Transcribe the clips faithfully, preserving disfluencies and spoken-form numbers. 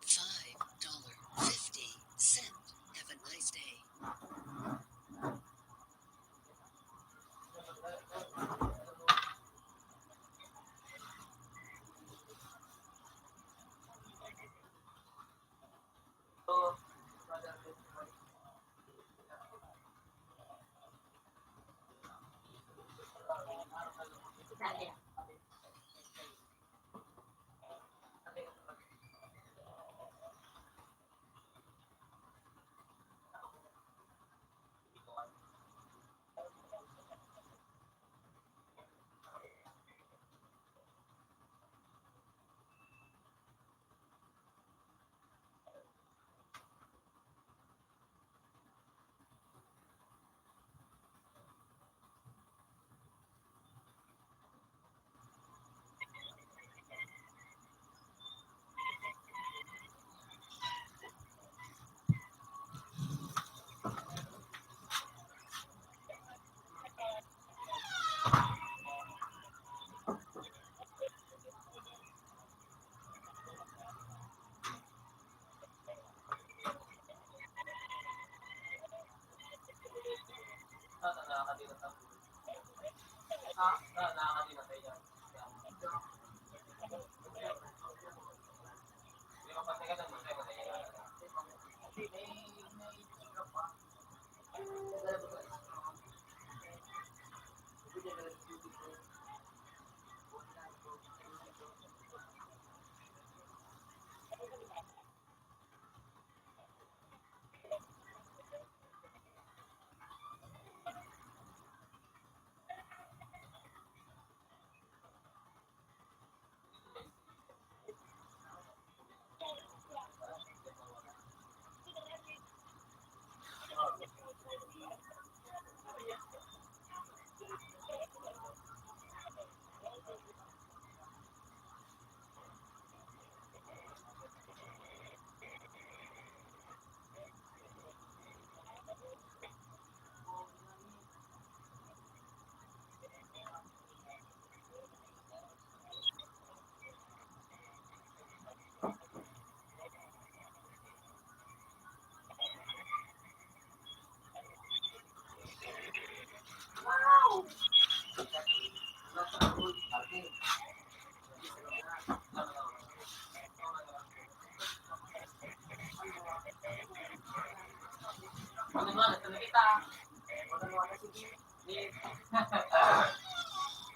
Five dollar fifty cent. Have a nice day.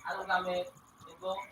Anong gamit? Ibong?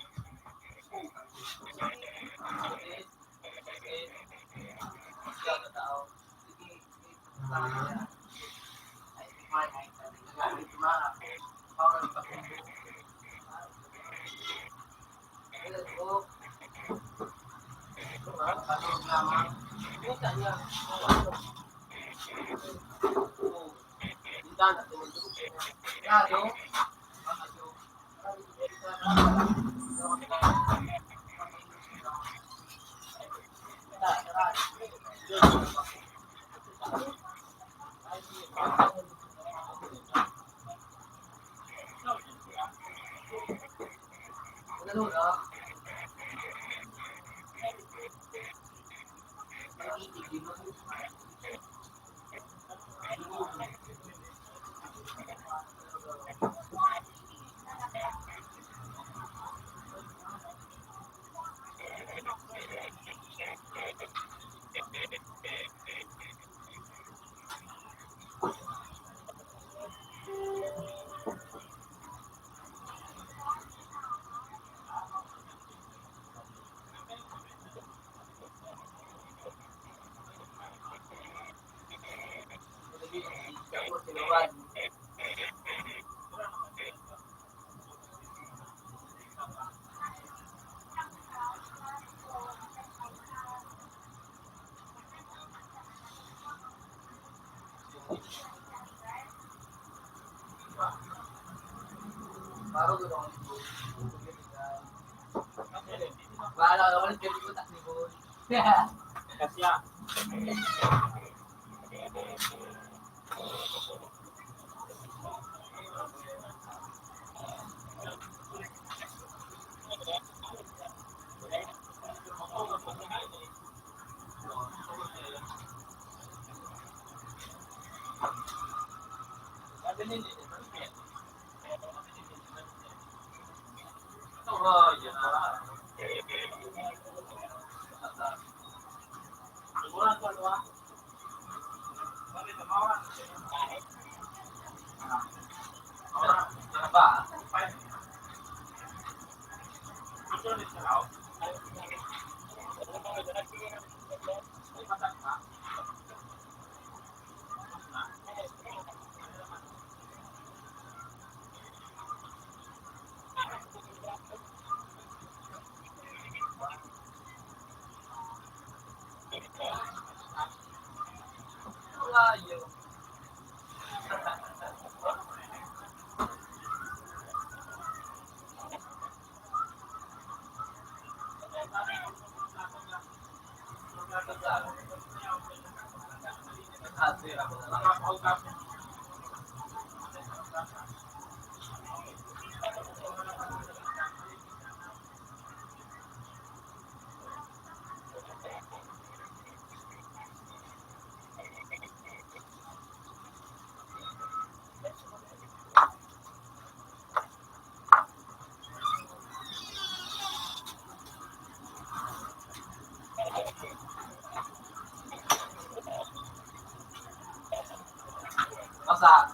Basa.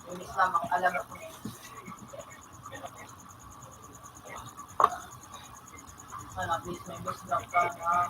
Yung Islam, ang alam ko. Sana, please, may gusto ka na.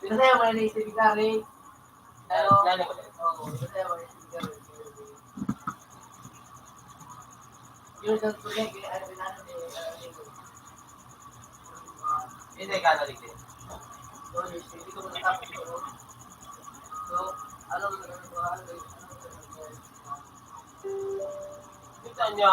Pinasaya mo na ni Secretary. Ano? Oo, pinasaya mo na ni Secretary. Yun ang tunay kay ano, pinano ni, ano, ni, hindi ka na ligid. So, hindi ko matatapos siguro. So, ano, ano, ano, ano, ano, ano, Kita niyo?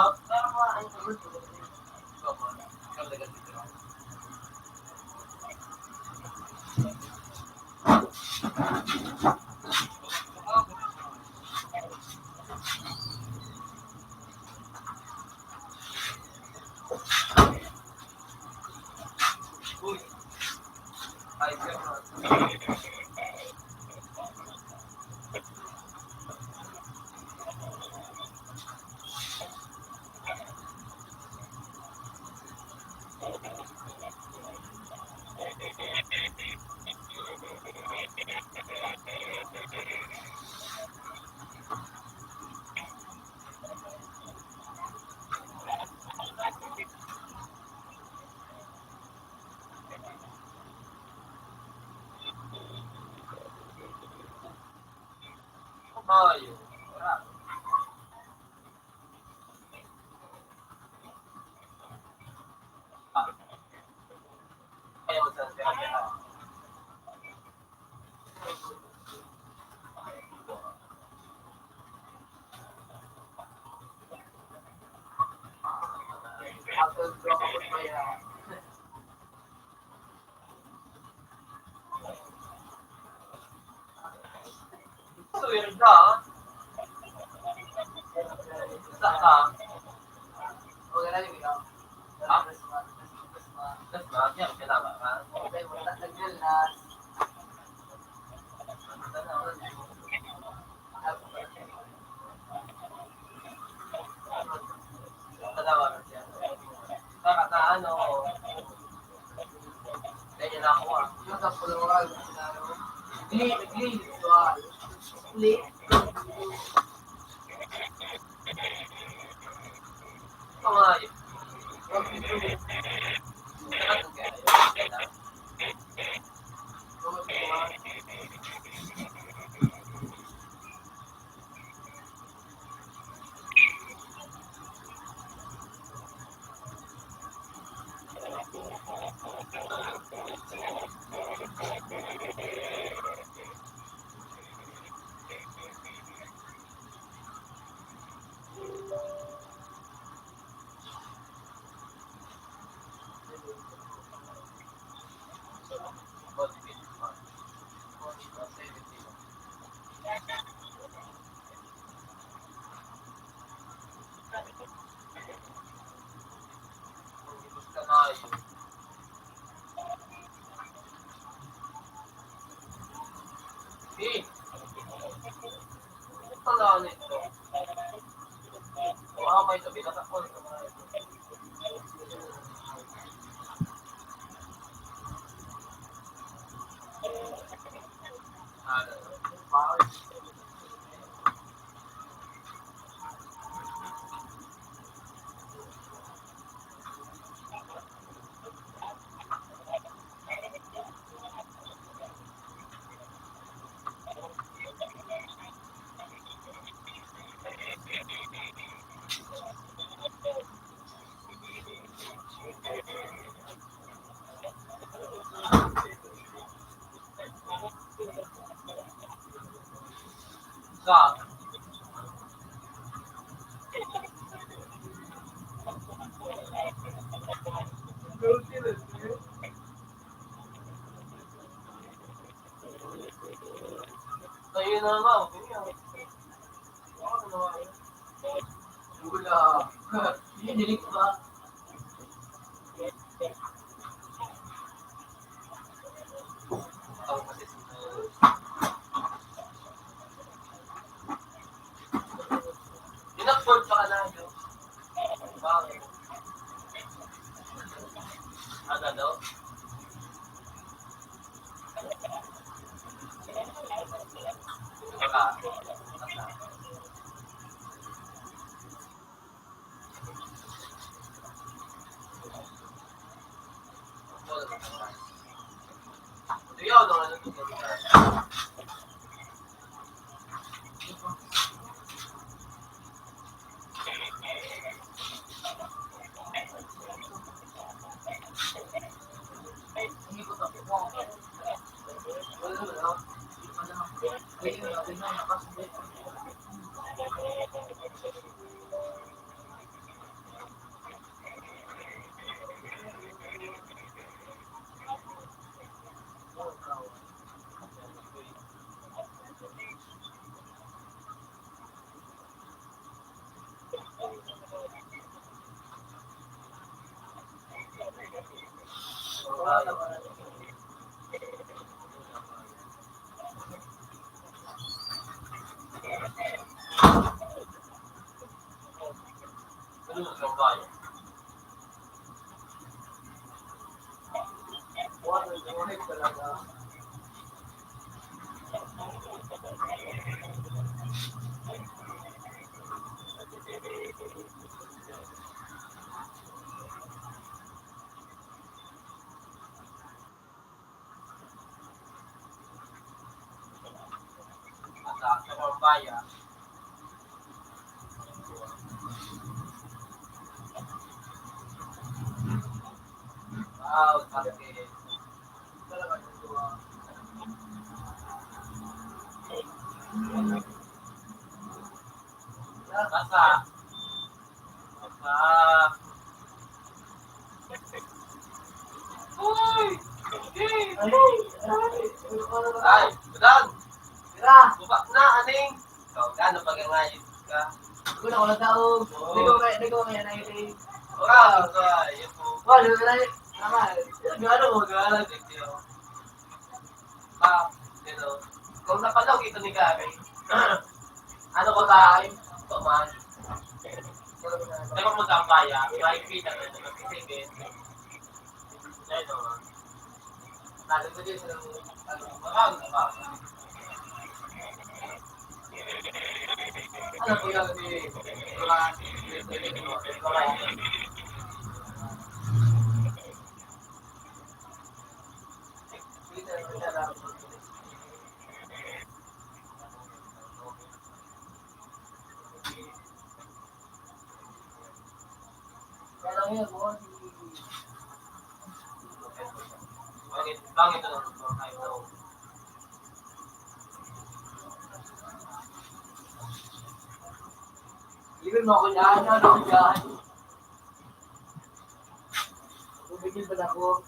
Ay, wala. Ayaw sa pera. Sweldo. Sa ka? Ha? Mas mahal yan, kinama ka. Para na ano, ganyan ako ah. Yung sa Pulawag, ano, Glee, Glee, Glee. Glee. Ito nga yun. Eh, wala nito. Wala may sabi na sa call. Sa Ayun na nga, okay na. Wala. Hindi, delete ba? Ang kasi, in-upload pa ka na, no? Bakit? Ano daw? Mambaya. Wow, sabi ko, basa. Basa. Uy! Ay, ay, ay. Ay, Budan! Tira! Baba na, aning! Ikaw, gano'n pag-angayod ka? Wala ko nataog. Oo. Di ko kaya, di ko kaya nailing. Wala, wala, yun po. Wala, wala, wala. Yun, gano'n mo, gano'n. Thank you. Ah, you know, kung napalaw ito ni Gary, ano ko sa akin? Tuman. Pero kung magkakaya, may kita na ito. Kasi, sige. Ayun, oh. Sabi ko din, ano, ano, ano, ano. Ano po yan, si, Pangit, pangit ang mga tayo. Ibig mo ako dyan, ano ako dyan? Bumigil pala ako.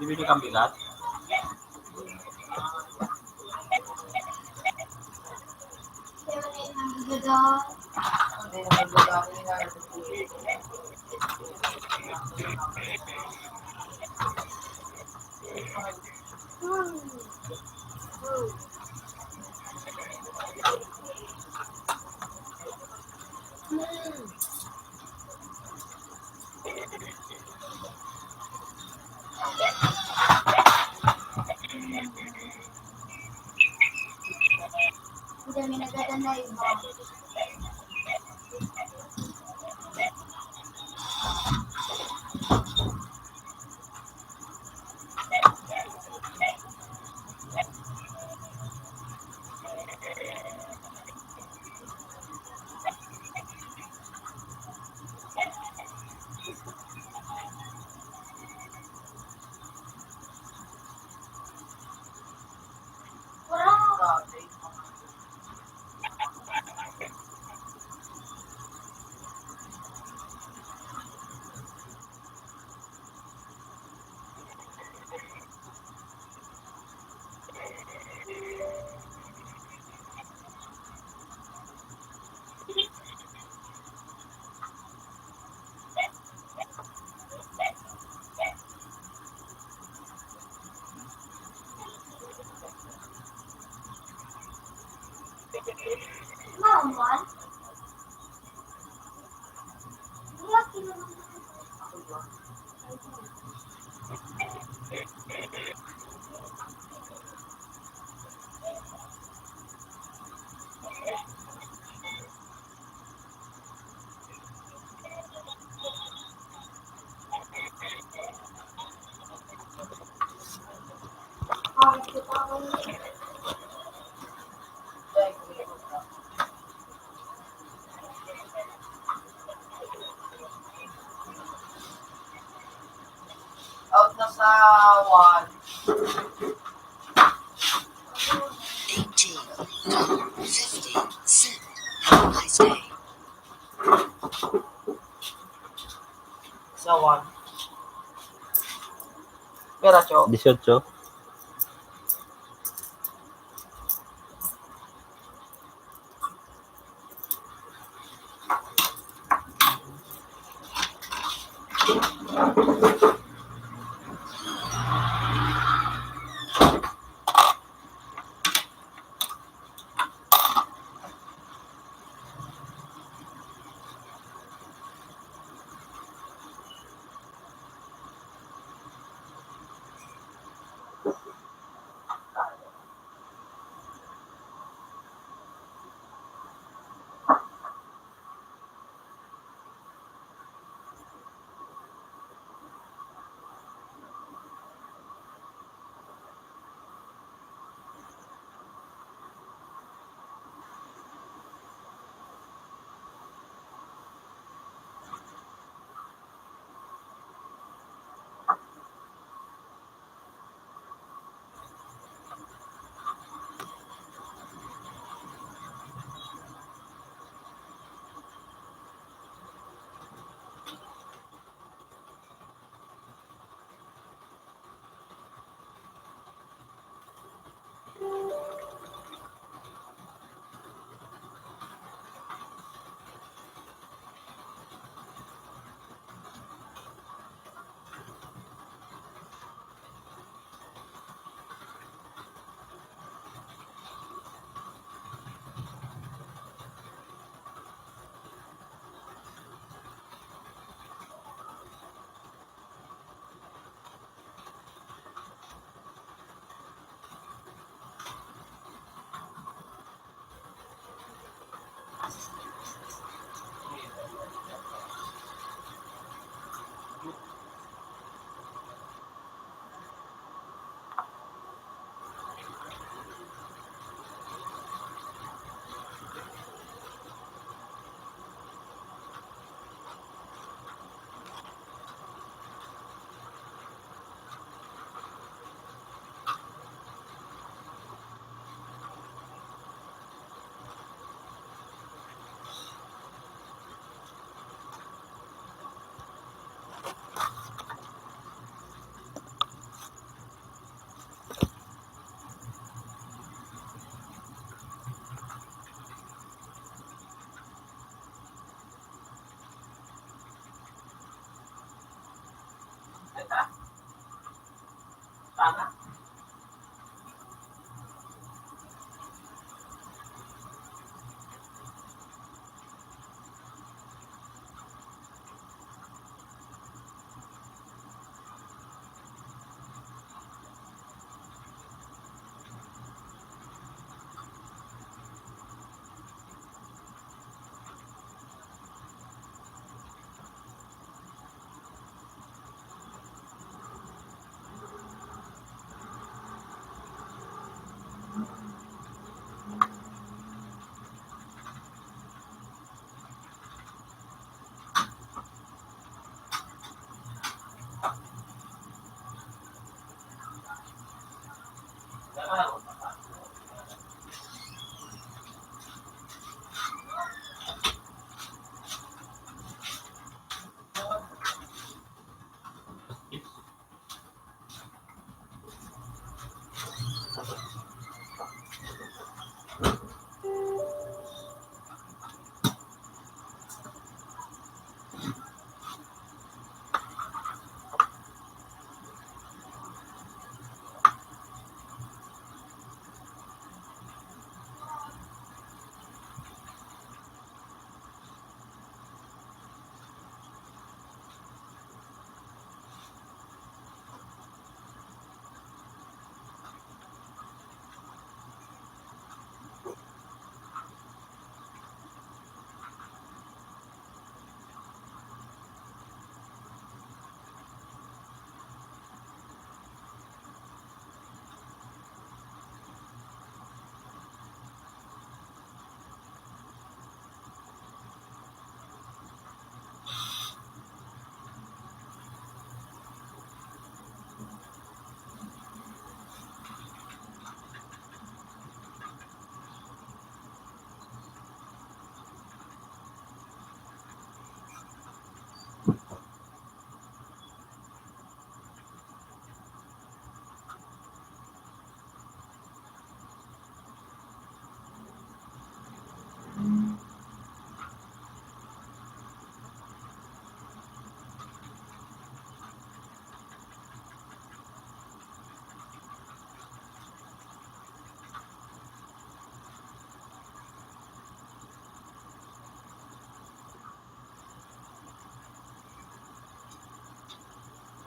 Bibili kang bigas? Out na sa one. Eighteen, fifty, seven. Have a nice day. Sa one. Pera, Cho? Dieciocho.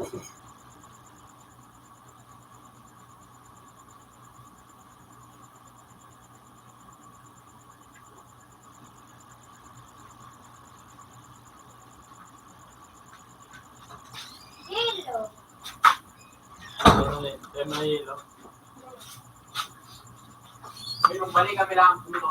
Yelo. Ano ni? Kaya may yelo. May nung balik kami lang, kung ito,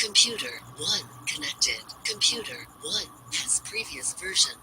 Computer one connected. Computer one has previous version.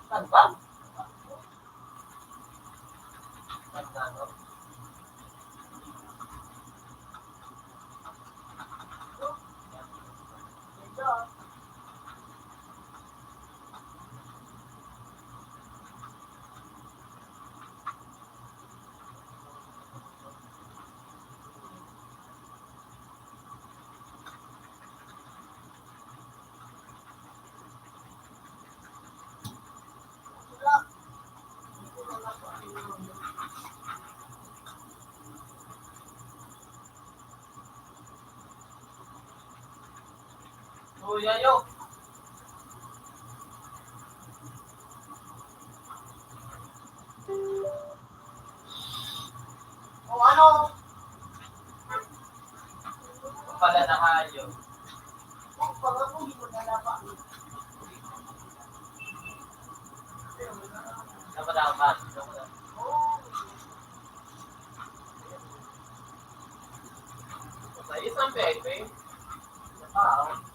Ano ba? Oh, yayo. O ano? Pala na kayo. Dapat dapat. Sa isang bebe. Tao.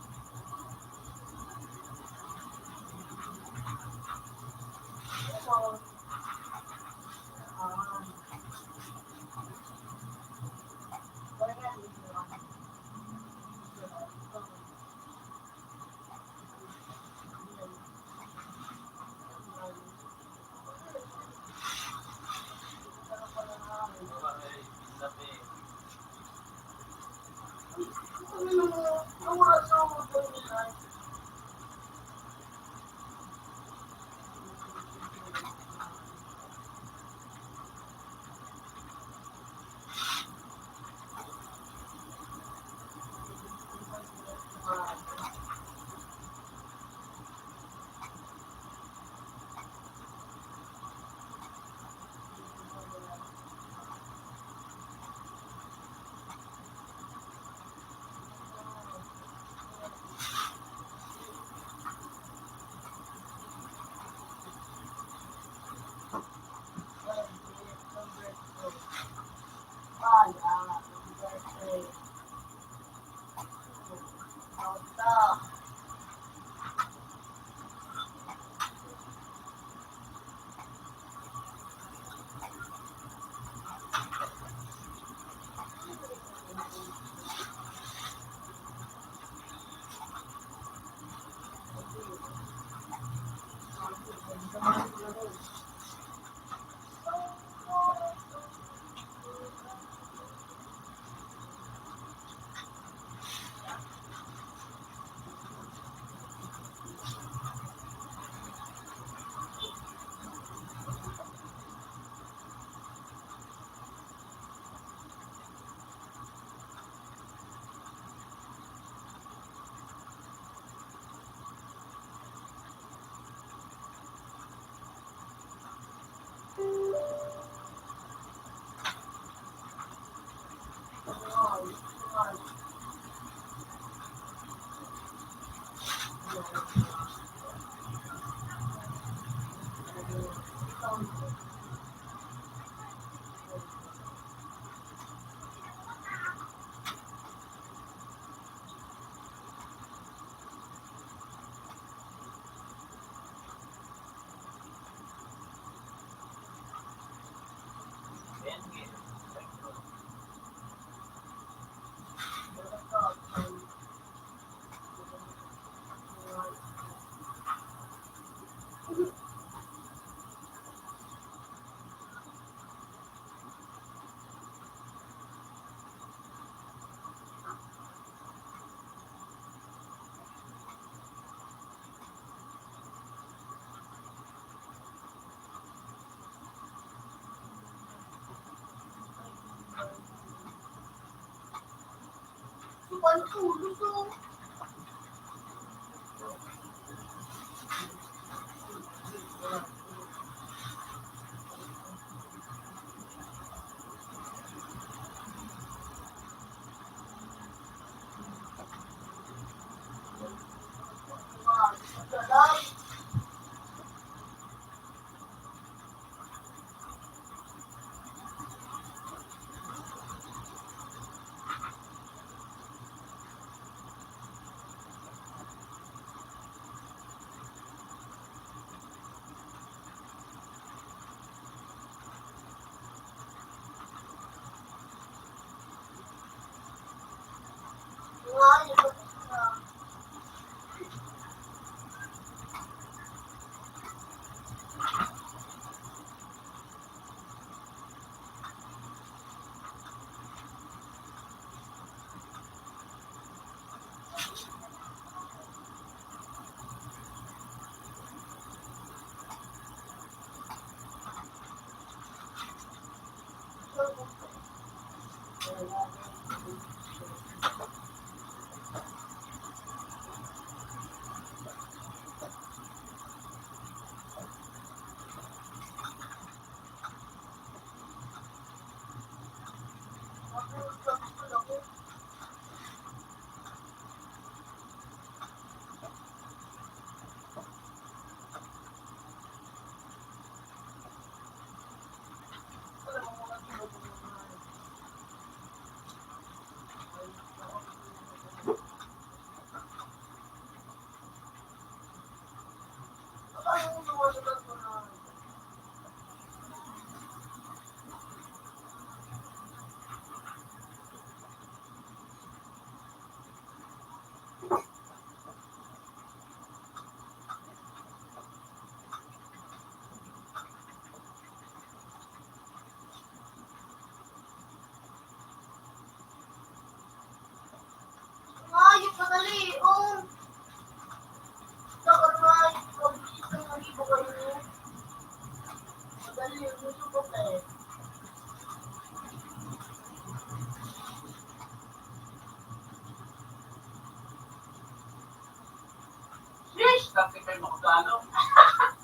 Ano?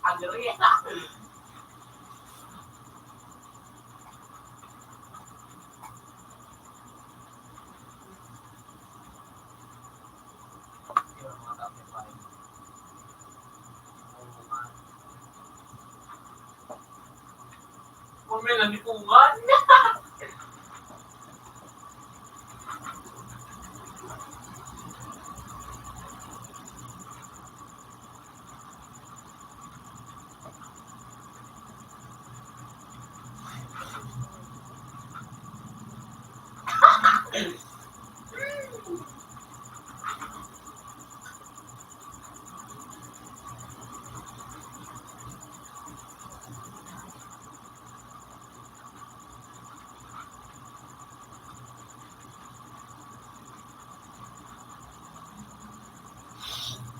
Ano rin? Kung may nalipungan.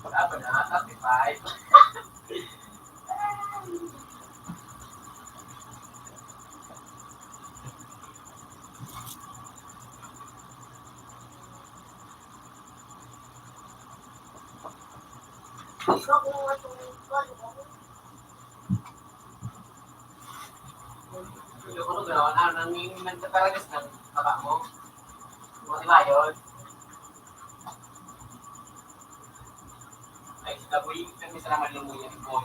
Wala pa na, thirty-five. Yung ano, gano'n, ah, nang nagtataragas ng taba mo. Mga iba yun. Ay, sa taboy, kami sa laman ng mga ipon.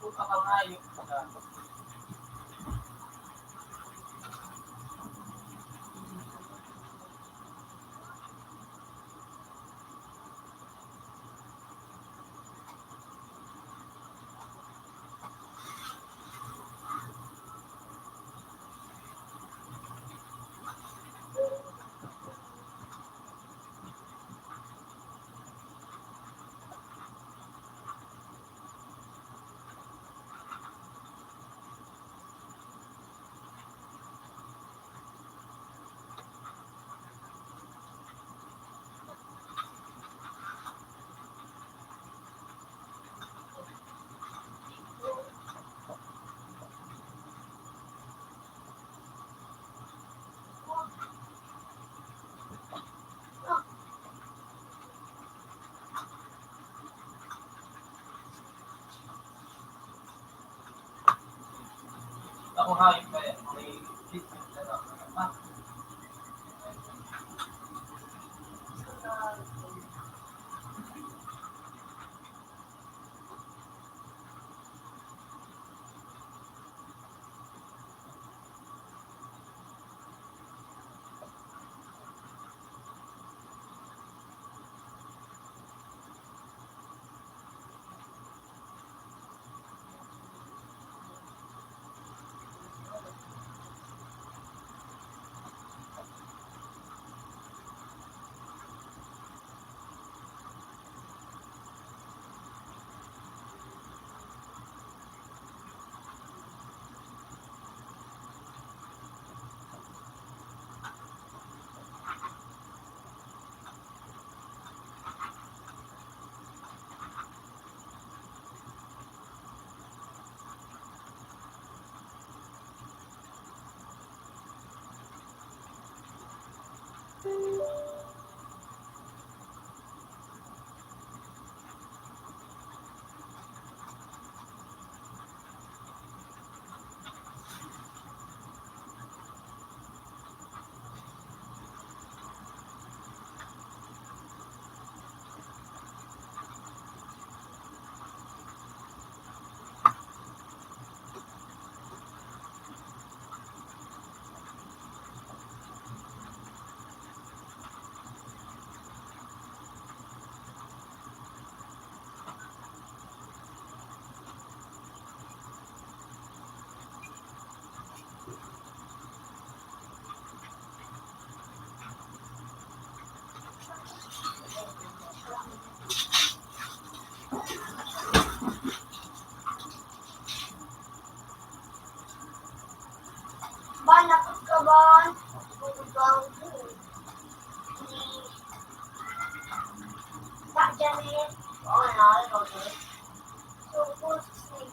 Puta ka nga, yun. Ako nga, yung kaya, may Ba, nakot ka ba? Bubugawon ko. Ba, Janet? Oo na, ikaw din. So, good sleep.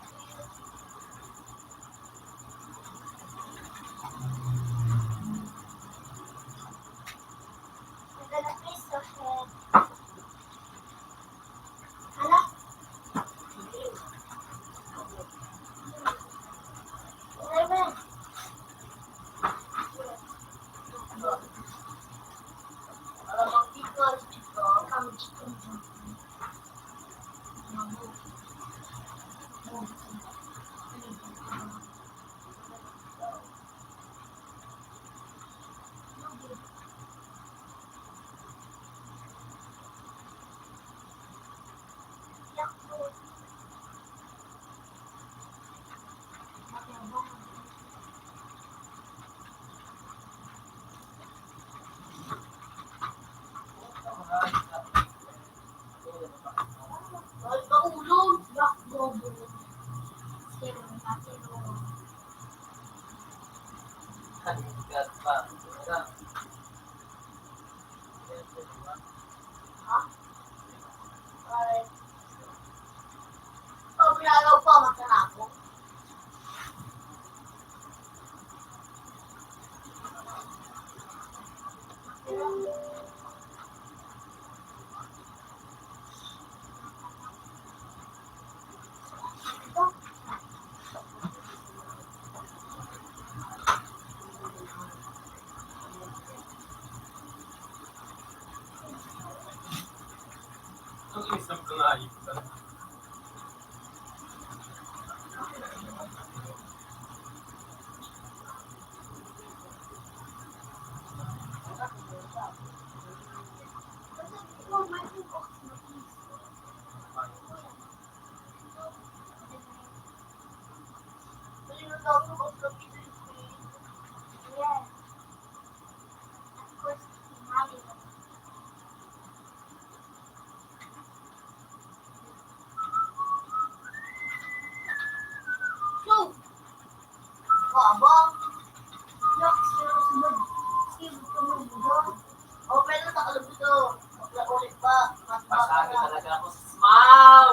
So, baba. Relax, relax, relax. Sige, tulog, tulog. Okay na, nakalabot ako. Wala ulit pa. Mas baba Pasado na. Talaga ako sa smaw!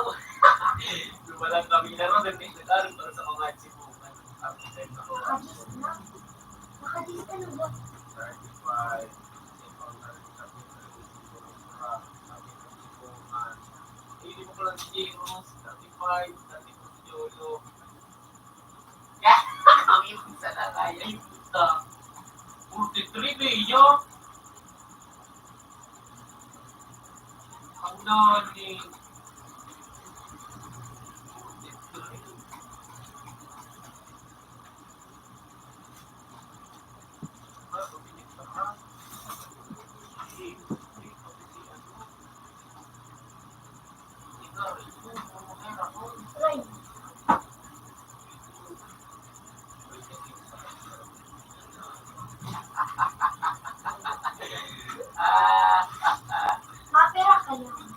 Lumalang kami na ron, nagtitindahan para sa mga chibukan. Ang design ako. Nakadis na. Nakadis ka na ba? Thirty-five. Hindi ko lang zeros. Thirty-five, thirty-two si Lolo. Ang ibig sa lagay, ay puta. Forty-three ba iyo? Ang nani? Forty-three. Mapera ka lang.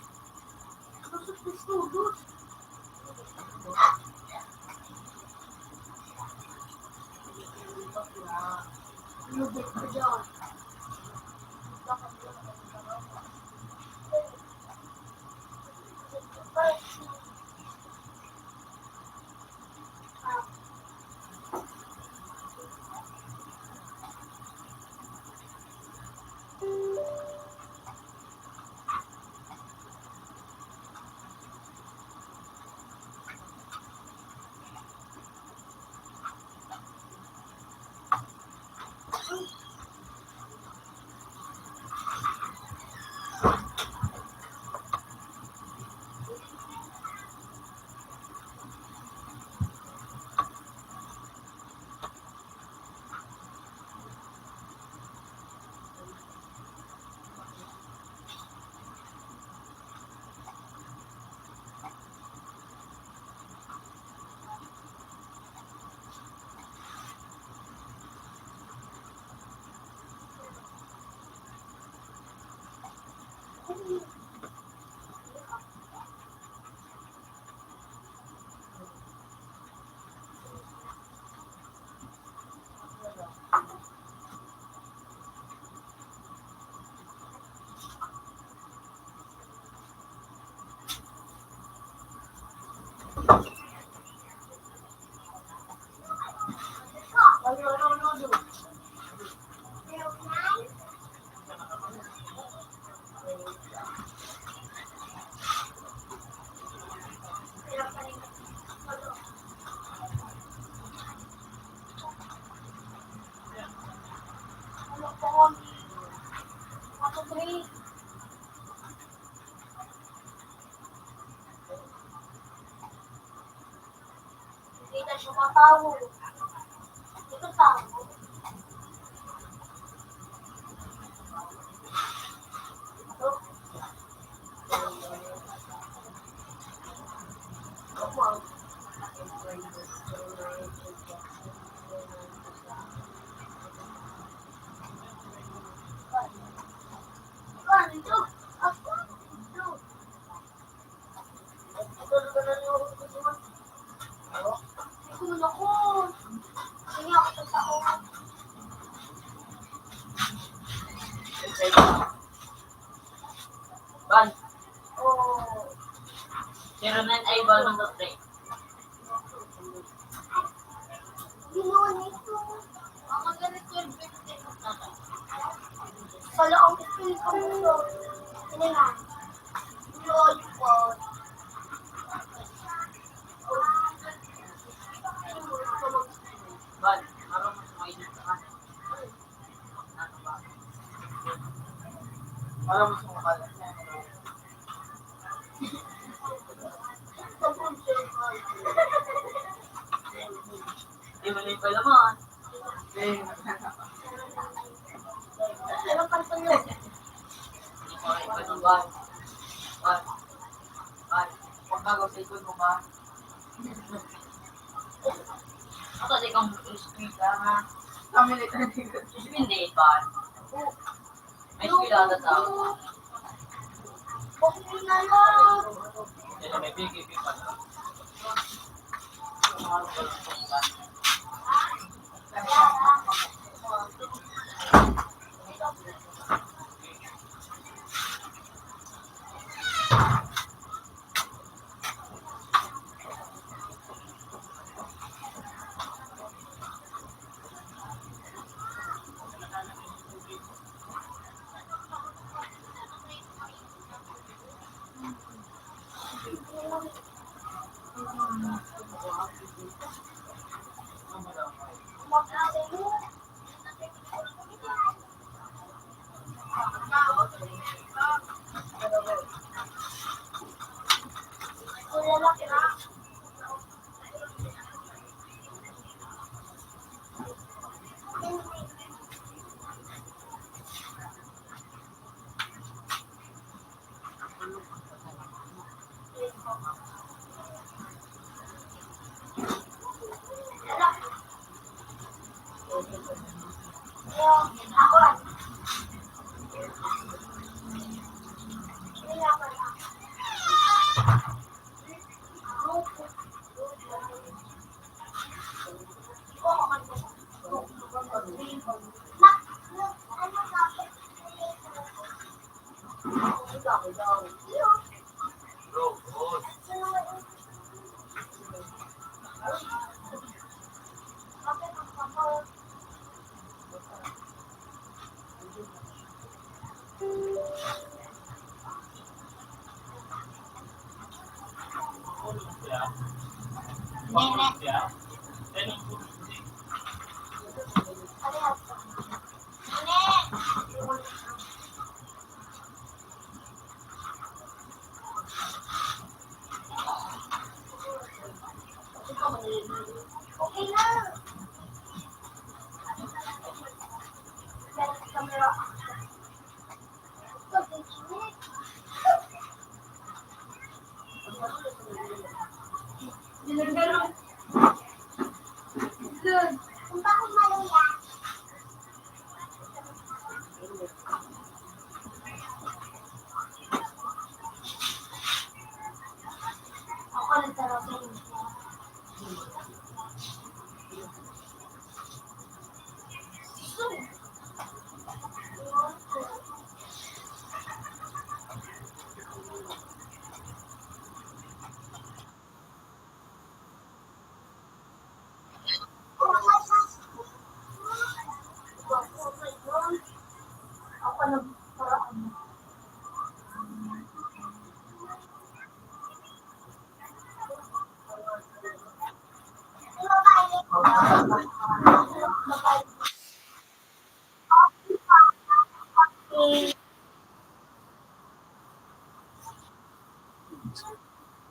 Hindi na siya matawag. Ito tawag. Ban. Zero nine ay bal ng three. Pala ang pipili ko nito. Ano nga? Lollipop. Ban, parang mas mainit naman. Parang mas makalat. Di mo na yung palaman. Eh. Ano pa ito yun? Di mo na yung palaman. Ban. Ban. Huwag ka sa ikon mo ba? Ako di kang eskwela, ha? Kami ni Tani. Hindi, Ban. May eskwela na tao. Hindi na may bigay, bigay pa na.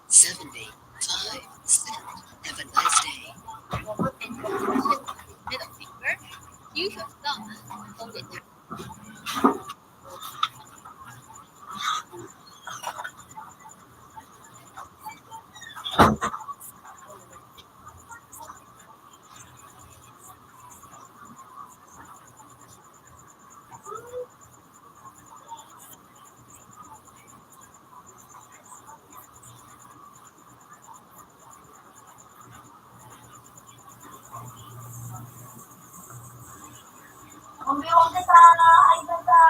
Seventy-five cent. Have a nice day. And middle finger, you have done. Hold it. Ang bihon kita na ay ganda.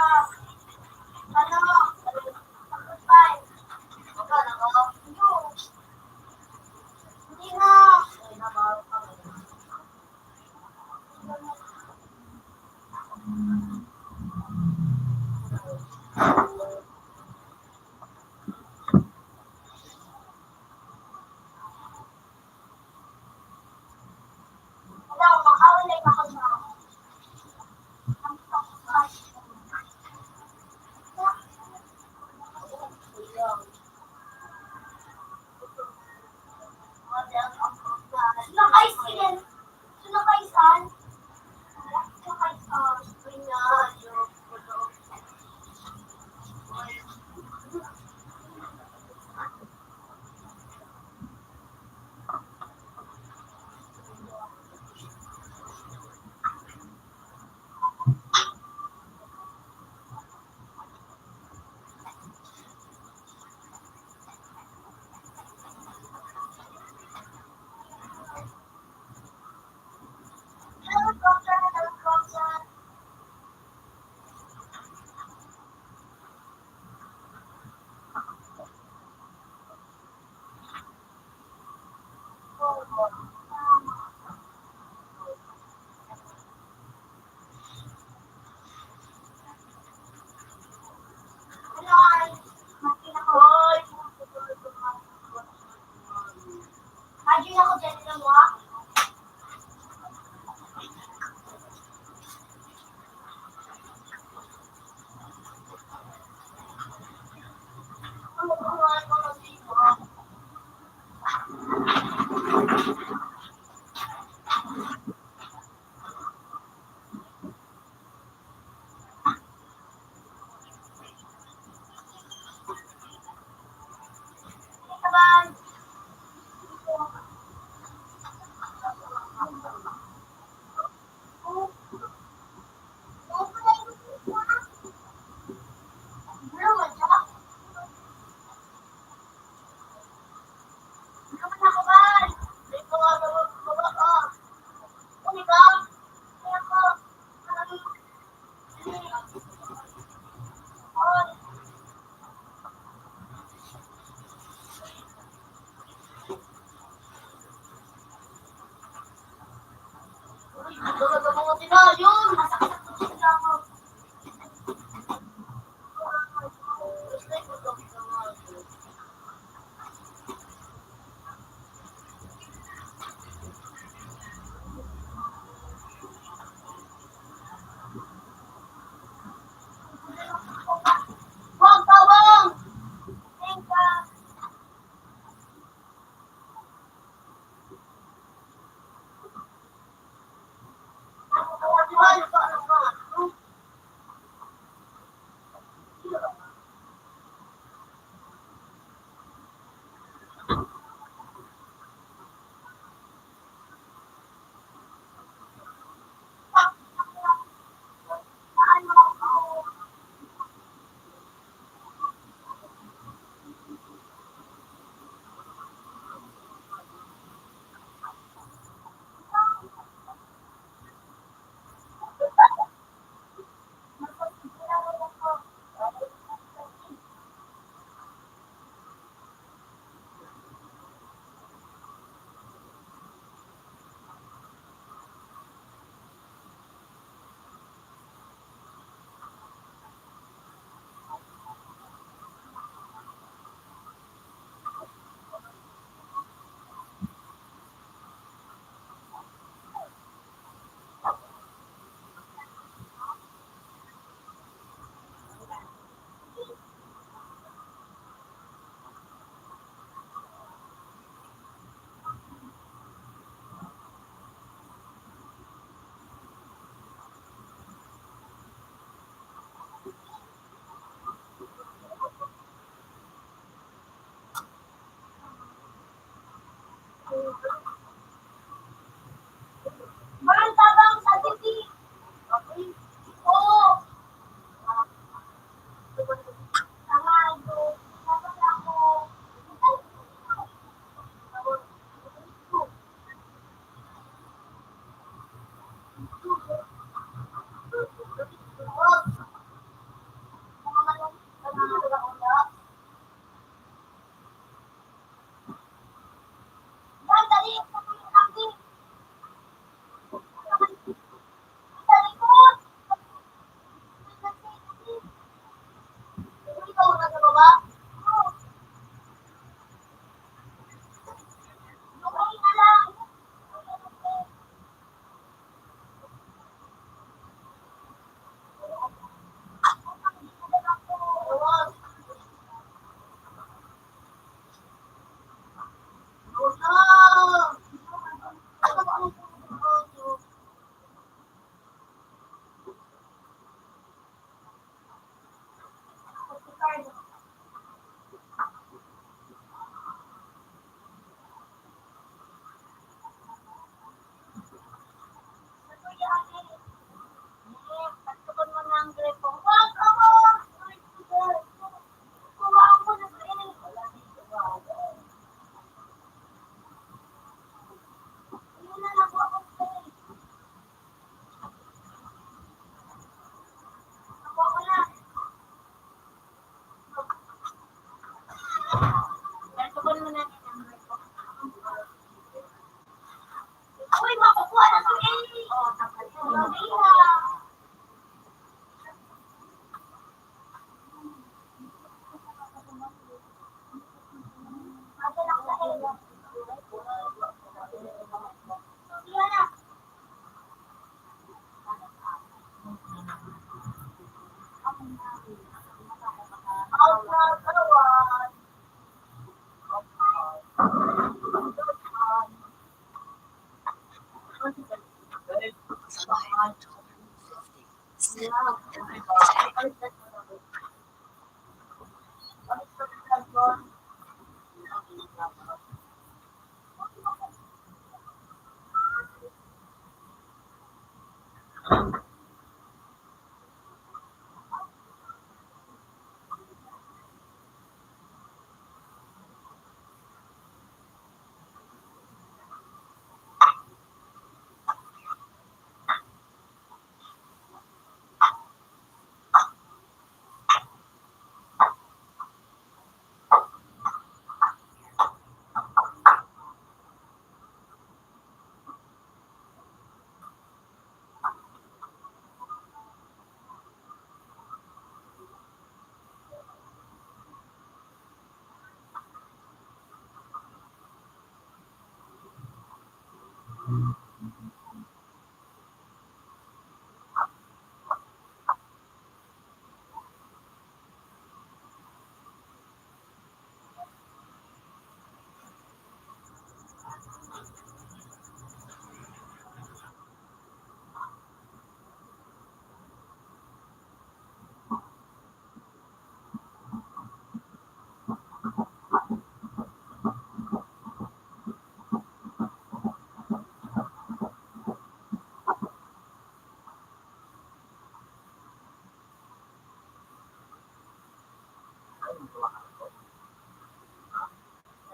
Ang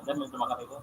dami yung tumakatay ko.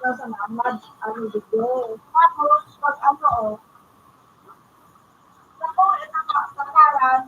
Salamat, ano, video. Tapos, pag ano, oh, sa po, ito pa, sa karan,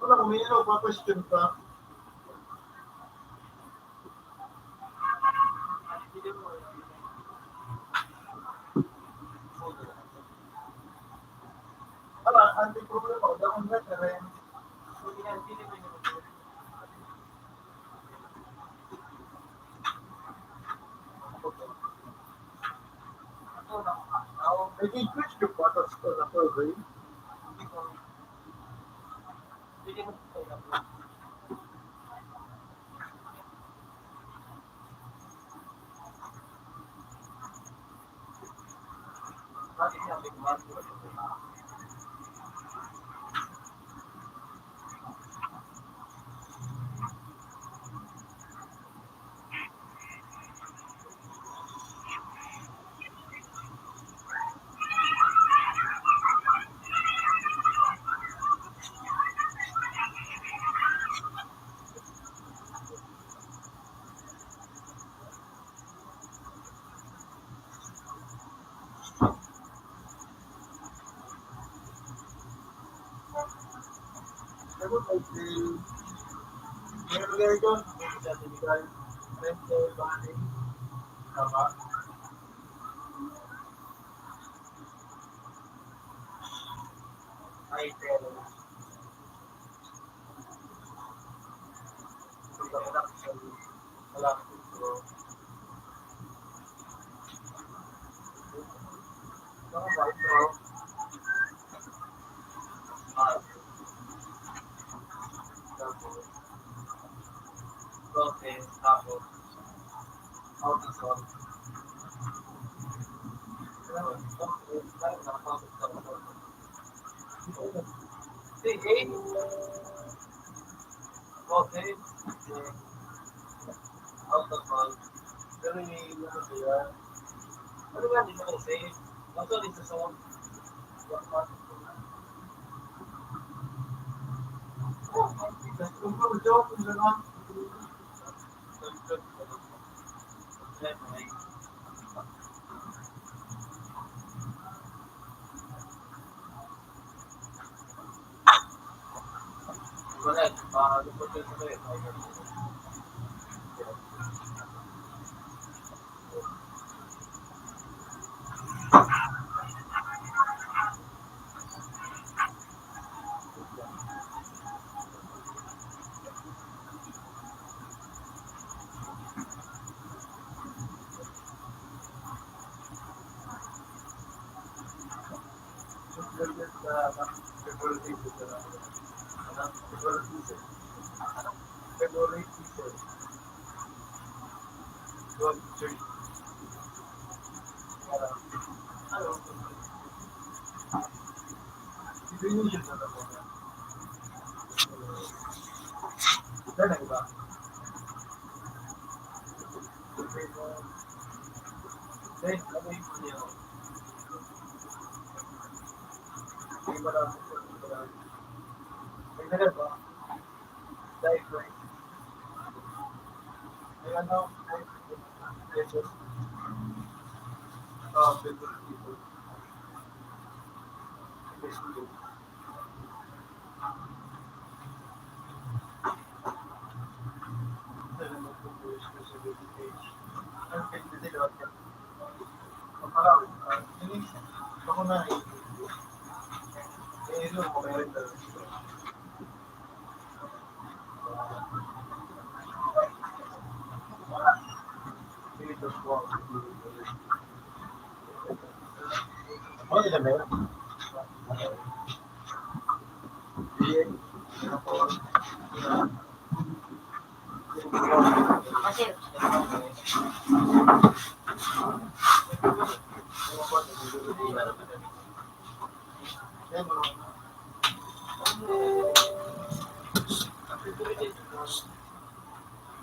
Wala ko, may ano, pa-question pa. Wala, ang problema ko, dahil nga, Nag-increase yung bata sa school na program. Ay, pero Sige. Okay. Out of all. Pero may ano siya. Ano nga, hindi ko kasi. Ang sorry sa sound. Kung joke, kung gano'n.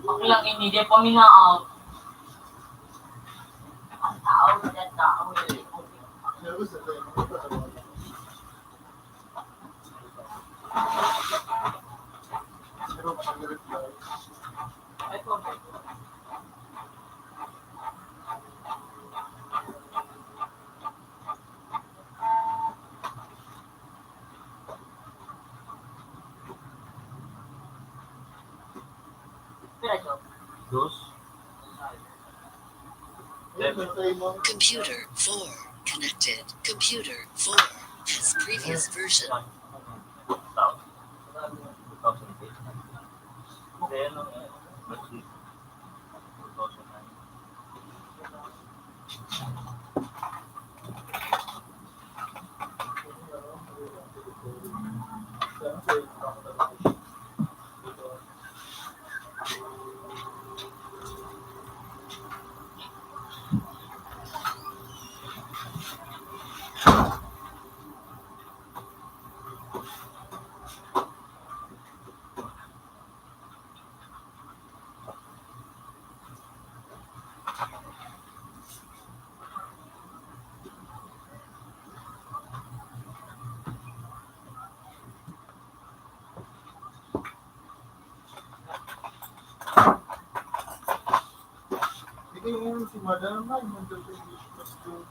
Baklang ini, di pa mina-out. Ang tao, ang tao, eh. Computer four connected. Computer four has previous version. Hindi mo si Madam, ay, nandun sa Pasko.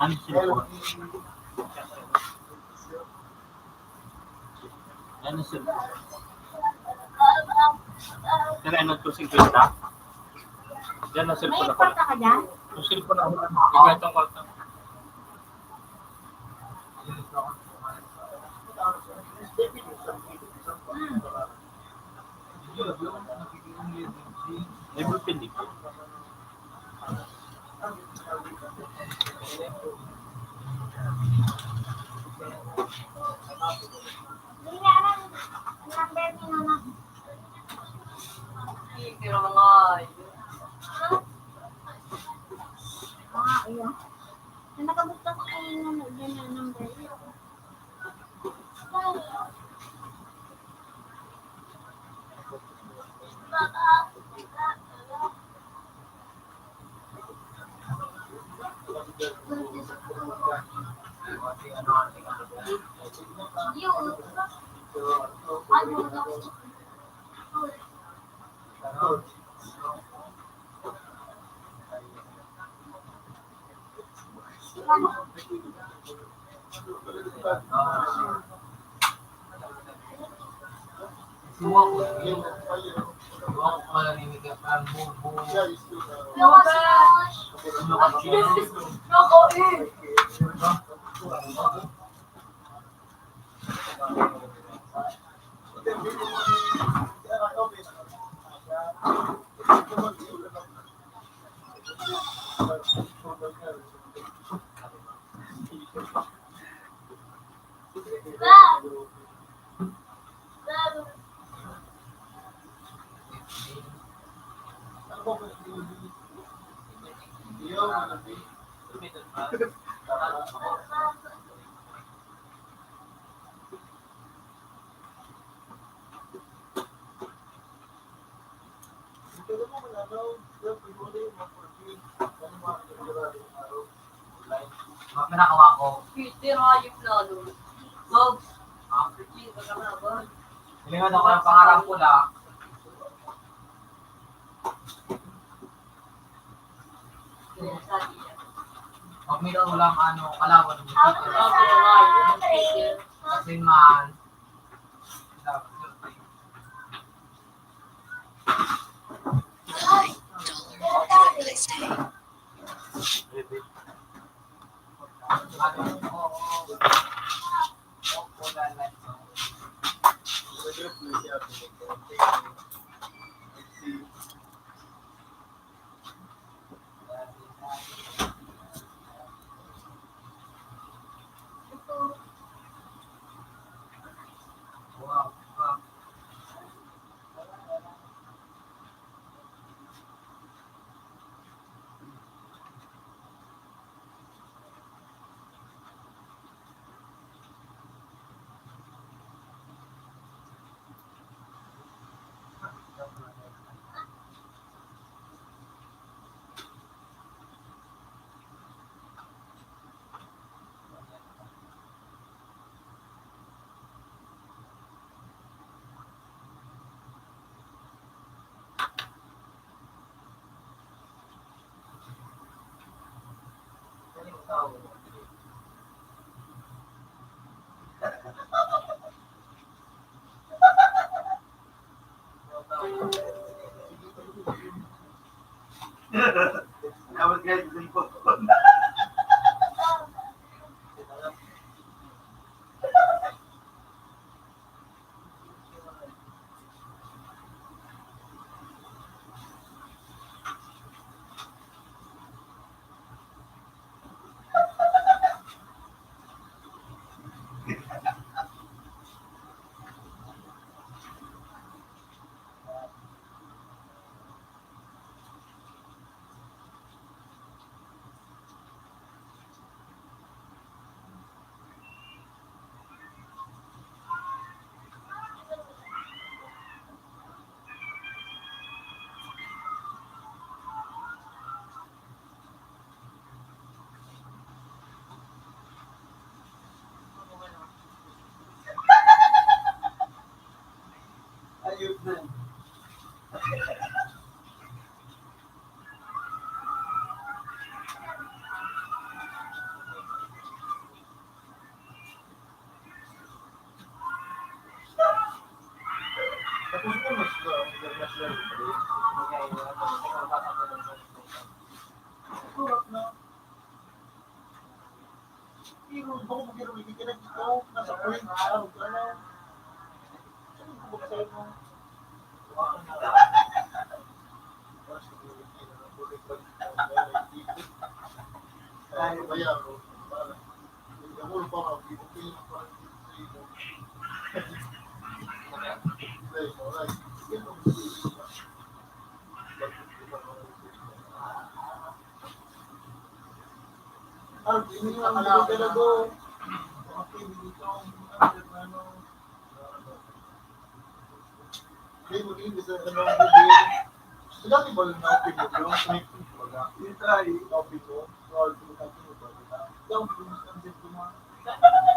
Ano sila po? Ano sila po? Pero ano to, singkwenta? Yan ang cellphone ako. May kwarta ka dyan? Yung cellphone ako. Ikaw itong kwarta. May ballpen dito. Pero mga... Ah, iya. Na nakabuktas ko yung ano, dyan na number. Mga pinakawa ko. Peter, hayop lalo. Bob. Ah. Peter, ka na ba? Hilingan ako ng pangarang pula. Pag may ulam, ano, kalaban mo. Kasi man, Tapos guys, gusto ko. Ayun na. Tapos mo, mas, uh, international. Surat na. Pero bako mo ginawa, hindi ka nagtitao, nasa point, ano, ano. Ano yung buksan mo? Ay, bayan, oh. Yung ako, parang, okay, parang, Ah, hindi nga, hindi ka na doon. Okay, hindi ka, ano, hindi mo din gusto na lang bibili. Dati ba na open mo yung, yung tayo, open mo, so, yung tayo, yung tayo, yung tayo, yung tayo, yung tayo, yung tayo,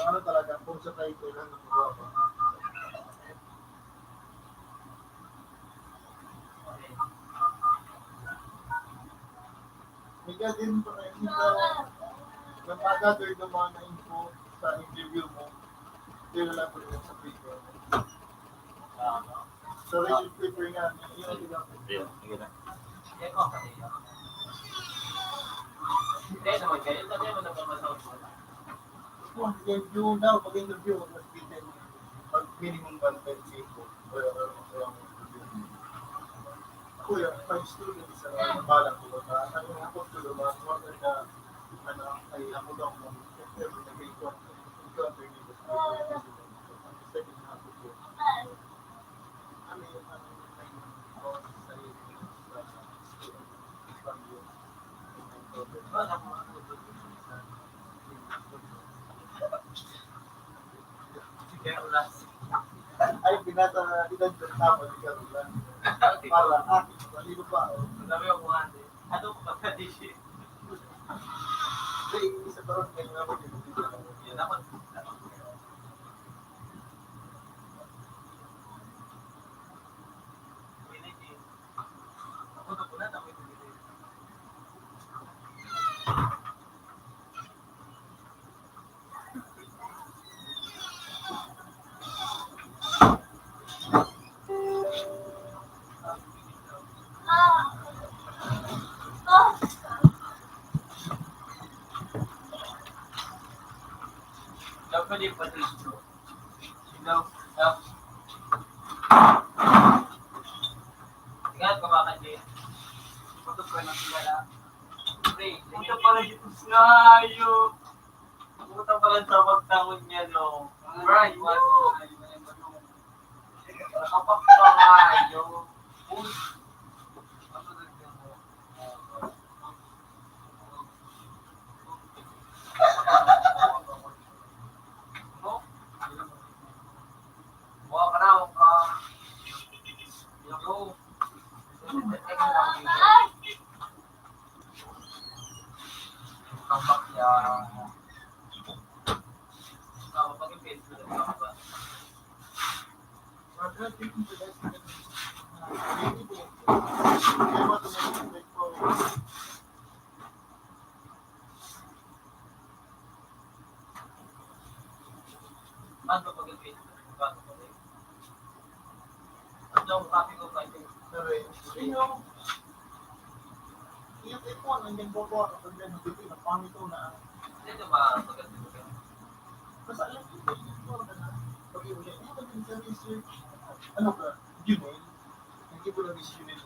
Ano talaga, kung sa tayo, kailangan ng mga May ka din pa kayo dito. Nang aga, doy naman na info sa interview mo. Pero lang po yung sa paper. Ah, no? So, research paper nga, yun, yun. Yun, yun na. Hindi naman kayo, sabi mo na ba masahod mo? Kung interview na, pag interview, mas detail. Pag minimum one point five ko, wala, wala, wala akong interview. Ako yung five students sa mga bala ko, na ano yung hapon ko naman, mga na, ano, ay hapon ako ng interview na may kwan, encounter nila. Ang second hapon ko, ano yung, ano yung, ano yung, Ay, pinasa edad ng tama ni Carla. Para akin, mali ko pa, oh. Sabi ko, kuha, eh. Ano ko ba, D J? Hindi, isa pa rin, may mga pag-ibig. Yan naman. Ako na pala, tama yung pinili. Hello. Hello. Tingnan ko ba kasi. Putok ko na sila na. Pre, ito pala si Kusnayo. Puta pala sa pagtangon niya, no? Right. Nakapagpangayo. Uy. Yung ipon, ang ginagawa ko, ang ginagawa ko, pangit na. Basta alam ko, yung ipon na, pag-iuli, ano ba yung sa research? Ano ka? Yun eh. Nag-ipon ng research yun.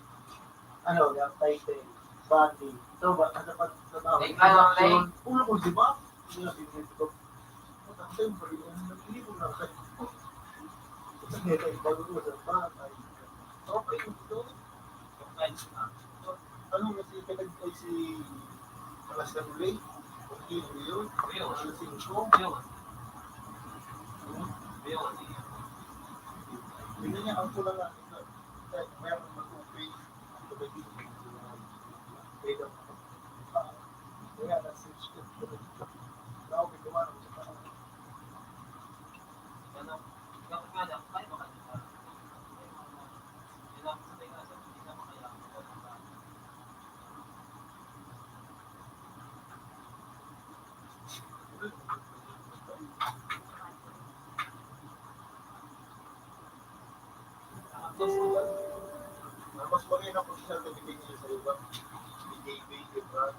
Ano, yung title, body. Ito ba? Ano pa? Ito ba? Ay, kaya, action. Ulo ko, di ba? Hindi na pinili ko. Matangkay mo pa rin. Hindi ko na. Sa mga iba, bago ko sa bagay. Okay, ito. Ano nga si Katag-, ay, si Alas Kanulay? Okay, yun. Yun. Alas singko. Yun. Hmm? Yun. Hindi niya ang kulang na. Kahit meron mag-open, ang gabay dito, kaya na-search ko. Grabe, gumana ko sa panahon. Ano? Dapat nga lang, kaya ba kayo sa, kaya ba kayo sa, kaya ba kayo sa, Mas marina po siya sa bibig niya sa iba. Hindi kayo, di ba?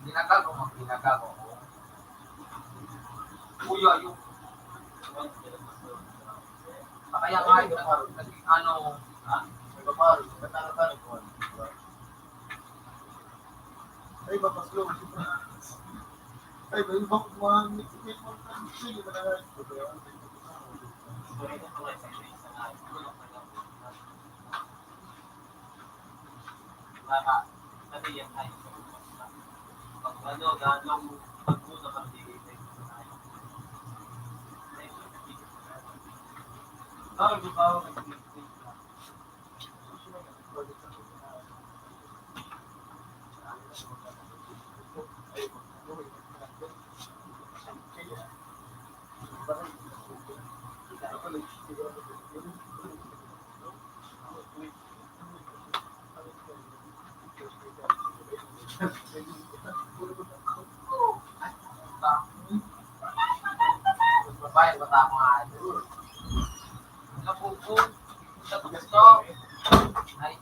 Ginagago mo, ginagago ko. Kuya, yung kaya nga, ano, ha? Nagpaparo, nagtatatanig ko. Ay, papaslo. Ay, may iba ko mga, may, may mga, sige, mananay. Baka, kasi yan tayo. Pag ano, ganong pagbuto kang dili tayo. Bawal di ba ako nag-, Babae, bata ko nga. Napupo. Tapos to. Ay.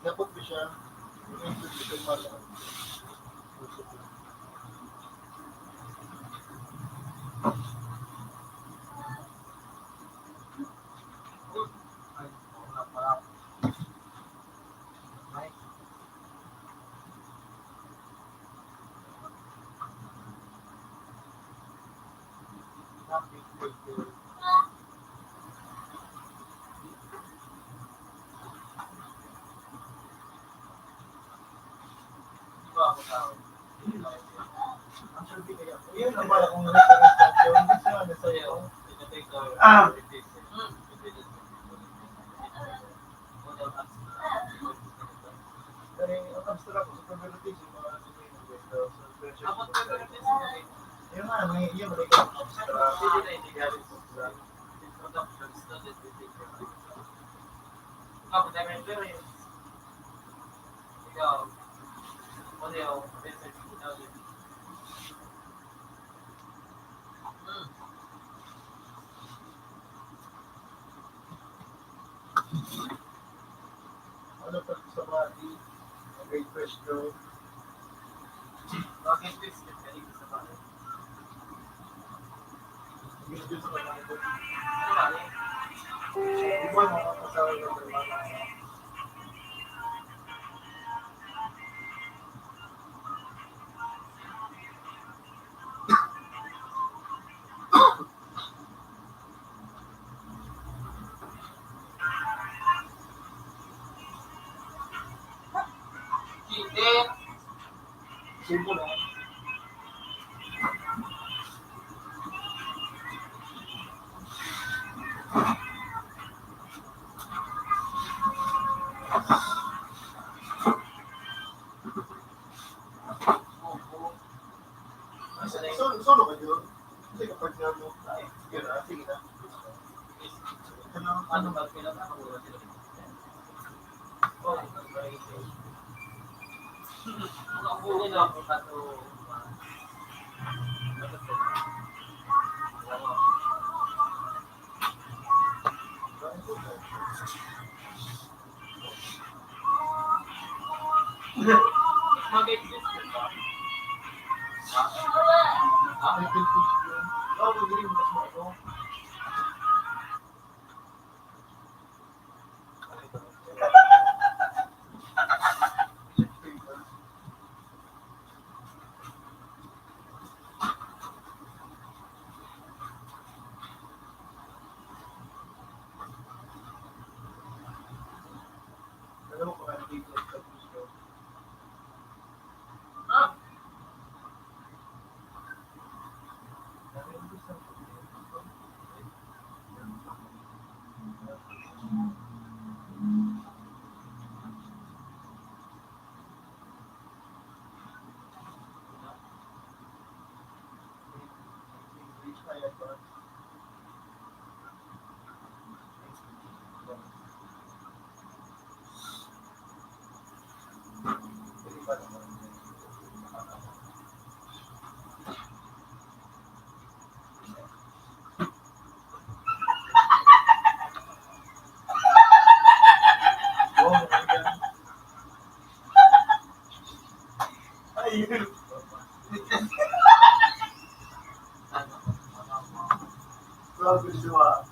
Dapat ba siya? May introduction pa lang. Ay, oo nga pala. Ay. Ah. Ano pa sa body? Okay, fresh daw. Bakit fresh ka? Galing sa body. Gusto sa kanya ito. Ano ba, eh? Iba, mga kasama ng mga Simple lang. Solo, solo ka dyan? Hindi ka pag ano, ay, sige na, sige na. Ano, ano ba, pinag-ako sila? Ayun. Grabe siya.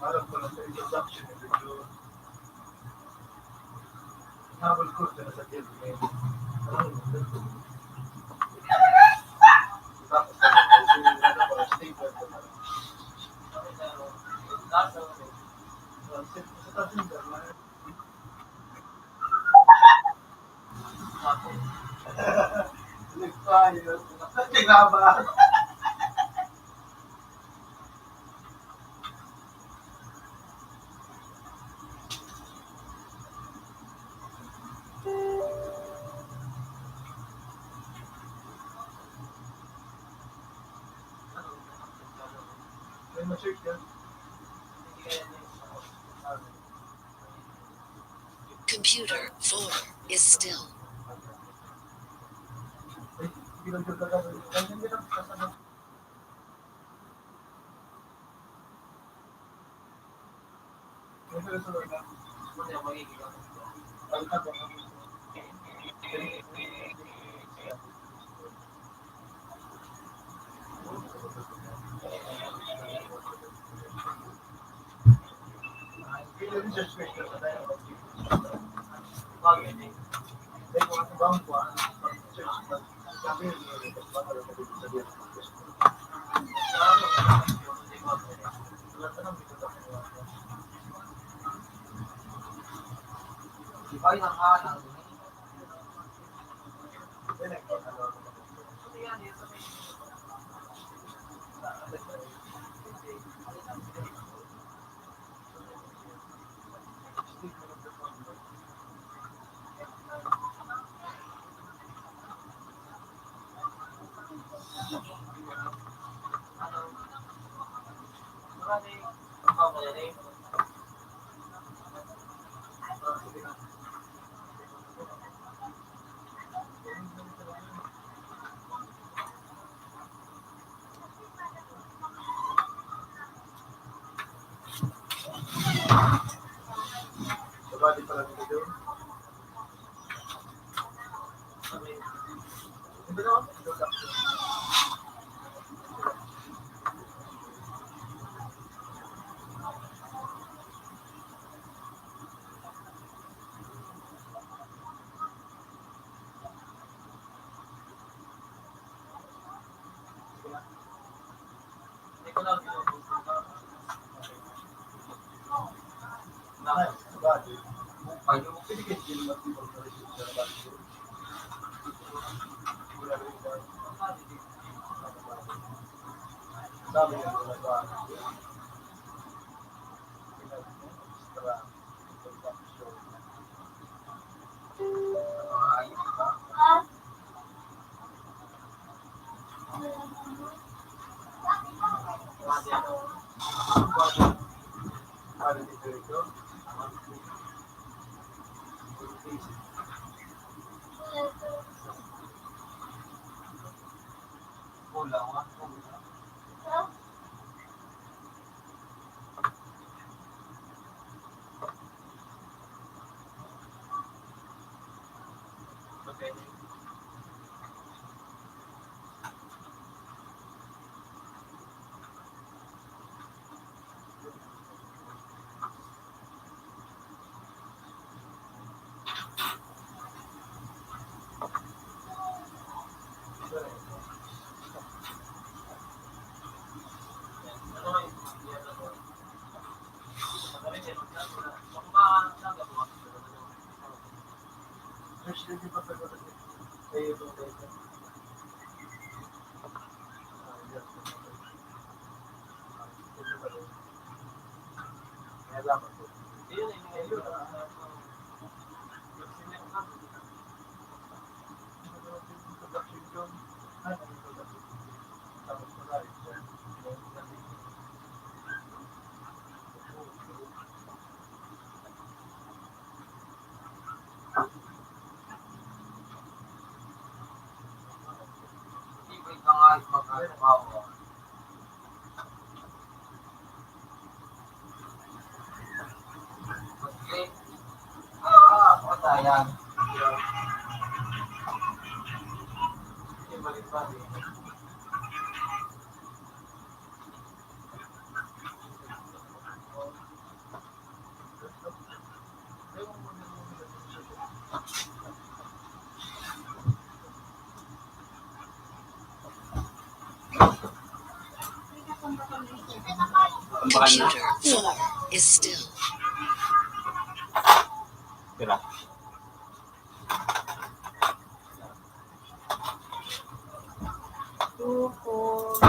Alam ko lang sa introduction ni Bidyo. Habol ko na sa game. Tapos, ano, statement ko na. Sa, sa, sa, Computer four is still. Computer four is still. Tira. Two, four.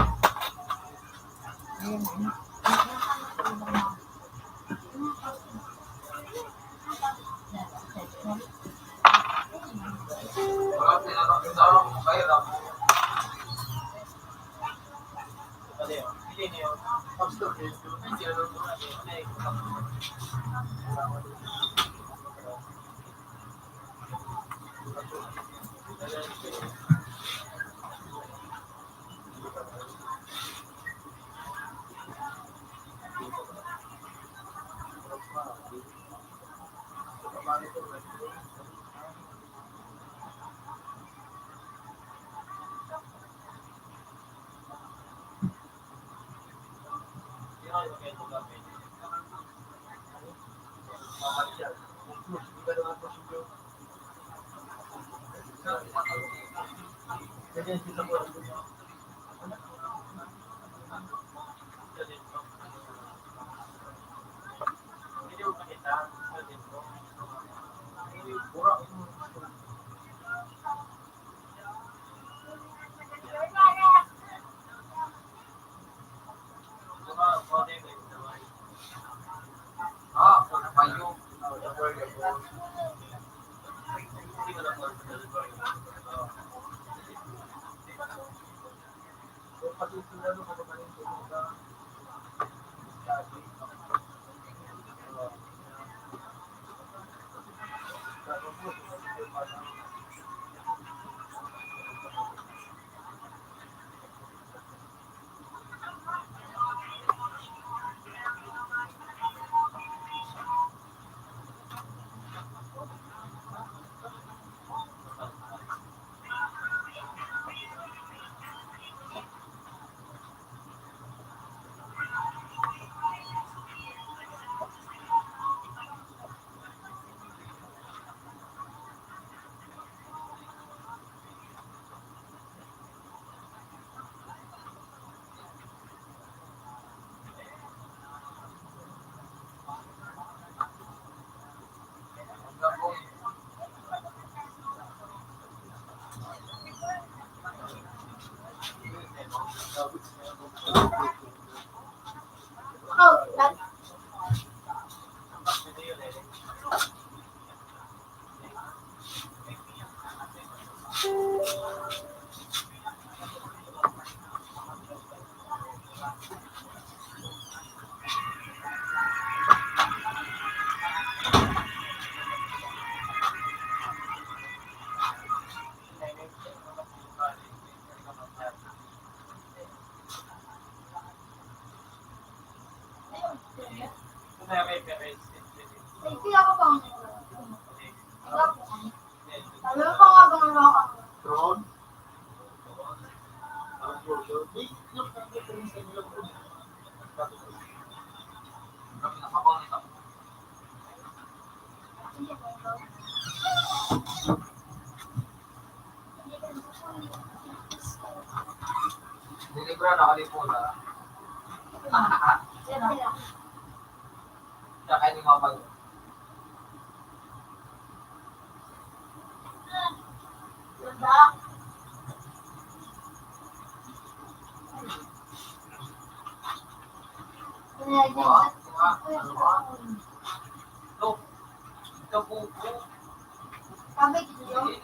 Ayan. Nilibra na ka ni Paul, ah. Siya kayo ni Mama. Sabi ko yun.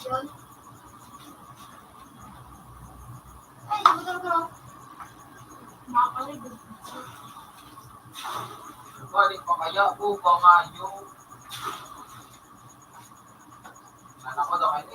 Yun. Ay, sabi ko na. Makakalibot. Balik pa kaya po ba nga yun? Anak ko daw, ay,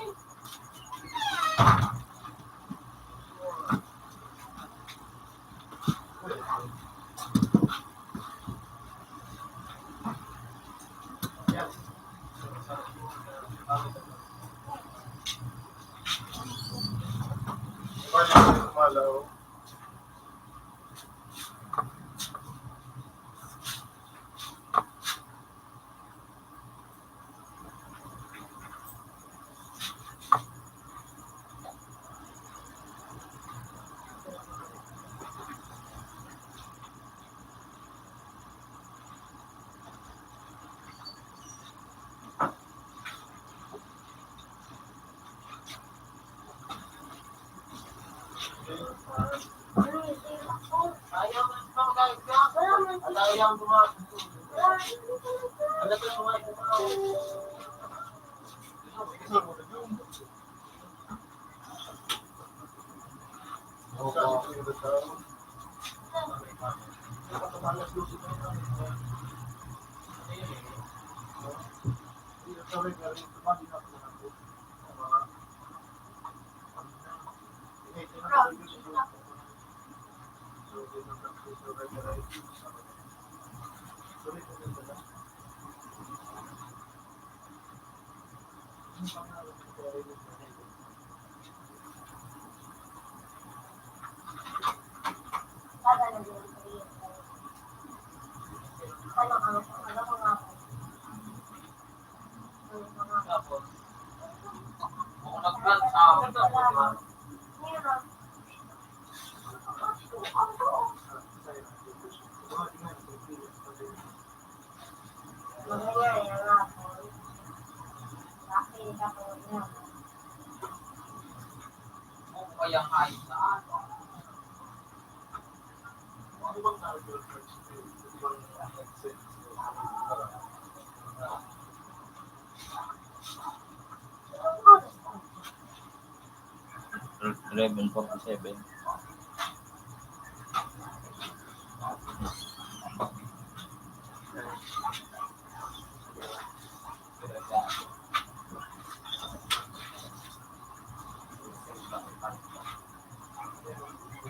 Eleven forty-seven.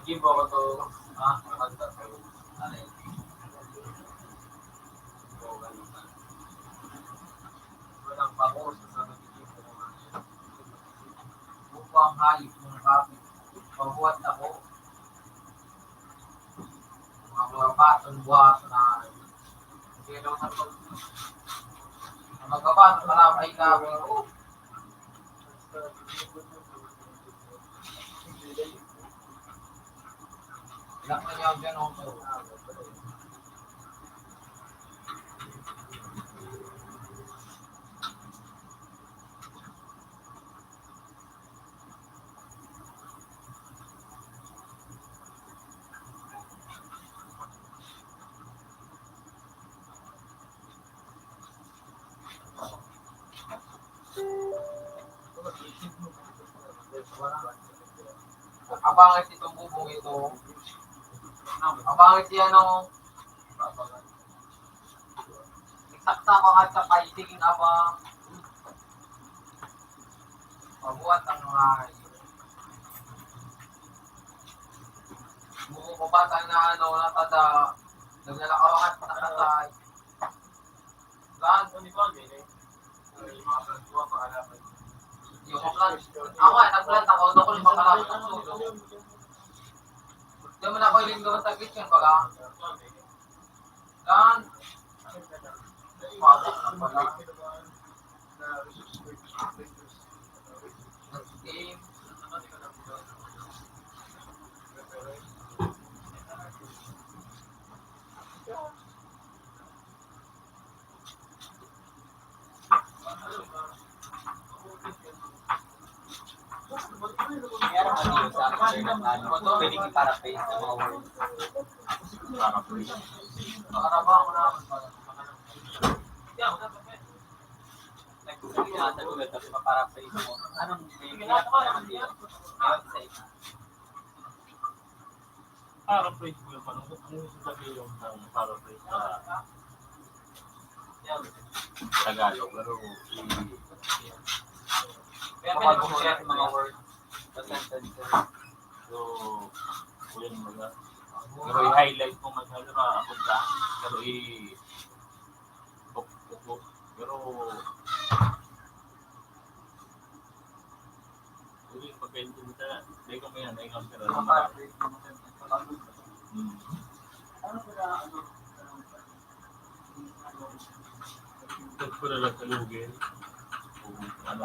Hindi po ako to, ah, nakanta sa nanay. Walang pako sa sabi ni Jim. Upang hayop ng kapit, pabuhat ako. Mga, mga batong buhat na, kaya daw sa pag-, mga gabat, marami na, oh. Ilang na niya ang ganun, oh. Abangan si Tumbubong ito. Abangan si ano. Sakta ko nga sa fighting, abang. Pabuhat ang mga buko ko bata na ano, natada. Naglalakaw ang at nakatay. Saan? Ano ito? Ano yung mga kalatuwa, pakalaban? Yung mga plan. Ako nga, nagplan ako. Ako yung makalaban ng sulo. Diyan mo na ako yung linggo sa kitchen, baga. Saan? Pasok na pala. Game. Ano, pwedeng i-paraphrase sa mga words. Paraphrase. Nagsasabi na sa lugar, tapos maparaphrase mo. Anong may ginagawa naman yun? Ewan sa iba. Paraphrase mo yung ano, ano yung sasabihin yung paraphrase sa Tagalog, pero i- Kaya pinag-share mga words sa sentences. So, yun, mga, pero i-highlight mo masyado na punta, pero i- Opo, opo. Pero, uli, pagkaintindi ka, dai ka may, dai ka may pera. Hmm. Ito pala lang sa lugi. Kung ano,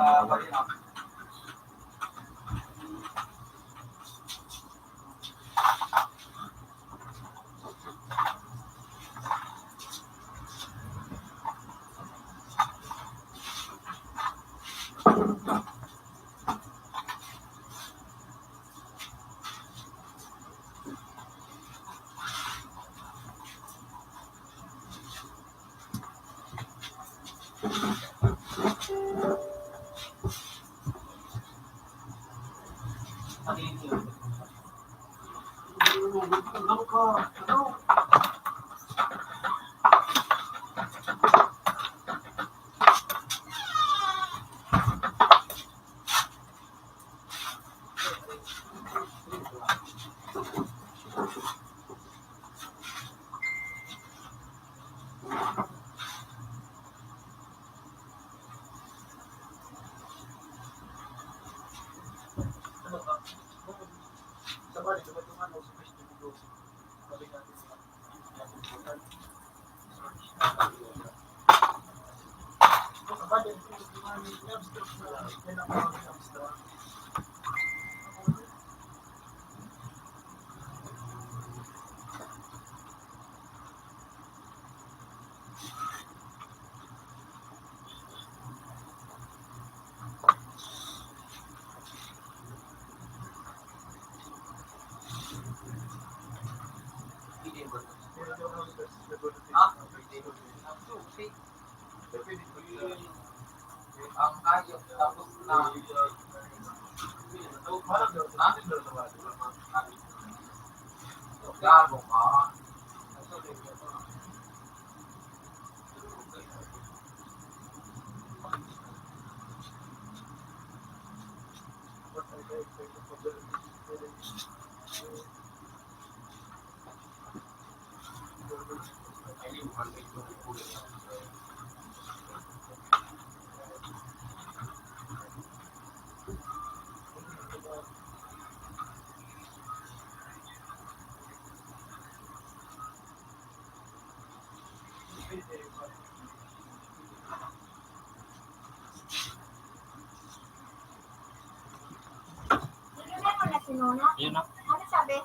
Yun na. Ano sabi?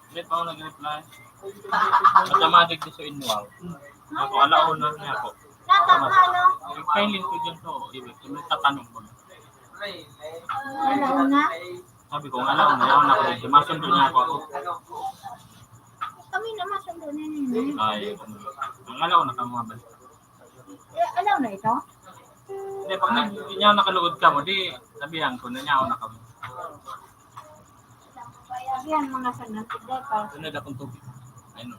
Hindi pa ako nag-reply. Automatic di so inwal. Ako, alaon na niya ako. Natang na, no? Kahiling ko dyan to. Ibig ko, may tatanong ko na. Alaon na? Sabi ko, alaon na, yaon ako dito. Masundo niya ako, ako. Kami na masundo na ninyo. Ay, ang alaon na kamo, abay. Eh, alaw na ito? Hindi, pag nag-, inyaw nakalugod ka mo, di, sabihan ko, nanyaw na kamo. Sabihan mo na sa nagtigay pa. Sunod akong tubig. Ayun.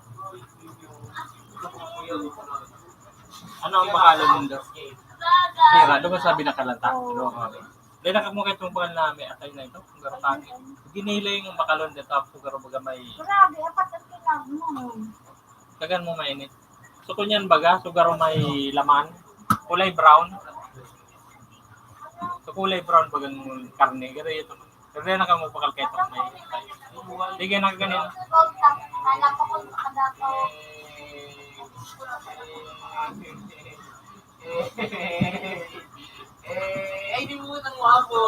Ano ang pangalan nindo? Mira, doon sabi na kalanta. Oo. Ano ang pangalan? Dahil nakakita mo kayo itong pangalan na may atay na ito, kung garo tagi. Ginilay yung bakalon dito, tapos kung garo baga may Grabe, apat ang tilag mo. Dagan mo mainit. So, kunyan baga, so garo may laman. Kulay brown. So, kulay brown bagang karne. Garo ito. Pero yan ang kamupakal kayo itong may. Sige na ganun. Eh, ay, di mo nang wabo.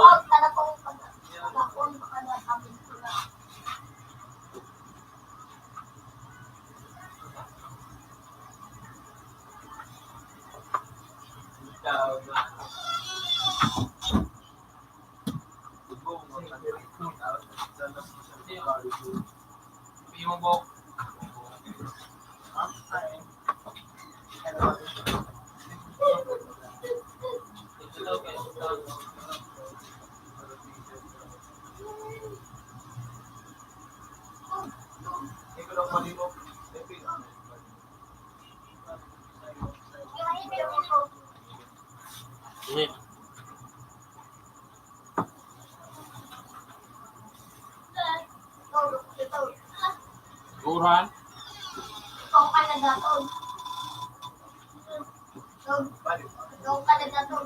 Init. Uran. Ikaw ka na dato. Ikaw ka na dato.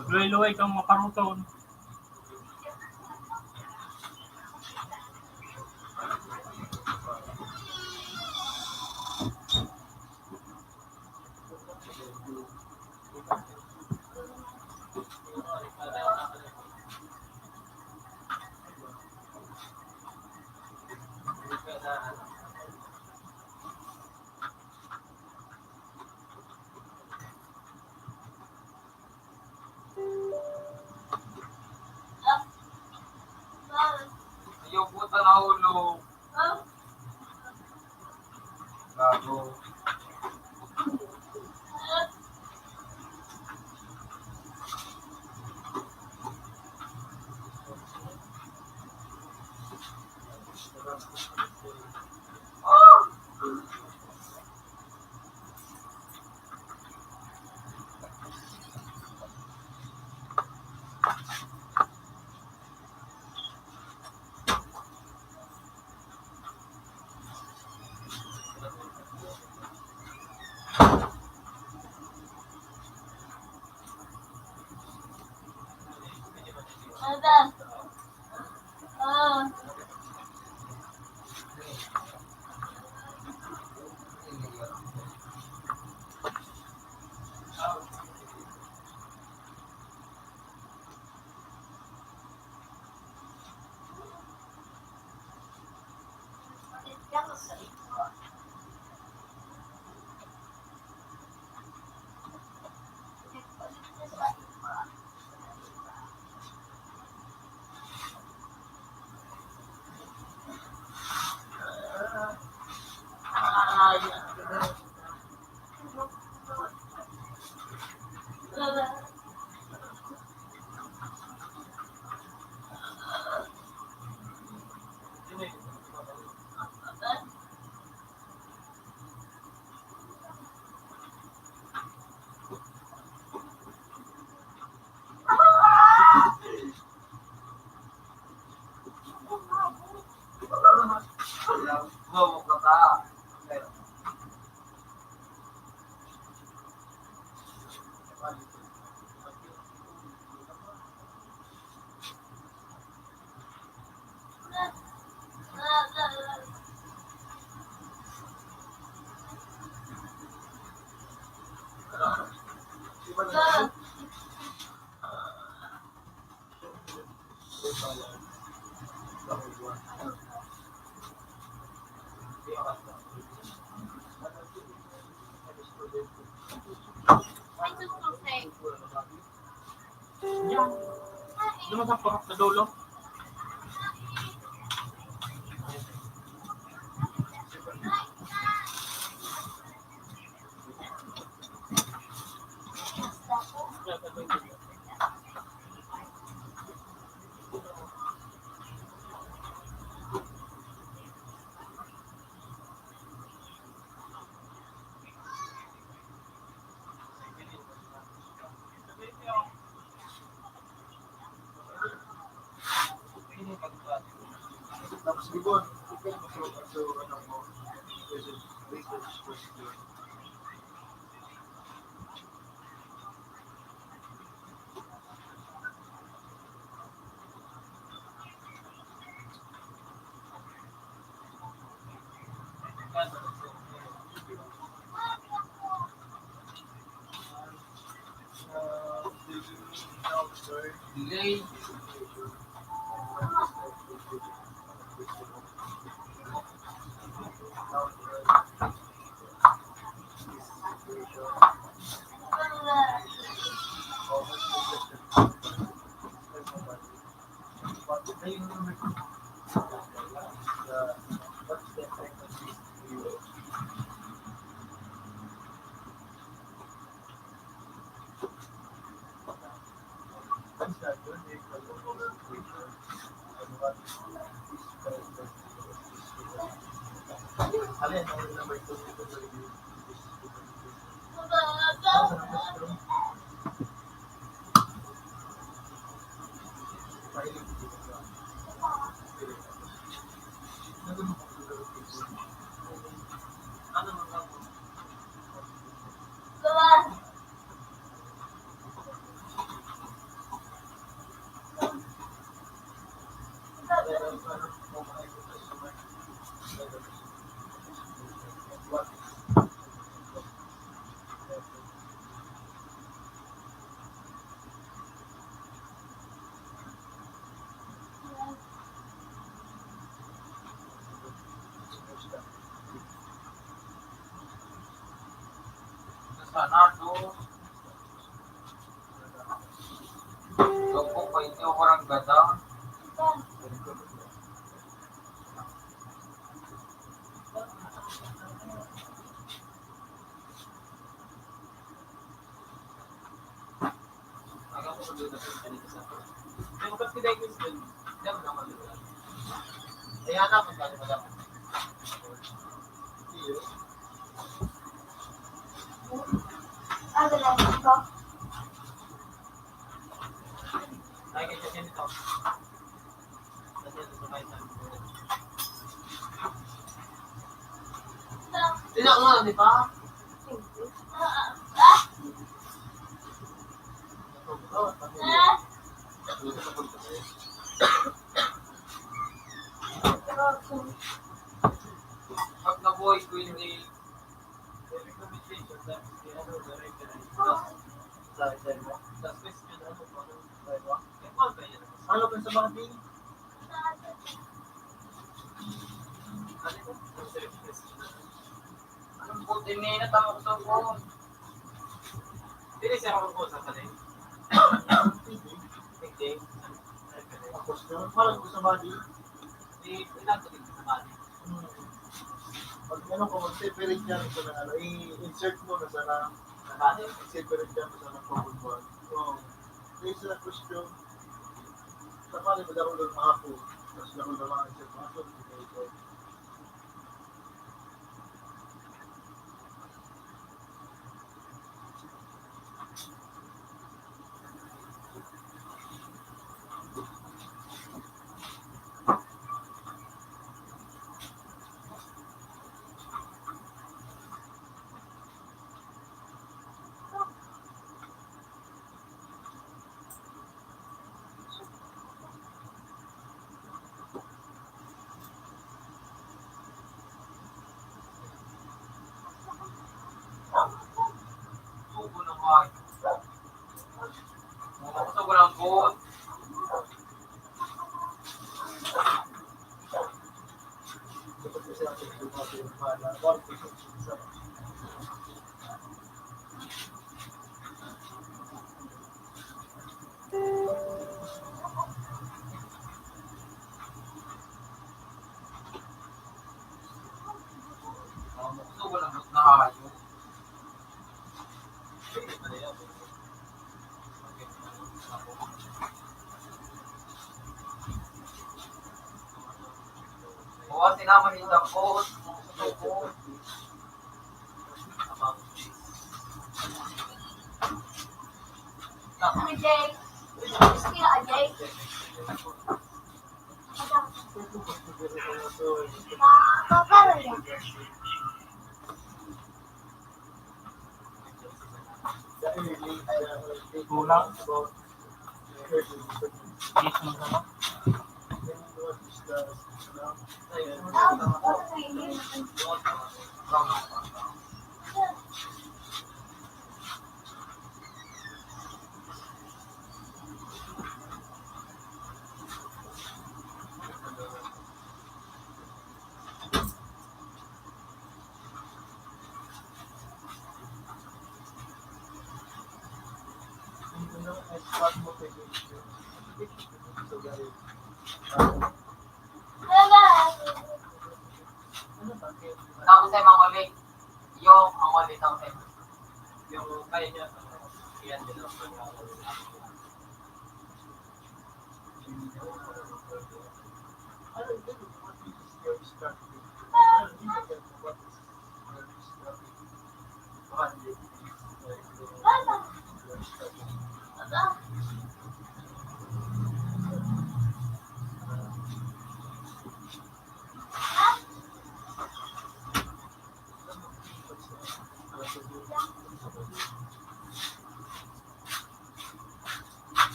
Magluway-luway kang maparuton. Ayaw po sa ulo. Gago. Yan. Lumabas pa sa dulo. Sana to. Loko pa inyo, kurang gata. Tina nga, di ba? Pag nabuhay ko yung recommendation, tapos kaya ano, direct na rin. Tapos, sa, sa, sa question, ano, ano, ano, ano, ano, ano, ano, ano, Anong puti, minat ang uso ko. Dili siya ako po sa kanil. Hindi. Tapos, parang gusto ba di? Di, ilang ko din sa bali. Hmm. Pag ano ko, mag-separate yan sa mga ano, i-insert mo na sana. Sa bali. Mag-separate yan sa mga pagbubuan. Oo. Yung sa question, sa bali, madakol doon mahapon. Tapos dakol na mga insert mahapon. Bukas sila manindang ko. Ano, Jay? Gusto ka, Jay? Kulang. Yes, no, no. Tao sa mga ulit. Yung ang ulit ang ulit. Yung kaya niya, yan din ang pag-aaral.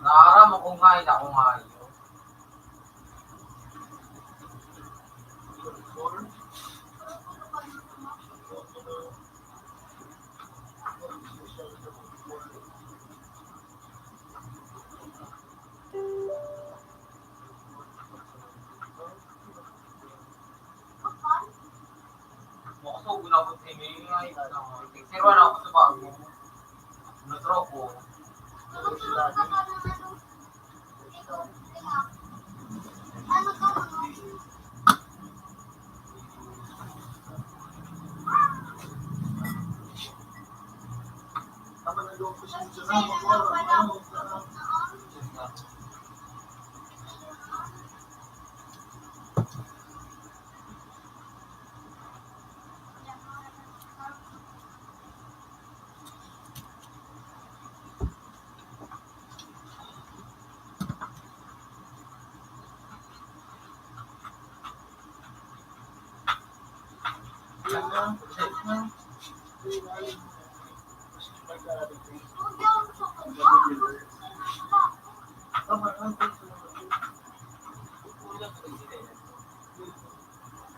Naaram mo kung haen ako ngayo. Makasugo na ako sa ingay. Nagsiruan ako sa bago. Natro ko.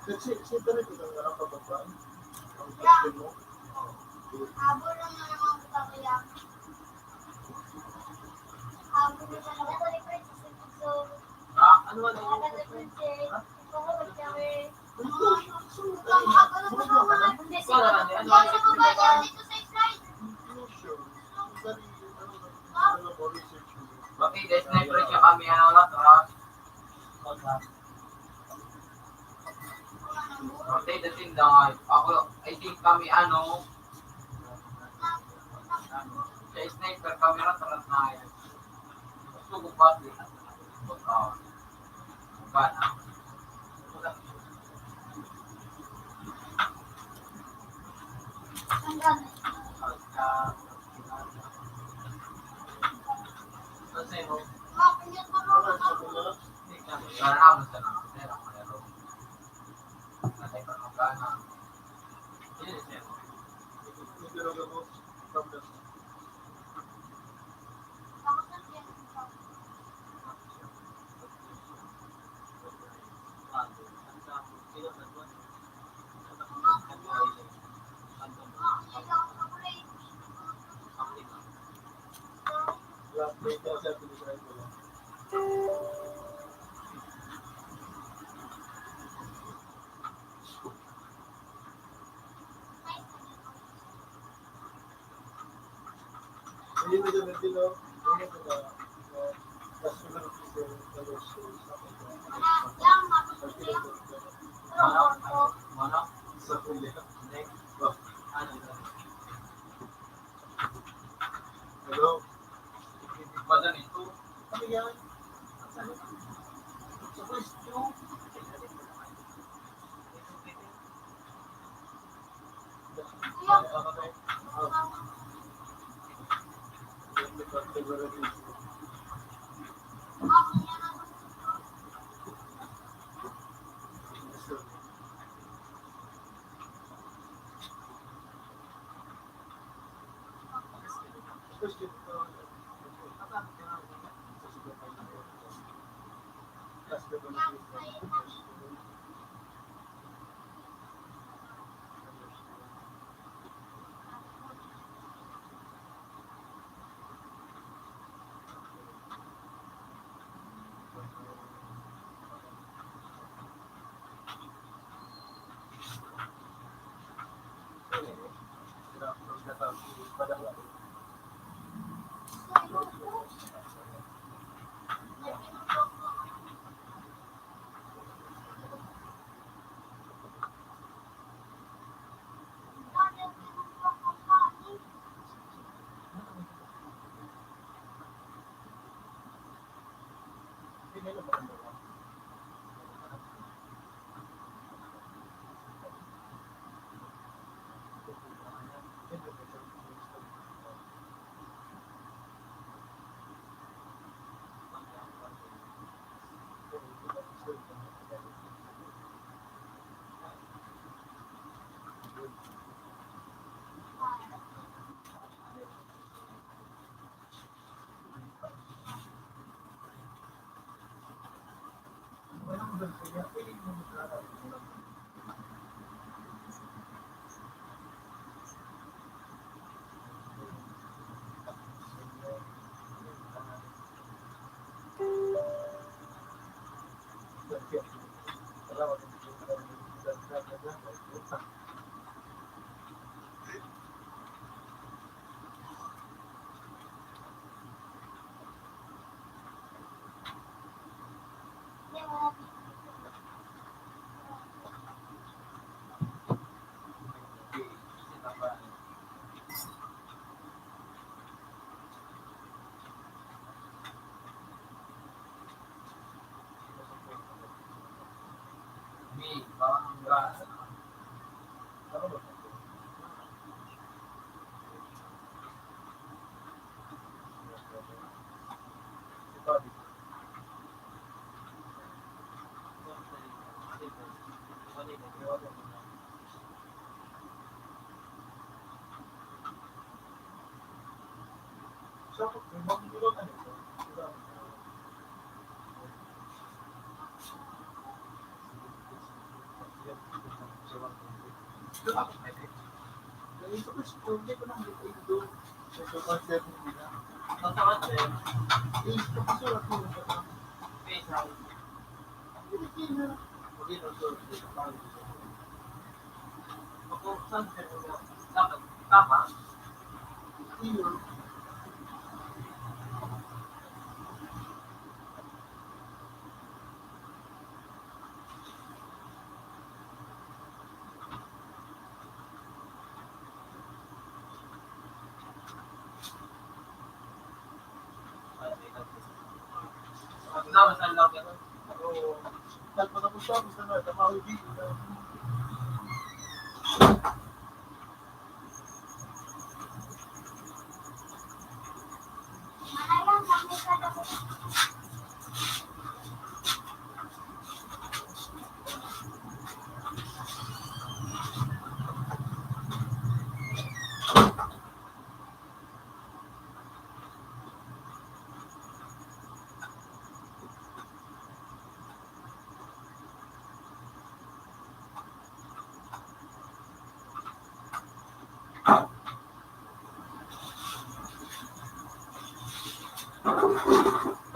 Kasi, siyempre, ito na lang pababa. Ang question mo. Habol lang na naman kita, kuya. Habol na talaga. Ano, ano? Bakit? Sniper siya kami, ano, lahat, ha? Pagka. Pati dating dahil ako, I think kami, ano, sa sniper camera, tarat na yun. Gusto ko ba, di na, pagka, ba na. Pagka, kasi, no, Hello? Ano yan? Sa first two,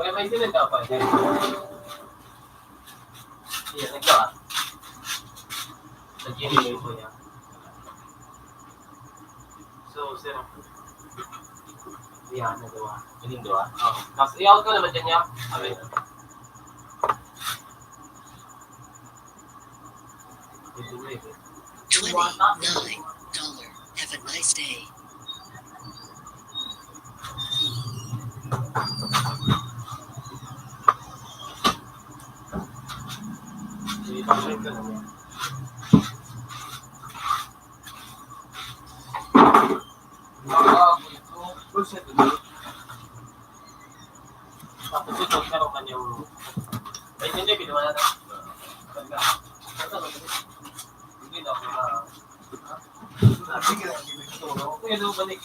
May, may sila dapat. Yan, ito ah. Sa Gmail ko yan. So, sir. Yan, nagawa. Galing, di ba? Oo. Tapos, i-out ko naman dyan, yan. Sabi. Twenty-nine dollar. Have a nice day. Tapos ito, pero kanyang, ay, hindi, hindi naman natin. Hindi na ako na, ha? Hindi na ako na, hindi na ako na, hindi na ako na,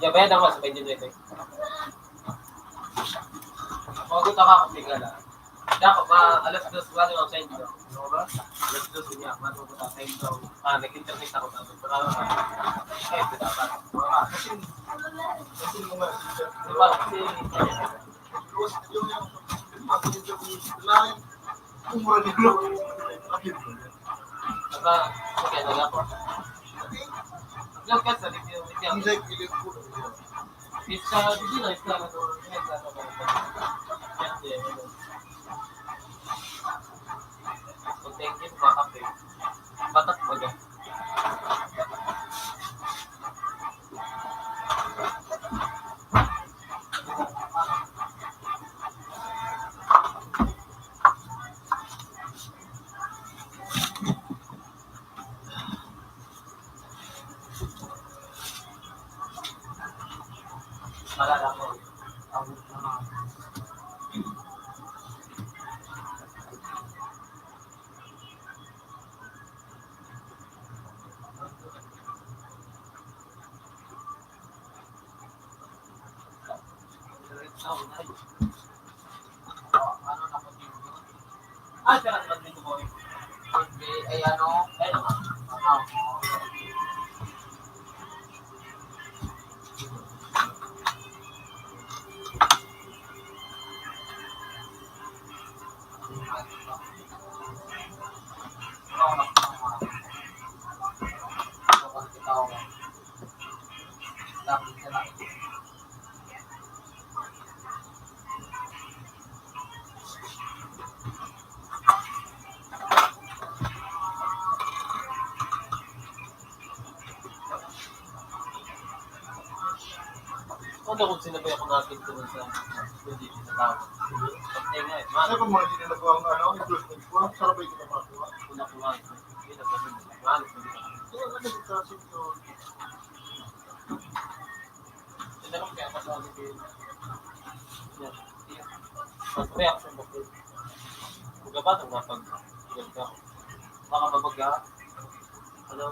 Ya, bayad ako sa twenty twenty. Magot ako, kapigla na. Dapat ba, alas dos, wala akong time, no? Ano ba? Alas dos niya, wala akong time, no? Ah, nag-internet ako, sabi ko, ah, eh, dapat. Ah, kasi, kasi, diba, kasi, Saka, okay na lang po. Diyan ka sa review, review. Hindi, hindi po. Isa, hindi na, isa na to. Isa na to. Thank you, mga kape. Batak baga. Ay, sarap naman dito, boy. Ay, ano? Ay, ano? Ah, Ano kung sinabi ako natin ko sa, hindi sa tao? Patay nga eh. Ano kung mga hindi na nagawa ang ano, improvement ko? Sarap ba yung ginagawa ko? Wala ko lang. Hindi na pwede. Wala ko lang. Kaya ano yung klase yun? Hindi naman kaya kasali ko yun. Yan. Ang reaction ko po. Magabat ang mga pag-, baka mabaga. Ano?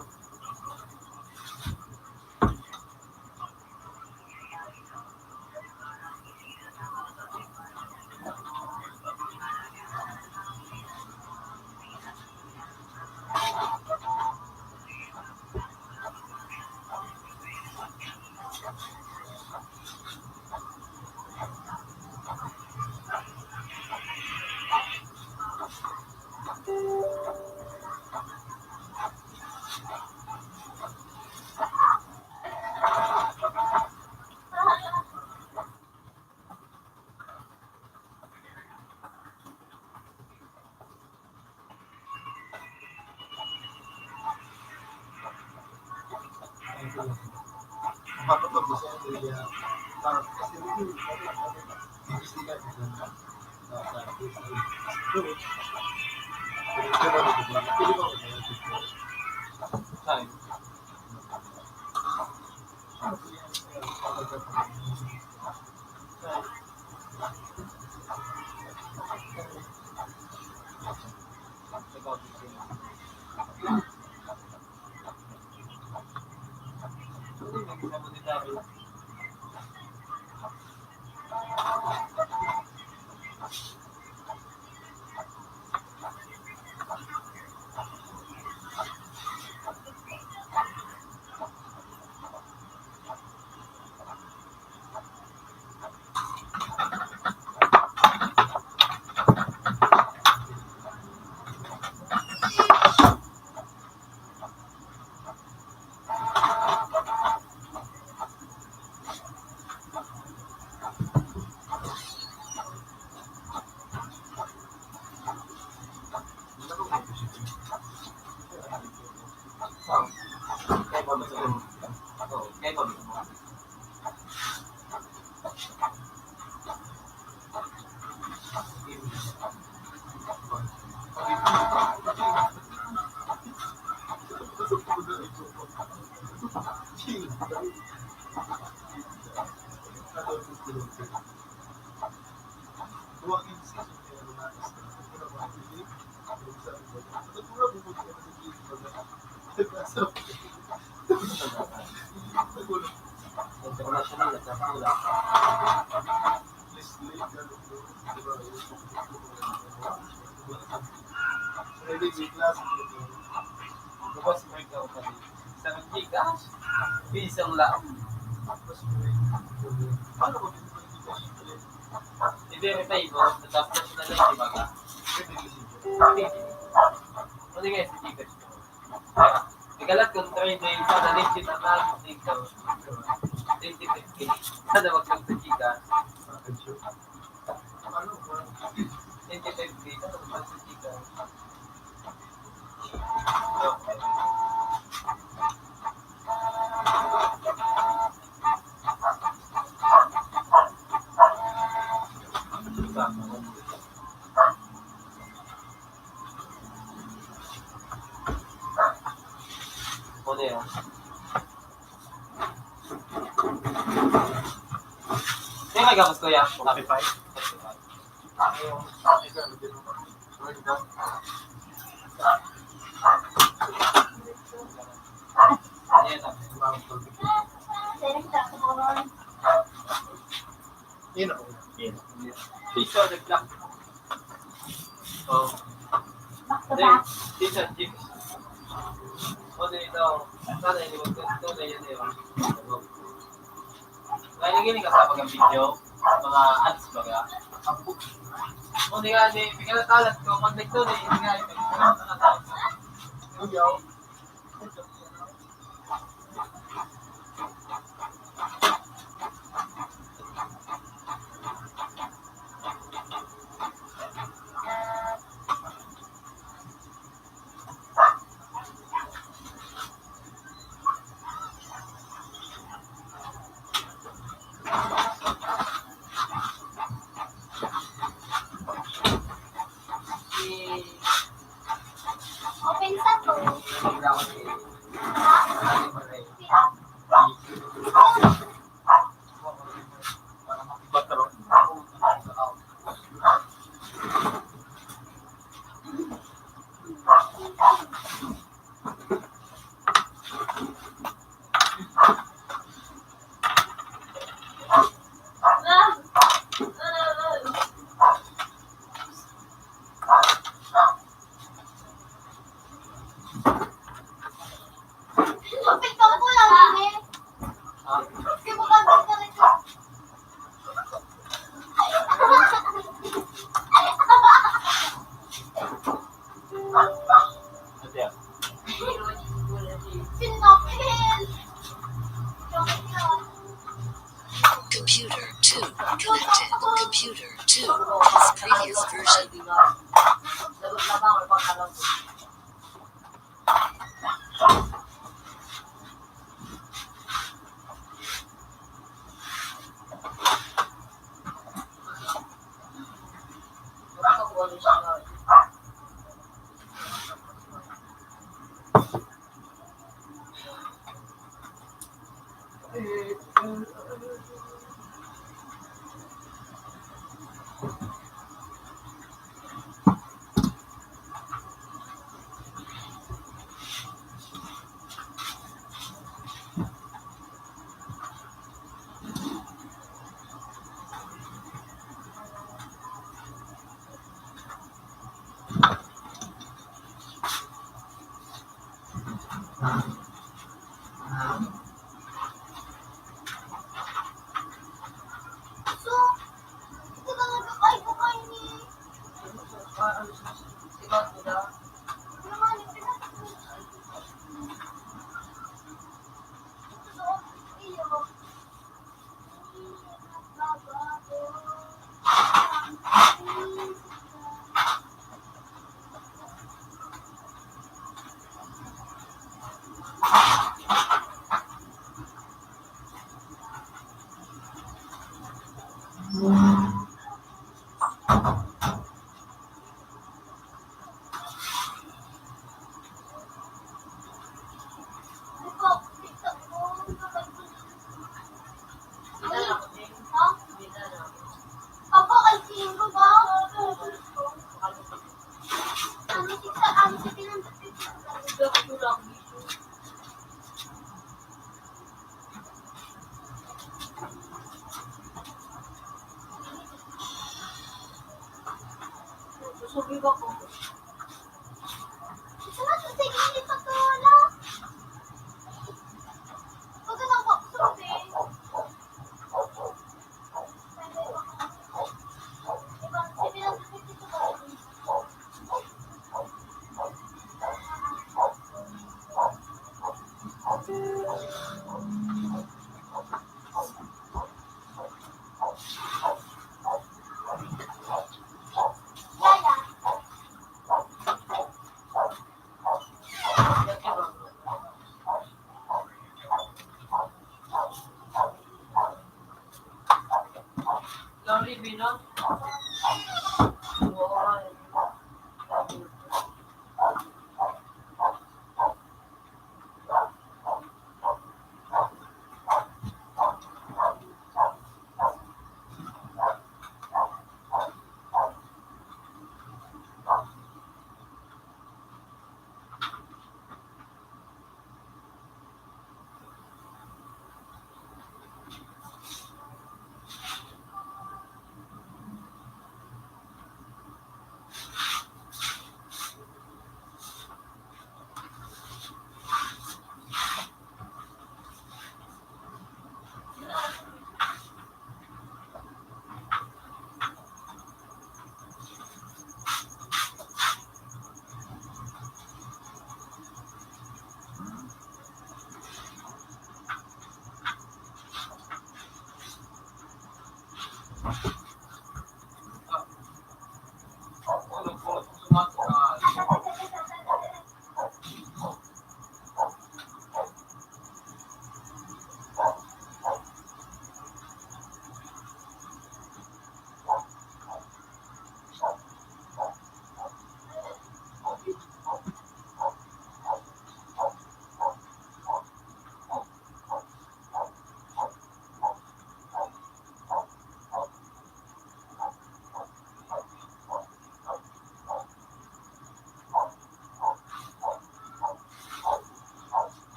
International at sakula. May klase dito. Tapos may ikaw pa rin. Isang Gcash, isang lang. Paano ko dito? I-verify mo, tapos na lang, di ba ka? Pwede. Ano nga yung Gcash ko? Ikalat kung three days, sa legit na lang, dito. Twenty fifty. Sana wag kang sa Gcash. Twenty fifty. Sana wag kang sa Gcash. Ano yan? Kaya may gabos, kuya? Shopify. Yun ako. Yun. Piso, nag-block. Oh. Back to back. Di, di siya, di. O, di ito. Sana hindi magkakita na yan, eh. Kaya lagi ni kasama ka video, mga ads baga. O, di nga, di, bigyan na talat ko, pag nagto, di, di nga, ito, mga talat ko. Video. Open sa to. Computer two connected. Computer two has previous version.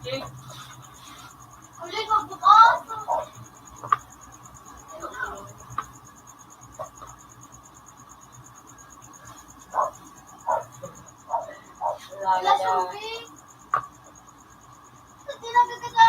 Ulit magbukas. Wala na. Wala siyang pink. Hindi na gaganda.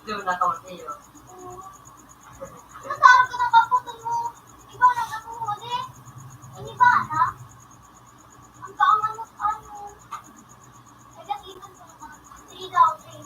Yung nakaw niyo. Natarong ka na kaputol mo. Ikaw na nakuhuli. Iniba na. Ang kaangan mo, ano? Nagasiman ko naman. Sige daw, sige.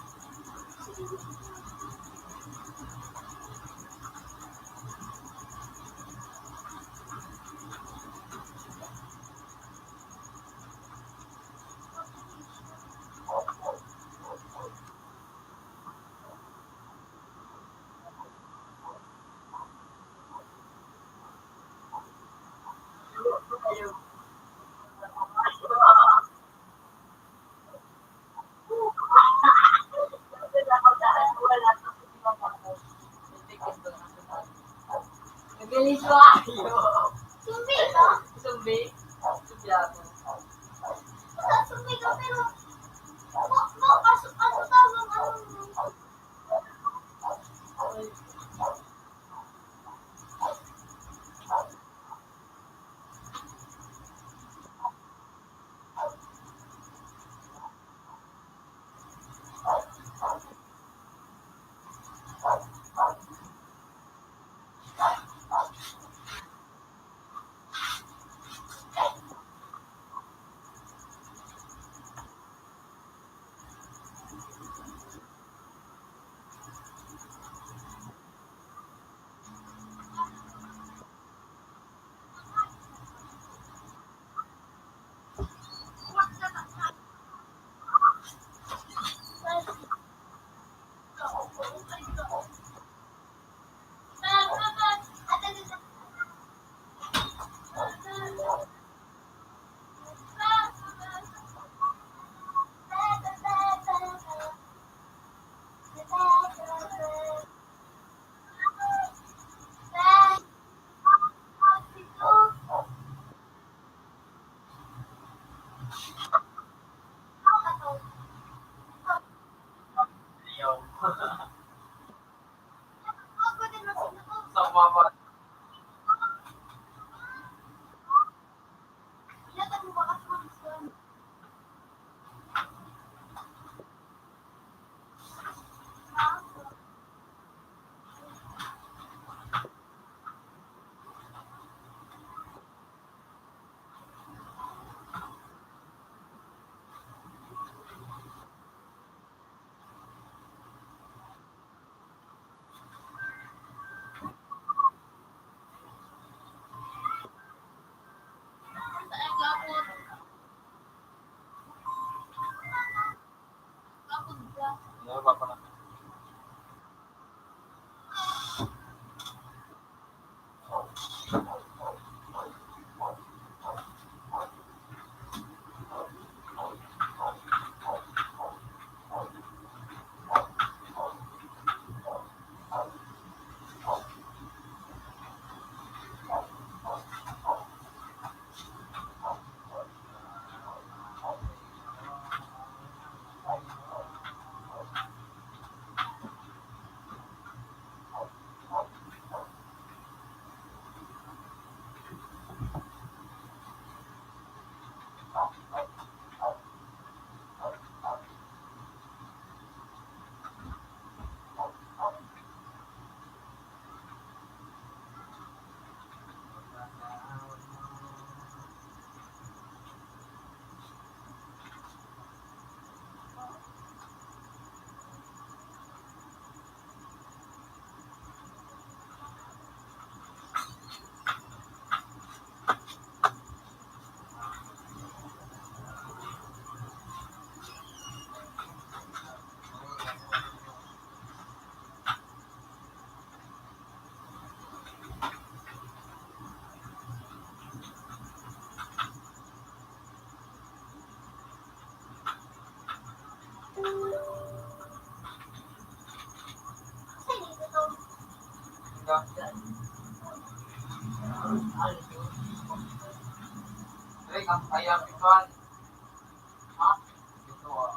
Nagaligo ayo. Sumbi ka? Sumbi? Sumbi ako. Sumbi ka, pero, ma-, ma-, kaso, ano tawag, ano? Ayaw. Sa mga pa- Ano ba pala? Ay, ang kaya, Pipan. Ha? Ito, ah.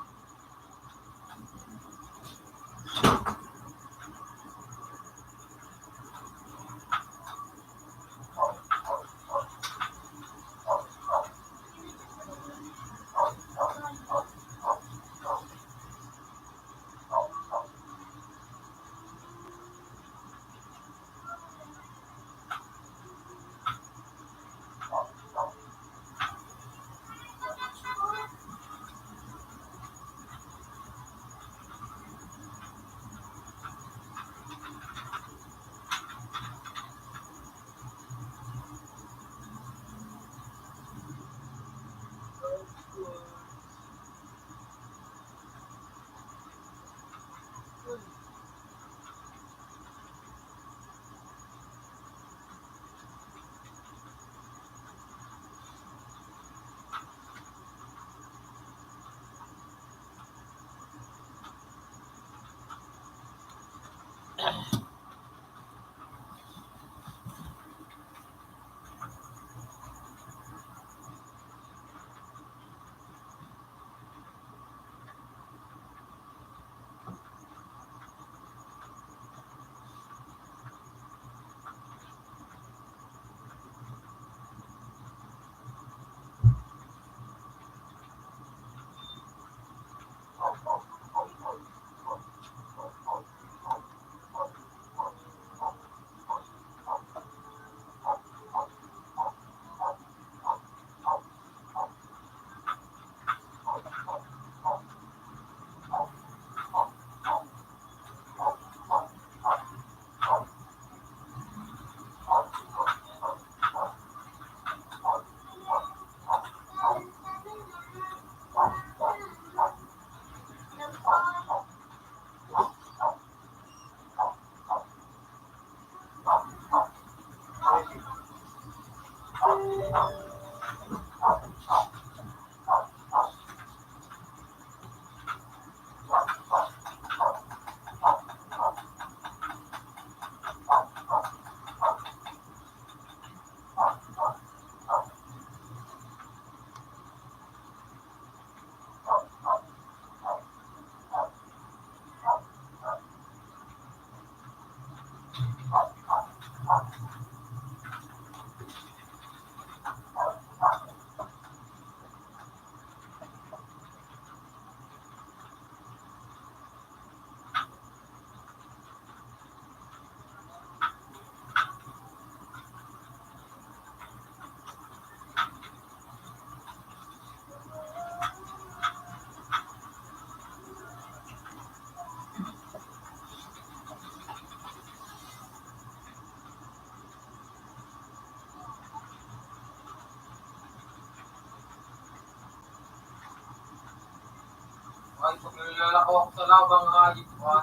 Ay, pag naglalako ako sa labang, ayos pa.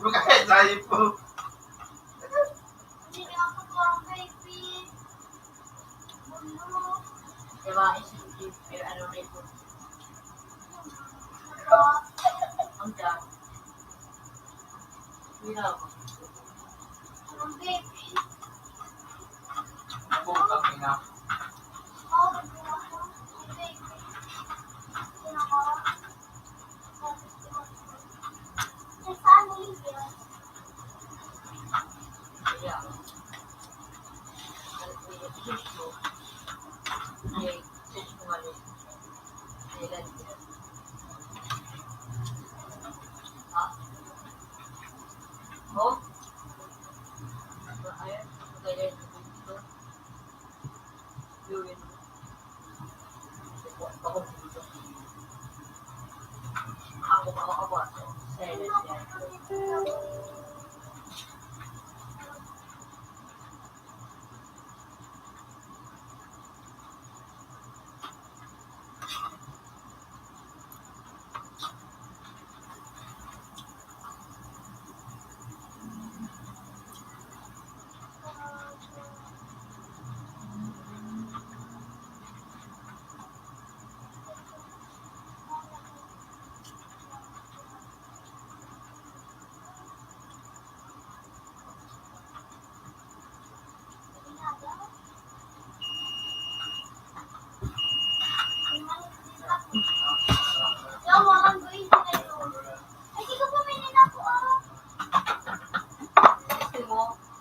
Buka kayo sa ipo. Diba, isip ko, pero ano rin po. Ang dami. Hirap. Ang baby. Putang ina.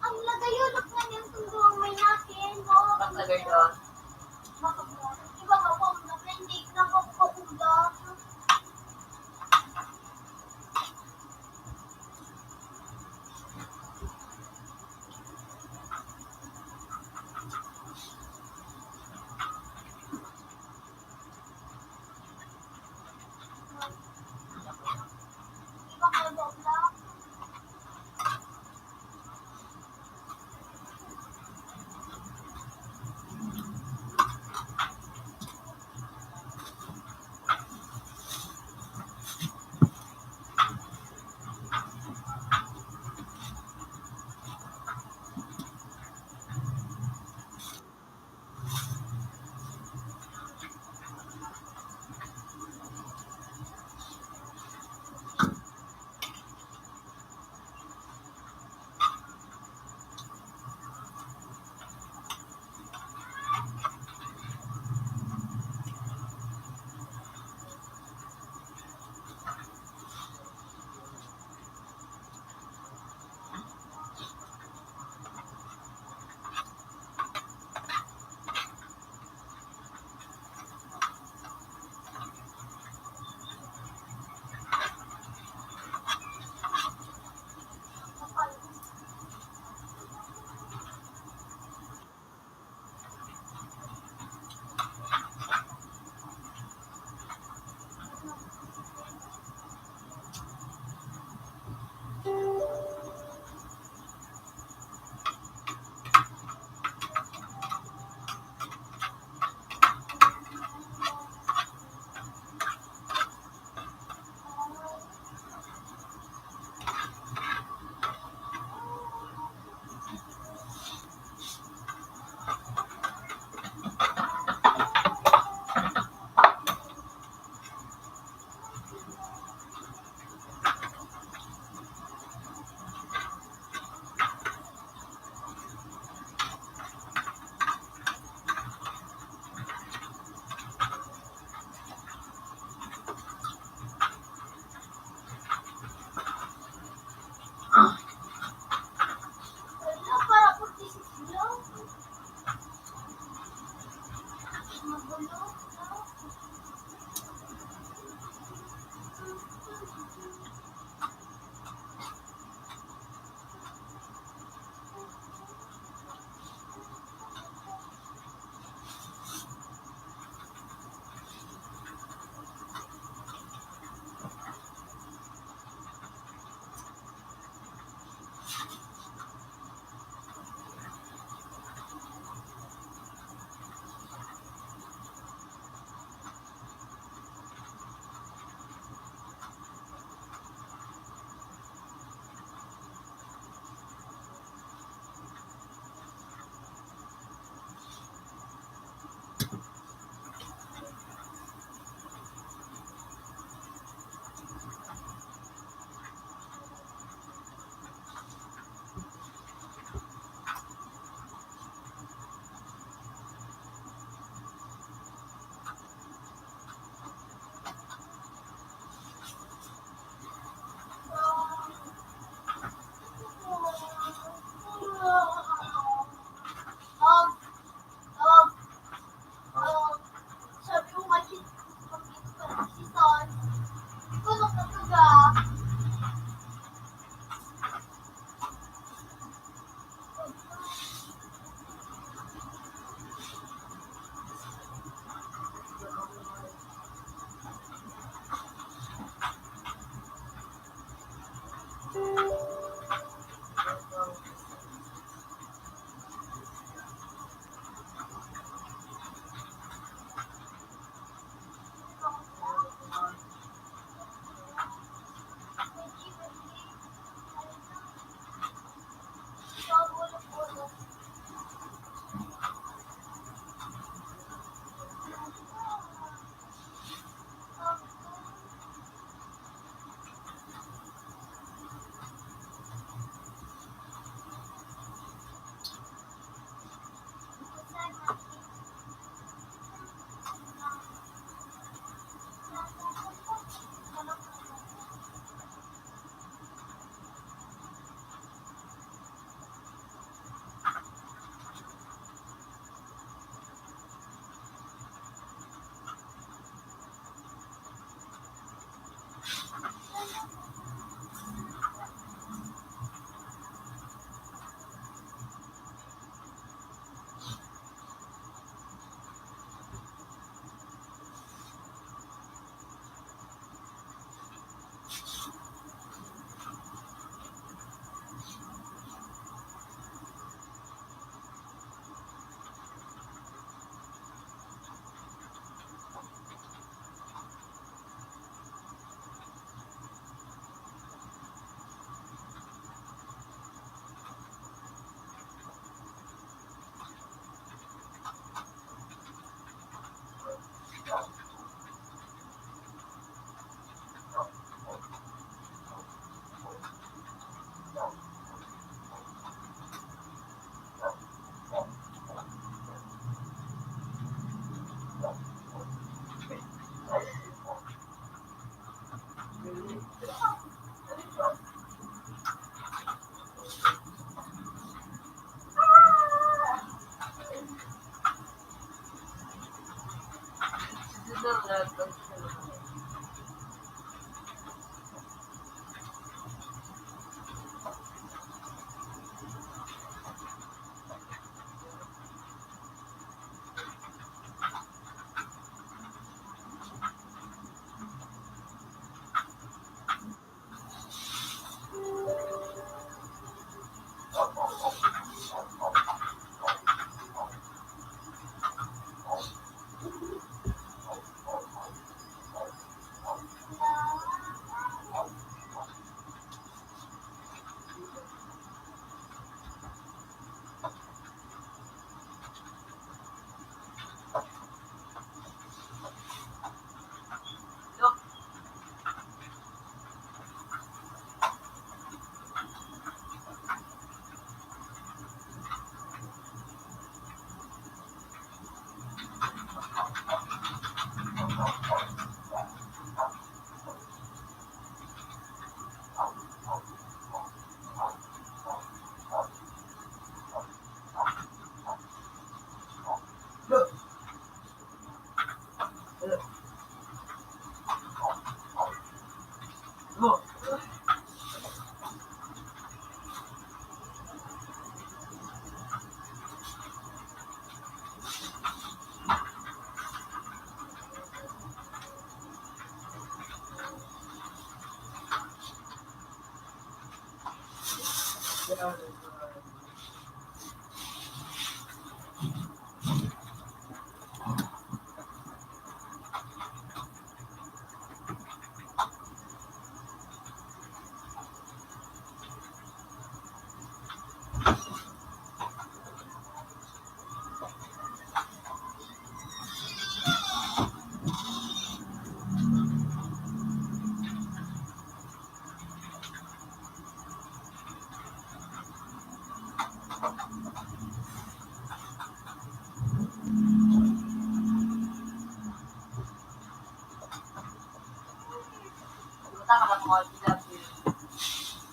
Ang lagayulok nga niyang tundong may natin, no? Ang lagay doon. Iba nga po, ang lagay, hindi na magpapula.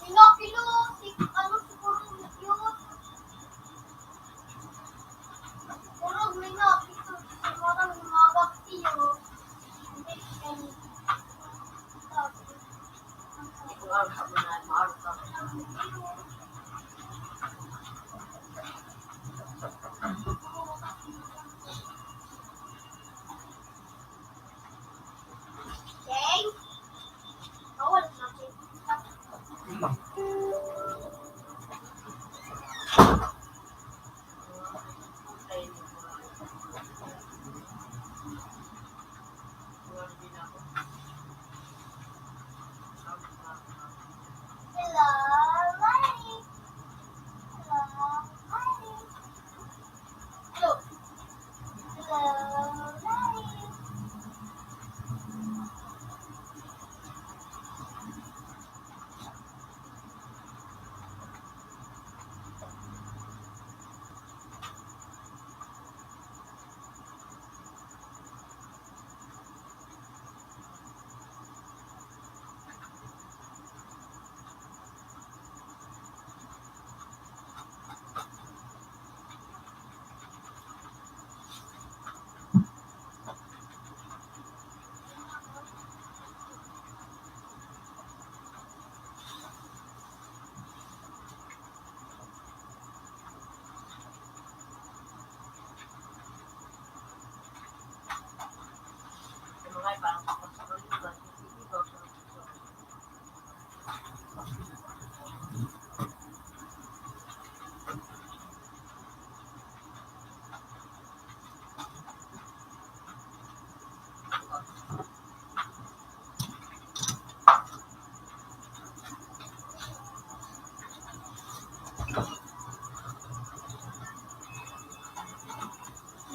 Minapilo, si, ano, siguro yun. Siguro minapilo, siguro mga baktiyo. Hindi, ganun.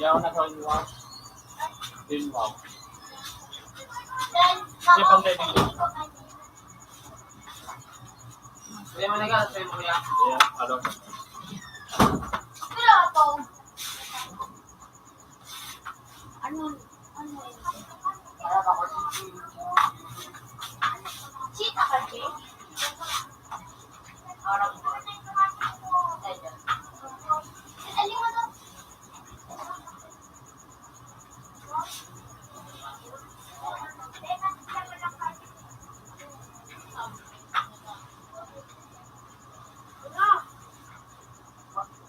Yaw na sa inyo. Inyo. Hindi pang ready. Kaya mo na ka, kaya mo kaya. Yeah, ano? Ano? Ano? Sita ka, Jay? Parang,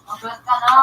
Magsulat ka, no?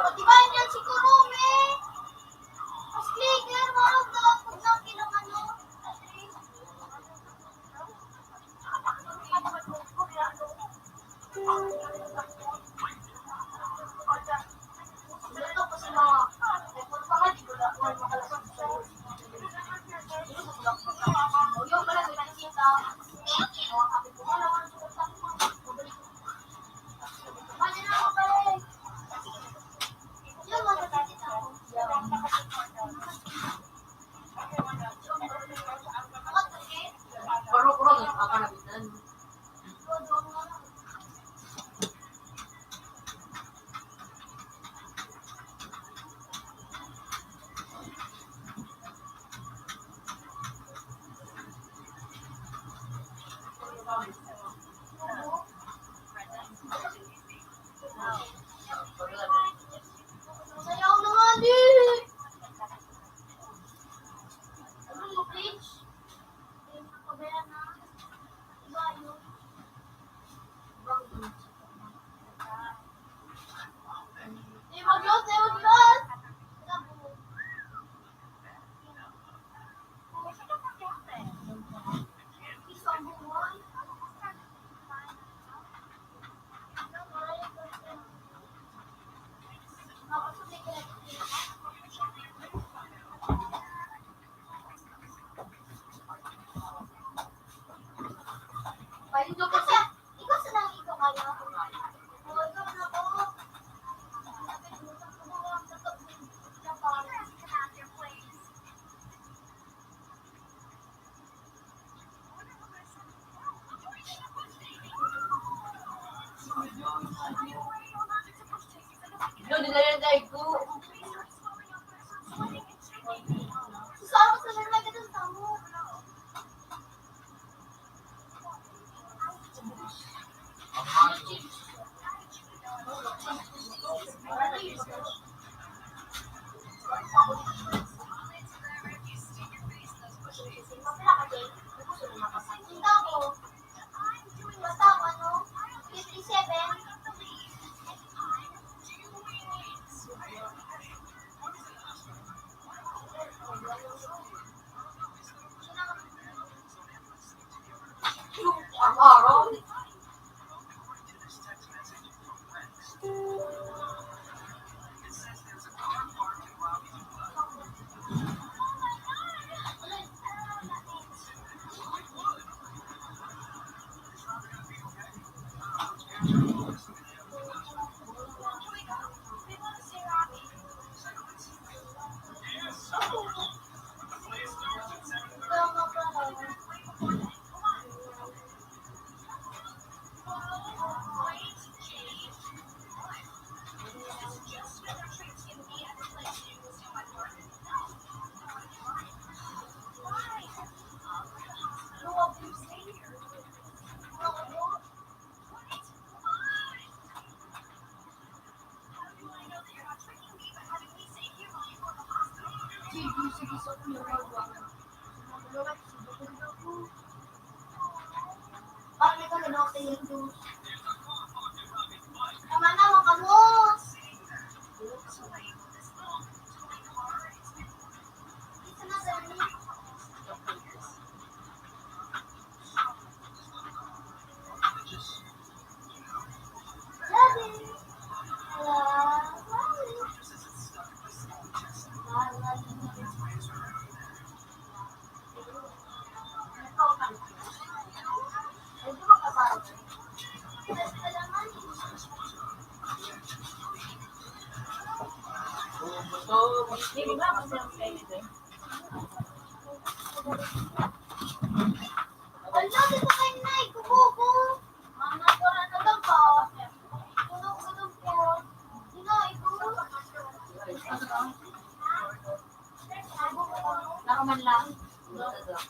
Pati ba yan si Kurumi? Mas clear, marag dapat na kinamano. Sayaw na nga, di! Ano yung bridge? Yung kabayan na, iba yung bridge. Di, mag-load, di, mag-load! Pahinto ko siya. Ikaw sa nang ikaw kaya ako. Oo, ikaw na ako. Yun, nila yung dahil ko. Susama sa mga gatong tamo.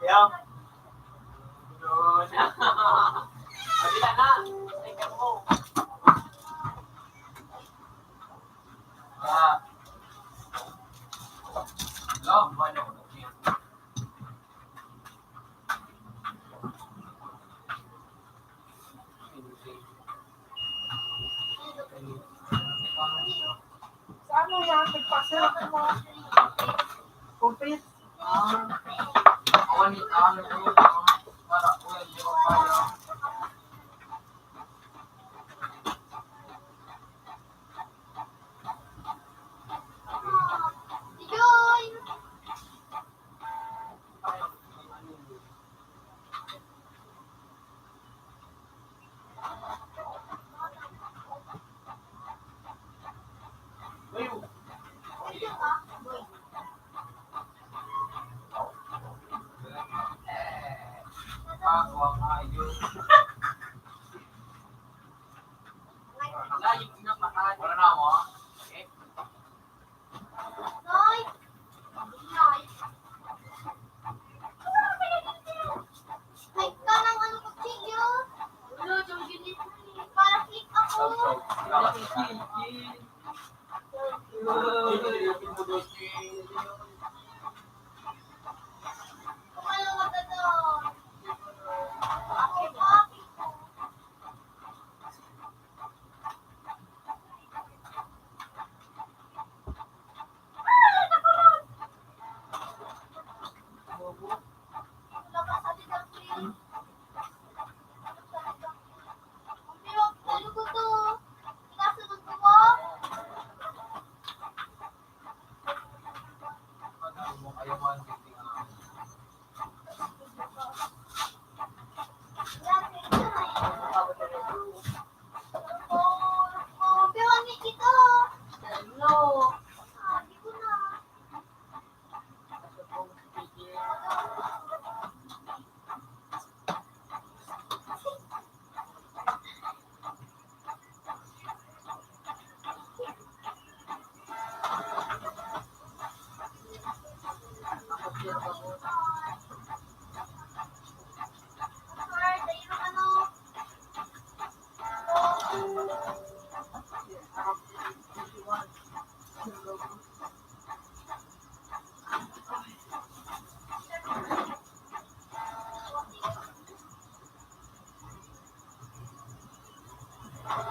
Kaya, yun. Pagkita na. Tingnan mo. Ah. Love, ano? Sa ano yan? Nagpasok mo? Kumpit? Ah. Awan ni, ano, ano, para, uy, di ba, para? Wala na mo? Ay, ka ng ano, kutsilyo? Wala, yung ginit. Para click ako. Kumalawa ka doon. Ako, papi.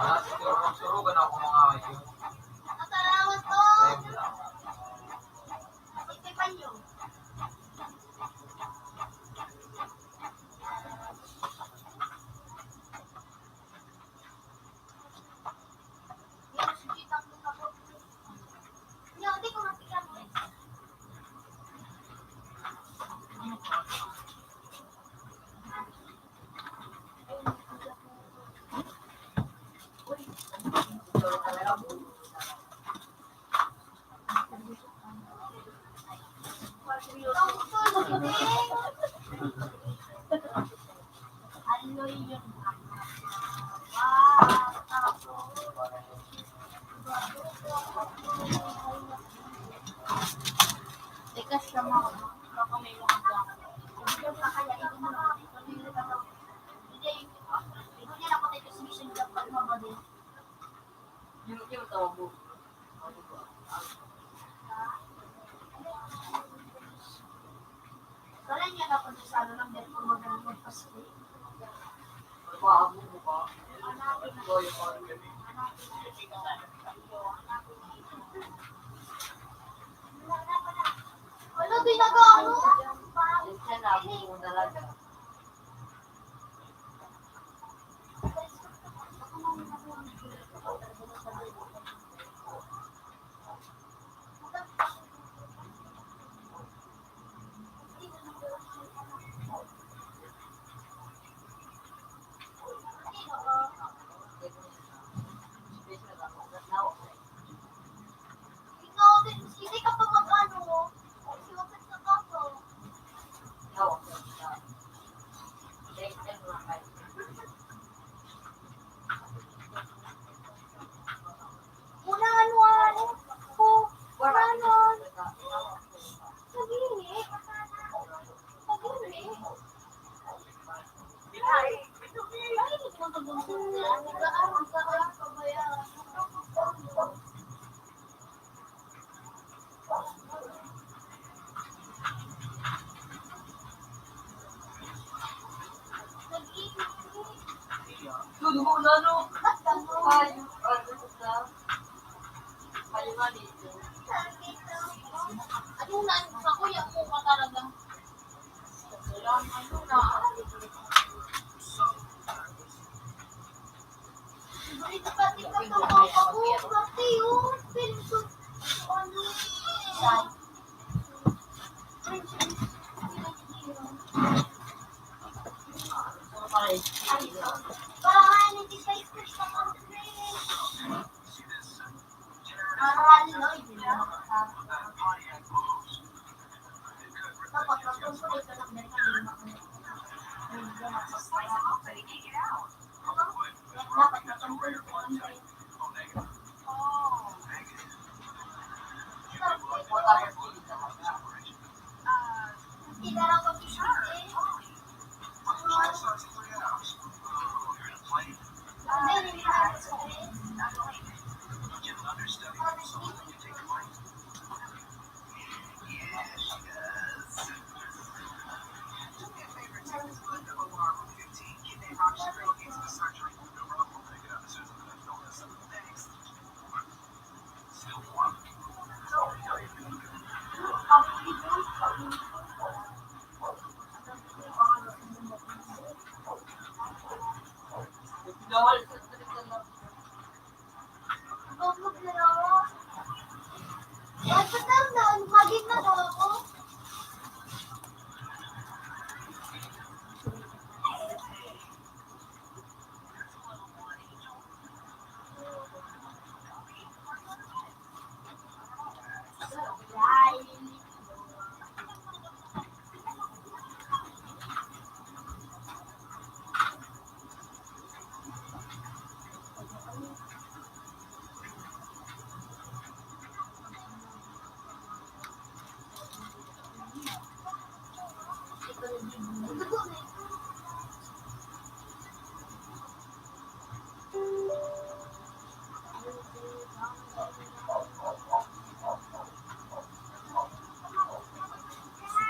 Ah, surugan ako mga ayun. Nakatarawan to. Ayun lang. Ito pa yun. Teka, siya, ma-, baka may mga gamit. Yun, yun, tawag mo. Wala niya dapat sa ano lang, dahil kung magaling magpasko. Ano ginagawa mo? Yan, sinabi mo talaga. Dudugo na, no? Ay, ano ka? Kayo nga dito. Ano na, sa kuya mo ka talaga? Wala, ano na. Ito pati ka sa papa ko, pati yung pinso. Ano?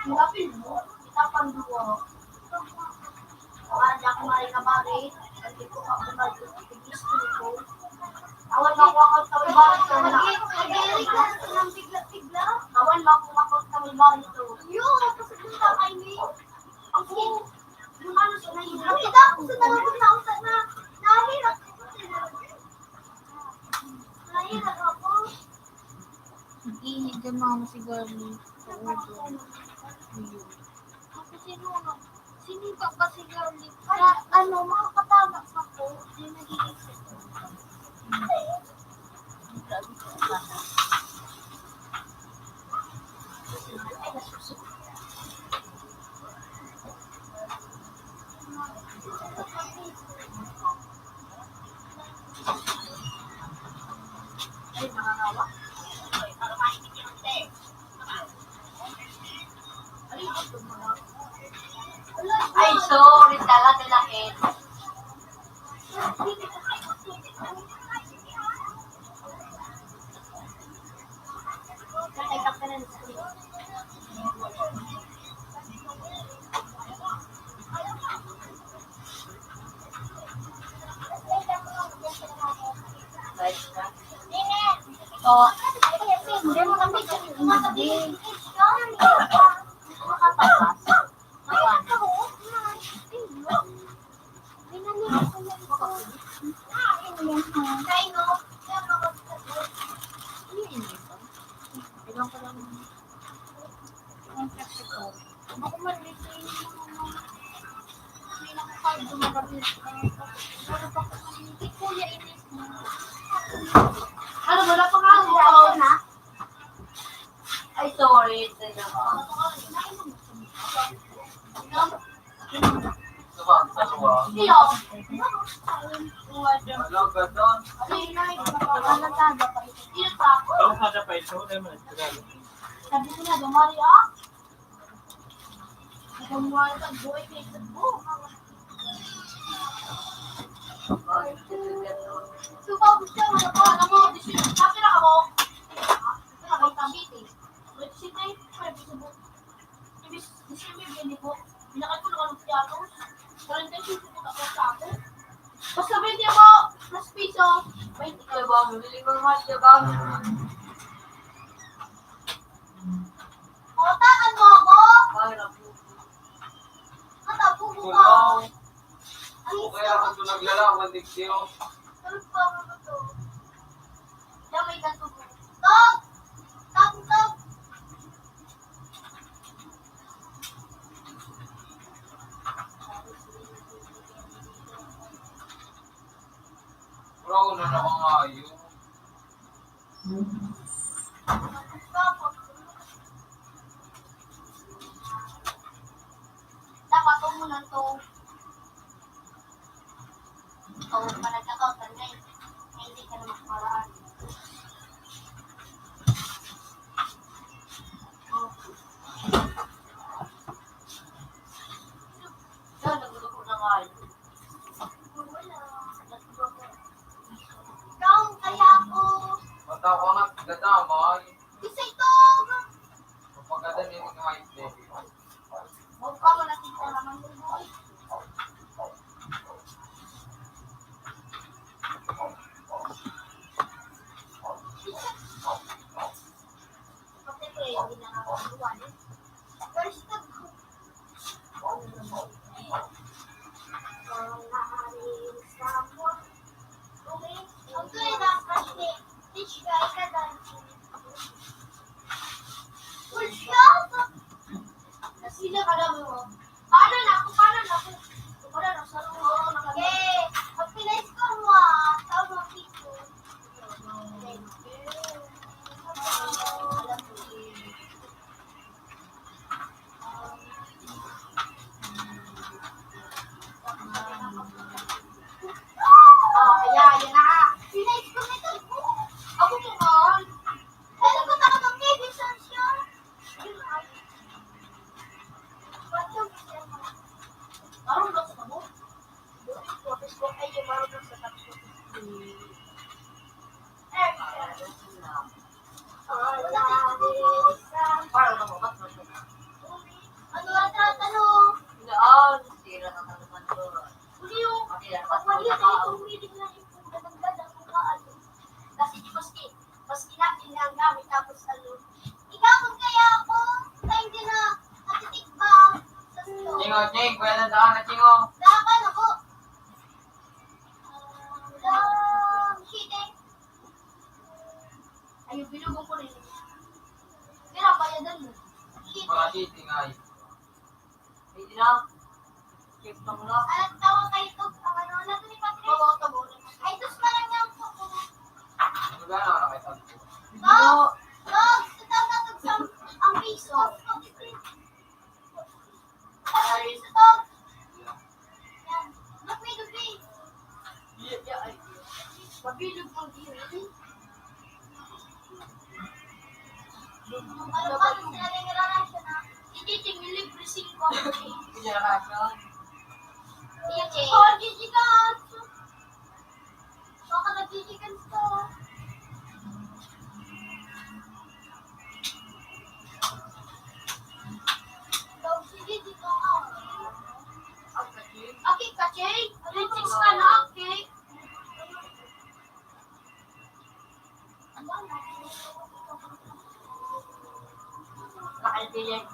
Ang apil mo, itapang duwa. Wala di ako maray na bagay. Ang tipo ka kung mag-, gusto ko. Awan mo ako ang tawag bagay ko na. Nag-, nag-iirig na sa nang bigla-bigla. Awan mo ako ang tawag bagay ko. Yun, kasi kung tatay ni, ako, yung ano siya, nahihirap. Kita ako sa talagang tao sa na, nahihirap. Nahihirap ako. Nag-iinig ka, mama, si Garly. Sa ulo. Ayun. Ako, sino, sinipa pa si Garly? Sa, ano, makakatama pa po. Yung nag-iisip. Grabe ko. Ay, sorry talaga, lahat. Oh, hindi mo kami hindi makatakas. Ano ba, napakaano na? Ay, sorry. Sabi ko na, dumari ah. Nagkamuha sa buhay kay Cebu. Nalilingkod mo siya ba? Pautakan mo ako? Ay, naku. Matapo mo ka. Wala. Ang Okay, ako ito naglalaman, di siyo. Tulog pa ako ito. Diyan may katubo. Tog! Tog! Tog! Bro, ano na kayo? Dapat umunan to. Ikaw pa nagkakautan na eh. Ay, hindi ka na magparaan. Yan, nagulo ko na nga yun. Ikaw, kaya ako. Mata ko nga, dadamay. Isa ito. Kapag ada na yung height, eh. Huwag pa mo nakita naman yung boy. Pati ko eh, hindi na nga ako buwan eh. First time ko. Sila ka daw mo. Paano na ako? Paano na ako? Wala na, sa loob na kami. Eh, pag pinaisip ko mo, ah, tawag mo, pito. Ah, kaya, yan na. Pinaisip ko na ito. Ako mo, ah. Kaya ko talagang may vision siya. Yun, ay. Ba't yung vision mo? Parang gusto mo? Tapos ko, ay, yung parang gusto ko. Ano ang tatanong? Sira na naman to. Uli yung, pag mali tayo, tumilig na yung ganda ng mukha, ano. Kasi di maski, maski natin na ang gamit, tapos ano. Ikaw, kung kaya ako, kaya hindi na natitikba sa store. Chingo, Ching, kuya lang saan na, Chingo? Dapat ako. Ah, shooting. Ayun, binugo ko rin. Pero bayadan mo. Shooting. Para shooting ay. Pwede na. Check lang na. Alam, tawag kayo ito. Ang ano, ano ito ni Patrick? Oo, tabo. Ay, dos pa lang yan po. Ano ba na, ano kayo sabi ko? Dog! Dog! Sa tawag na ito sa ang piso. Ay, sa tawag. Yan. Look, may gabi. Iya, iya, ay. Mabilog mong diri. Ano ba yung sinabi ni Rara siya na? Hindi, tingin libre singko. Iya, Rara. Iya, Jay. Oh, Gigi ka. Baka nag-Gigi ka nito. Daw, sige, dito ka. Aki, ka, Jay? Twenty-six ka na, okay? Bakit, Jay?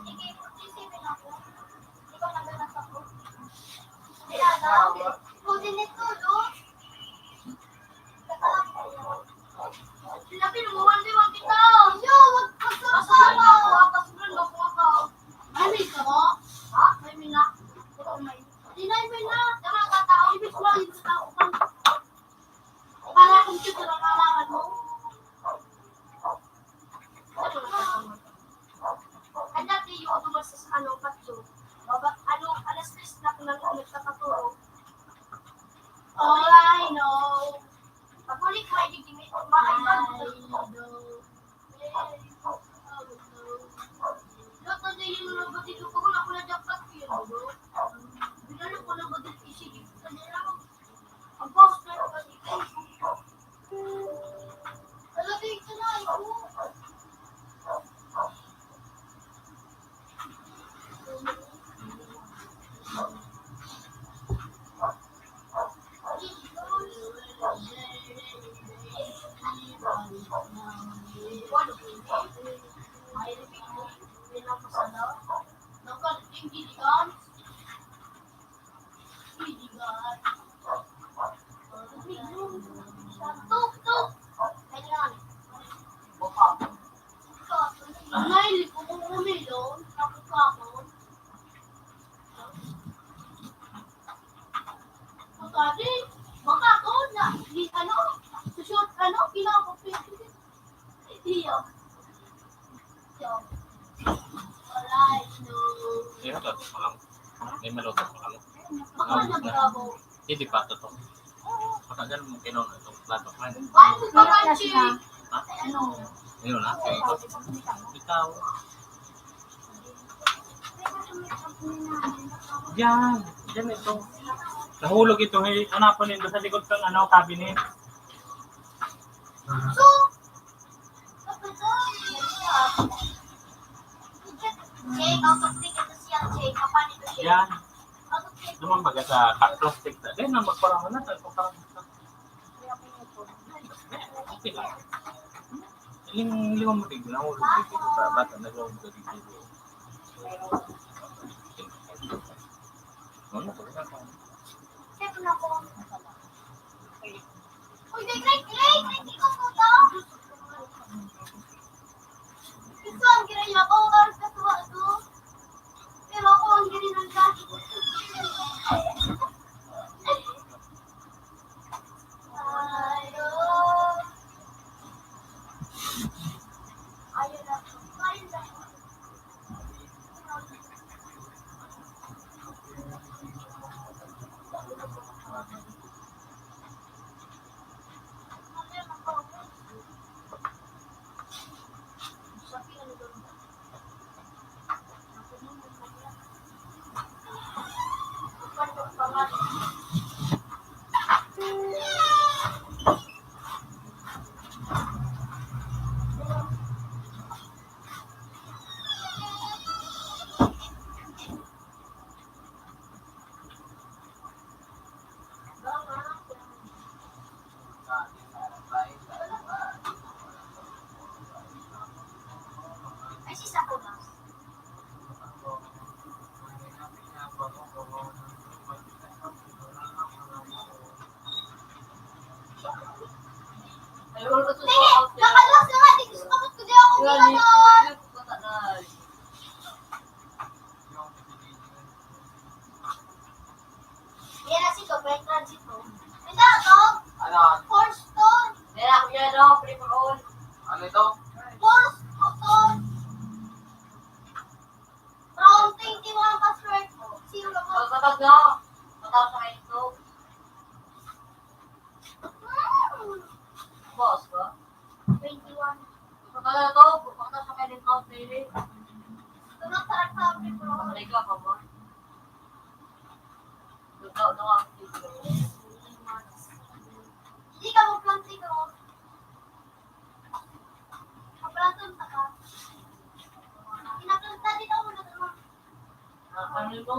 Sige, forty-seven ako. Ikaw na ganap ako. Wala na. Pwede nito, no? Sinabi, lumuwan-liwan kita. Yo, wag ka sa kasama. Pasulan ako, pasulan ako, ako. May mail ka mo? Ha? May mail na? Oo, may. Hindi na, may na. Tama ka, tao. Ibig mo, ibig tao. Para computer ang kalaban mo. Ang dati yung dumas sa ano, patyo. Baba, ano, alas tres na ako nang nagkakatulog. All I know. Pagbalik ko, ay di kimi-, maayban ko. Lahat na dahil yung mga batid ko, pag wala ko na dapat yun, ano? Binalik ko na batid, isip ko na lang. Ang boss, pero batid ko. Talaga, ito na, ito. Tok, tok. Ganyan. May libo, umilo, tapos ako. Pagkati, baka ako na, di, ano, susunod, ano, pinapapit. Iyo. Iyo. Alright, no. May maluto pa kamo. May maluto pa kamo. Baka Naubos na. Nagbabaw. Hindi pa, totoo. Matagal mong kinuha itong plato, man. Ay, Wala na crunchy. Sila. Ha? Ano? Ayun na, okay. Ikaw. Diyan. Diyan ito. Nahulog ito. Hey, hanapon nito sa likod ng ano, cabinet. So, Jay, kapag ito siya, Jay, kapan ito siya? Yan. Duman baga sa ka-, plastic na. Dahil na magparang na, parang Okay lang. Lim-, lima mo tignan, ulo dito sa bata, nag-ulo dito. Ano na, Uy, Greg, Greg, Greg, Greg, ikaw po to? Gusto ang ginaya ko, oras ka tuwa to. Pero ako ang ginaya ng dati. Ayaw. Ayaw na. Ayaw na. Ay, si Sakuya. Dali, nakalas na nga, di gusto ko, di ako Yan, umiinom. Yan na si Sobrang Transito. Ito, ito. Ano? Four stone. Meron ako yan, no? Free for all. Ano ito? Four stone. Round twenty-one password ko. Zero ko. Pagkatag na. Patapos na ito. Hmm. Boss ba? Twenty-one. Pagkatag na to, pagkatapos na kayo ng count daily. Tulog sa ragsabi, bro. Sanay ka pa ba? Ikaw, ikaw ang teacher. Hindi ka magplanti, bro. Kapalaton ta ka. Pinaplanta din ako na naman. Ah, ano ito?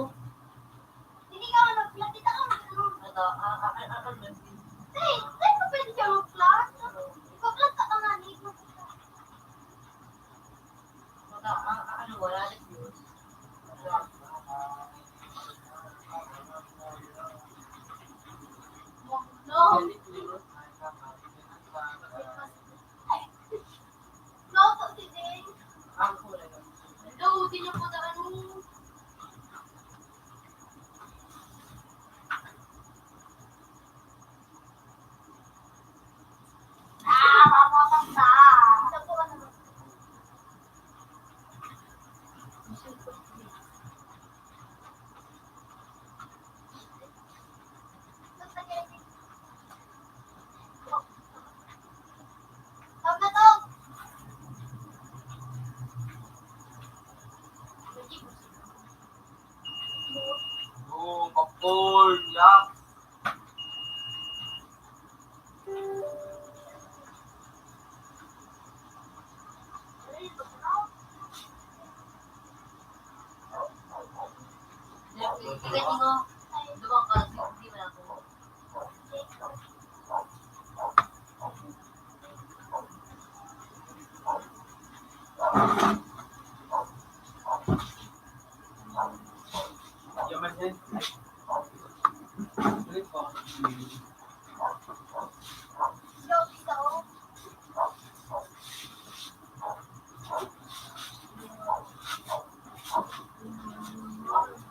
Hindi ka magplanti, ako na naman. Ito, ah, ah, ah, ah, ah, Hey, hindi mo pwede ka magplant? Ipaplanta ka nga, hindi mo. Baka, ah, ah, ano, wala na yun. No. Loto si Jane. Hello, di niyo po na ano. Ah, mama, mama. Oh, popcorn, yak.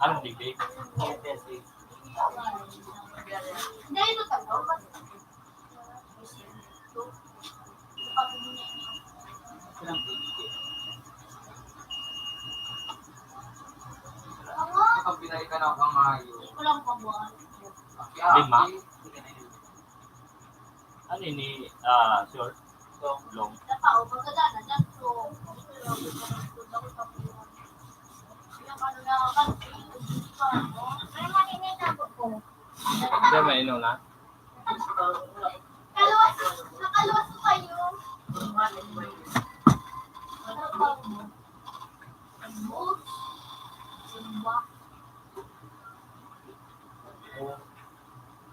Anong digdi? Kapag binalikan ako ng mayo. Lima? Ano ini, ah, short? Long. Long. Hindi, mainom na. Kaluwas, nakaluwas ko kayo.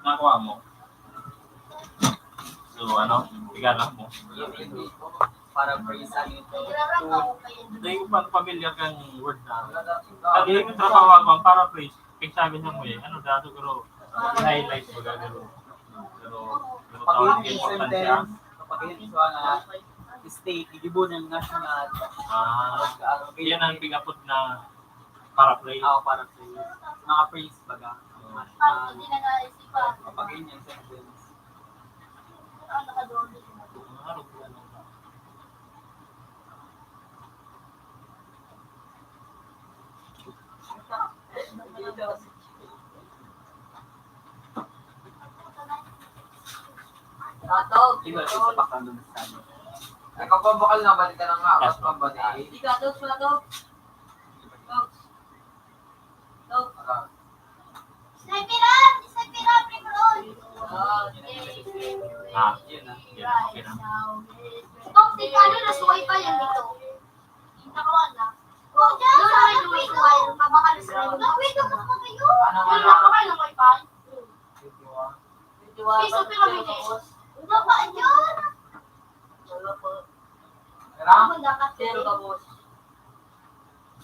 Nakuha mo. So, ano, tigana mo. Para praise ang ito. Dahil pa pamilyar kang word na. Kaya yung trabaho ako, ang paraphrase, pagsabi niya mo eh, ano daw, siguro, highlight, baga, pero, pero, pero tawag importante, ah. Kapag yun, so, ano, state, gigibo ng national. Ah, yan ang pig-apod na paraphrase. Oo, paraphrase. Mga phrase, baga. Oo. National. Kapag yun yung sentence. Ah, nakadoon din. Ah, ano po, ano? Tato, di ba, isa pa kang lumisan? Ikaw po, bakal na, balik ka na nga. Yes, ma'am. Di ka, Dogs, wala, Dogs. Dogs. Dogs. Sniper up! Sniper up, Rimron! Ah, yun na, yun na. Okay na. Dogs, di ka, ano, nasuway pa yan dito. Nakawan na. Oh, dyan, sa may dulo, dulo, mabakal sa dulo. Nagkwento ka pa kayo? Ano, ano? Yun, nakawal ng wifi. Piso, piramide. Ano ba yun? Wala po. Tara. Ang dapat. Zero ka, boss.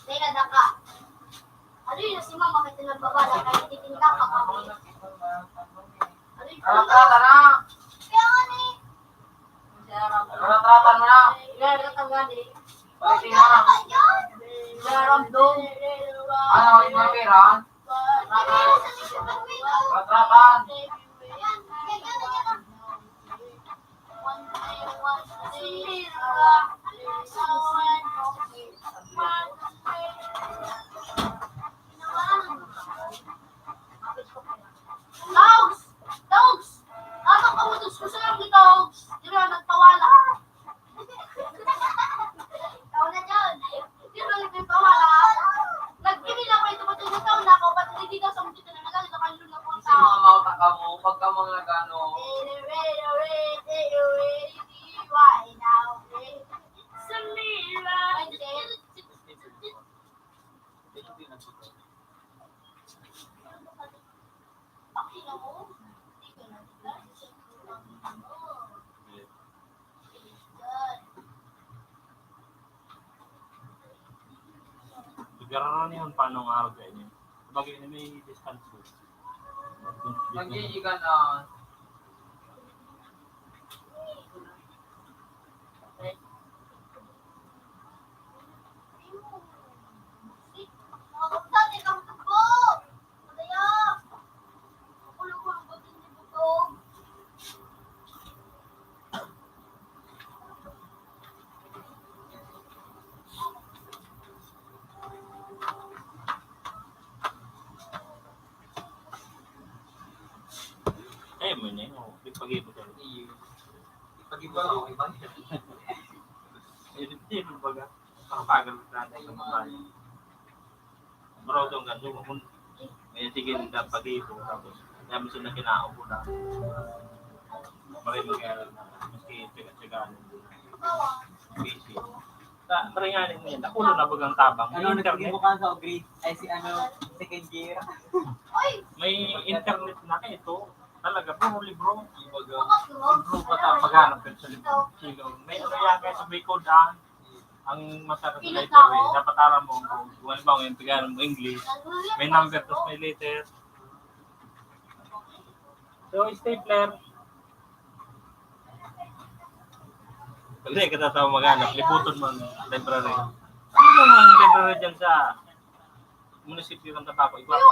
Teka, daka. Ano yun, si mama, kasi nagbabala, kaya titinda ka kami. Ano yun? Tara, tara, tara. Kaya nga ni. Tara, tara, tara na. Tara, tara, tara, tara. Pwede na. Ano, yung mga pera? Tara, tara, tara. Dogs! Dogs! Atong kamutos ko sa mga dogs! Di ba nagpawala? Tao na dyan! Di ba nagpawala? Nagpili na ko ito, pati yung tao na ako, pati hindi daw sa mga tao na nagalit, ang luna po ang tao. Kasi mga mauta ka mo, pagka mga nag-ano. Samira! Gararan niyo paano nga araw kayo niyo. Bagay na may distance ko. Pag-iigan, ah, Eh, mo niya, no? Ipag-ibot ka. Iyo. Ipag-ibot ako, iba. Eh, di, di, baga. Ang bagal na sa mga bayan. Maraw tong ganito, kung may sige nila pag-ipo, tapos kaya mo sila kinaupo na. Maray mag-aaral na, maski tsaga-tsaga. Busy. Ta-, maray nga rin yun, nakulo na bagang tabang. Ano, nagsimbukan sa grade, ay si ano, second year. May internet na kayo to. Talaga, puro libro. Libro pa ta-, paghanap ka sa libro. Sino? May ano yan, kaya sa may code, ah. Ang masarap sa library, dapat alam mo ang code. Kung halimbawa, yung paghanap mo English, may number, tapos may letter. So, stapler. Dali, katatawa maghanap. Libuton mo ang library. Ano ang library dyan sa munisipyo ng Tabaco? Iba pa.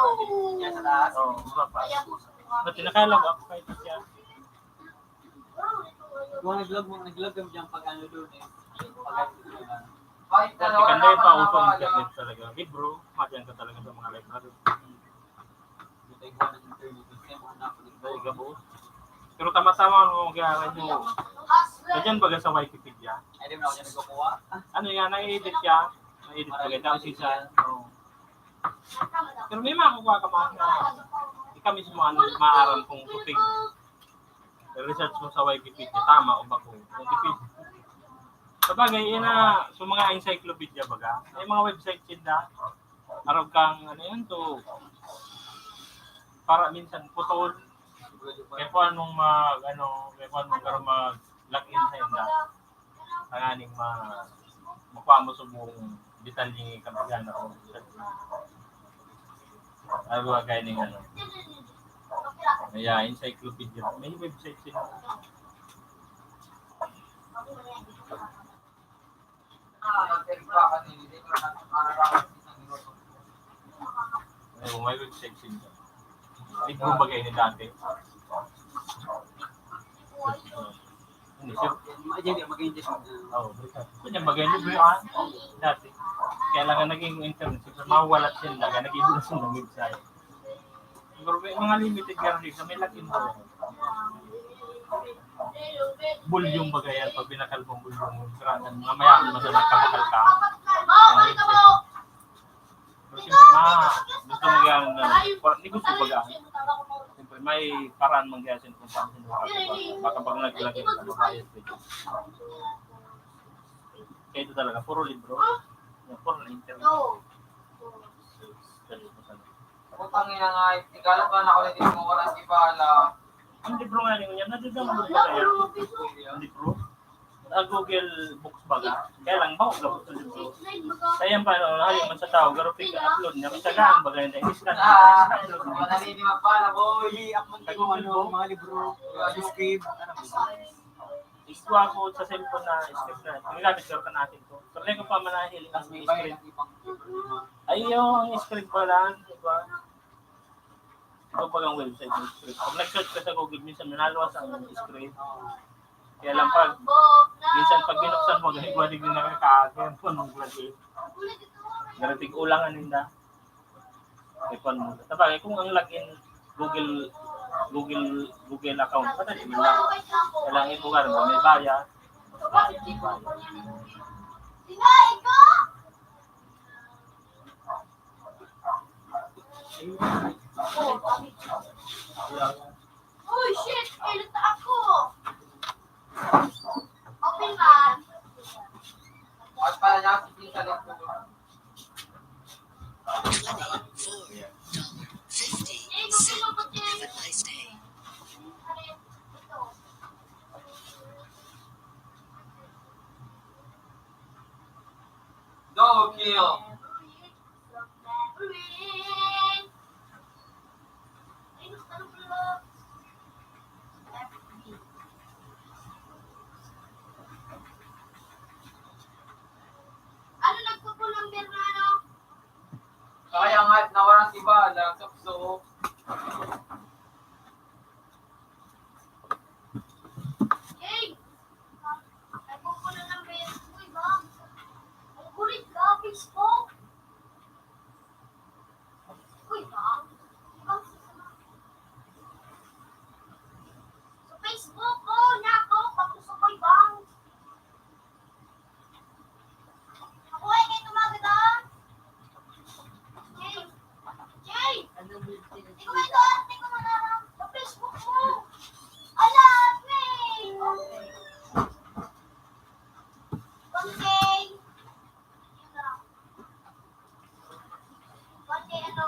Yan sa taas? Oo, iba pa. Na tinakala ko ako kahit siya. Kung nag-vlog mo, nag-vlog kami dyan pag ano doon eh. Pag ano doon. Dati kanday pa uso ang internet talaga. Libro, madiyan ka talaga sa mga library. Ay, gabo. Pero tama-tama ang mga kailangan nyo. Nandiyan baga sa Wikipedia. Ay, di mo na ako dyan nagkukuha. Ano yan? Nai-edit yan. Nai-edit baga. Tapos isa. Oo. Pero may makukuha ka mga na ikaw mismo ang maaram kung tupig. Research mo sa Wikipedia, tama o bako. Wikipedia. Sabagay, yun na, sa mga encyclopedia baga, may mga website sila. Arog kang, ano yun, to, para minsan, putol. Kaya po anong mag, ano, kaya po anong mag-log in sa inda. Tanganing ma-, makuha mo sa buong detalye ng kapigan ako. Ano ba kayo ning ano? Kaya encyclopedia. May website sila. Ay, may website sila. Libro ba kayo ni dati? Hindi, sir. Ayan, di, mag-inject. Oo, balikan. Kanya, bagay ni Bro, ah. Dati. Kaya lang ang naging internet, sir, mawalat sila, kaya nag-iba na sa mga website. Pero may mga limited nga rin, may lagin mo. Bulyong bagay yan, pag binakalbong bulyong, siratan, mga mayaman, madala ka, bakal ka. Pero siyempre, ma-, gusto mo yan, ah, pa-, negosyo baga. Siyempre, may paraan man kaya sila kung paano sila makakita. Baka pag naglagay ka, mabayad ka dyan. Kaya ito talaga, puro libro. Yan, puro na internet. Ganun po sana. Putang ina nga, Tagalog na ako, hindi mo walang ibala. Ang libro nga ninyo yan, nadidownload ba kaya? Ang libro? Ah, Google Books baga. Kaya lang, bawal daw sa libro. Kaya yan pa, ano, hali man sa tao, pero pig-upload niya, kasi saan baga yun, i-scan niya, Ah, i-upload niya. Madali ni Mapala, boy. Sa Google Book, mga libro, subscribe, ano, Iswa ko sa cellphone na script na. Ginagamit ko rin natin to. Pero ko pa manahil ang script. Ay, yung script pala, di ba? Ito pag ang website ng script. Pag nag-search ka sa Google, minsan nanaluwas ang script. Kaya lang pag, minsan pag binuksan mo, ganit mo, di na nakakaagay ang phone mo lagi. Garating ulang, ano yun na. May kwan mo. Sabagay, kung ang login, Google, Google, Google account, madali man lang. Kailangan ibugar mo, may bayad. Uy, shit! Kailit ako! Open man! At pala niya, sige sa likod. Twenty-four dollars fifty cents. Have a nice day. Double kill. Ano nagpupul ang Bernardo? Kaya nga, nawalan si Bala, kapso. Yay! Nagpupul ang Bernardo, uy, ba? Ang kulit ka, Facebook. Uy, ba? Sa Facebook, oh, nako, pag gusto ko, ibang. Mabuhay kayo, tumaga, da. Jay. Jay. Ikaw ba ito, ate ko, mga sa Facebook mo? Ala, ate. Okay. Pati ano,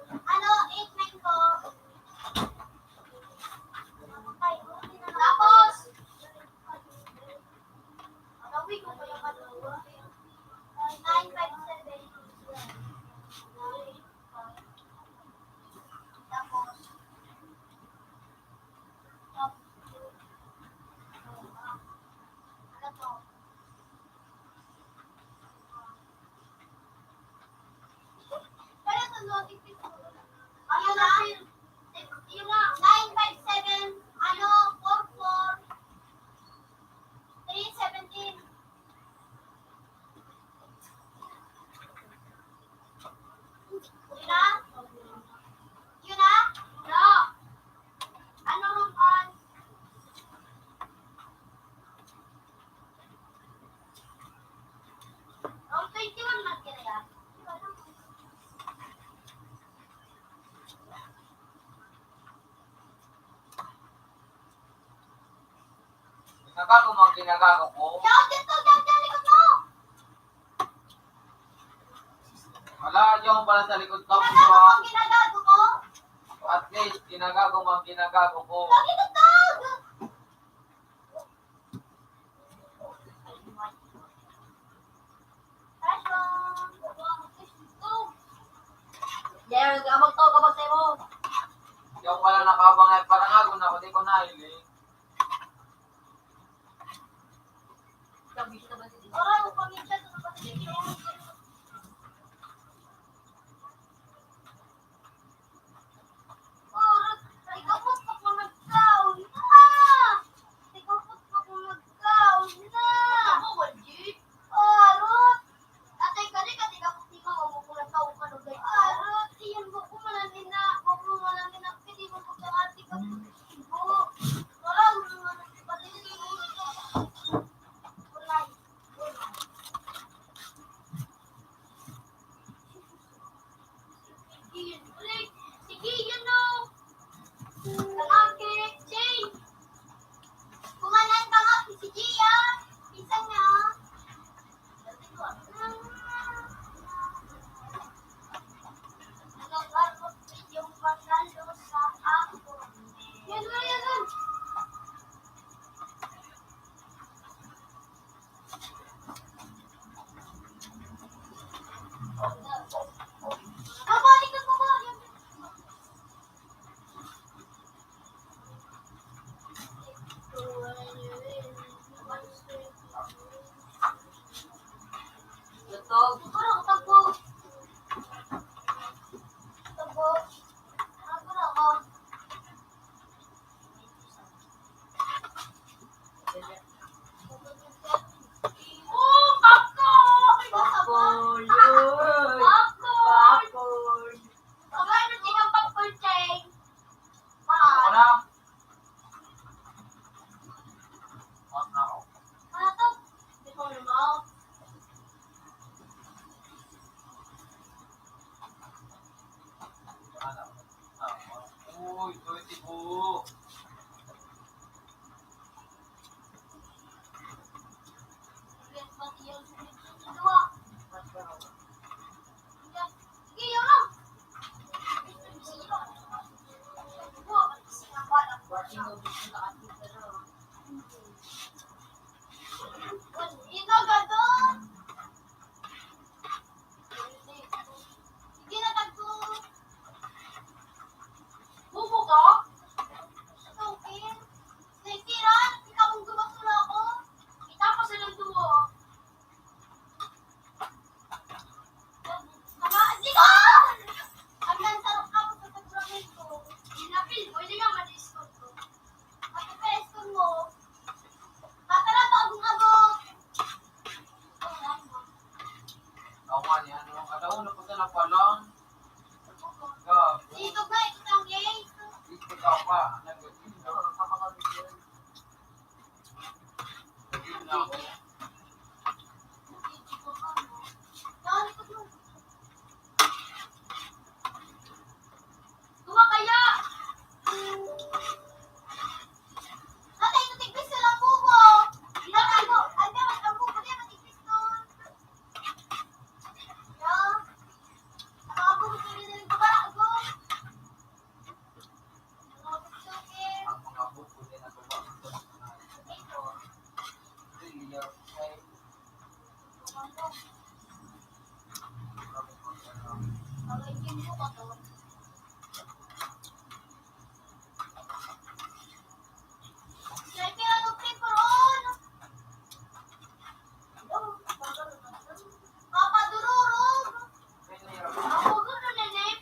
ano, eight nine ko. Tapos, gagawin ko pa yung ano, nine five seven. Ayun na. Yun na. Nine five seven, ano, four four, three seventeen. Yun na? Yun na? No. Ano, Roman? Ang twenty-one man kaya? Ginagago mo ang ginagago ko. Yaw, dito, dyan, dyan, likod mo! Wala, yaw pala sa likod ko. Ginagago mo ang ginagago ko? At least, ginagago mo ang ginagago ko. Lagi ka tag! Yan, abang to, kabag sa'yo mo. Yung wala nakabang ay parang ako na, pati ko nahiling. Aray, ang pamilya, ito na pati dito. Orot, ikaw po, pag nagkaon na! Ikaw po, pag nagkaon na! Ako, Waldi. Orot! Atay ka rin, kasi kapag di ka umukulat ka, kung ano ba yun? Orot, iyan mo ko, manan ina, mo ko, manan ina, pwede mo ko sa ate ka, ibo. Parang, ano, pati, ulay, ulay. Sige, yun, ulit. Sige, yun, no. Kalaki, Jane. Kumanan ka nga, si Gia. Pinsan niya. Nagkakaroon yung panalo sa ako. Yan, yan, yan, yan. Oh, popcorn! Popcorn! Yun! Popcorn! Popcorn! Ang ano, di ka popcorn, Cheng? Ano na? Ano to? Di ko alam. Uy, dirty po. Ito, gadon! Sige na, tagko. Bobo ka? Stupid. Lentiran, ikaw ang gumasto na ako. Kita pa silang duo. Mga, di ba? Ang sarap ako sa pagpapit ko. Inapil mo, hindi nga ma-discount ko. Ang pagka-discount mo, tatara pa akong abot. Awan, yan. Ang kataon na punta na pala. Gago. Dito ba? Ito ang gate. Dito ka pa. Nag-, Duma kaya! Tatay, natigpis ka lang po po. Ang dami, ang dami, ang buko niya, natigpis doon. Ya. Ang buko niya, natigpis doon. Ang mga buko din ang babae ko sa mga ito. Really, okay. Papa Dururog. Ako, gusto na, Nep.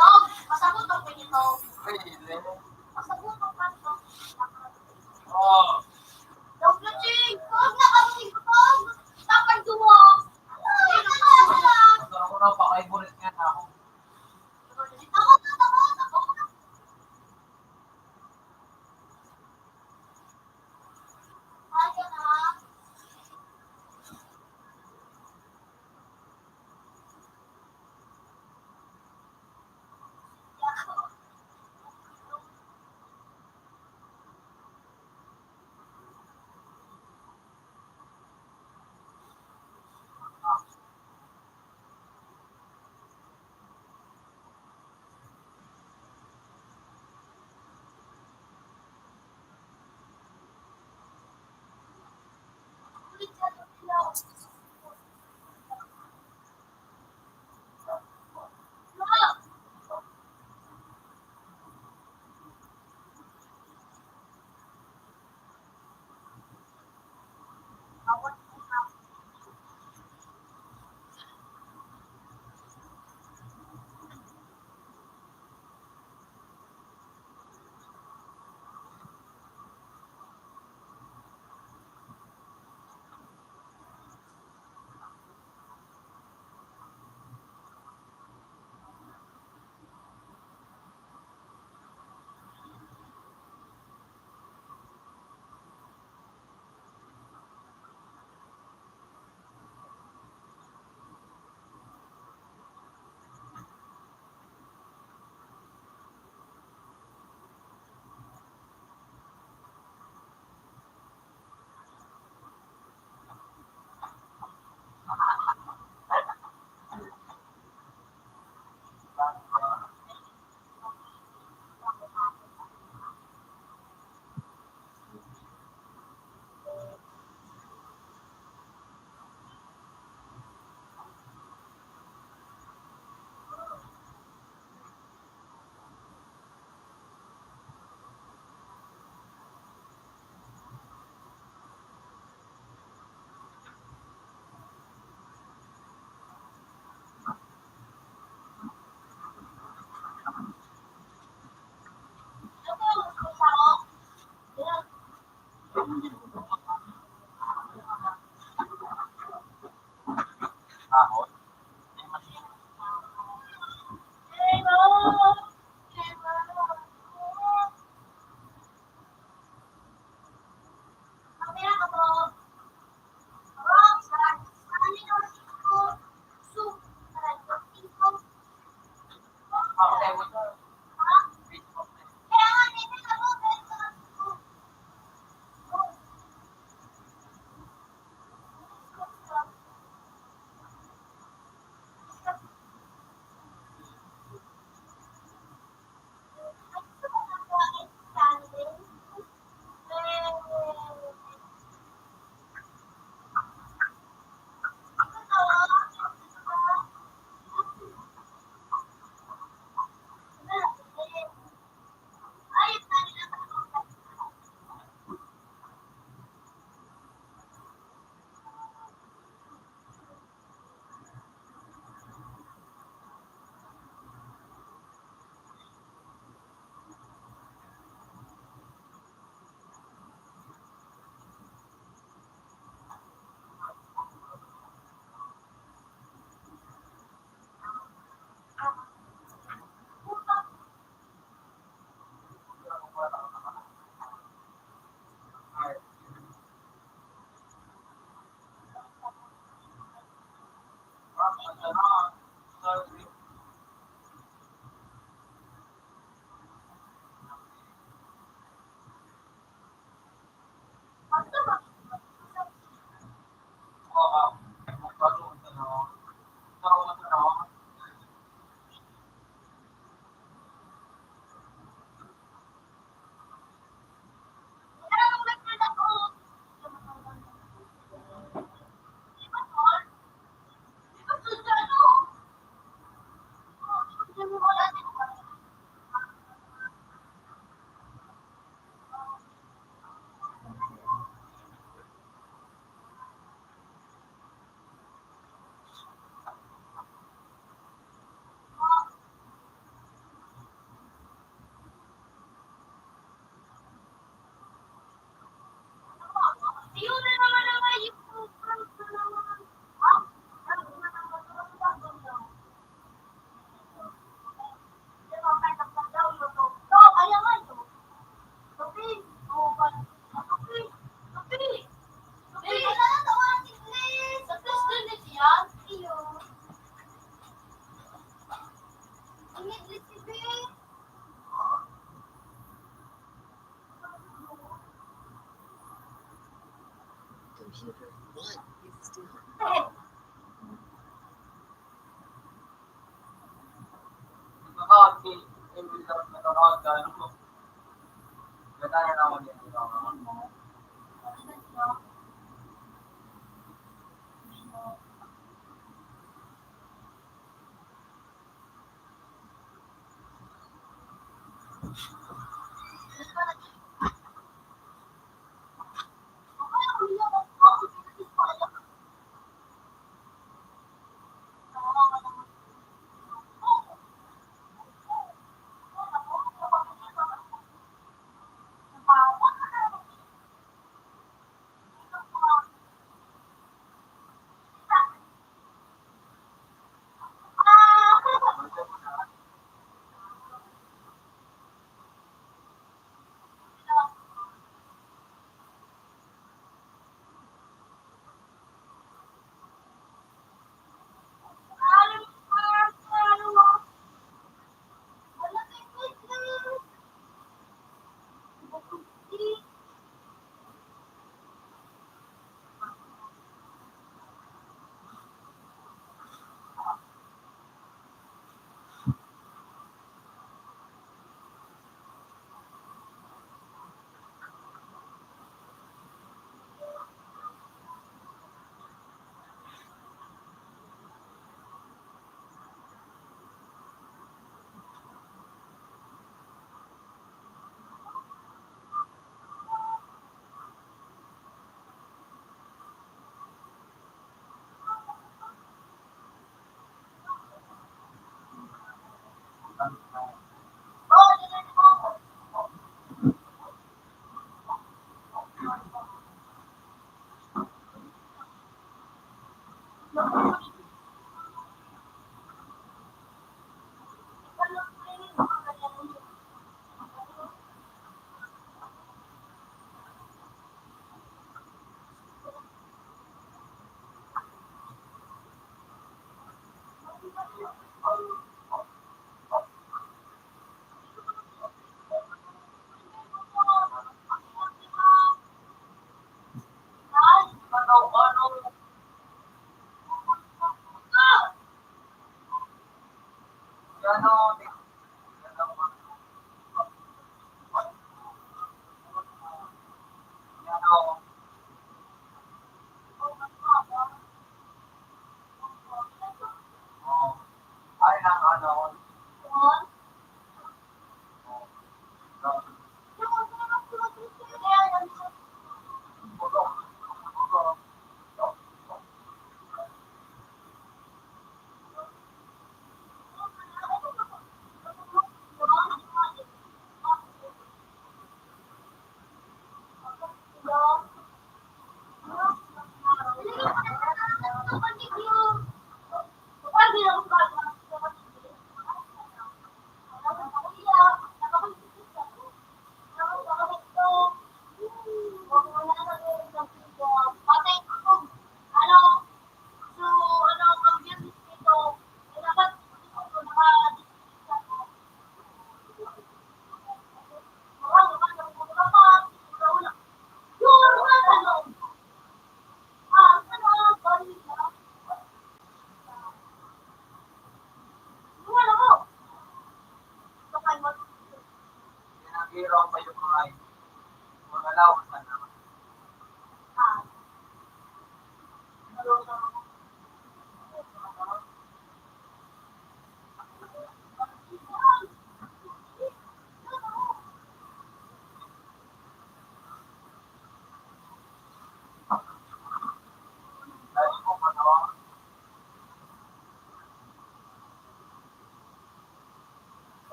Tog, pasabot ako niyo, Tog. Pwede. Pasabot ako, Tog. Oh. Tog, Luching! Tog na kami, Tog! Tapang duwa! Ay, nagkakasala! Ako na, pakaibulit nga na ako. Ako na, ako na, ako na. Ay, ako na. Computer, what is doing?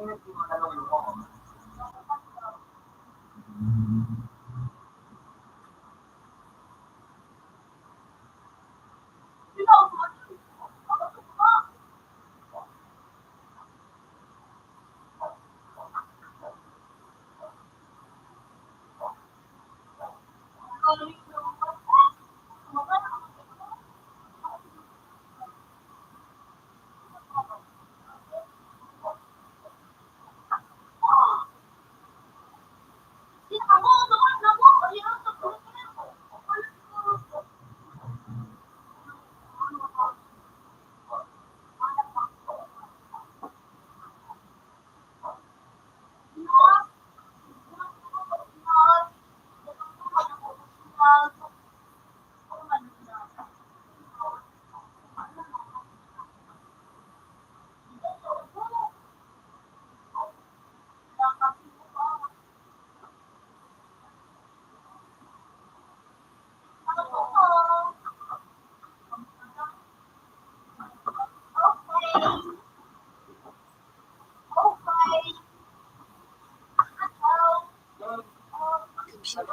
Computer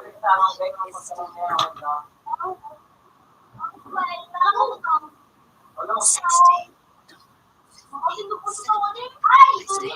is down. Sixty. Sixty.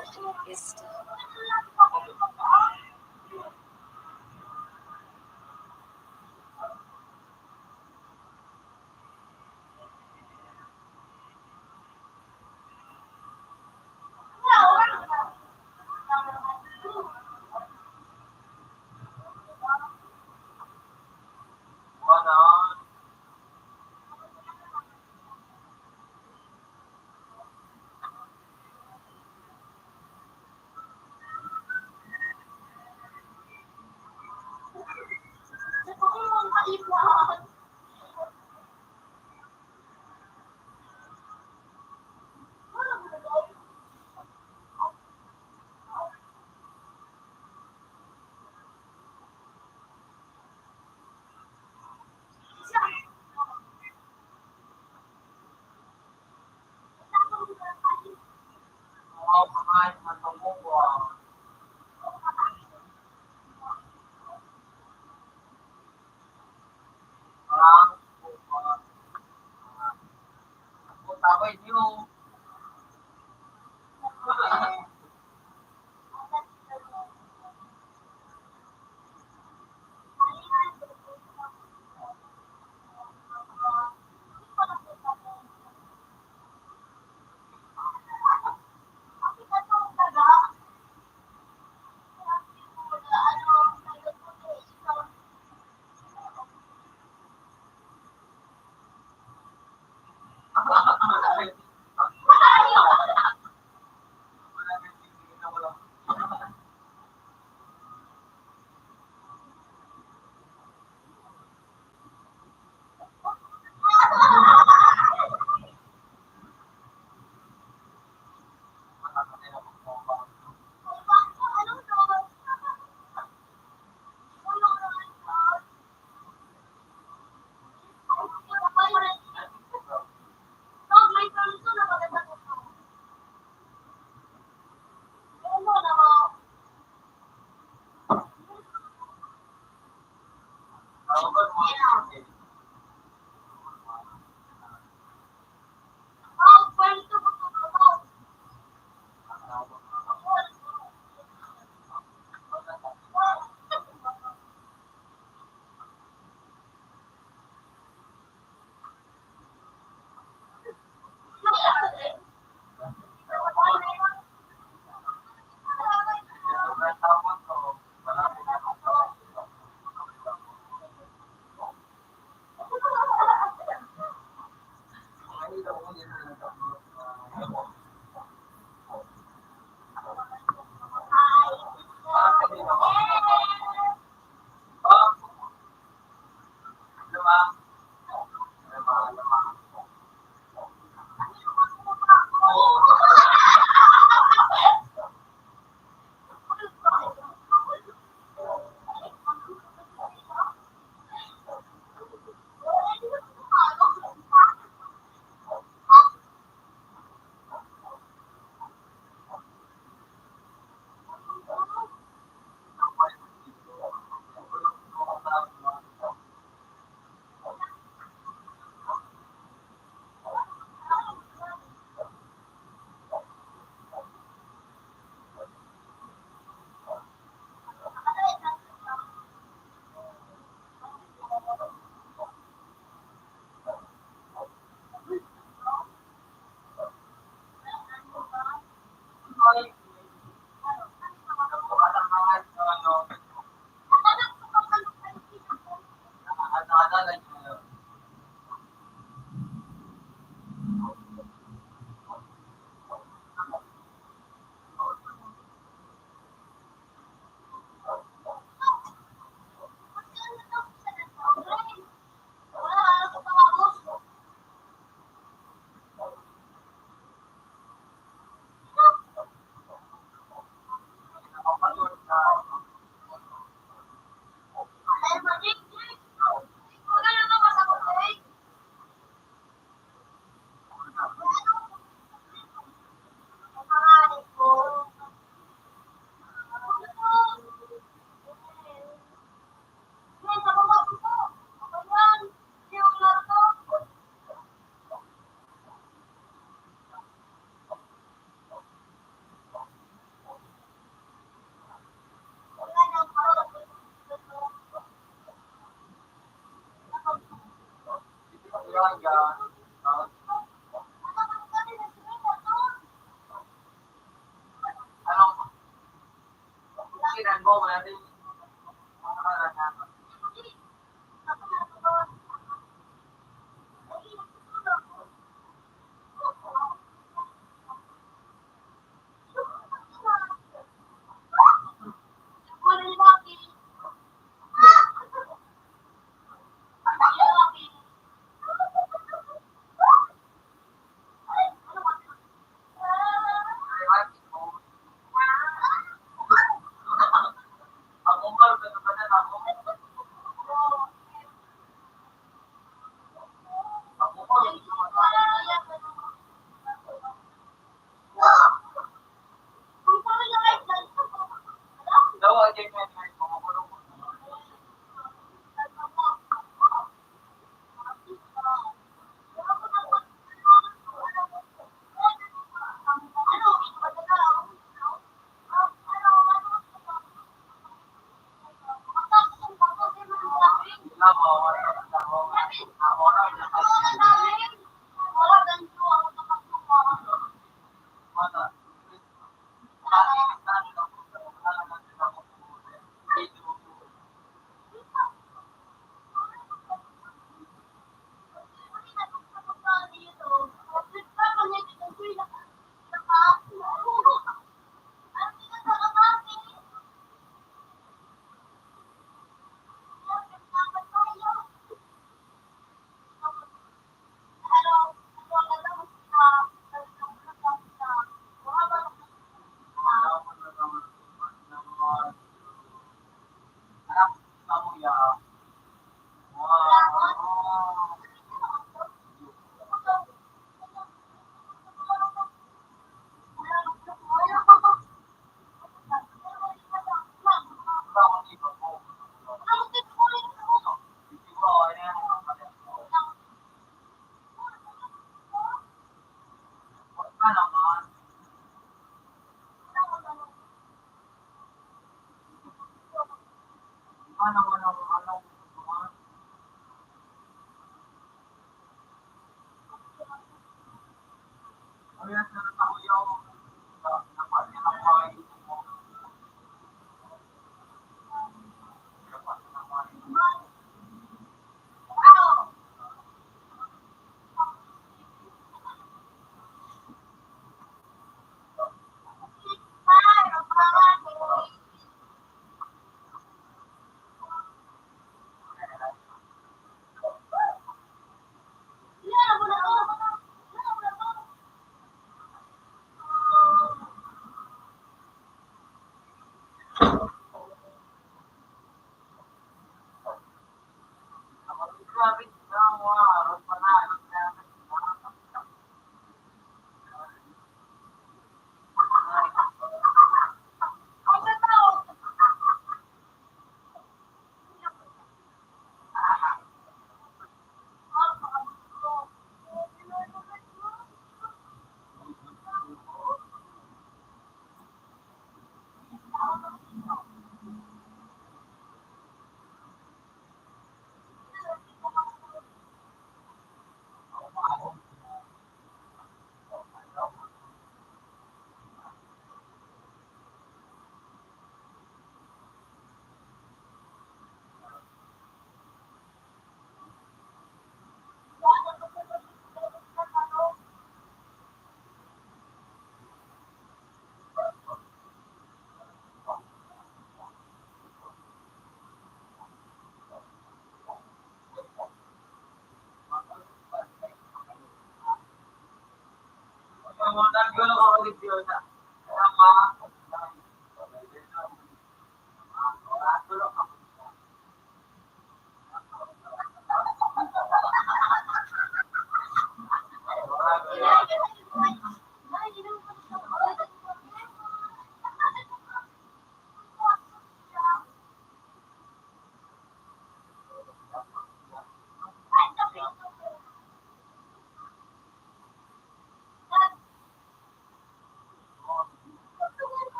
Is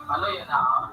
Ano yun ah?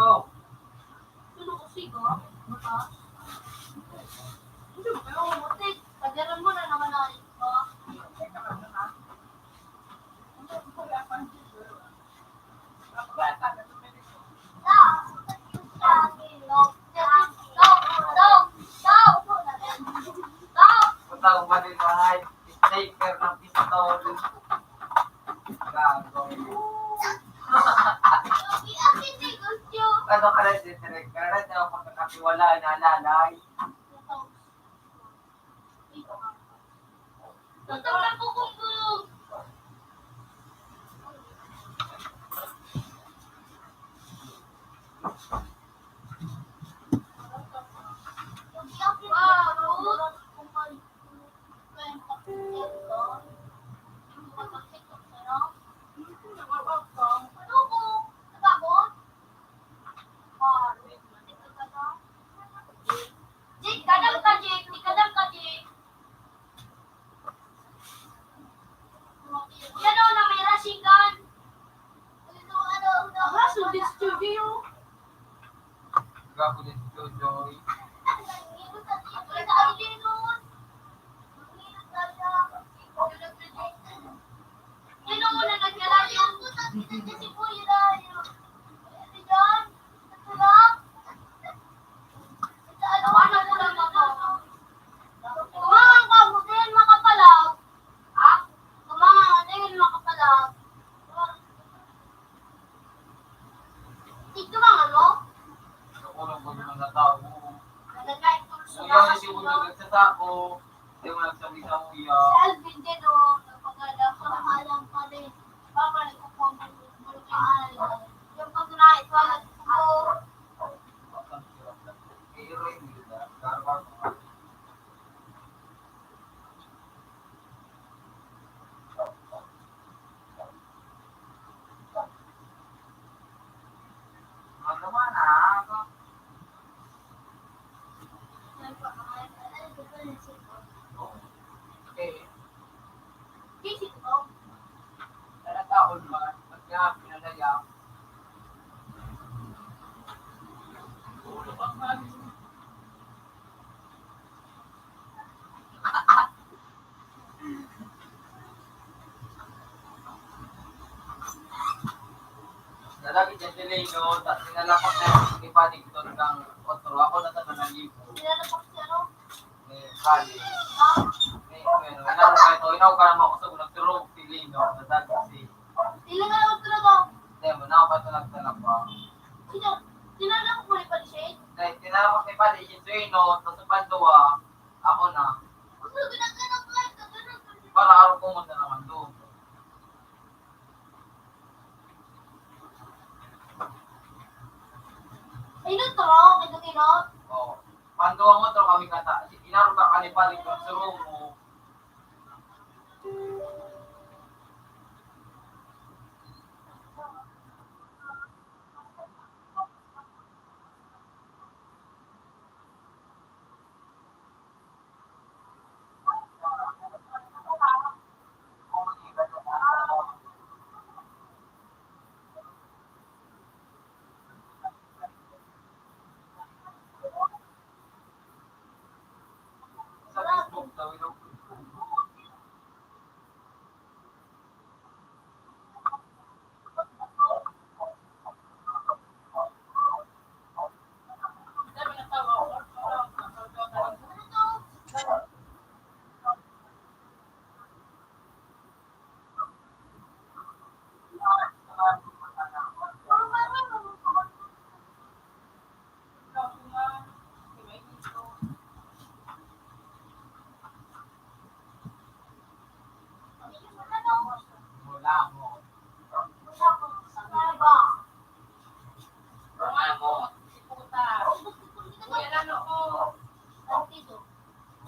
Go. Punta ko pa din sa high sticker ng pistol. Gago. Ano ka lang, Cedric? Pero na, di ako pagkakakiwala, inaalalay. Kuya, hindi mo nagsasabi. Hindi mo nagsabi sa kuya. Si Alvin din, oh, nagpagala. Kamahalan pa rin. Papa, nagkukuha ng bulungan. Yung pagkain, wala ko. Nalagit niya si Lino, ta-, sinalapak niya si Paddington kang otro. Ako na sa nanalipo. Sinalapak siya, no? Ni Kali. Ah. Ni, bueno, inano ka ito, inaw ka naman ako sa unang turong si Lino, nadagot si Dili nga otro ba? Hindi, manaw ka ito nagsalapa. Sino? Tinalapak mo ni Padi Shane? Hindi, tinalapak ni Padi Shane, Lino, tapos sa panduwa, ako na. Gusto ko na ganun, ganun, ganun, ganun. Para araw ko mo na naman doon. Ay, no, tro, ito, tino. Oo. Panduwa mo, tro, kami kata. Inaro ka, kanipalik, yung suro mo.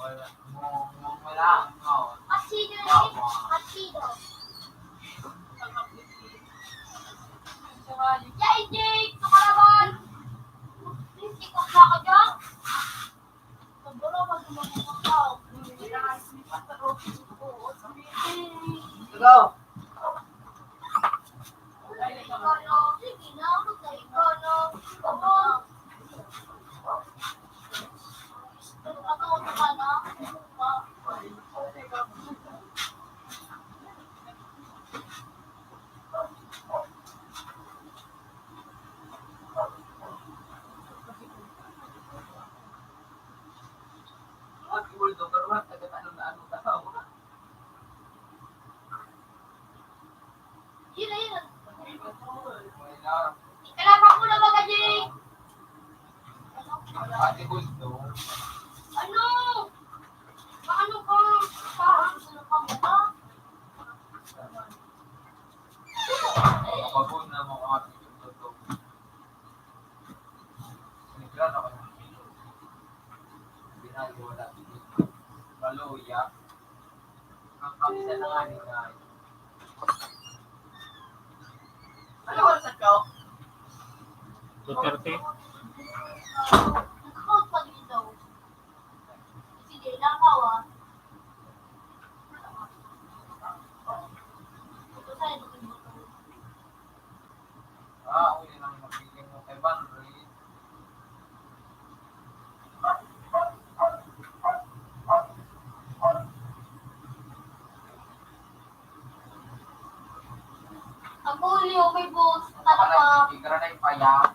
Wala, mo, mo, wala, no. Asido ni, asido. Yay, Jake! Sa kalaban! Sikap na ka dyan? Siguro, pag lumabas ako, Go! Yun na yun. Ikalaban ko na ba, Gajing? Ate Gusto. Ano? Paano ka? Paano ka? Kapag na mo ang ating tutok. Nagkala ko ng kilo. Binali, wala. Maluya. Ang kamisa na nga ni Nay. Ano oras ka? Two thirty. Nakakot pa dito. Sige, lakaw, ah. Ito sa'yo, ito sa'yo. Ah, ako yun ang mapiling mo kay Banri. Ang huli, oh, may boss. Talaga. Parang hindi ka na yung payat.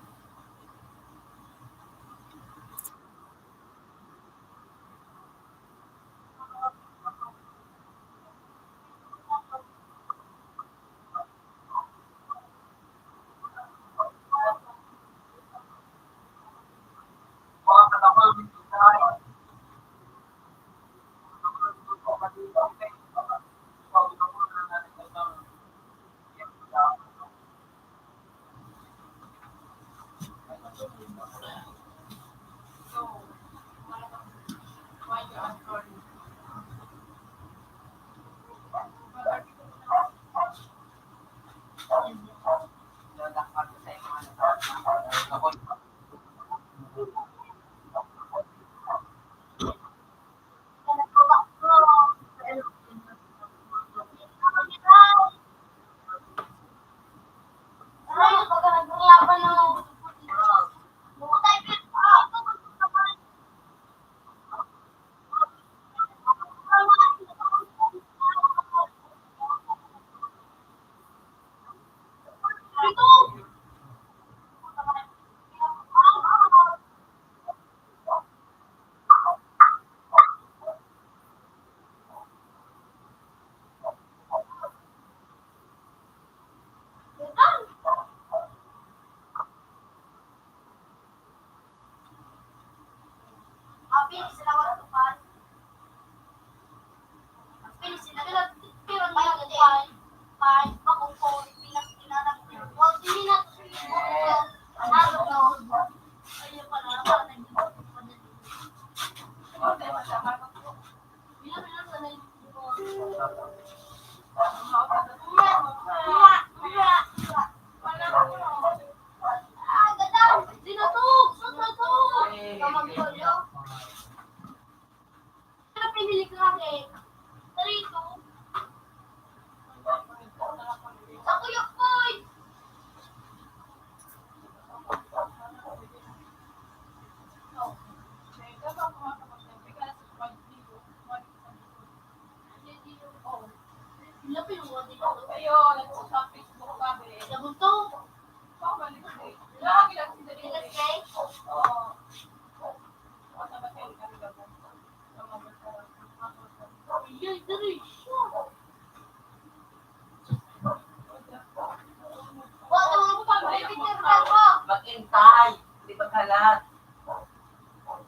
Mag-intay, di ba kalat?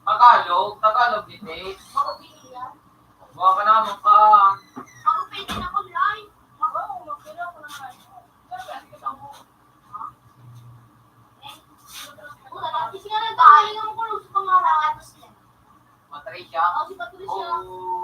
Tagalog, Tagalog, di ba? Buha ka naman ka. Patricia? Oh.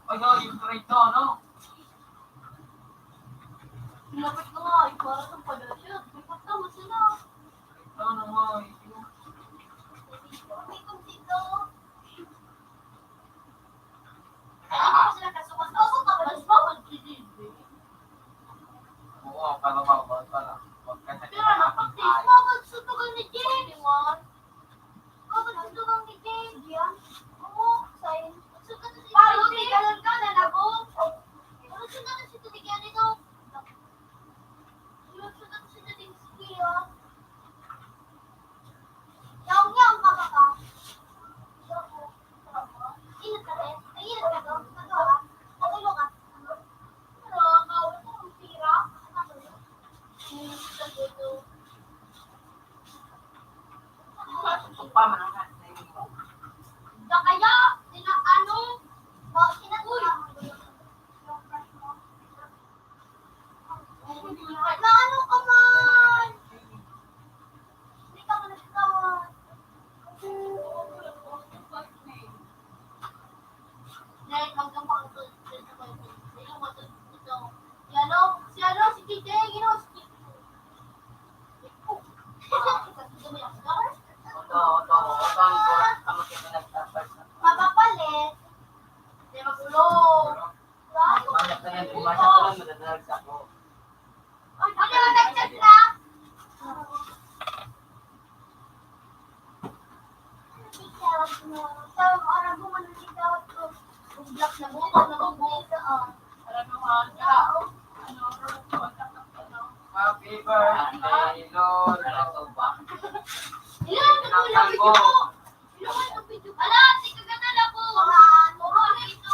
Ay, ay, yung trade na, ano? Lapit na nga, ay, para sa pala siya. May pagtama sila. Ito na nga, ay. Mapapalit. Di magulo. Banyak na yan, pumasok ko lang, madadrags ako. Ano, nag-chat na? Happy birthday, Lord. Ilan ang nagulang ko? Ala, si Kagana na po. Puro na ito.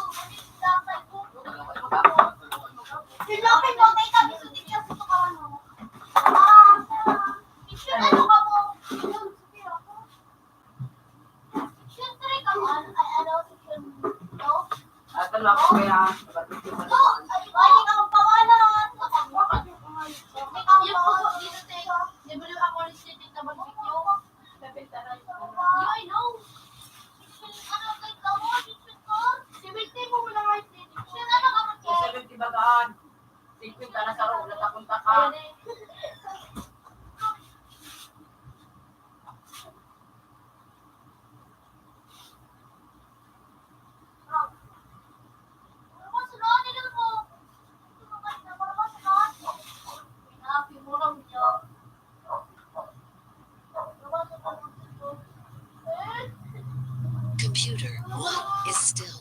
Siyempre, po, may kami sa teacher po sa kawan mo. Ah, sa, teacher, ano ka po? Section three ka po? Ano, ay, ano, section two? Ato lang po kaya, ba't ito na naman? Ay, ay, ikaw ang pangalan. Ikaw ang pangalan. Yung po, dito, te. Di ba yung ako, yung student na mag-video? Seventy bagaan. Singkwenta na sa roon, natapunta ka. Computer, what is still?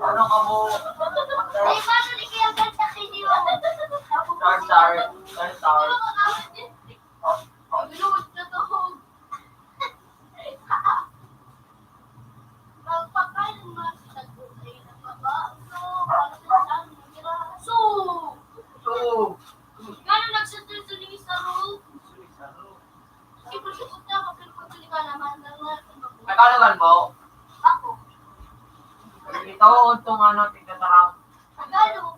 Ano ka mo? Star, star, star, star. So, so, gano'n nagsusunod sa room? Siyempre, sagot niya ako, pero pag balik ka naman, dahil nga, Tagalog mo? Ako. Ito, itong ano, tignan tarang. Tagalog.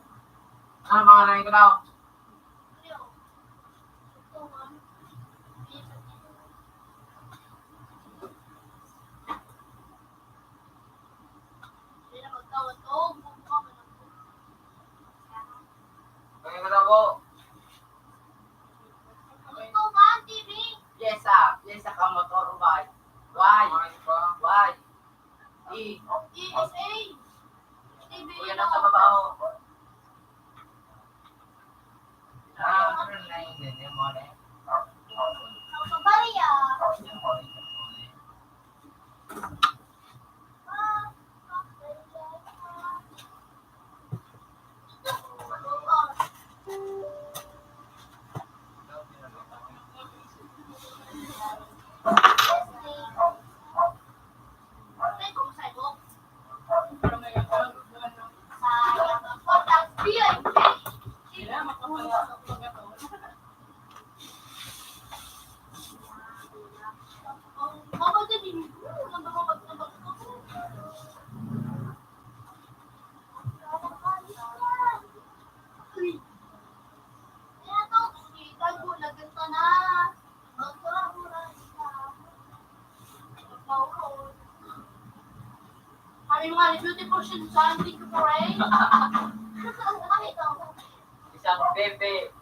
Ano, mga nangin ko daw? Leo. Ito, ano? Kaya ka na po. Ito ba ang T V? Yes, ah. Yes, ah, ka motor, bike. Why? Why? E. E S A. T V. Kuya, nasa baba, oh. Ah, ano na yung ganyan mo, eh? Ang pabaya. Mali, beautiful shin, son. Thank you for rain. Isang bebe.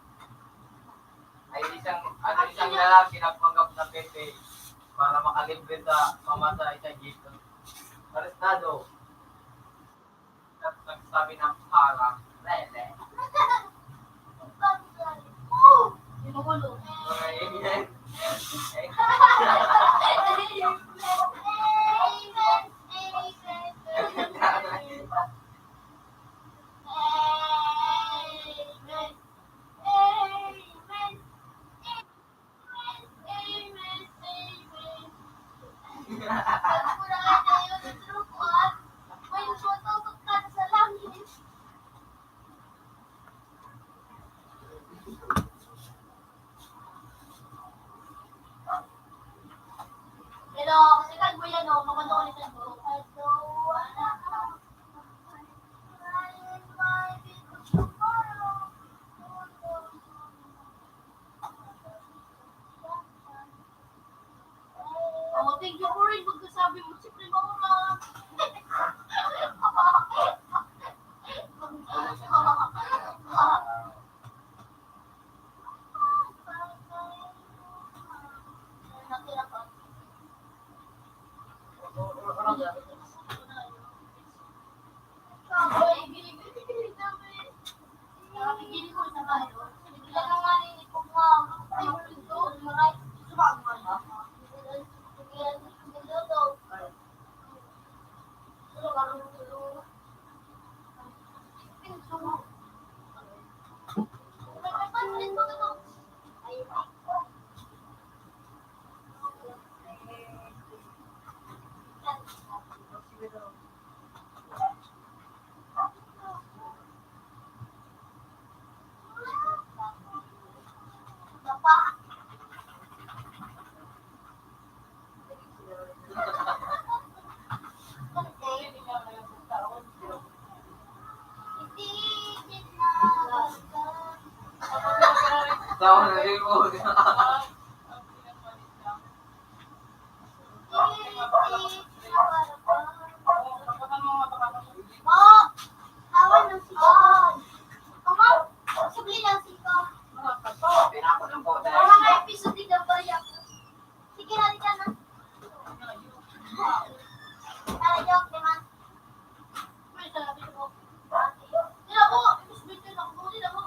Ay, isang, ano, isang lalaki nagpanggap na bebe para makalibre sa mama sa isang jeep. Arestado. Nag-, nagsabi ng para. Lele. Ginugulo. Amen. Pero, kasi kan mo yan, oh, kapag ulit ang buhok. Oh, thank you, Corin. Pagkasabi mo, siyempre, maura. Tawa na rin mo. Mga episode din ng Bayak. Sige na, di ka na. Tara, joke, di man. May sabi ko. Di ako, mas bitin ako, di ako.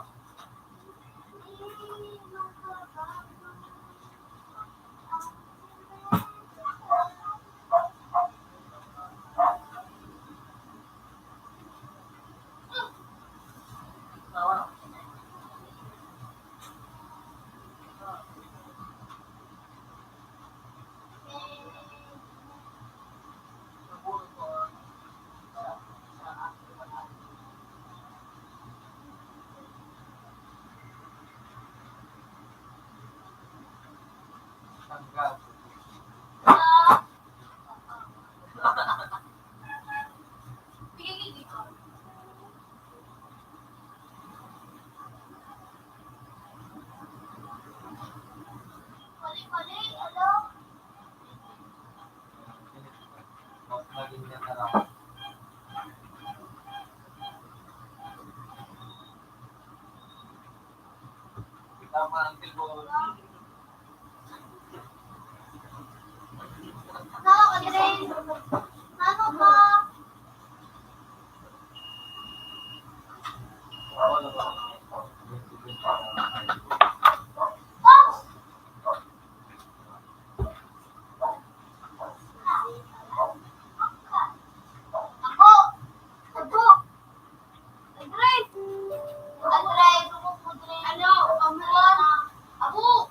Tama ang cellphone. Ano ka? Ako! Ako! Andre! Andre! Ano? Amuan? Abo!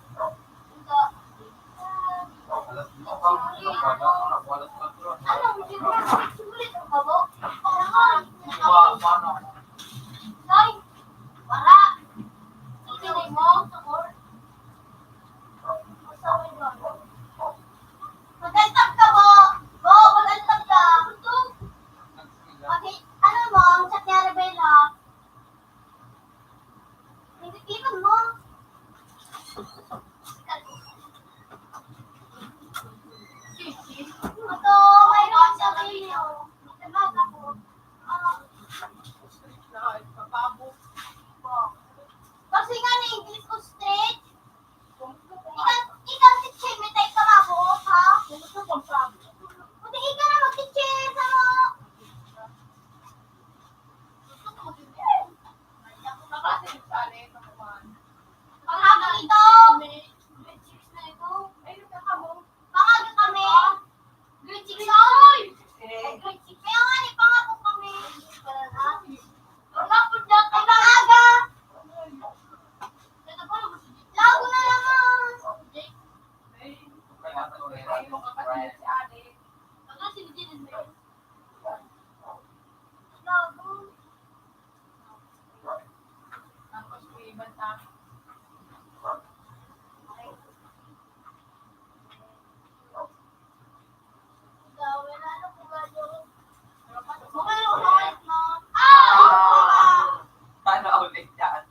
Sana ulit yan.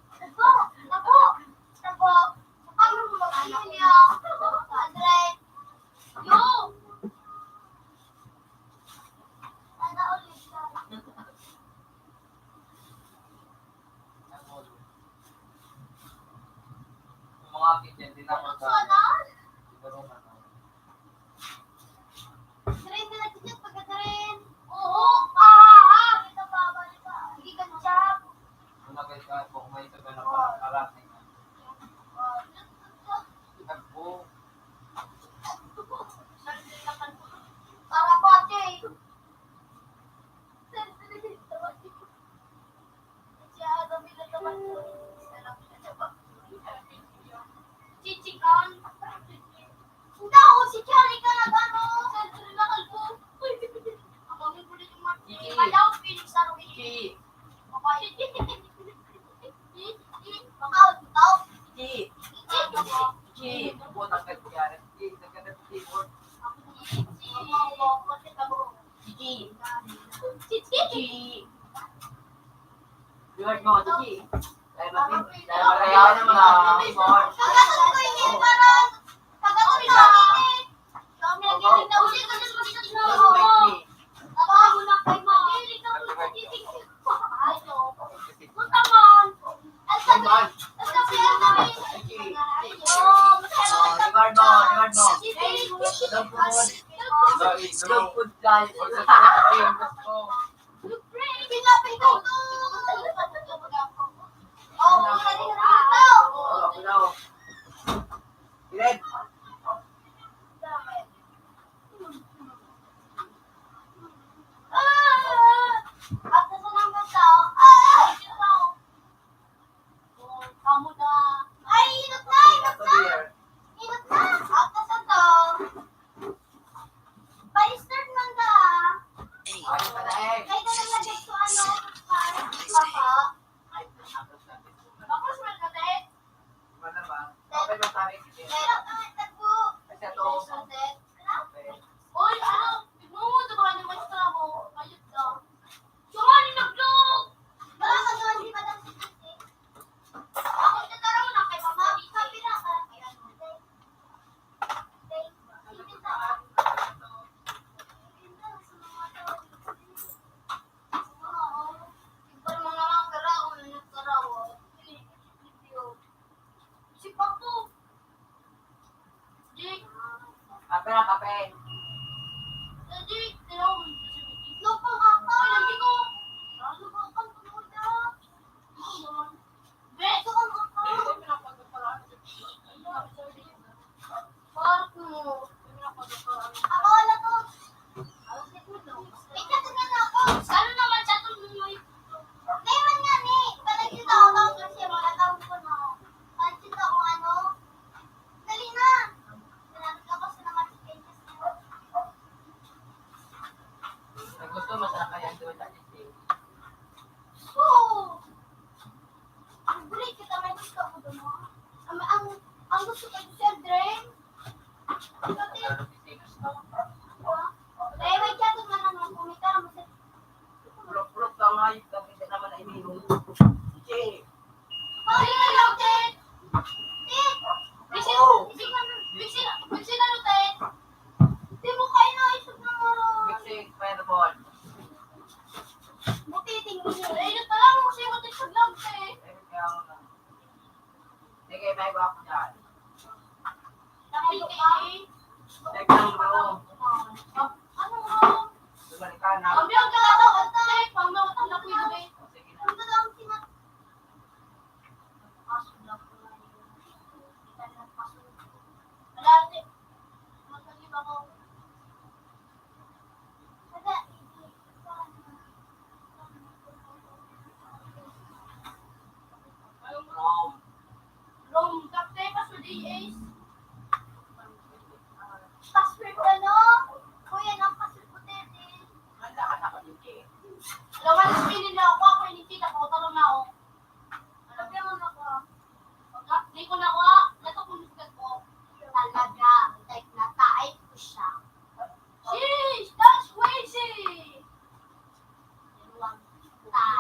Mga kitchen, di na ako sa siguro ano. Train na nagchat pagka-train. Oo, ah, ah. Hindi ka job. Wala kayo ka, kung may isa ka na para, para, tingnan. Nagbo. Para pati. Chichikan. Daw, si Charlie ka nag-ano, sa Trinakal ko. Ako, may kulit yung mga Chi. Ayaw, Phoenix, ano, Chi. Baka, baka, baka. Chi. Chi. Chi. Puta ka, Chi. Chi. Nagkakaroon ng keyboard. Ako, Chi. Chi. Chi. Chi. Chi. Reward mo, Chi. Dahil mati-, dahil mati-, dahil mati-, Pagkatapos ko, hindi pa rin. Pagkatapos ko, hindi. Kami ang hindi na uli, kasi susunod na ako. Ako, ako na kayo, ma. Ay, no. Punta man. Ay, sabi, ay, sabi, ay, sabi. Oh, masaya naman. Reward mo, reward mo. Love food, guys. Pinapinta ito. Oh, wala din ako. Red. Ah! At sa nang tao, ah! Kamo na. Ay, inot na, inot na. Inot na. At sa to. Pa-start man ka. Ay, pala eh. Kaya na lang lagay ko ano, pa-, papa. Tapos man ka, te. Wala ba? Okay, masari, sige. Meron ka, tagpo. Kasi ito. Meron ka, te. Uy, ano? Tignan mo, diba, yung maestra mo? Ayun daw. Sumali, nagdog! Baka ka doon, di ba, daw si Titi? Ako, tataraw na kay Mama. Sabi na, parang, Kape na, kape. Ako, wala ko. Ikaw, tingnan ako. Saan naman siya tumingin? Meron nga ni, talagang tao-tao kasi mga tao ko na. Pansin ko kung ano. Dali na. Marami ka pa sa naman sa Pilipinas na. Ang gusto, masarap kaya ang gawin natin, eh. Oo. Ang break, kita may gusto ko doon, oh. Ang, ang, ang gusto ko, siyempre, Pero may chat man ang mga kumita, mas Pulok-pulok ka, ang hayop ka, hindi naman na iminum. Sige. Ay, ano, Ted? Ted! Bigsi, bigsi, bigsi, bigsi na, no, Ted? Di mo kayo na isog na maro. Bigsi, fireball. Butiting mo. Ay, ito lang, kasi mo, Ted, pag lang, Ted. Sige, may iba ako dyan. Tek lang, bro. Bumalik ka na. Rome. Rome, kapte pa sa D A. Passport ano? Kuya, ng passport ko, tete. Handa ka na, kapte. Alam mo, sa pinili ako, ako, hindi kita ko, talong na ako. Alam mo, ako.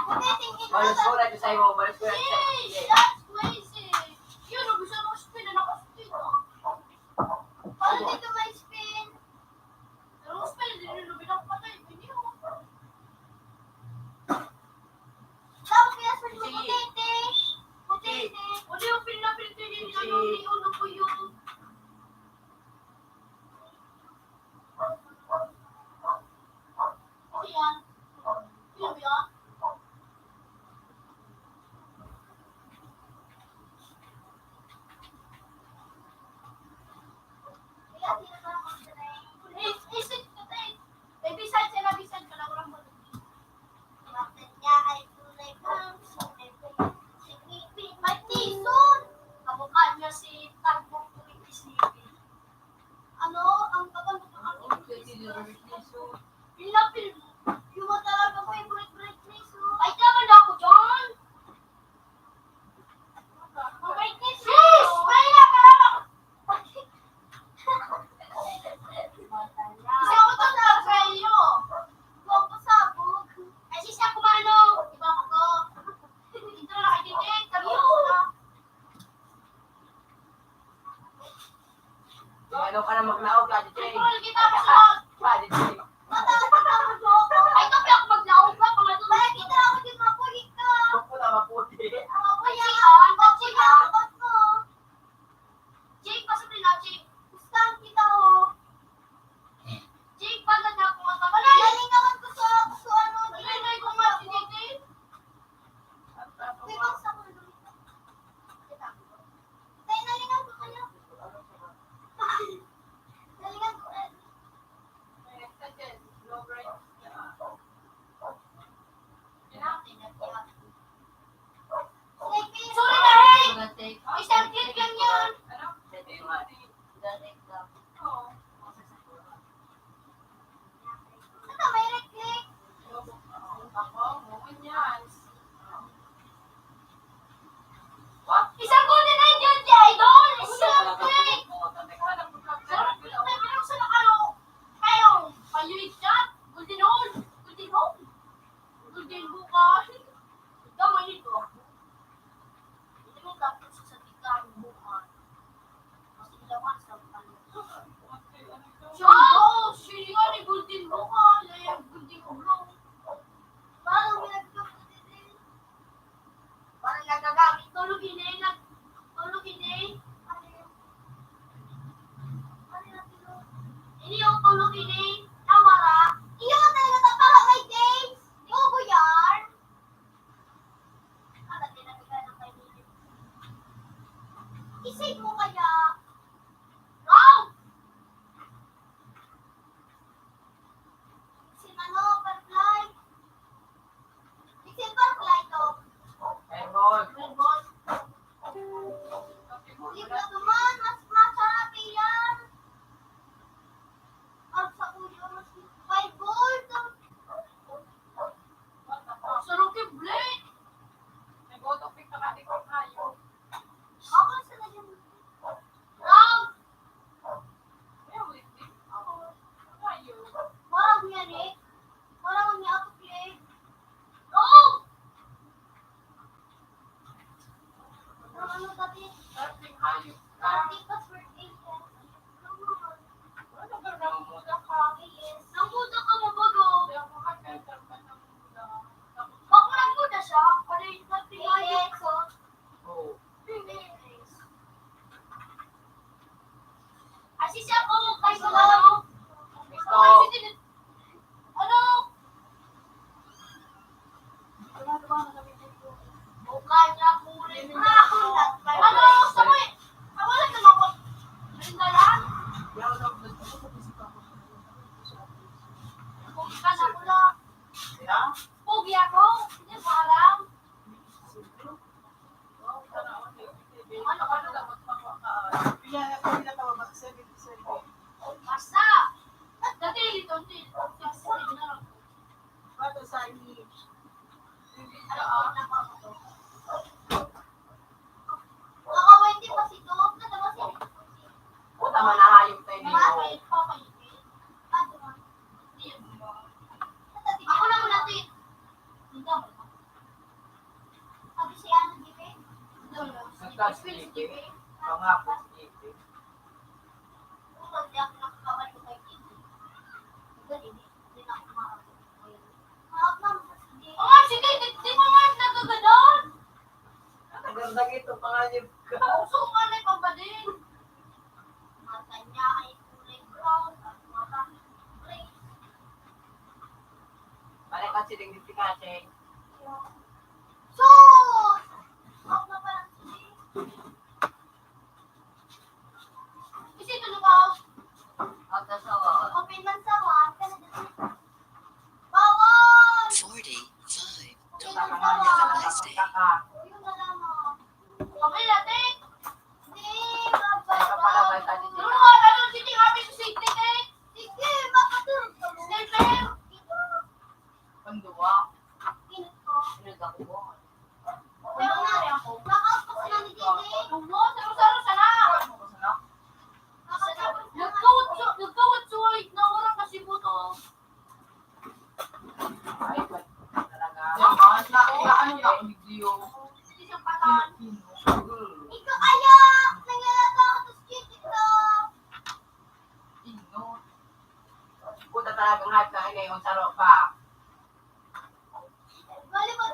Malos ko na ito sa'yo, malos ko na ito sa'yo. Sheesh, that's crazy. Yun, ang gusto mo, spin na naka-spin, oh. Paano dito may spin? Pero spin, hindi nyo lumilang patay, hindi mo. Tapos kaya sa mga putete. Putete. Hindi yung pinapinti ninyo, yung ulo ko yung Ayan. Yun, yun. Is, is it today? May bisay siya na bisay, pala ko lang mo. Bakit niya ay tunay kang sinipin? Sinipin, may tison! Kamukha niya si Tagbong Tuwing Isipin. Ano ang kapag Pinapil mo. Yung mga talagang favorite bread ni Su. Ay, tama na ako dyan. Ang bread ni Su. Sis! May na pala ako. Isa ko to sa sa iyo. Huwag ko sabog. Ay, sis, ako mano. Iba ko to. Dito na kayo, eh. Kami ako na. Ano ka na maglaog, Ate Jay? Ito, lagi tapos na. Ate Jay. Mataas na tapos mo ako. Ay, kape ako maglaog ka, pangatulog. Kaya kita ako din mapulit ka. Ako na mapulit. Ako po yan. Ako po yan. Ako po. Jay, pasok rin na, Jay. Gustahan kita, oh. Jay, pagod na ako, mga kapatid. Wala, nalingawan ko sa, sa ano, Wala, hindi ko nga, Jay. May bangsa ko. Kaya nalingaw ko kayo. Nalingaw ko kayo. Sorry na rin! Isang clip lang yun! Ano, may reclick? Isang golden eye yun, si Idol! Isang reclick! Sarap yun, may pinaksa na kayo. Kayo, paluwit ka? Golden hole! Golden hole! Golden buka! Ikaw, mahilig ko. Ito yung tapos sa tika ang buka. Mas ilawan sa ano. Siya! Oh, siya ni Golden Buka! Ay, Golden Buka! Parang may nagtutulog din. Parang nagagamit. Tulog ini, nag-, tulog ini. Ano yun? Ano yun, tulog? Ini yung tulog ini, nawara. Iyo, talaga, ta-, para may days. Di ko buyar. Ano, tinatanggal ng kaibigan? I-save mo kaya? Wrong! Si ano, Barklay? Silver play to. Fireball. Fireball. Hindi pa naman, mas masarap yan. Ang sa ulo, mas fireball to. Sa Rocky Blade. Nag-autopic na kami kung kayo. Ako sa naging Wrong! Parang yan eh. Parang niya ako, Clay. Wrong! Ang ano dati? Dating hayop ka. Dating password eh. Ano ba, nangunguda ka? Yes. Nangunguda ka, mabago. Kaya kung hanggang ka nangunguda. Baka nangunguda siya. Ano yung dating hayop ka? Oo. Ay, si Sir, oh, kay sa ano? Ito. Ano? Mukha niya, kulay na. Ano, gusto mo eh? Ako lang naman ko. Ang dalan? Kung ka na pula. Ha? Pogi ako. Hindi ko alam. Basta! Dati, ito, ito, ito. Bato sa inyo. Baka pwede pa si Dok, na daw si Puta, manahayop tayo dito. Ako lang natin. Hindi ka ba? Kasi, mga positive. Oh, sige, di, di mo nga nagagano'n. Ang ganda nito, panganib ka. Puso nga na ipabadin. Mata niya ay kulay brown at mata gray. Balik ka, siling dito ka, Cheng. Sus! Huwag na pala, siling. Kasi ito na ba? Ang tasawa. Open man sa one, kasi bawal! Forty-five. Open man sa one. Have a nice day. Yun na lang, oh. Okay, ate. Hindi, mababa. Ano, ano, sige, happy to sige, eh. Sige, makatulog ka muna. Sige, sir. Pandua. Init ko. Init ako. Pero nga rin ako. Nakaupo ko na ni Titi. Ano? Saro-saro sana. Nagkawat-, nagkawat-suway na orang kasi buto. Ay, talaga. Yan, na, na, ano na, video. Hindi siya patan. Ikaw kaya, nangyayata ako sa street ito. Inot. Puta talagang hype na ini, yung saro pa. Bali ba?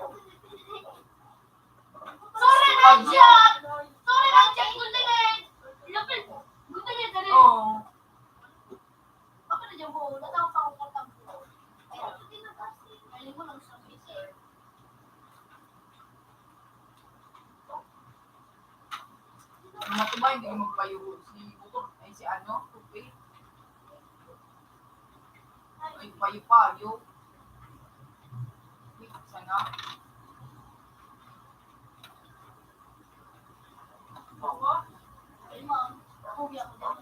Sorry, Nadja! Sorry, Nadja! Good night! Lapit! Good night, dali! Oo. Ako na dyan po, natawag pa akong katang po. Pero hindi na kasi, dali mo lang sa busy. Ang matubay, hindi magpayo si Buto, ay si ano, Tupi. Ay, payo-payo. Wait, sana. Bawa. Ay, ma'am. Ako, di ako dyan.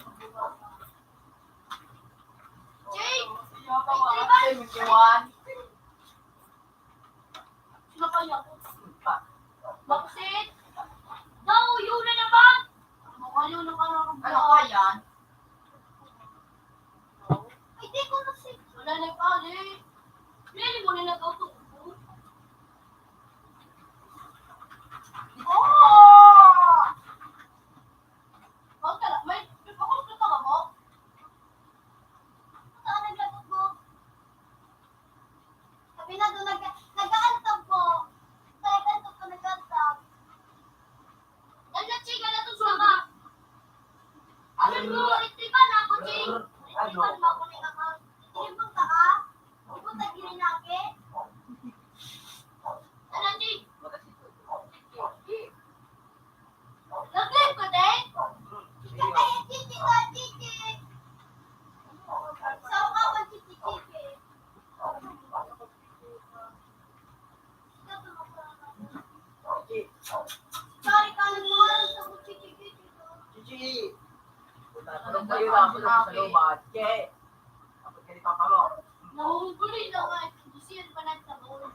Jay! Ay, may iwan. Sino pa yan? Baksit! Daw, yun na naman! Ano kayo, ano kayo? Ano pa yan? Ay, di ko na si... Wala na yung pali. Pili mo na nag-auto. Oh! Oh, tara, may, may pakos na tama mo? Saan ang lagot mo? Sabi na doon, nag-, nag-aantab po. Nag-aantab po, nag-aantab. Naglachigan na itong saba. Alam mo, itiban na ako, Jing. Itiban mo ako, Jing. Itiban ka, ha? Pupunta, girinake. Ano, Jing? Nag-live ka, te? Ikaw kaya, Chichi, ka, Chichi. Sa ukawan, Chichi, Chichi. Sorry, ka nang mawala sa Chichi, Chichi. Chichi. Ano ba yun? Ako lang sa loob, ah. Che. Tapos ka ni Papa mo. Nahuhuli na nga. Gusto yan pa nagsabaw.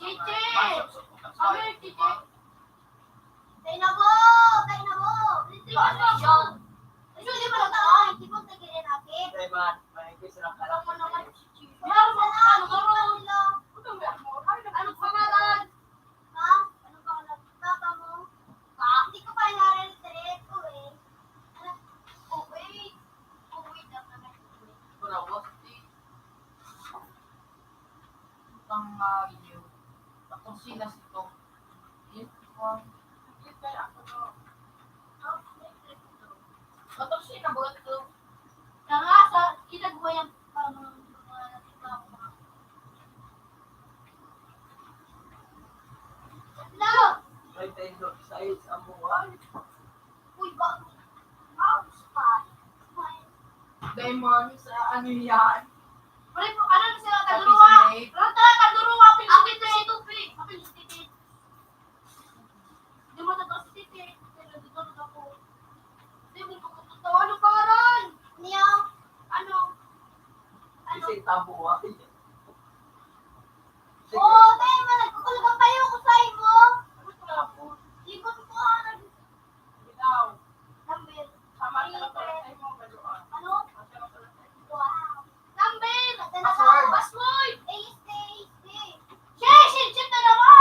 Chichi! Kami, Chichi! Tayo na po! Tayo na po! Tayo na po! Gusto di mo lang tayo, hindi po tagirin natin. Tayo ba? May gusto lang ka lang. Alam mo naman, Chichi. Ano pangalan? Ha? Ano pangalan? Papa mo? Pa? Hindi ko pa nare-retrato eh. Anak, okay. Okay lang naman. Wala ko, Chichi. Pang, ah, iyo. Tapos sila sito. Yun, um, yun kaya ako, no. Tapos sila ba ito? Nangasa, kinagwayang pang mga natipa ko. Lalo! Ay, tayo, sa ayos ang buhay. Uy, bago. Mouse pad. Diamond sa ano yan? Pre, ano na sila, Copy tagduruwa? Snake. Pero tara, tagduruwa, apil Apil na si Tupi. Apil si Titi. Di mo tataw si Titi. Pero dito na ako. Di mo pagkakatawa ng pangalan. Niya. Ano? Ano? Kasi tabo, ah. Oo, tayo, ma, nagkukulog ang payo ko sa imo. Ano ka po? Libot ko, ah, nag- Ikaw. Number. Tama ka lang pala sa imo, Maluan. Ano? Tama ka lang sa imo. Wow. Number. Password. Password. A S D, A S D. Shit, shit, shit na naman.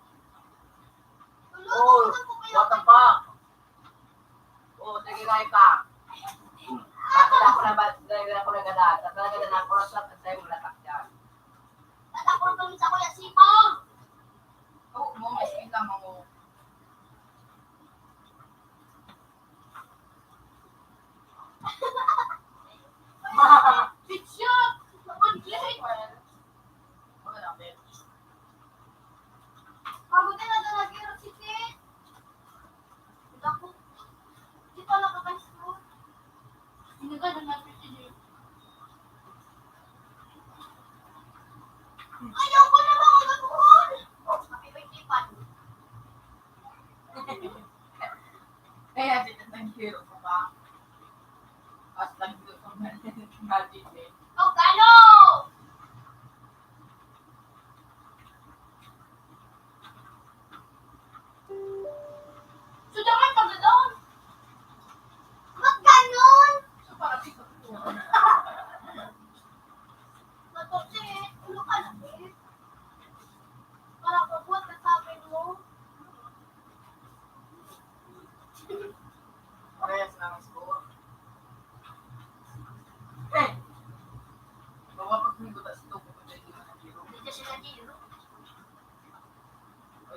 Oh, what the fuck? Oh, sige, gaya ka. Bakit ako na ba, gaya ako na gada? Talaga na ako na sa tayo, wala ka dyan. Tatakbo kami sa Kuya Sipong. Oh, mo, may sila, mo. Bitch, yun! One click! Wala na, bitch.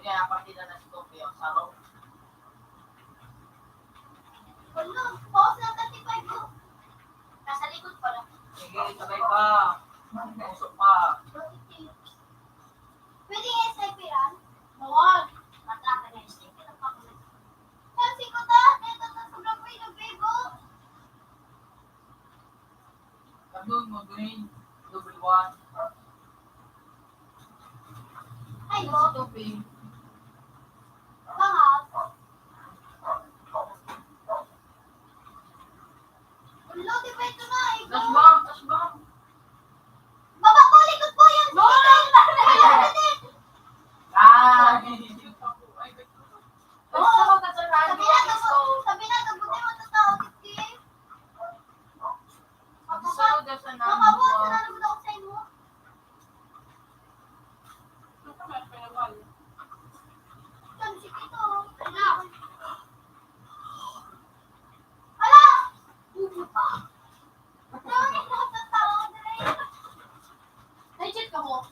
Kaya partida na si Tokyo, saro. Wala, pause na thirty-five ko. Nasa likod pala. Sige, sabay pa. Usok pa. Pwede S I P yan? Bawal. Mata ka na, S I P na pa. Kasi ko ta, ito na sa Black Widow, Bebo. Ano mo, Dwayne? Double one. Ay, oh. Ito, Ping. Bangag. Ulo, di ba ito na, ito? Flashbang, flashbang. Baba po, likod po yan. No! Ah! Gusto ko ka sa Sabi na, Francisco. Sabi na, gabuti mo, totoo, Titi. Gusto ko ka sa Mama mo, Nando. Sa nalagod ako sa imo. Saan si Tito? Ala! Bubo pa. Sorry, nasa tao, Dre. Nai-check ka mo?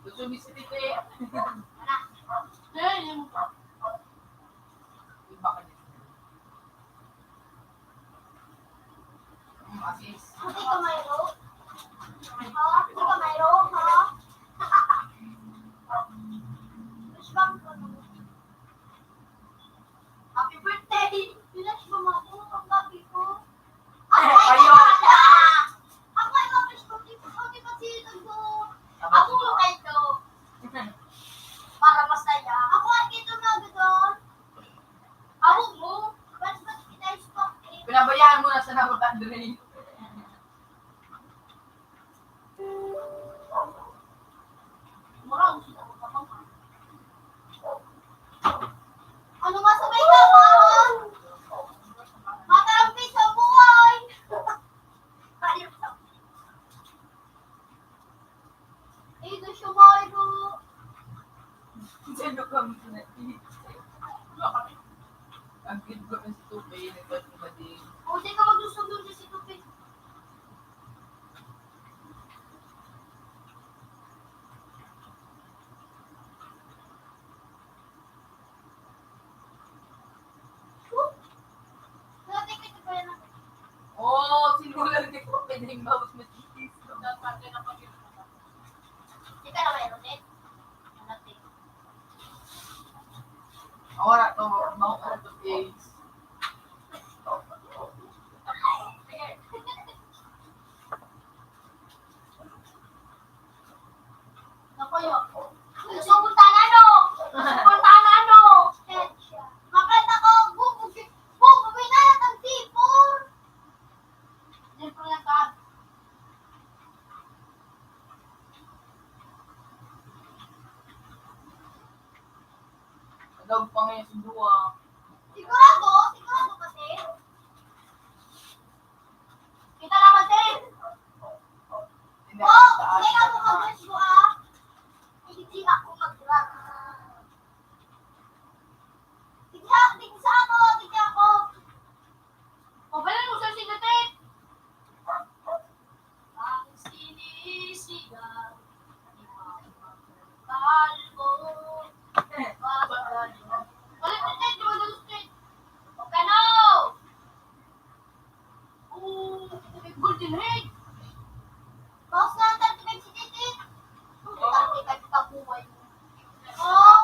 Gusto ni si Titi. Iba ka din. Mm, asis. Hindi ka mayroon? Ha? Hindi ka mayroon, ha? Gusto ba ko? Happy birthday! Pinas mo mo ako, ang papi ko. Ay, ay, ayo! Ako ay mapis ko, di ko, di ko sino to. Ako mo kayo to. Para masaya. Ako ay ito, mga doon. Ako mo. Ba't, ba't kita yung spot, eh? Pinabayaan mo na sa naman, Andre. Ano masabay ka, mama? Matarampi sa buhay! Ito siya, Mayo. Sino kami na? Ang gid ko ang stupid, nagpapabadi. O, di ka magsusundo sa stupid. Oh, sinulang di ko, pwedeng mouse matitis. Di ka na mayroon eh. Ano, te? Wala to, mao ka to, James. Nakuyo. Gusto mo tanan, no? Gusto mo tanan, no? Makita ko, bubugi-, bubugi na lang ang tipo. Siyempre na ka. Ikaw pa ngayon si Dua. Sigurado? Sigurado ka, te? Kita naman, te. Hindi, oh, sa hindi akin ako na. Mag-wish mo, ah. Hindi ako mag-rap. Hindi, hindi sa ako, hindi ako. O, bala mo sa sigatit. Ang sinisigaw ni Mama Kalbo. Baba. Balik na tayo, di ba, Dustin? O, kano? Oo, may golden head. Boss, na ang thirty-five si Titi. Ang thirty-five ka buhay mo. Oh.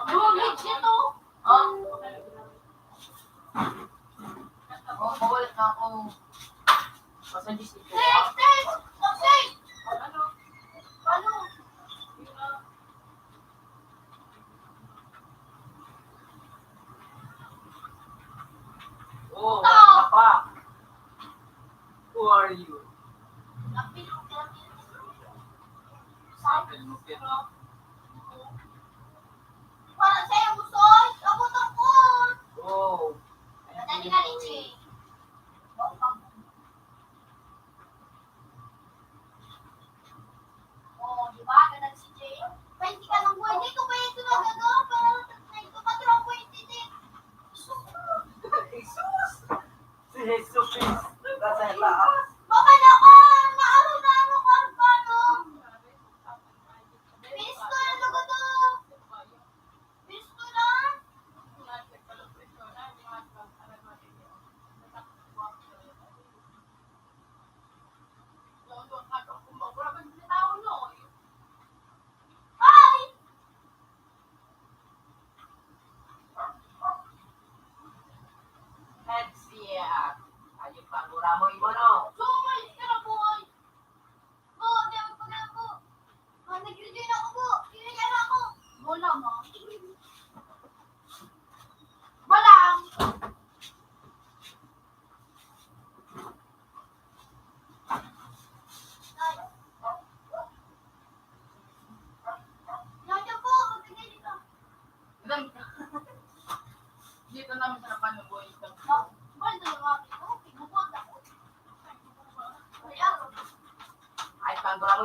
Bumalik siya to. Ah? Oh, bumalik na ako. Basta diyes ito. Six, six, six. Ano? Ano? Oh, wala ka pa. Who are you? Sabi mo, pero, ano?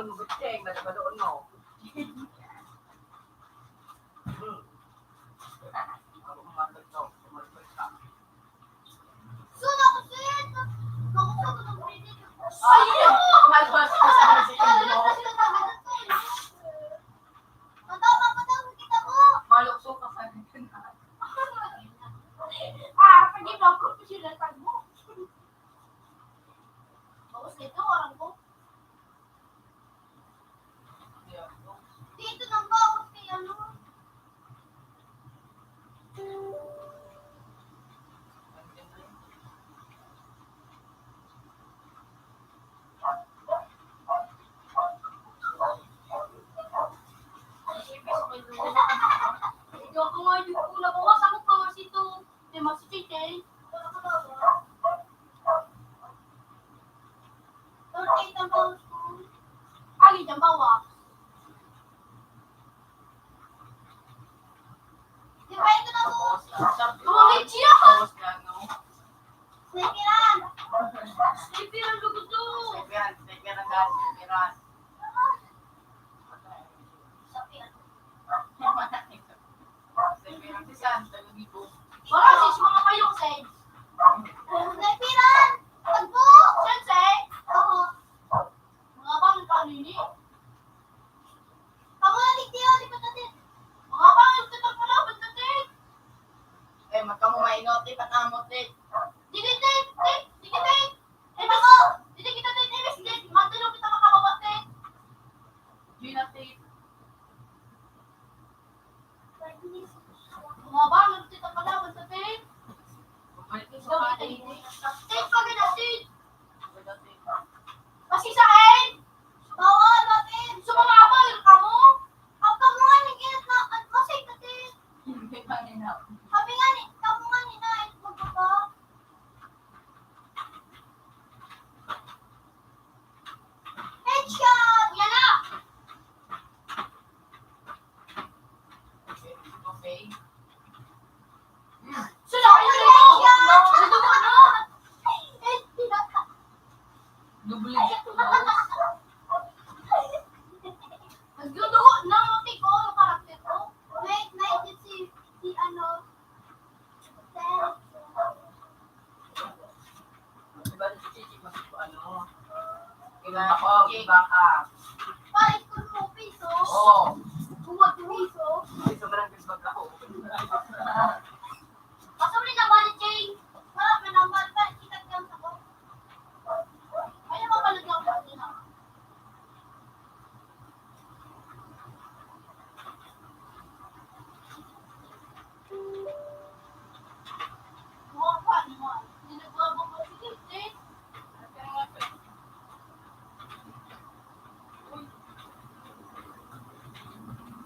Ang guteng, madabadoon mo. Hmm. Ayun! Malpas ka sa sitting mo. Ang tama pa daw, kita mo. Malukso ka sa sitting. Ah, pag ikaw, professional pag mo. Tapos nito, orang ko. Dito ng bawas kay ano. Hindi ako nga yung una ko. Asa mo pa kasi ito? Di mo si Chichi. Thirty-eight ang bawas ko. Ali, ang bawas. Di ba ito na po? Tuwagin siya! Sniperan! Sniperan, lugo to! Sniperan, sniperan, guys, sniperan. Sabi ano? Sniperan si Sam, taga Bibo. Wala, sis, mga payo, Sen. Sniperan! Pagbo! Sensei! Oo. Mga bang kanini? Kamu na, Tit, Tit, di pa natin. Mga bang ito ng palaban natin? Eh, magkamo mainot, eh, patamot, eh. Dili, Tit, Tit, dili, Tit. Eh, bako, dili kita, Tit, eh, Miss Tit. Matulog kita makababa, Tit. Di na, Tit. Mga bang ito ng palaban natin? Tit, pagkita, Tit. Kasi sa akin, bawal, Tit. Sa mga abal, kamo? Ang kamungan ni Ginat na, at kasi, Tit. Kami nga ni, kamungan ni na, at magkaka. Headshot! Yan na! Okay. Sila, headshot! Nagdudugo na! Nagdudugo na! Nagdudugo na, mati ko, yung karakter ko. Wait, wait, si, si ano, Diba, si Chichi, mas ano, iba ako, iba ka. Pares ko mo piso. Oo. Buwag piso. Piso ka lang, piso ka ako. Pasuli na ba ni Jane? Para manambal pa, kita ka sa ko. Ayaw mo pala daw, pati na.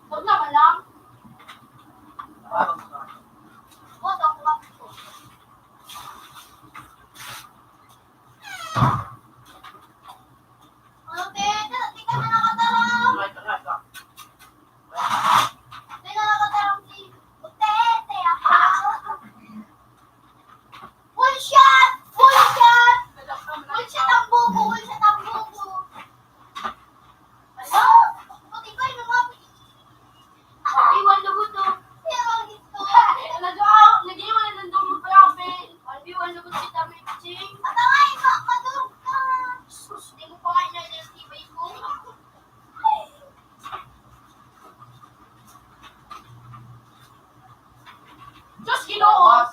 Huwag naman lang. Huwag ako lang. Ano, te? Di ka na nakataram. Di na nakataram si Utete, ah. Full shot! Full shot! Full shot ang bubo! Full shot ang bubo! Ano? Pati ko yung mga Iwan lubot, oh. Nag-, ah, nag-iwan na ng dumog pa lang, Ben. Iwan lubot si Tamay Ching. Ataway, ma-, madurog ka. Sus, di mo pa nga inalala yung tibay ko. Diyos, Ginoo.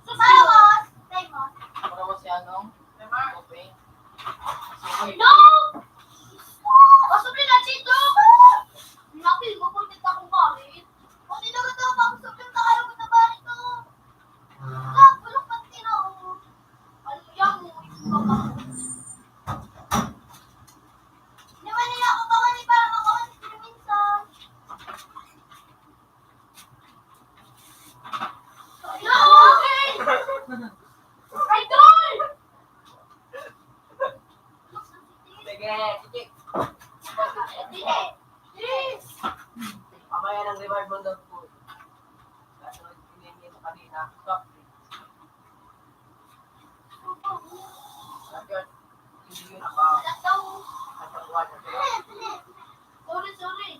Sus, Ginoo. Bawas. Bawas. Bawas si ano? Okay. No! Pasobra na, Chito! Napil mo, punta akong barit. O, tinuruto pa ako sa pintang araw ko na barit, oh. Ah, bulok pati na, oh. Ano yan mo? Ito ba ba? Naman nila ako kawan, eh, para makawan si Tito minsan. Idol! Sige, sige. Mamaya ng reward mo daw po. Kaso, hindi niya sa kanina. Stop. Hindi yun ako. Sorry, sorry.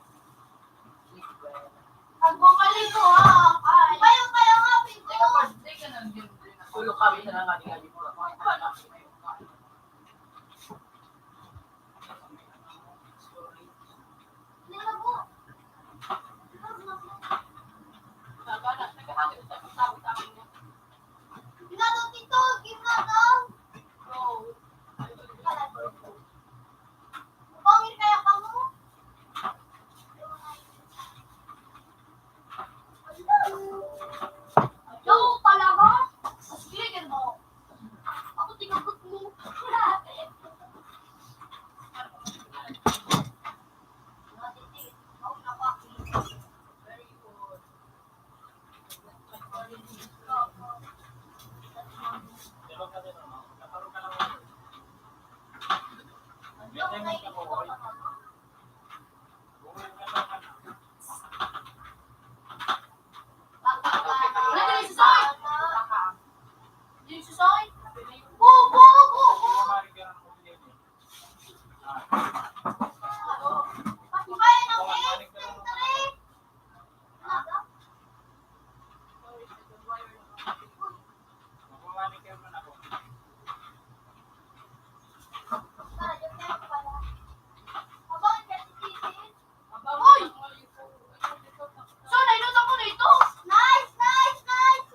Ang bumalik ko, ah. Ay. Kayo, kayo nga, pinto. Teka, pa, teka, nandiyan. Tulog kami sa nangaling. Ginagaw, tito, ginagaw. Pangin kaya ka mo? Ikaw talaga? Mas clear mo. Ako, tinagot mo. Uy! So, nainutan ko na ito. Nice, nice, nice!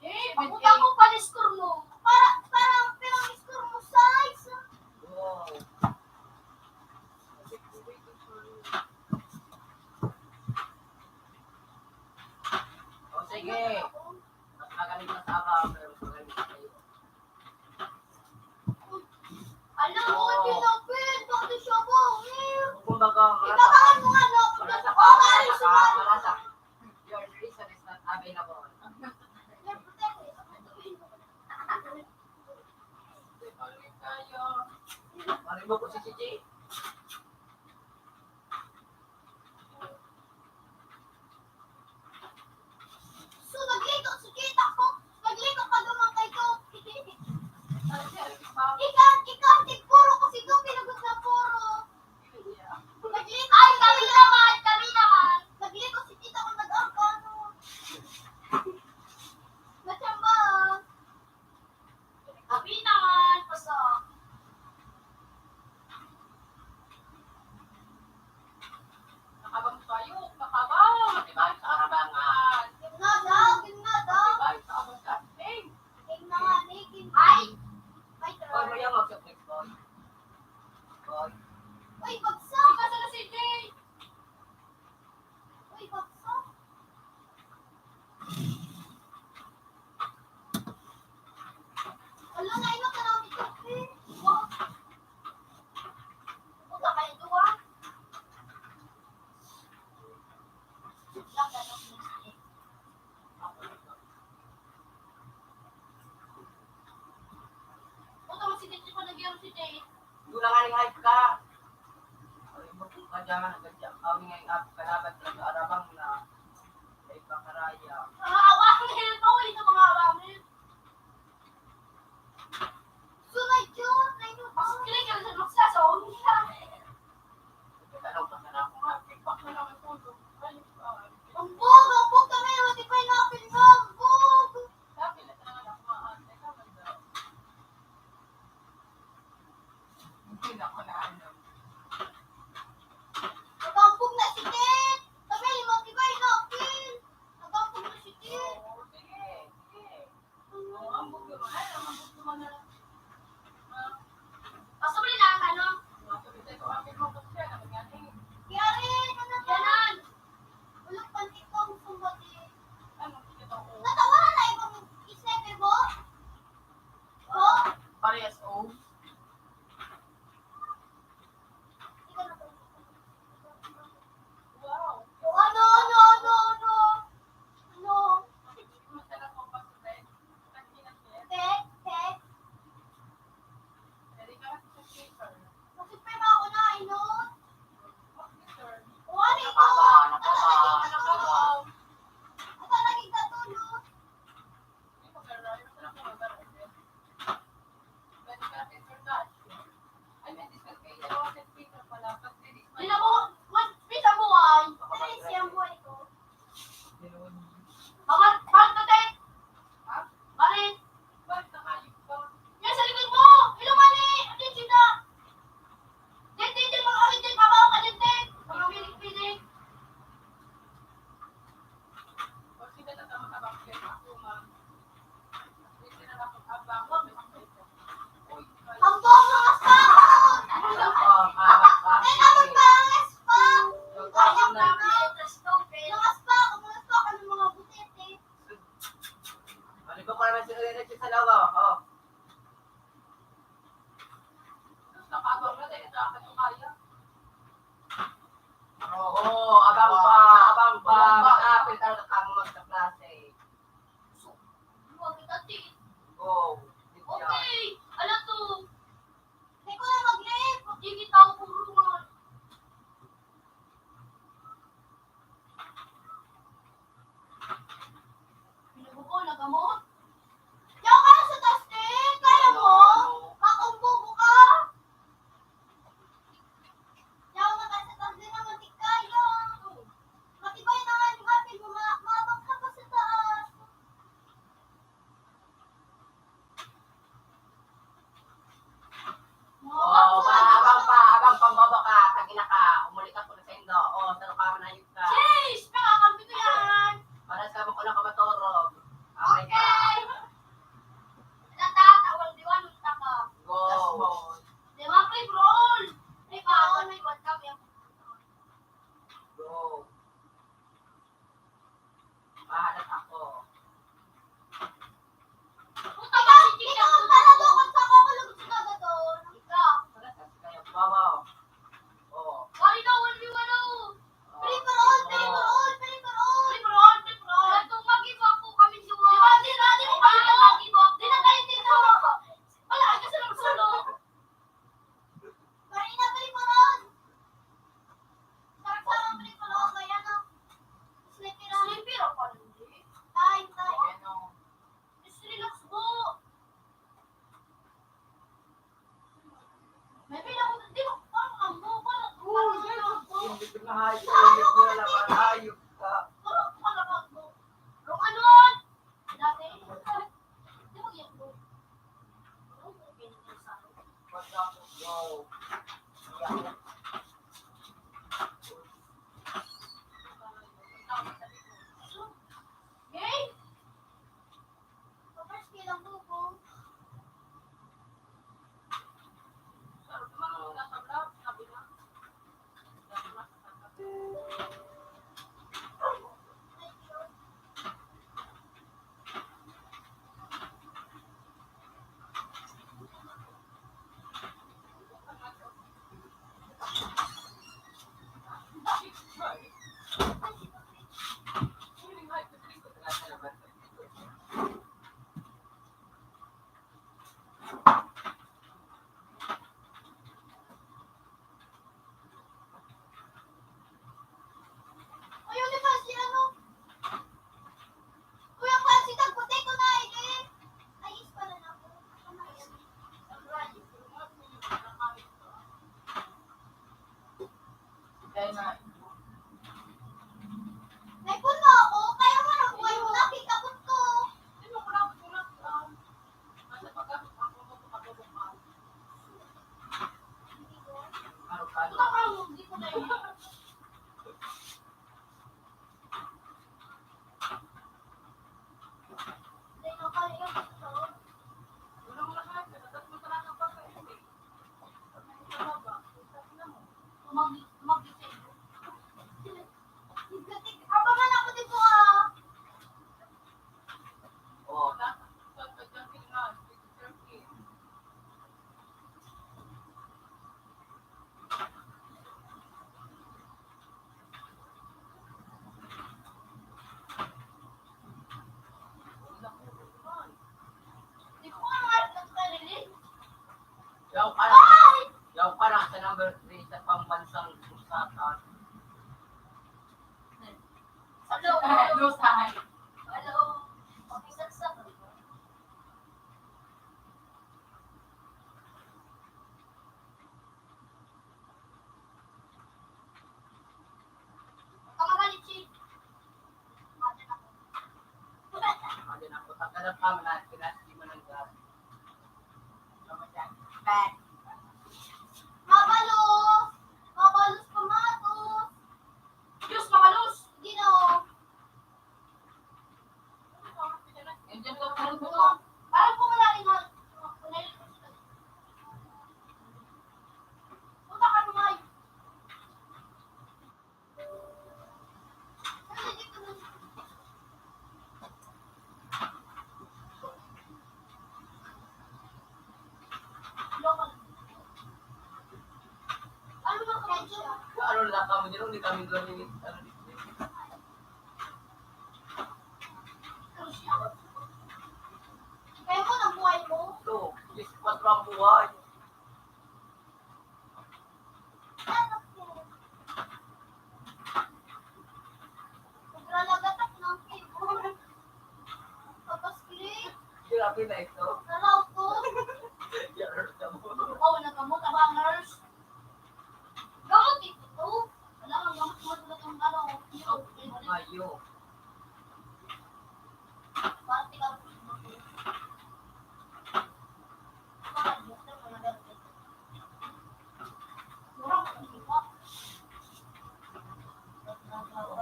Eh, papunta mo pa ni score mo. Para, para, pero ang score mo, size. Wow. O, sige. Mas magaling pa sa ako, pero mas magaling pa sa'yo. Alam mo, tinapid, bakit siya ba? Kumbaga, marasa. Ibabahan mo nga, no? Marasa ka, Oh, marasa ka, sumali. Marasa. Your reason is not available. Pare mo po si Chichi. So, nagliko si tita ko. Nagliko pa naman kay ko. Ikan, ikan, tigpuro ko si Dupi, lagot na puro. Nagliko Ay, si kami tita. Naman, kami naman. Nagliko si tita ko, nag-angkano. Natsamba. Kami naman, pasok. Nakabang tayo, nakabang, matibay sa arabangan. Tingnan daw, tingnan daw. Matibay sa abang camping. Tingnan nga, ni, tingnan. Ay! Ay, Hoy, try. Mayaman sa flex, boy. Boy. Uy, bagsak! Sika sa si Jay! Uy, bagsak! Alo, nainot na lang dito, eh. Wow. Puta kayo, duwa. Lang, ganun, eh. Puta, si Tito pa nagyaro si Jay. Wala nga ning hype ka. Ay, bakit ka dyan? Nagkadya kami ngayong ap-, kalaban talaga arabang na may pakaraya. Mga awangin! Pauwi sa mga awangin! Sunod yun! Ay, no, Mas clear ka sa luksa sa ulo. Nagkatanaw ka na ako nga. Tikpak na naman po. Ay, ah, Ang bog! Ang bog kami! Matibay na apil mo! Ang bog! Dami na talaga nakuhaan. Teka, may daw. Hindi na ako na ano. Nagambog na si Tit! Sabi, matibay na, Pin! Nagambog na si Tit! Oo, sige, sige. Oo, ambog naman. Ay, ang ambog naman na. Ah. Pasok nila ang ano? Pasok nila ito. Ang ambog ko siya, ano nga, eh? Yari, ano ka? Ganon! Ulog pantik ko, gusto mo di. Ano, ito, oh. Natawa na ibang sniper mo? Oh? Parehas, oh. Ikaw Di na mo, mas, pisa buhay. Ay, siyang buhay ko. Barit, barit na, Tek. Ha? Barit. Yan sa likod mo. Ilong ani. Attention na. Dito, dito, mga orange, babaw ka dyan, Tek. Mga pilik-pilik. Ambo, mga spako! Ay, amon pa ang spako! Ay, ang mga spako, mga spako, ano, mga butete? Ano ba para sa, sa lawa? Oh. Nakabang na tayo, nakakatukayan. Oo, abang pa, abang pa. Abang pa. Mag-apil talaga kamo magkaklase. So, huwag kita, Tin. Oo, di siya. Okay, ala to. Di ko na mag-leave. Di kita ukurungan. Binubuko na gamot. Yaw ka sa taas, Tin. Kaya mo? Makumbubo ka. Yaw ka sa taas, di naman di kaya. Matibay na nga yung apil mo, ma-, maabang ka pa sa taas. Oh, abang pa, abang pang bobo ka, tagina ka, umuli ka po sa indo. Oh, saro ka man, ayos ka. Sheesh! Nakakampi ko yan! Para sa mo ko lang kamatorog. Okay. Natatawa, di ba, nung taka? Go. Di ba, free for all? Free for all, may one kami. Go. Mahalat ako. Puta ka, hindi ka magdala doon kung saan ako lugod sa dagat doon. Ikaw. Mahalat kasi kayo, babaw. Oo. Sorry daw, one v one, oh. Oo. Free for all, free for all, free for all. Free for all, free for all. Wala tong mag-give up po kami, Juan. Di ba, di ba, di ba, di ba? Mag-give up. Di na tayo dito. Wala, kasi lang solo. Marina, free for all. Sarap-sarap, free for all. Kaya, no? Sleepy lang. Sleepy lang pala, hindi. Time, time. Ayan, no. Just relax po. May pila ko, di ba, parang ang buka, parang ang buka. Hindi ko na hayop, hindi ko na naman hayop ka. Parang ang buka. Yung ano, dati, di ba, yung buka? Wow. Gay? Papers, kilang buko. Ayaw ni Francis, ano? Kuya Francis, tagputi ko na, eh. Ay, is pala na po. Kaya nga, may puno ako, kaya nga nabuhay mo na, pikapot ko. Hindi mo ko lang, ano, ano, hindi ko na yun. Abangan ako dito, ah. Yaw ka lang. Yaw ka lang sa number three sa pambansang lusatan. Sa loob. Lusay. Hello. Pakisaksak. Mabalos! Mabalos, pamatos! Diyos, mabalos! Ginoo! Alam ko wala rin nga. Puta ka naman! Ano na kamo dyan? Hindi kami doon ini-, ano dito. Kaya mo, nabuhay mo? Ito, yes, kwatro ang buhay. Nagralagatak ng keyboard. Tapos click. Grabe na ito. Nalaw ko. Yan, nurse ka mo. Oo, nagkamot, aba, nurse. Gamot ito. Wala kang gamot, gamot, gamot, ano, yung, Ayo. Parang tingnan ko.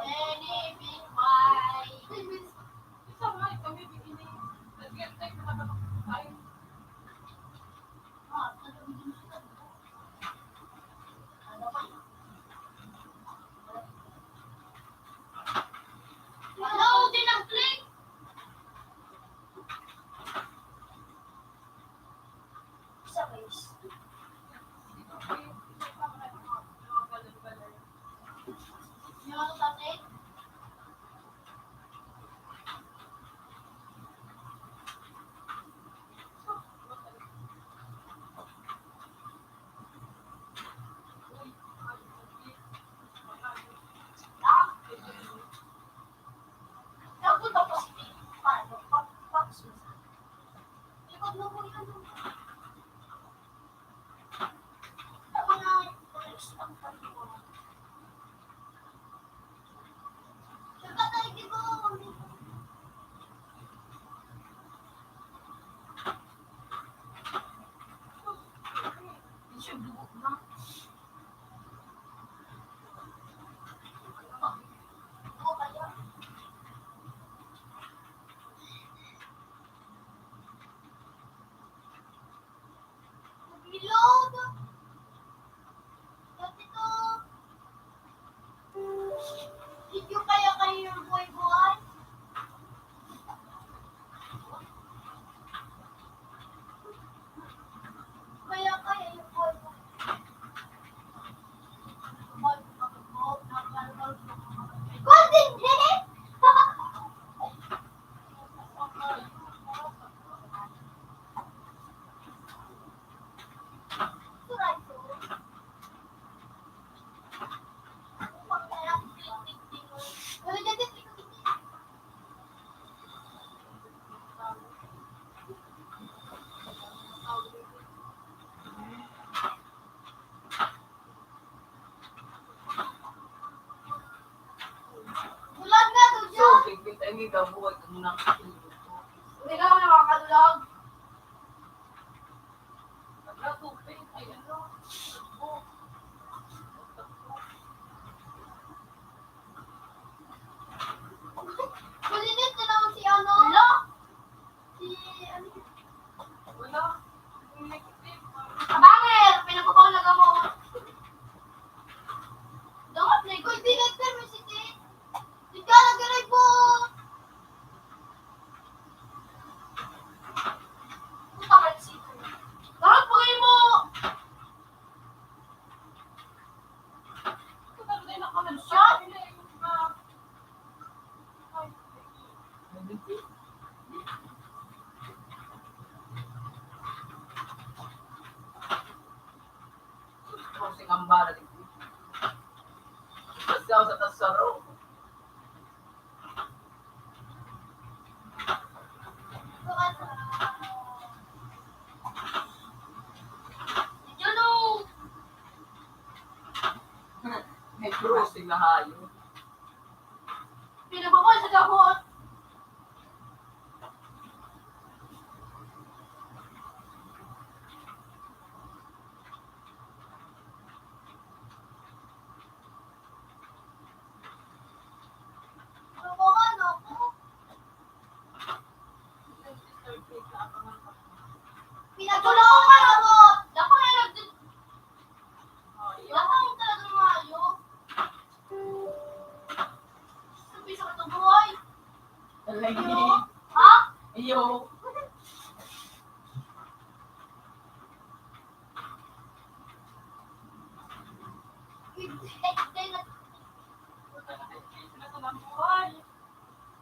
Any big bye. Isa nga, kami bikini. Nag-get tayo na kapag-, ay. Ah, ano, Hello, di nag-click. Isa, guys. Yung ano, tatay? Reload! Dati to. Video kaya kayo yung buhay-buhay? Kaya kayo yung buhay-buhay? Golden Gate! Bulag na to, So, John. Tigpit ang ikaw, buhay ka muna. Hindi ka nakakadulag. Nagkatupin, ay ano. Kulilit na naman si ano. Hello? Si ano? Wala. Abangir! Pinapabaw na gamot. Gamot na ikaw. Hindi, Lecter, may siti. Hindi ka nag-report. Puta ka, sito. Gamot, pagay mo! Puta ka, nakaman siya. Kung singamba na digdi. Basta sa tasaro. May crossing na hayo. Pinababa sa gamot.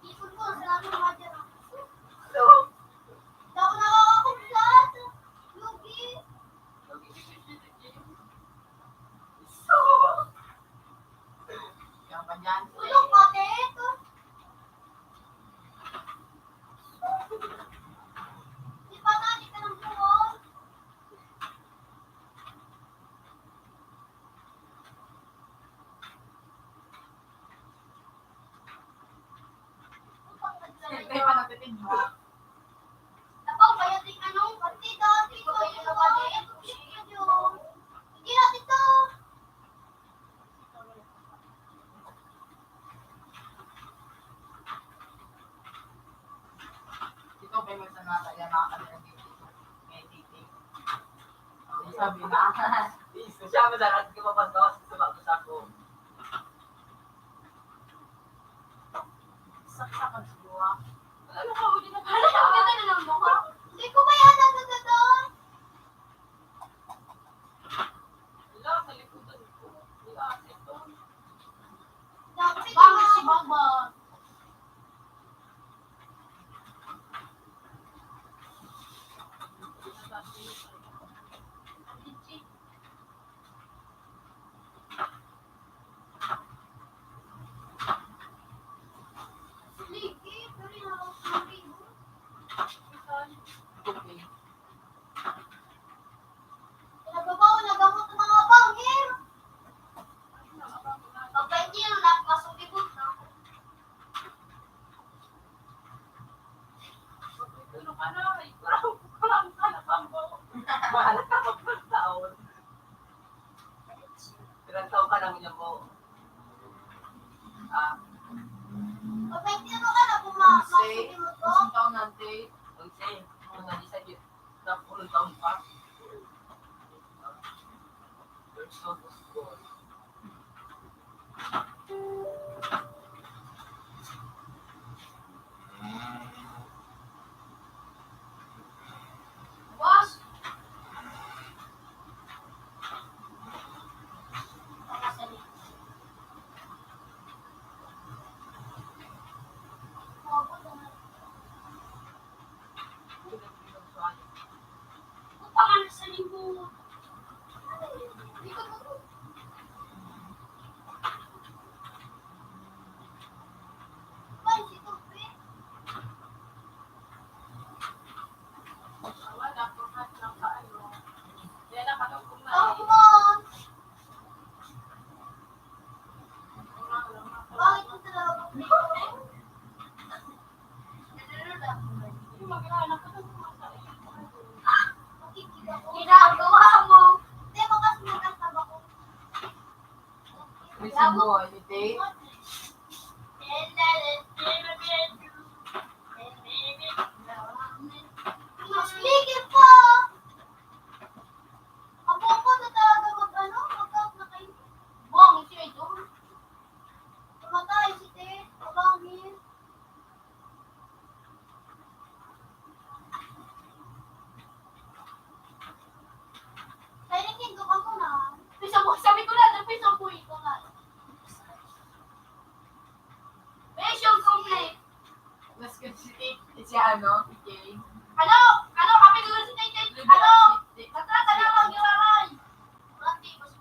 Ipon ko, salamat mga dyan. Daw na ako lahat. Lugi. Lugi. Yan pa dyan. Ulog pati ito. Di pa nga, di ka nang buhok. Siyempre, panagdating mo. Ako, kaya ting anong partida, di ko yung kapatid. Hindi natin to. Ito, may magsanata yan, mga kanilang dito. May titing. Ang sabi na, siya, madalas ko mapasok sa bago sa ako. Saksakan sa buwa. Ano ka, hindi na pala. Ang ganda na ng mukha. Hindi ko kaya nagkagano'n. Wala, sa likutan ko. Wala, ito. Bakit si Baba? Nagbabaw na gamot ng mga bangin. Pag-twenty na, mas umibot na. Ano ka na? Ikaw, parang ka na, bambo. Mahal ka, magpagtaon. Ilang taon ka na, William Bo? Ah. Pag may tiro ka na, kung ma-, Onse. Masugimot ko. Onse taon na, ante. Onse. Mga isa, napulong taon pa. There's no goal. Ginagawa mo. Hindi mo kasi magkasama ko. May sibo, anything? Mas ligil pa. Ako po na talaga mag-ano, mag-out na kayo. Bang, siya ito. Namatay si Ted, abangin. Kaya nagtindog ako na. Sabi ko na, sabi ko na. Mission complete. Mas good si Tate, si ano, si Jay. Ano? Ano? Kami doon si Tate, Tate. Ano? Matrata na ang giraray. Mati, mas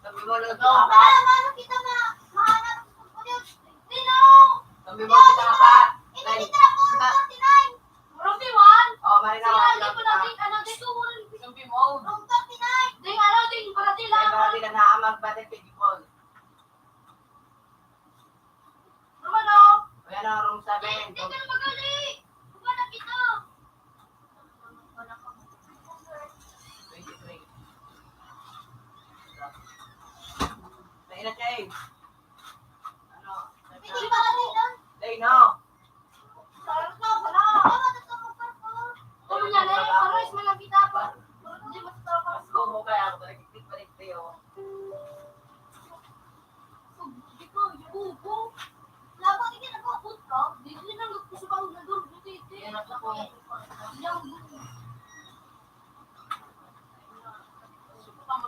Sabi mo, luto. Wala, mano kita ma-, mahanap sa Google. Sino? Sabi mo, kita pa. Ito, kita na po, forty-nine. Forty-one? Oh, mali na, Sino, wala hindi ko pa. Nakita, ano, gusto mo rin. Sabi mo. Room thirty-nine. Ding, ano, ding, parati lang. Ay, parati lang na, magbalik kay Dipon. Room ano? Ayan ang room seven. Hindi ka na magali. Buka na kita. Twenty-three. Tayo na, Chay. Ano? Hindi pa rin, ah. Tayo na. Sarap na, wala. Ano niya na eh? Pares mo lang kita pa. Hindi mo sa Pasko mo kaya ako balik, balik tayo. Di ko, yubo. Labo, di ka nag-abot ka? Di ko na nagpuso pa ako nag-abot, eh. Yan ako po. Yan. Gusto ko pa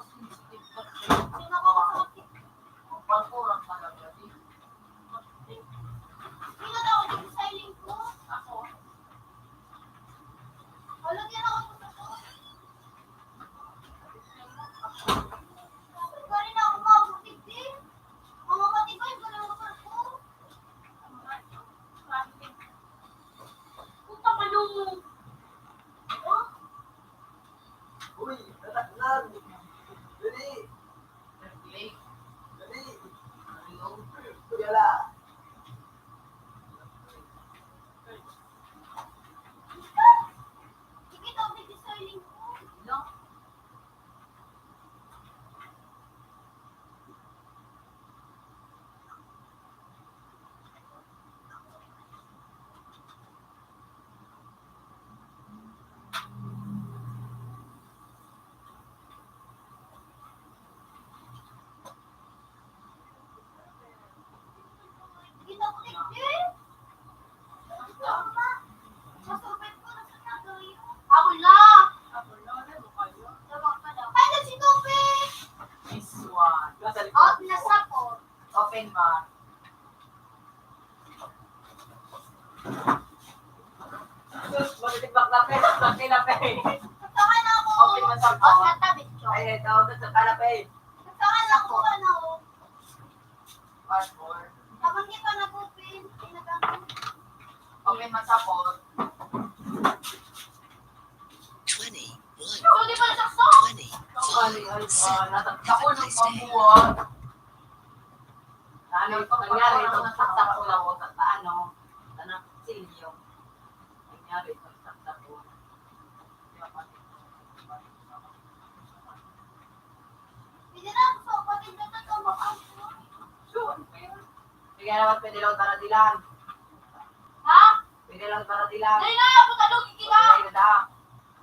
Uy, anak lang. Dali. Dali. Dali. Yala. Sige, tubig, gusto yung lingkod. No? Ako na! Ay, na si Tope! This one. Out na sa po. Open ba? Sus, matitibak na pe, bakit na pe? Saan ako? Open man sa po. Out na tabi, Chong. Ay, ito, ito, sa pala pe. Saan ako, ano? Passport. Habang di pa nag-open, ay, nag-open. Open man sa po. Twenty-one. Hindi pa nasaksak. Twenty-five. Ay, ay, ah, nasaksak ko ng pambuwag. Ano, nangyari ito, nasaksak ko lang ako sa, sa ano, sa silyo. Nangyari ito, nasaksak ko. Pwede na, so, pati na ito, tumakas. Sure. Sige naman, pwede lang para dilan. Ha? Pwede lang para dilan. Dali na, puta, lugi kita. Pwede na.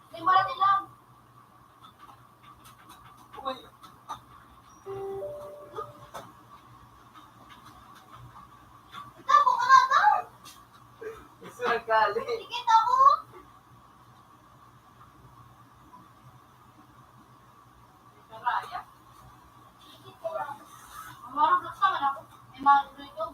May marating lang. Uy. Ito, buka na ito. Gusto nagkali. Sige, ito ako. Karaya. Sige, ito lang. Ang marunong sa man ako. May marunong ito.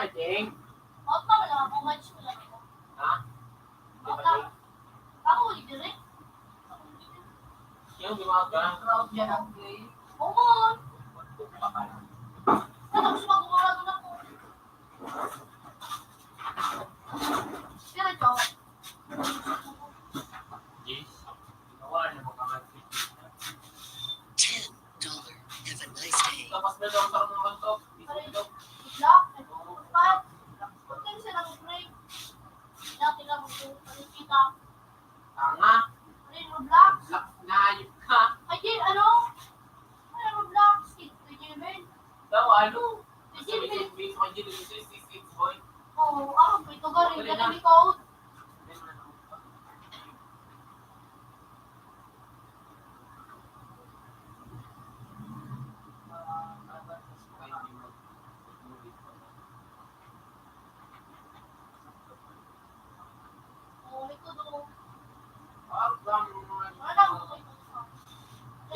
Jeng? Opa, wala akong match, wala ako. Ha? Opa. Ako, hindi rin. Yung gumawa ka? Proud yan ang play. Oo. Tapos mag-uurag na po. Diretso. Yes. Ginawa na mo ka mag-, ten dollar. Have a nice day. Tapos na daw sa mga to. Black. Ba't kayo siya nag-break? Dati lang ako, ano, kita. Tanga. Ano yung Roblox? Roblox na, hayop ka. Ay, di, ano? Ano yung Roblox? Kid, kid, Jimmy? Daw, ano? Kid, Jimmy. Kid, Jimmy, kid, Jimmy, boy. Oo, ah, may tuga rin. Wala na. Ganun yung code.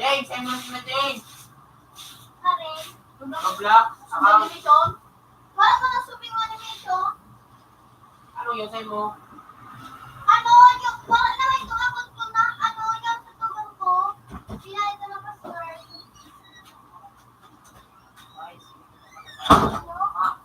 James, ay mo na, James. Pare. Pabla. Sumili ton. Wala ka na sumili mo na nito. Ano yun, sa'yo mo? Ano, yung, wala na ito ako kung na, ano, yung tutugan ko. Pinahit na ng password. Ay, sige. Ah.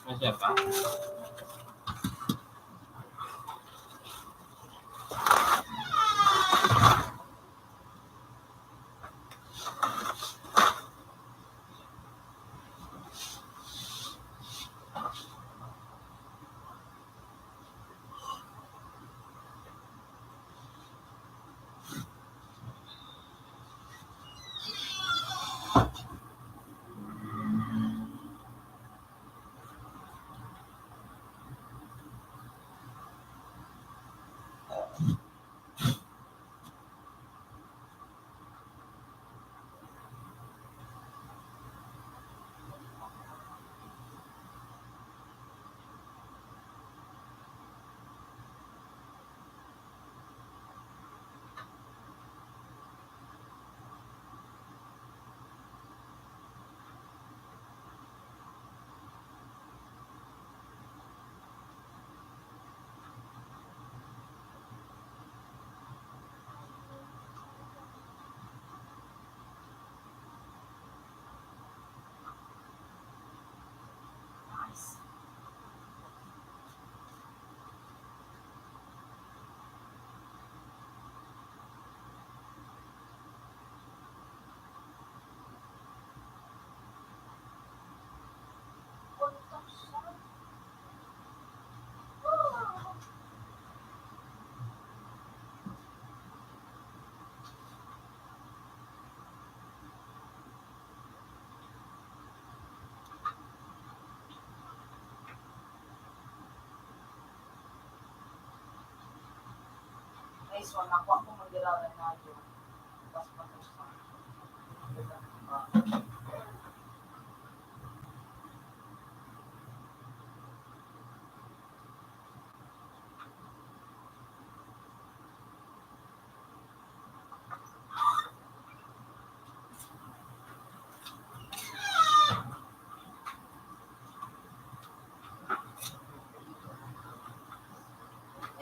Masya pa.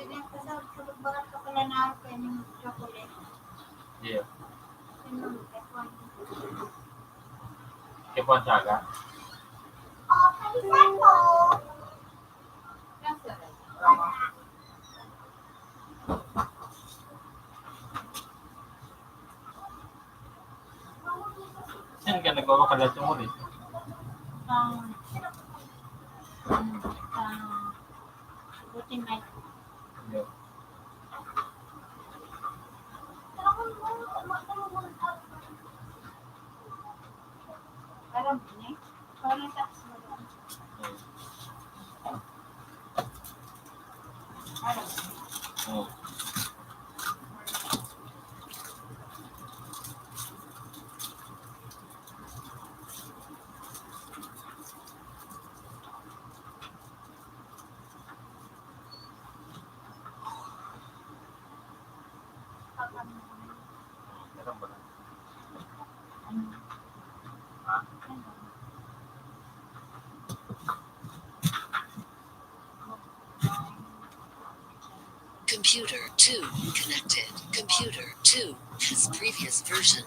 Kaya sa, sa pagbarat ka pala na ako yung chocolate. Yeah. Yun ang F one. F one saga? Oh, palitan mo. Kaso, Saan ka nagpapakalat yung ulit? Sa, ano, sa Buti may. Yeah. Alam mo ni? Parang sa Computer two connected. Computer two has previous version.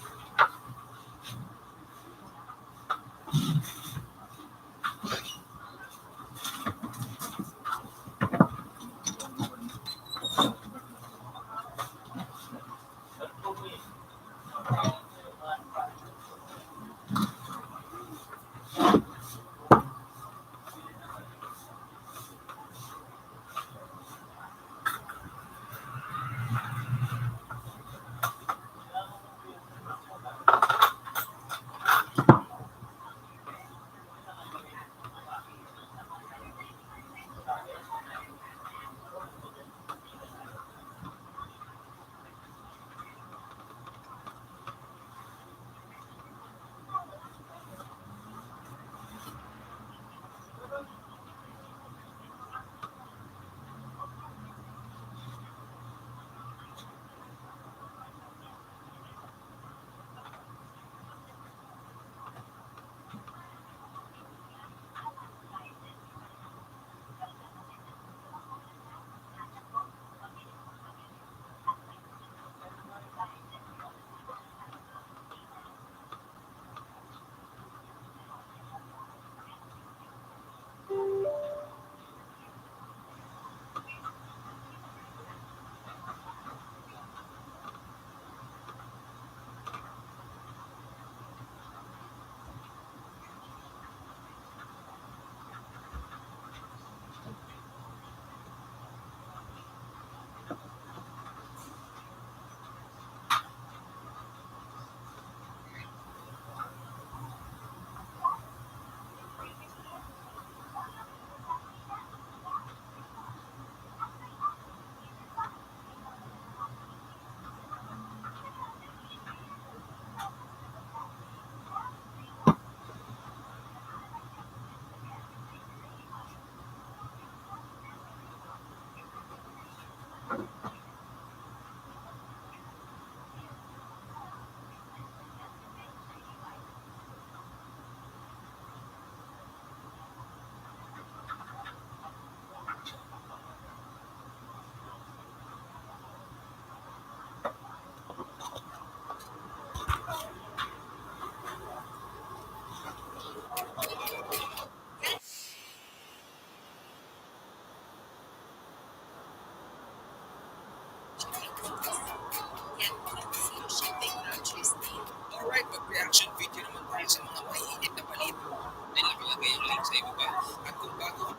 Alright, mag-reaction video naman tayo sa mga maiinit na balita. Then nakalagay ang link sa ibaba. At kung bago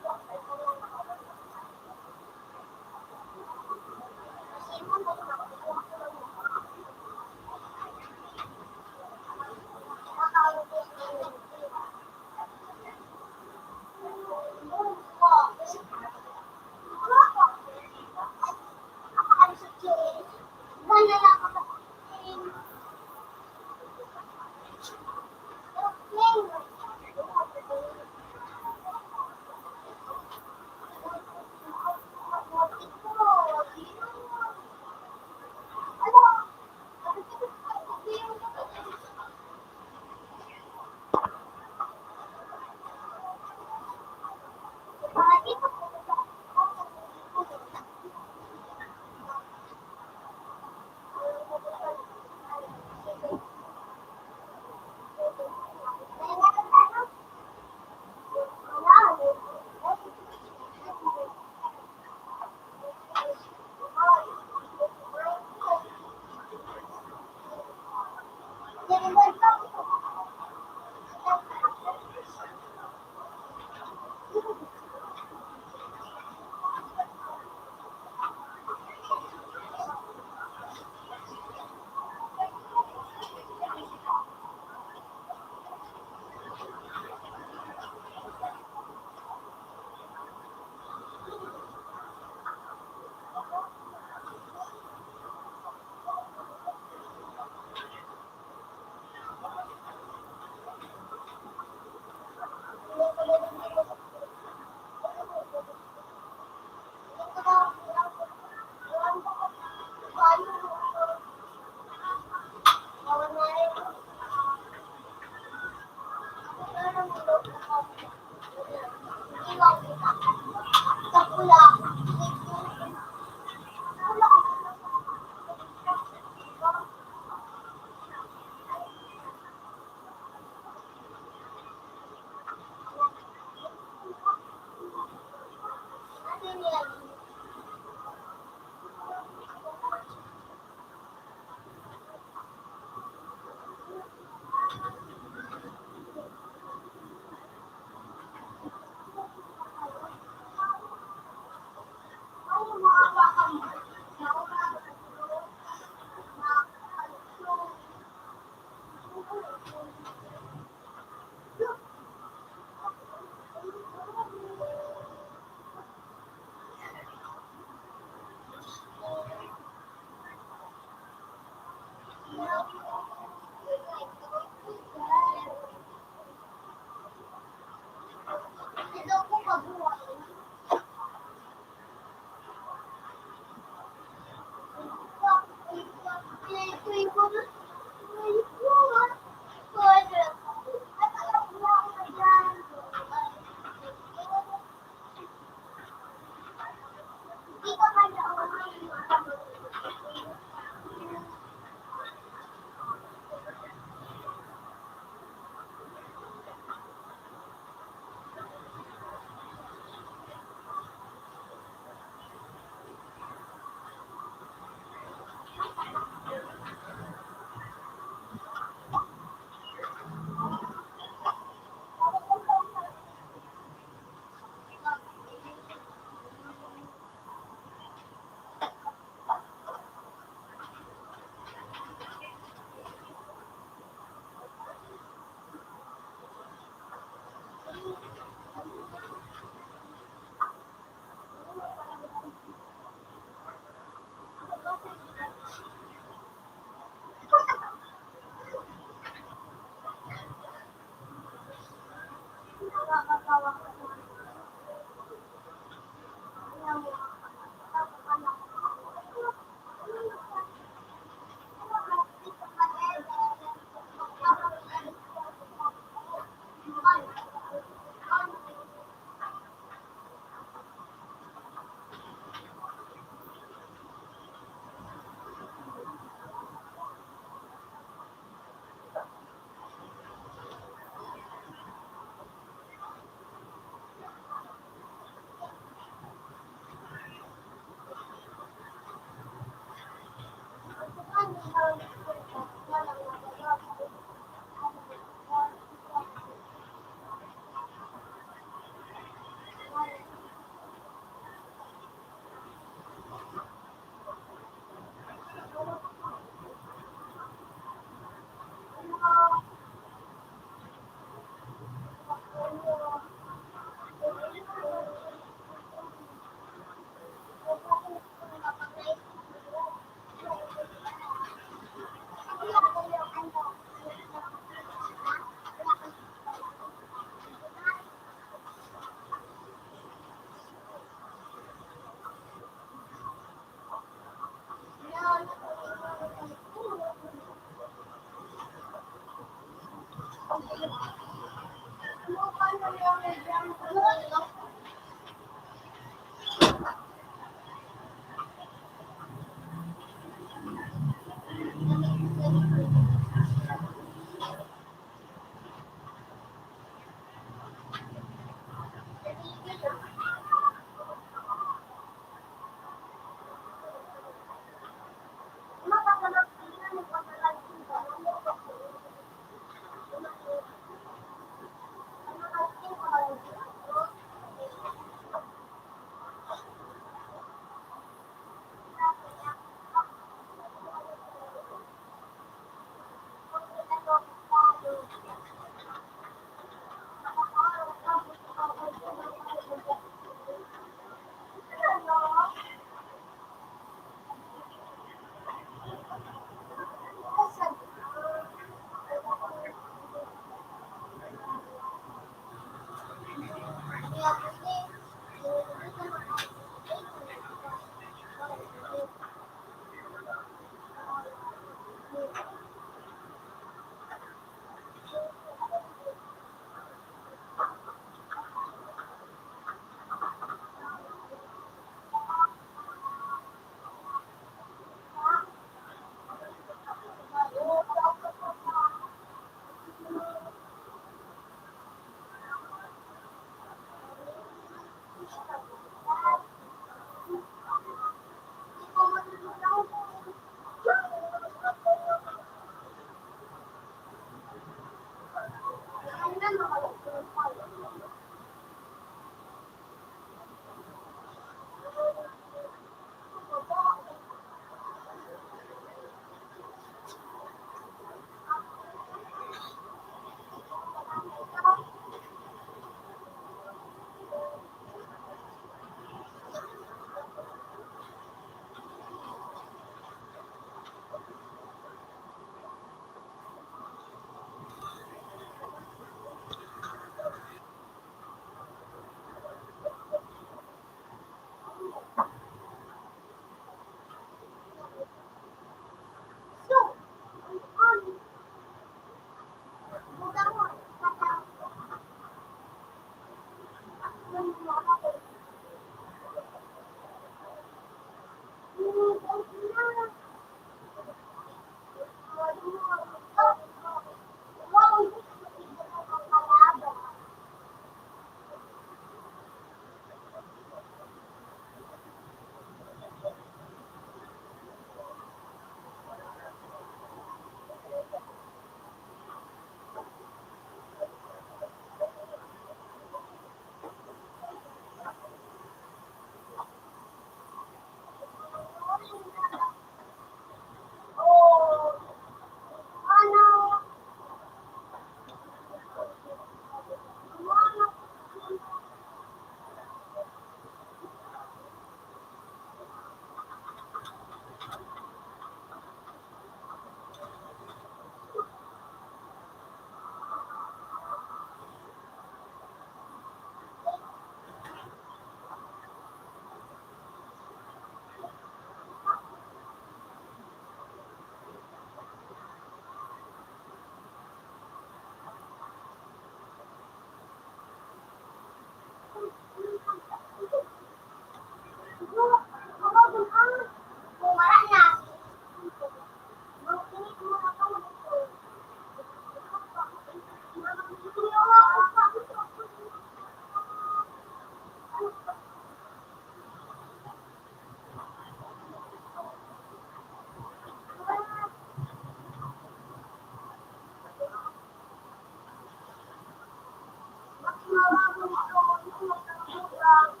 Hayop.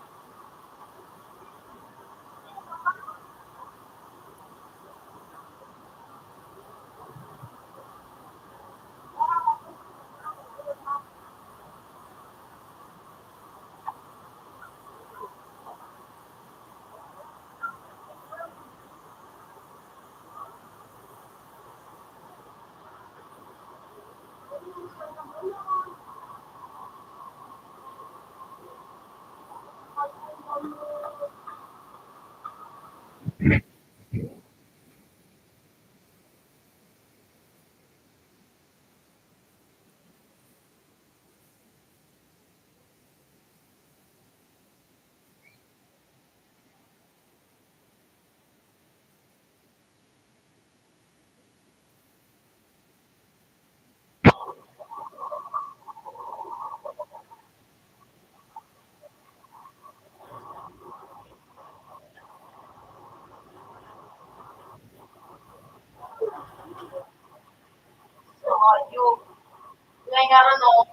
Ngay nga ron, oh.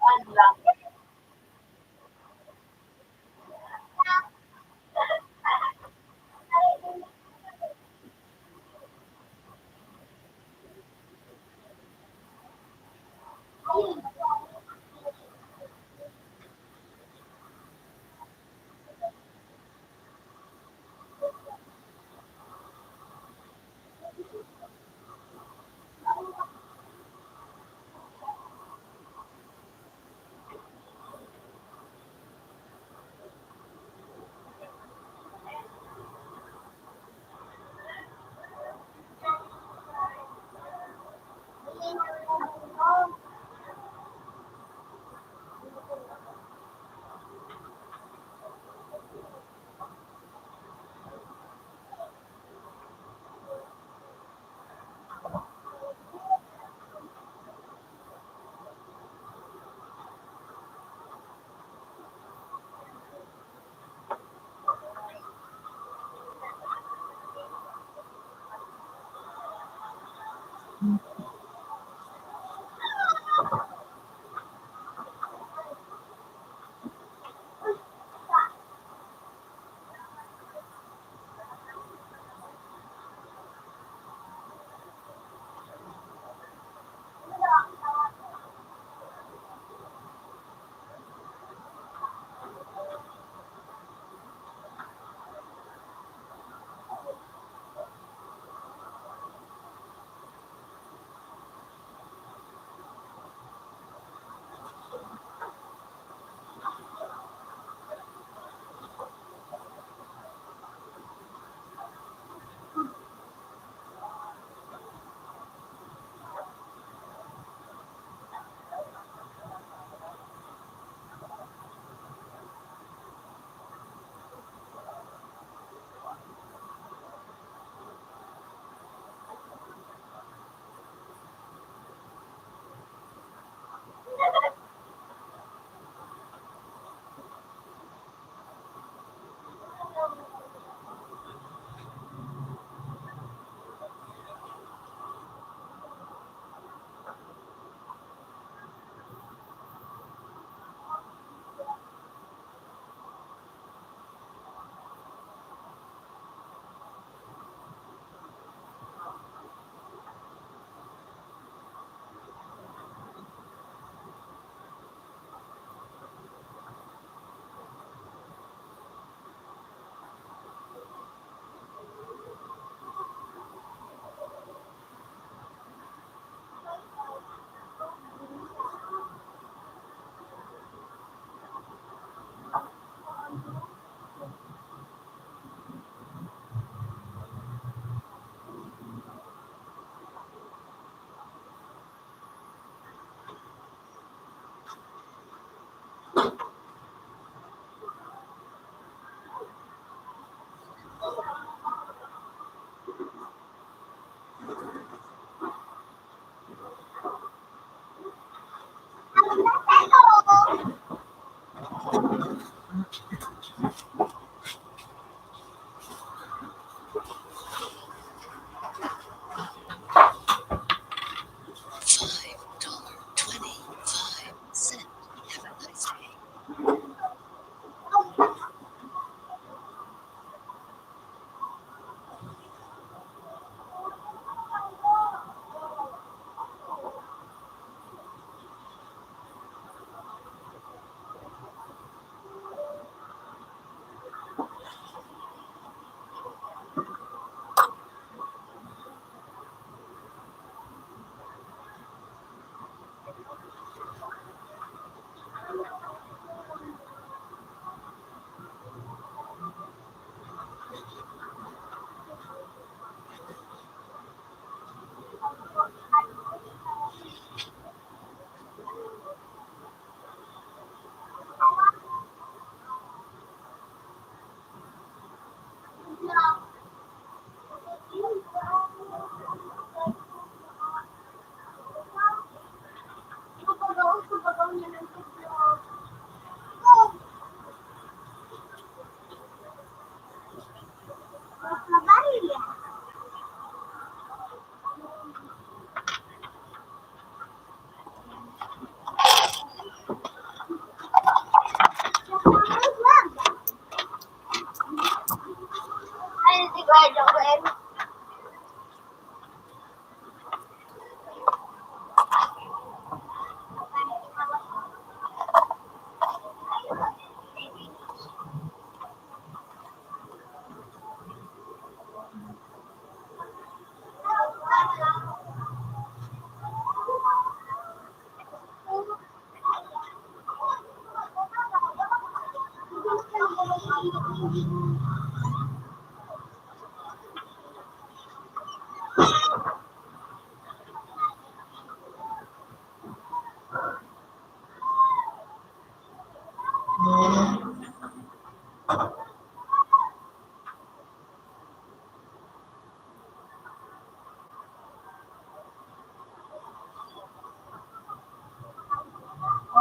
Ano lang.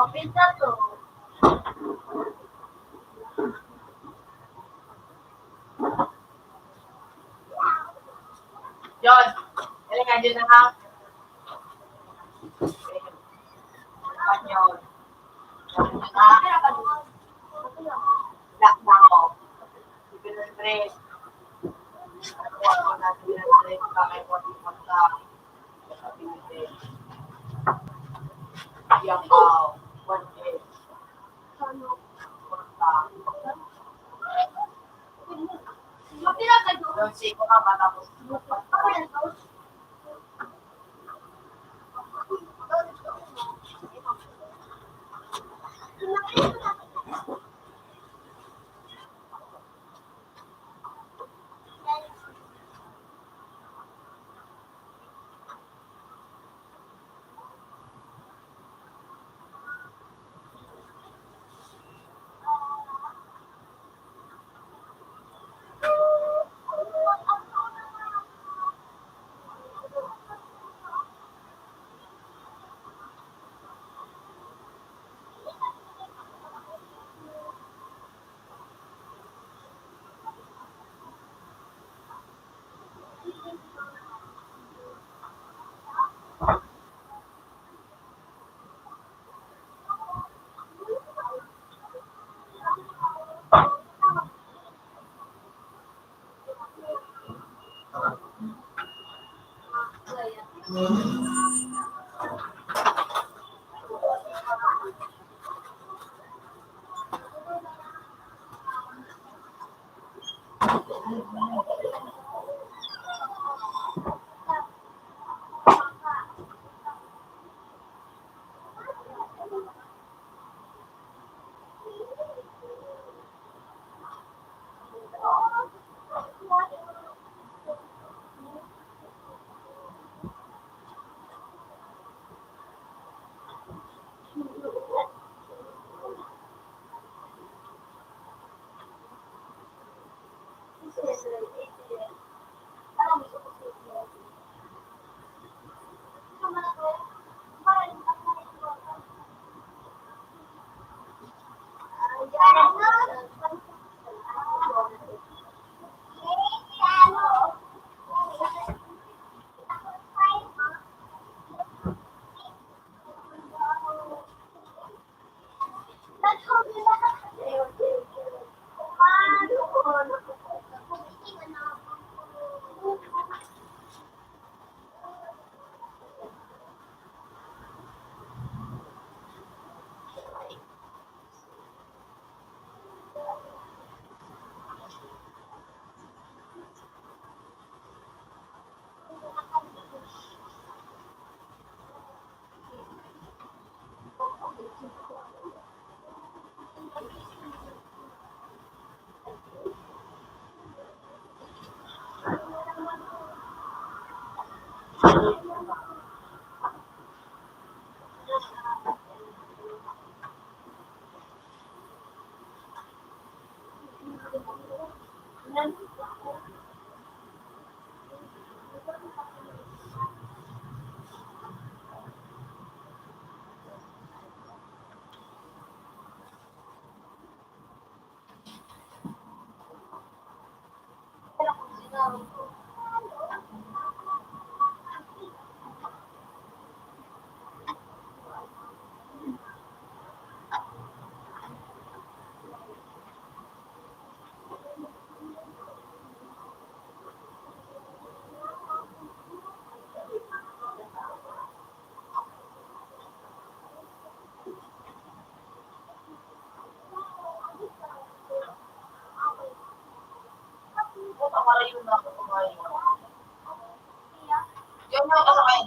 Open na to. John, galing nga dyan na ha. John. Lockdown. Pinag-break. Ako, ako na pinag-break. Bakit mo di magka? Pinag-break. Yan ka. One day. Ano? Punta. Yung siko ka, matapos.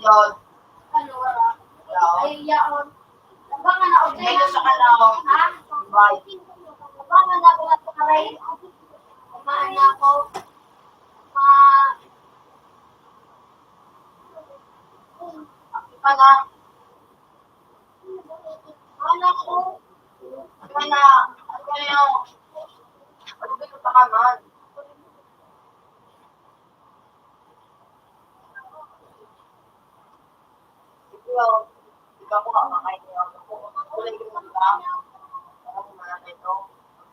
Yun. Ano, wala. Ay, yaon. Abangan ako dyan. Dito sa kanal. Ha? Bye. Abangan ako at paray. Kumain na ako. Ma-, Ano? Ano ko? Ano na? Ano yung, ano ba yung takaman? Ikaw, ikaw po, ang mga kaibigan ko. Kulay green ka? Ang mga ito,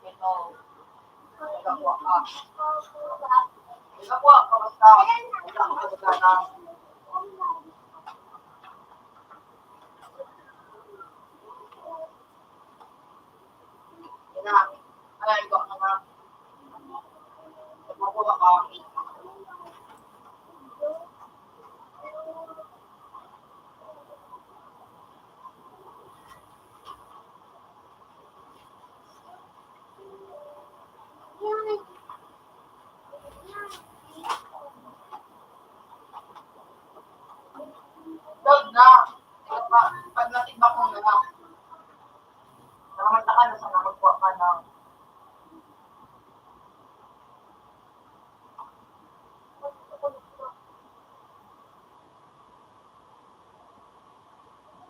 ito, ikaw po, ah. Ikaw po, kamusta? Ikaw, kamusta ka? Yan na. Alam ko, ano na. Ikaw po, ah. Daog na. Pag, pag natigbak mo na lang. Nakamanta ka na, sana magkuha ka na.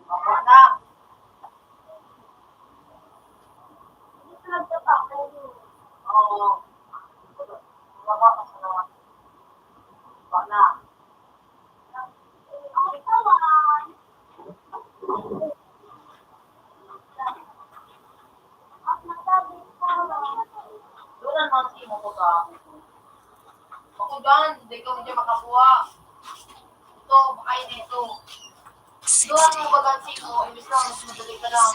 Baba na. Oo. Baba ka sa lahat. Baba na. Doon ang mga simo ko sa ako dyan, hindi ka mo dyan makakuha. Ito, baka yun ito. Doon ang mga bagansi mo, imbis na mas madali ka lang.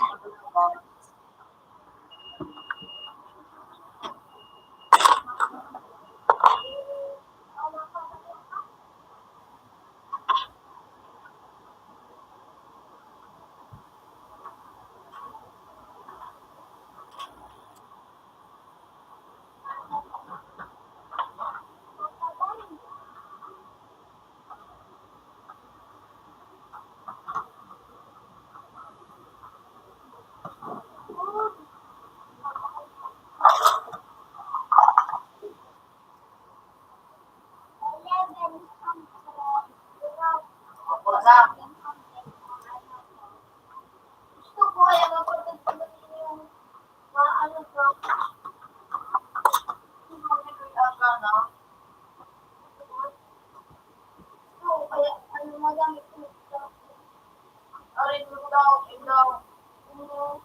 Gusto ko kaya mapagkakita yung maano ba? Yung mga nag-aaral na? So, kaya, ano, magamit ko sa arin mo daw, ikaw. Ano?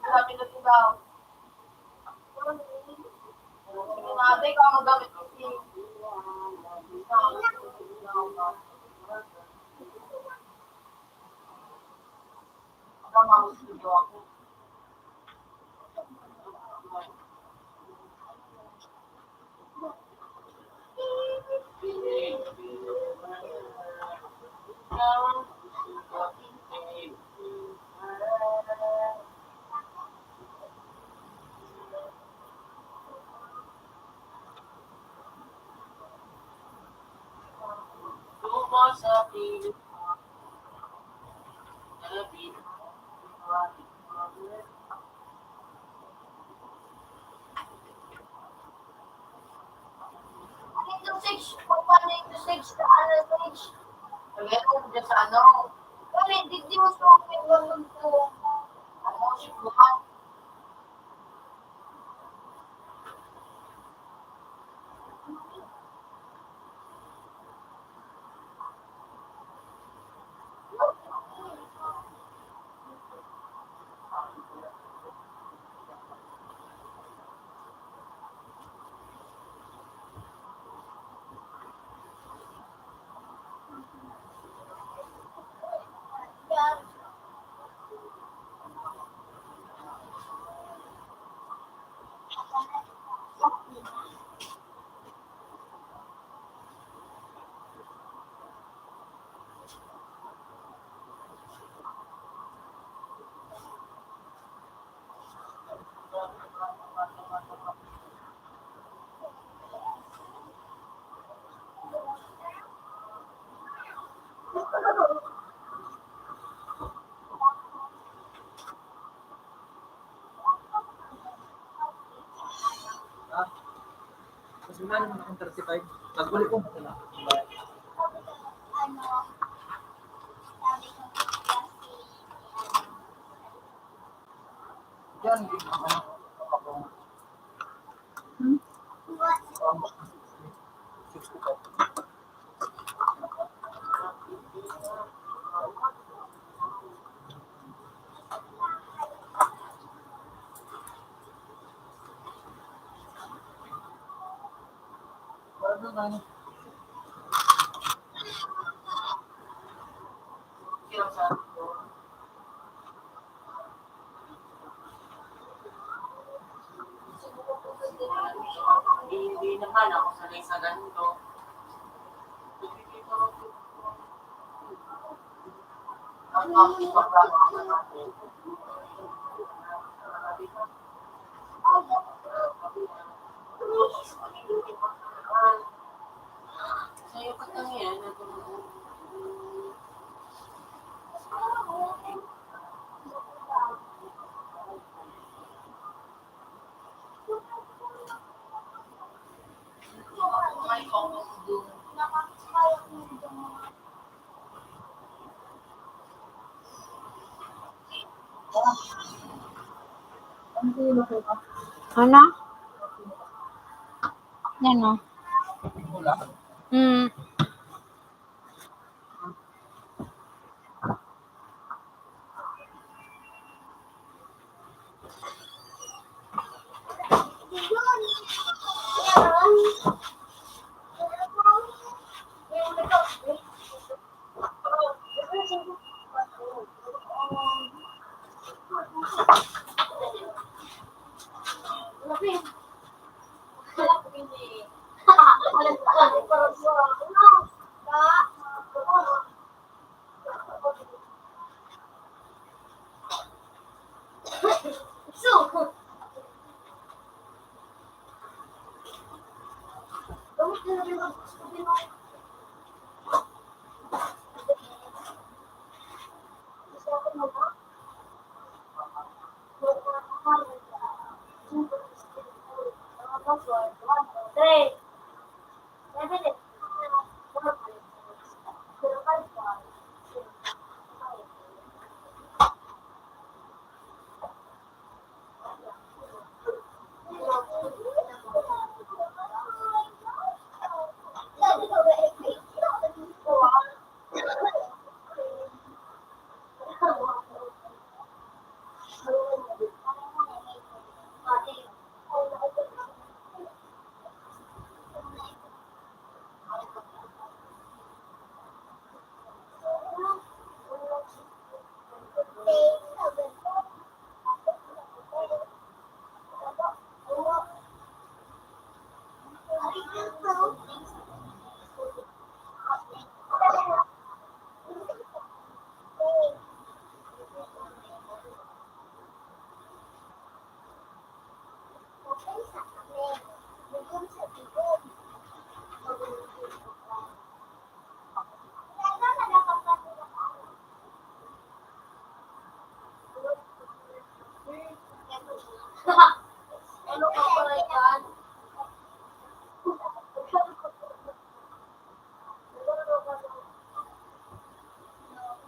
Grabe na ito daw. Sige na, ate, ikaw magamit ko. Sige. Ikaw, magamit ko ako. Ang dosage, kung paano yung dosage, ano, dosage? Meron dyan sa ano? Kami, di, di mo sa akin, wag mo. Ano, siguro? Yung ano naman akong thirty-five, pag-uli ko, masala. Yan, di ba? Hmm? Sixty-five. Hindi naman ako sanay sa ganito. Ano? Yan, oh. Hmm.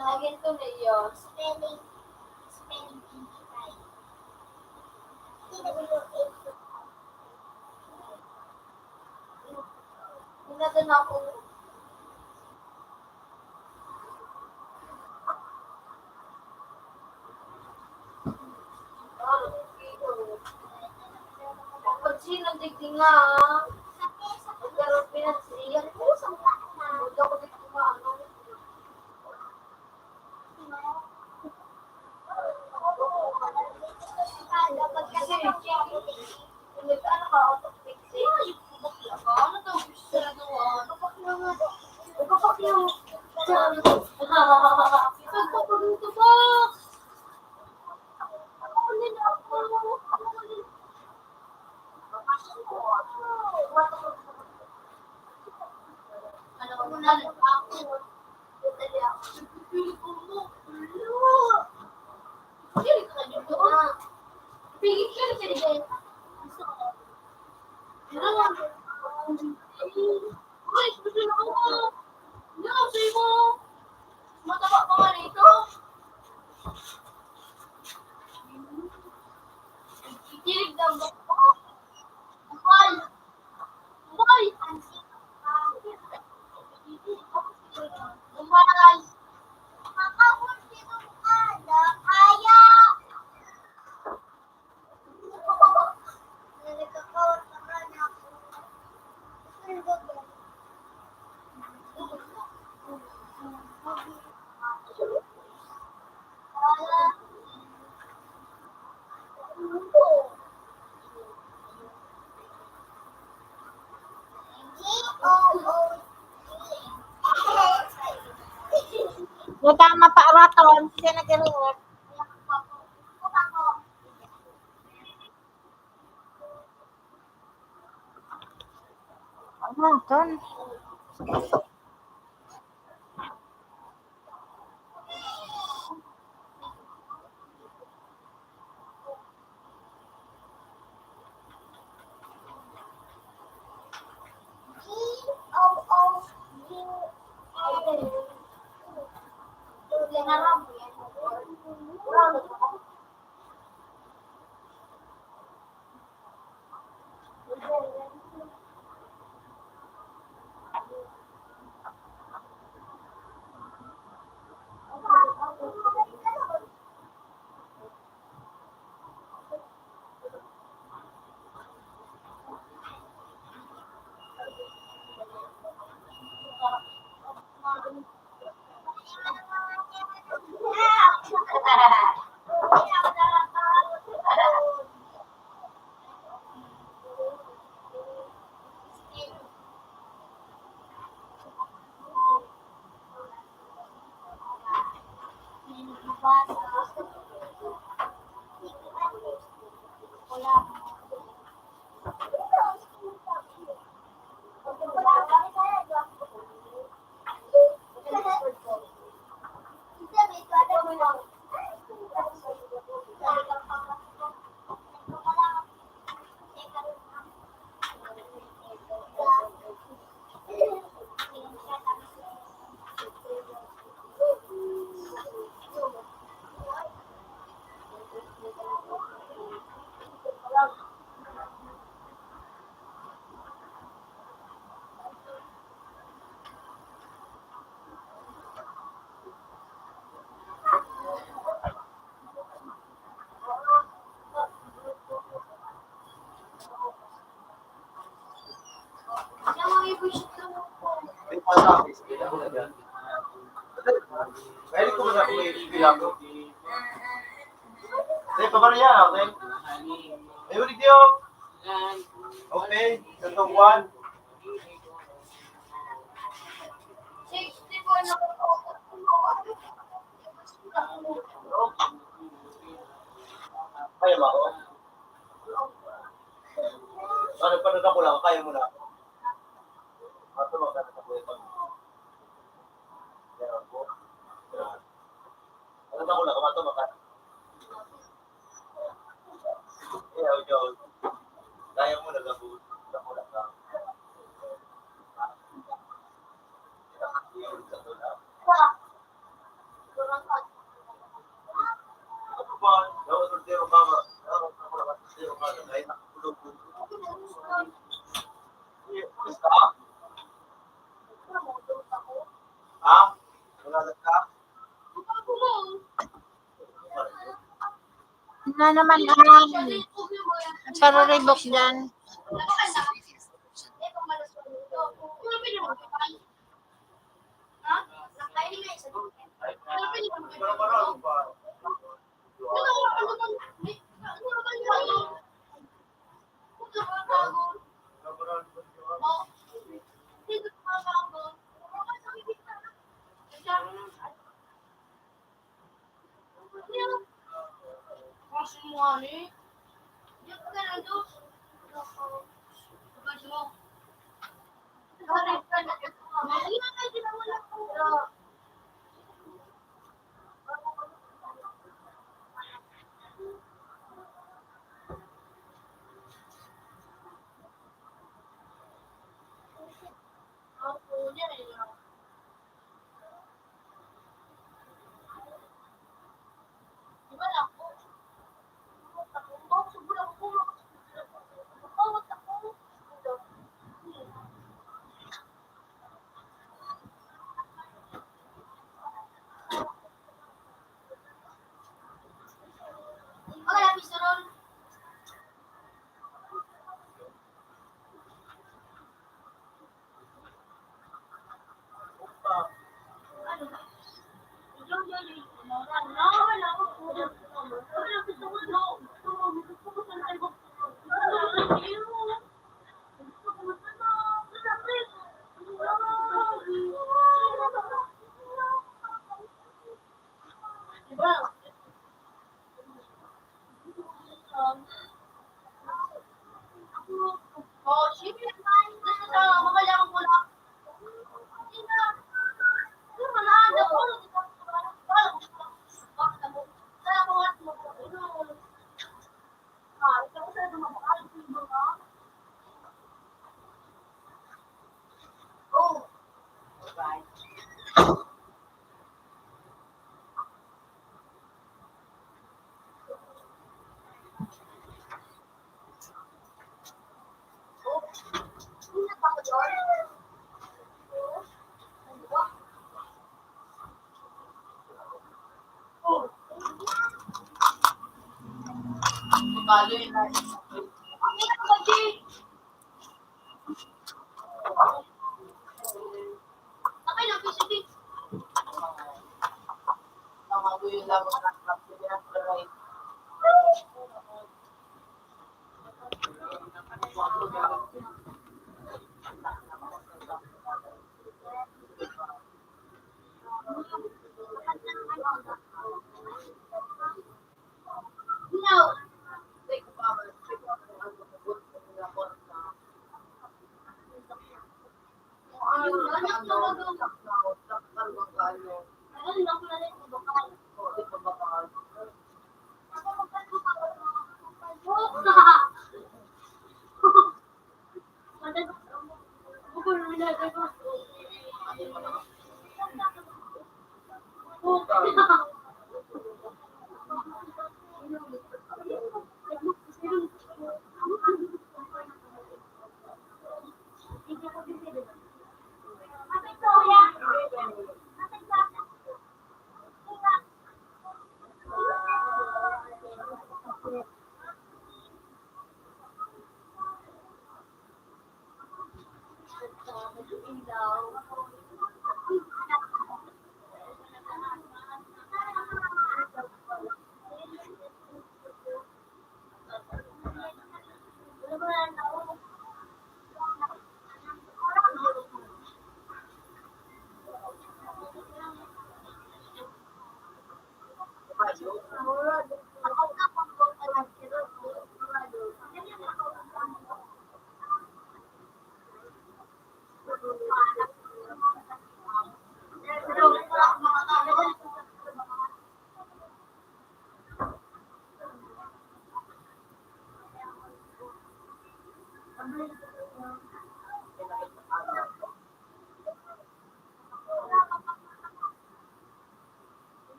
Lagyan ko na yun. Spelling, spelling bee. T W H. Wala na ako. Pag sinundig din nga, pero pinagsiyan ko sa mga, hindi ako dito maano. Uy, gusto na ako. Ano, sabi mo? Mataba pa nga nito. Kikilig daw ako. Bukal. Bukal. Bukal. Makakot dito ka, kaya. Wala maparaton, siya nag-iringot. Ano ton? Pwede ko ba sa kuya yung bilang? Hindi, pabariya, okay? May ulit yung. Okay, ito one. Kaya ba ako? Ano, panood ako lang, kaya mo na. Ito, magkano sa buhay pag-, kaya ako. Ano ba ako lang, ito, magkano? Eh, ayaw, ayaw. Kaya mo na, gabo. Gabo lang ka. Ha? Wala na ka? Ano naman ang paruribok dyan?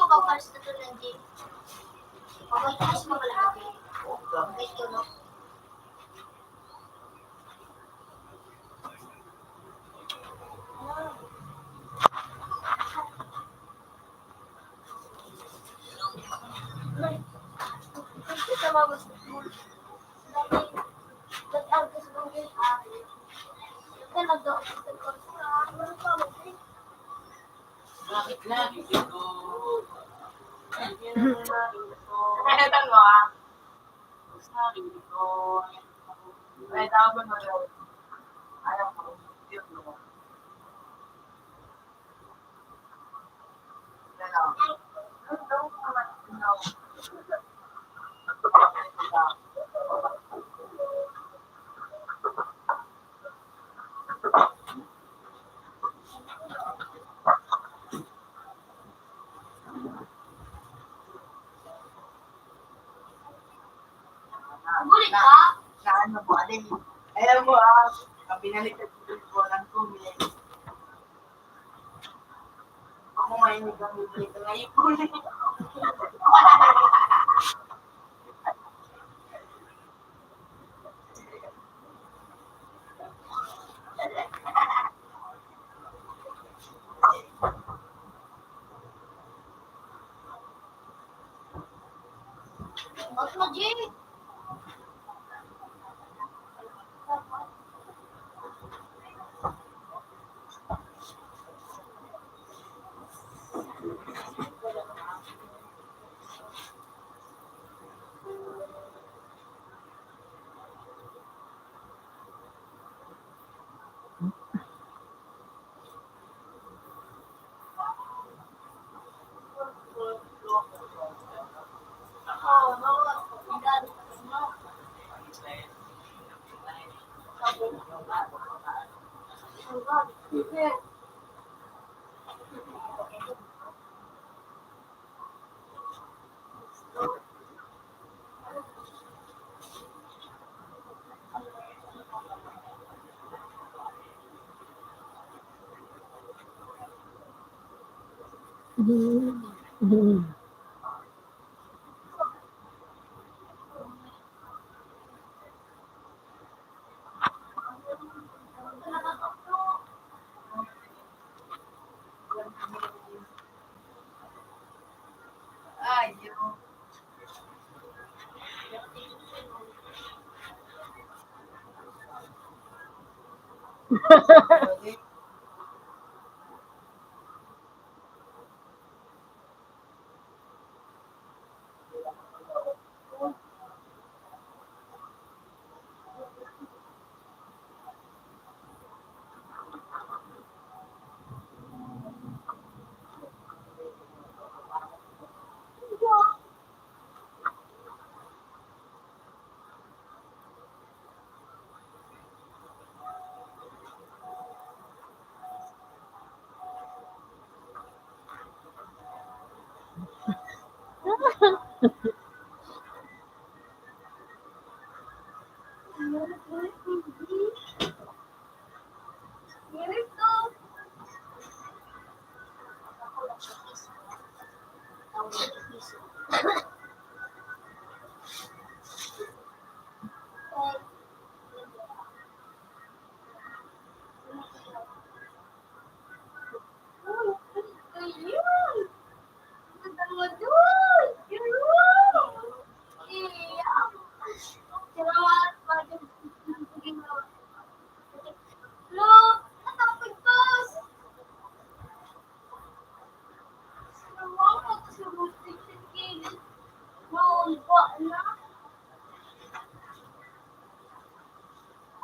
Pagkakas na to ng gym. Pagkakas na pala ng gym. Pagkakas ko, no? Bakit lagi ito? Nakita mo, ah? Lagi ito. Ay, tawag mo daw. Alam ko, yun, no? Gulit ka? Na ano mo, alin? Alam mo, ah, ang binalik ko, ang comment. Ako nga yung nagkakita ngayon. Mas mo, G.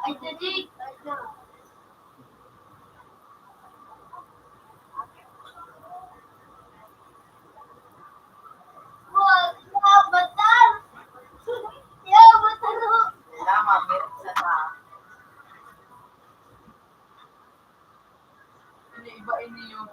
Ay, dali. Wag na, batal. Yaw, batal. Salamat, meron sa ta. Ini iba ini yung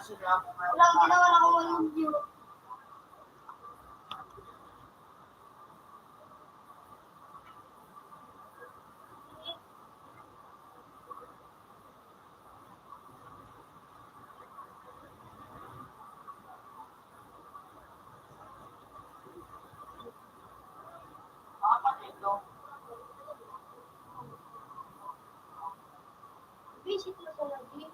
Wala, ginawa na akong video. Busy ko sa lagi.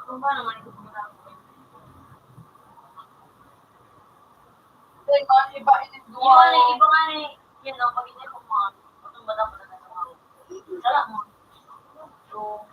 Ano ba naman ito? Iba, iba, iba nga ni, yan, no, pag hindi mo mga, itong bata ko na nasa mga, sala mo. So,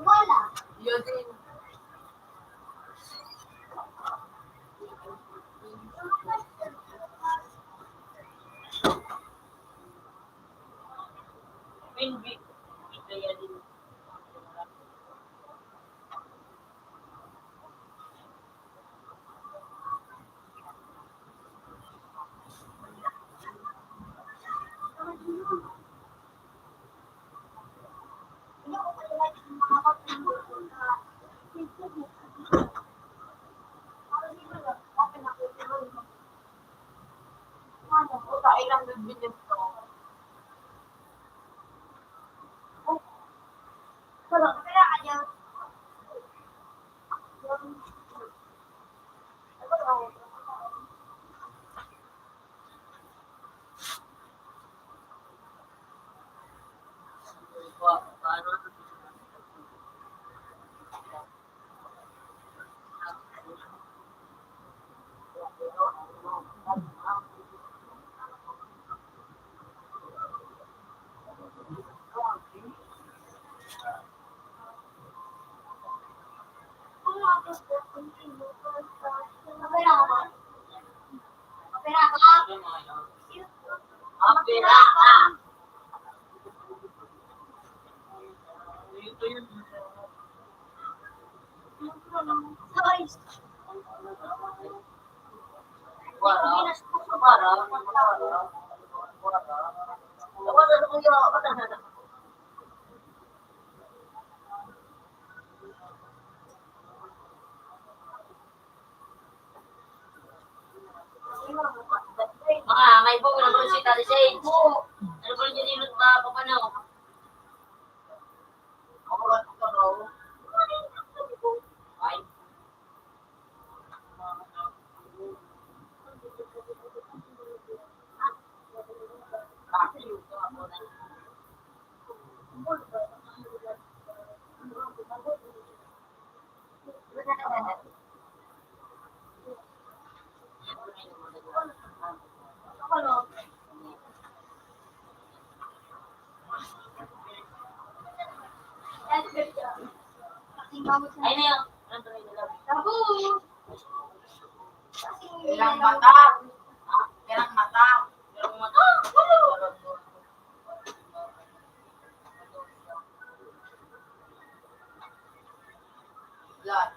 Wala. Yun din. Queen Bee. Kaya din. Mga may bunga ng Rosita de Sage. Ano ba yung nilot na papanaw? Ay. Ay, na yun. Ilang mata? Ilang mata? Ilang mata? Blood.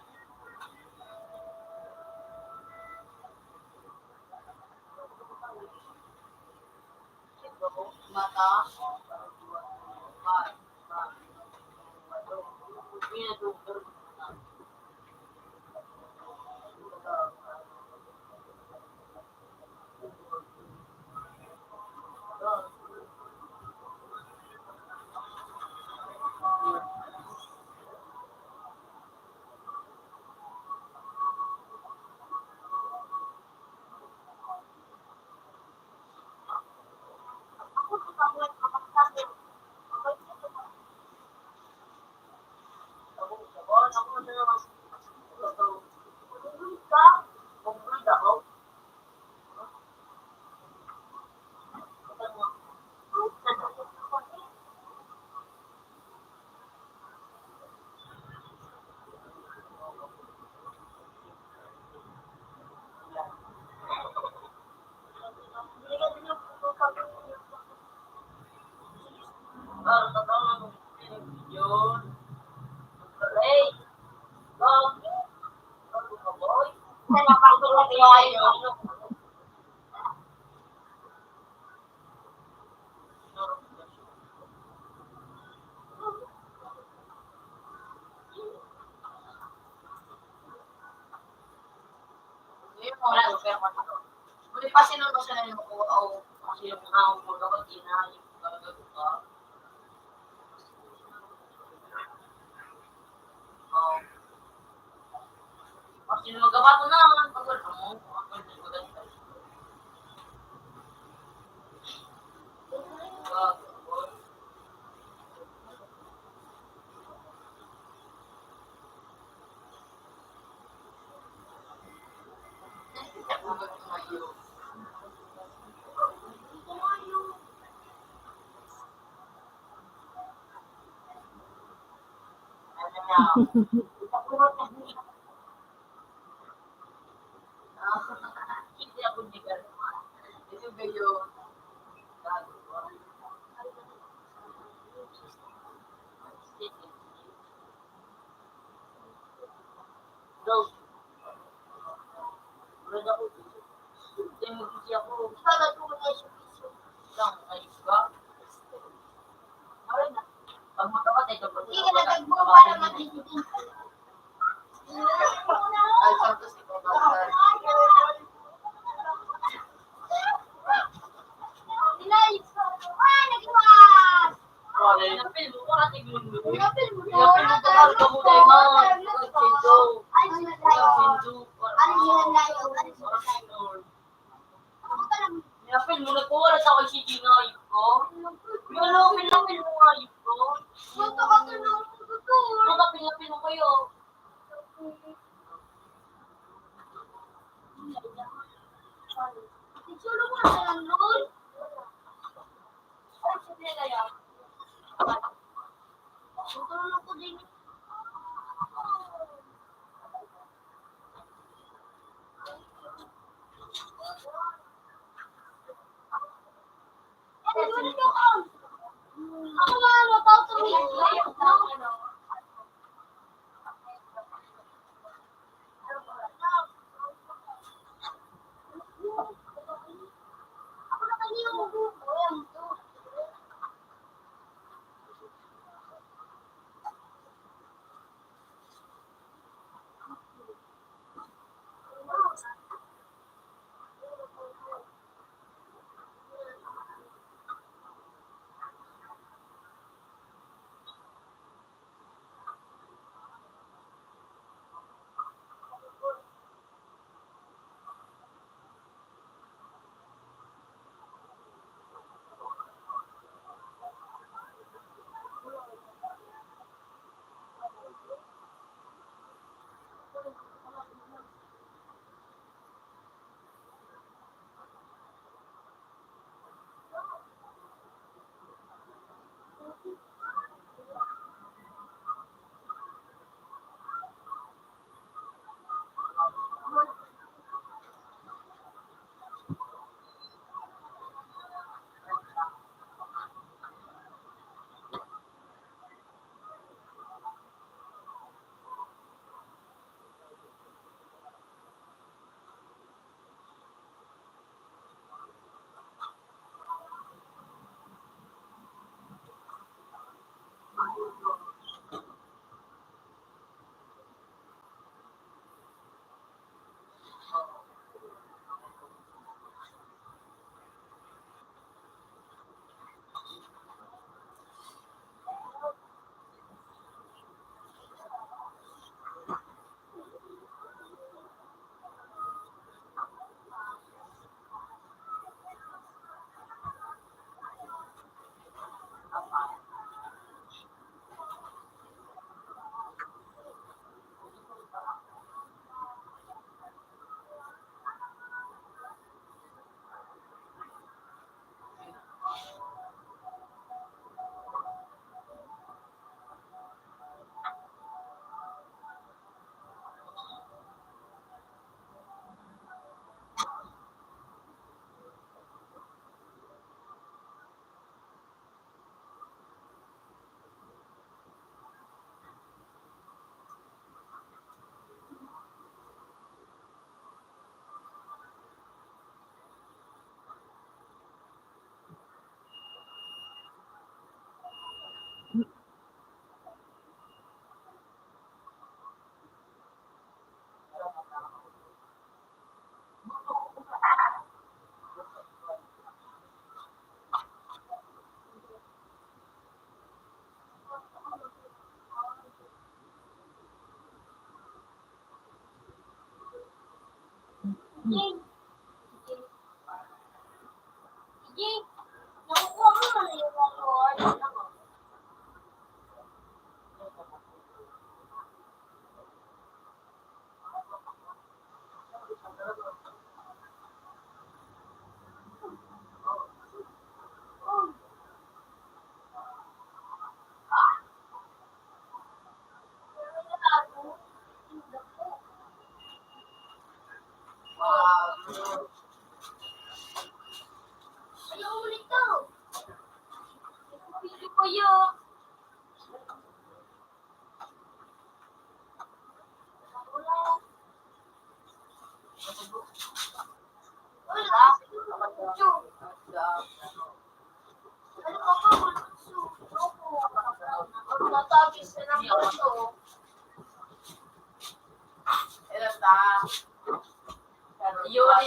Mata. Hindi pa sila masanay mo o kasi yung mga mga kapag inaayos ka. Kasi magawa ko na, pag wala mo, Pinapil mo na po, wala sa akin si Gino, ayun ko. Wala, pinapil mo nga, ayun ko. Yun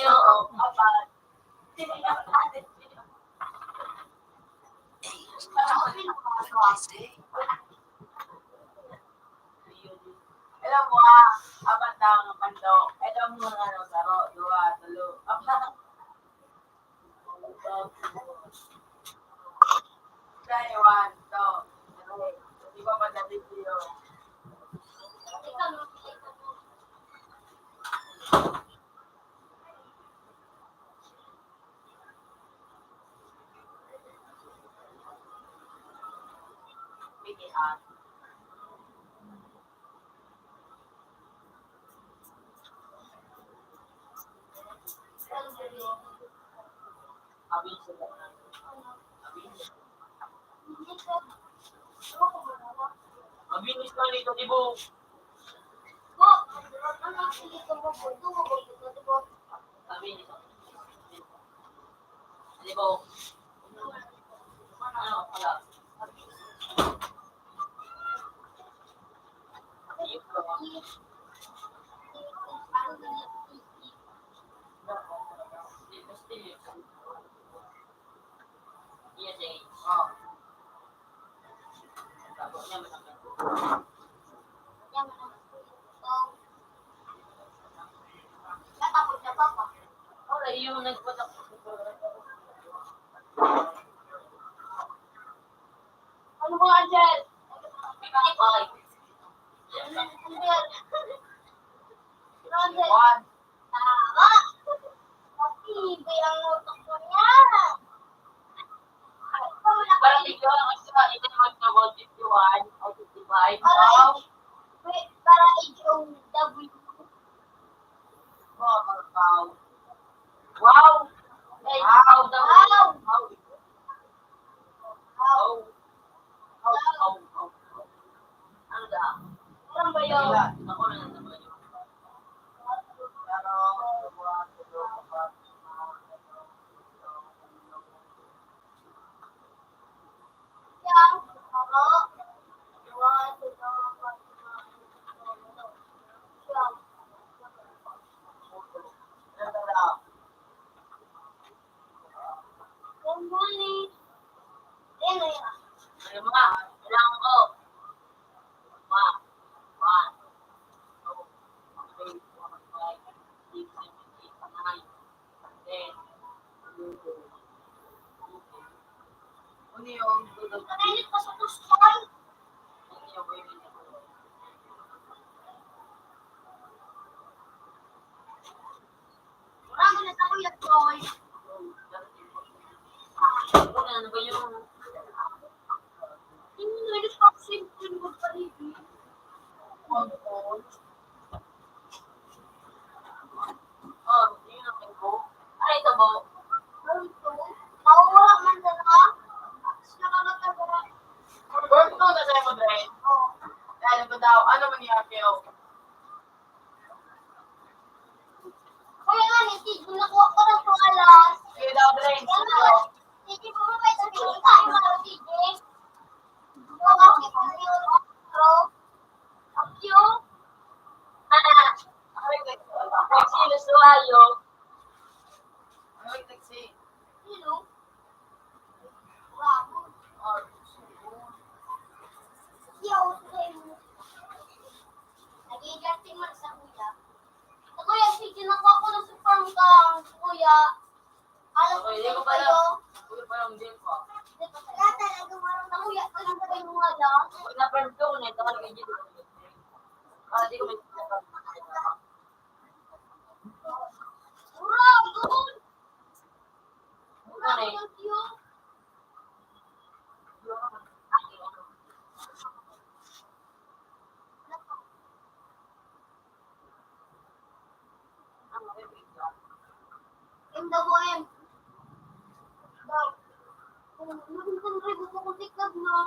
yung Alam mo, ah, apat na ang pandok. Alam mo, ano, saro, dua, tulo, apat. Taiwan, to. Di ba madali yun? Mabilis pa nito, di ba? Mabilis. Di ba? Ano pala? Ano mo, Angel? Angel. Angel. Tama. Matibay ang utak mo niyan. Parang ikaw, ang isa, ito naman ka, one fifty-one, o fifty-five. Para Wow. H-, wait, para H O W. Wow, wow, wow. Wow. Wow. Wow. Wow. Wow. Wow. Wow. Wow. Ano da? Parang ba yun? Ako na lang naman yun. Good morning. Ano yun? Ano ba? Kailangan ko. One, one, two, three, four, five, six, seven, eight, nine, ten. Ano yung dudog? Mainit pa sa kustan. Ano yung mainit? Marami na tayo yan, boy. Ano ba yung... Yung nagpapaksin ko yung magpalibig. Oh, yun ang tingko. Ay, ito mo. Ano ito? Mawawala man talaga. Tapos nakakatawa. Birth ko na sa'yo, Dre. Oo. Dahil ba daw, ano mangyari sa'yo? Kaya nga, ni Tig, nakuha ko ng pangalan. Sige daw, Dre. Kaya nga, Tig, kung may sabihin tayo, mga Tig, eh. Ito nga, kita niyo, bro. Ang cute. Ah, ang cute. Ang cute, suwayo. Ano yung taxi? Hello? Bravo. Yo, sa'yo. Nag-i-adjusting man sa kuya. Sa kuya, sige, nakuha ko na sa farm ka, kuya. Alam ko Okay, sa'yo pala. Kayo. Kuya, parang din pa. Wala talaga, marunong Sa kuya, alam ko yung wala. Wala pa rin ko, nagkakaroon ng video. Ah, di ko may Bravo! M W M. Daw. Kung, kung, kung, kung, kung, kung, kung,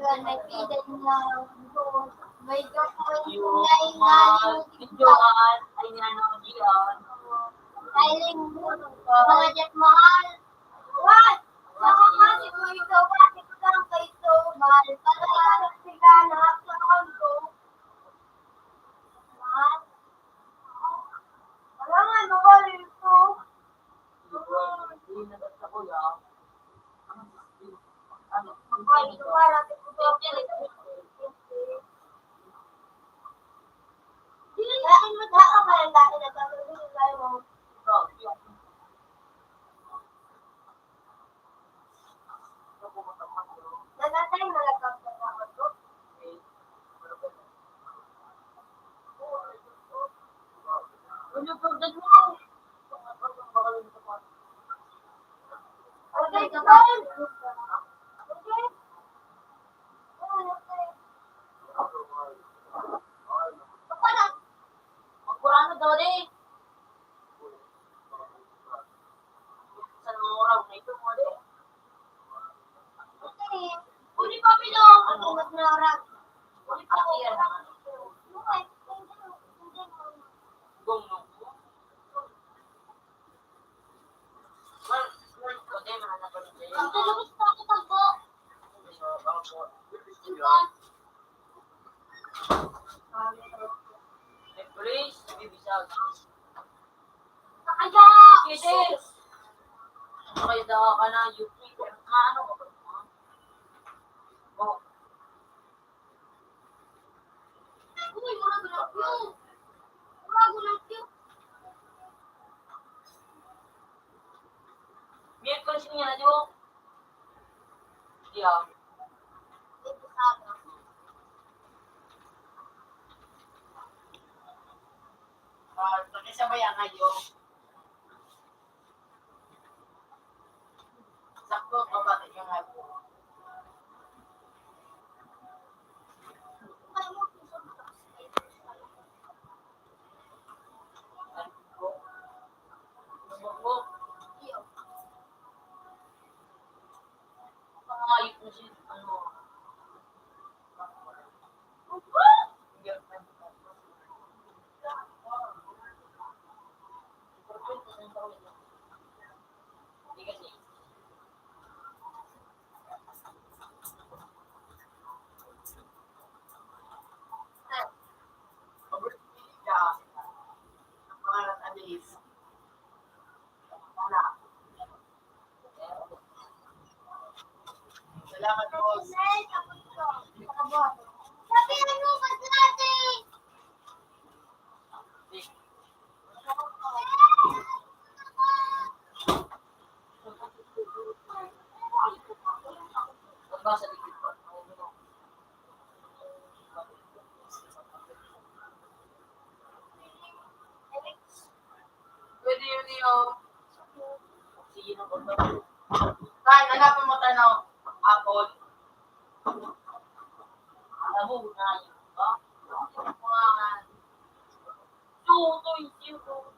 May pida na. May gapon. Yung mga videoan ay ni ano, Gian. Ay, linggo. Mga jet mahal. What? Sa mga si Kuya Joe, pati ko lang kay Joe. Mahal pala. Sila na ako. Mahal. Wala nga, mahal ito. Magkurano daw, di? Sa mga oras na ito, mga di. Uli pa, Pino! Ang ingat na oras. Uli pa, Pino! Gong, no? Ang talabas pa ako, tagbo. Ikaw. Police, bibisag. Kaya! Kisis! Kaya daw ka na, U P, ano ka ba? Oh. Uy, mura ko lang yun. Mura ko lang yun. Miyerkules niya na, di ba? Di, ah. Ah, pati sa bayan ngayon. Sakto, pabati ka nga po. Pangayip na siya, ano. Salamat, boss. Sabi, ano ba dati? Pwede yun yung, sige na po. Tay, hanapin mo tayo ng apple. Alam mo, na yun, ha? Yung mga, tutoy, tutoy.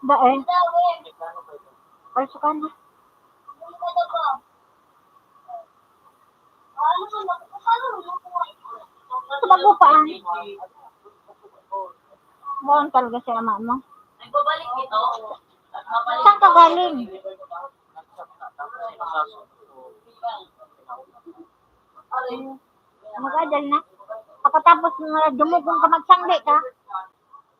Dai. Ay, suka na. Sa bago pa, ah. Buwan talaga si ama mo. Saan ka galing? Mag-adal na. Pagkatapos nga dumugong ka, magsangli ka.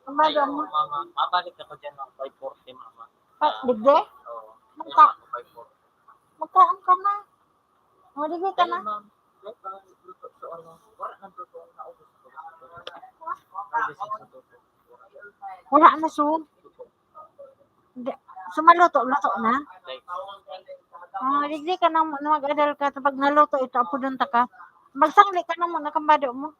Ang bago mo. Mama, mabalik ako dyan ng five forty, mama. Ay, digdi? Oo. Magka-, magkaon ka na. O, digdi ka na. Ay, ma'am. Ay, ma'am, luto sa ano. Wala nang luto. Naubos ko. Ay, gising sa luto. Wala na, so. Di, sumaluto, luto na? Ay. Ah, digdi ka na mo, mag-adal ka, tapos naluto ito, apodon ta ka. Magsangli ka na mo, nakambado mo.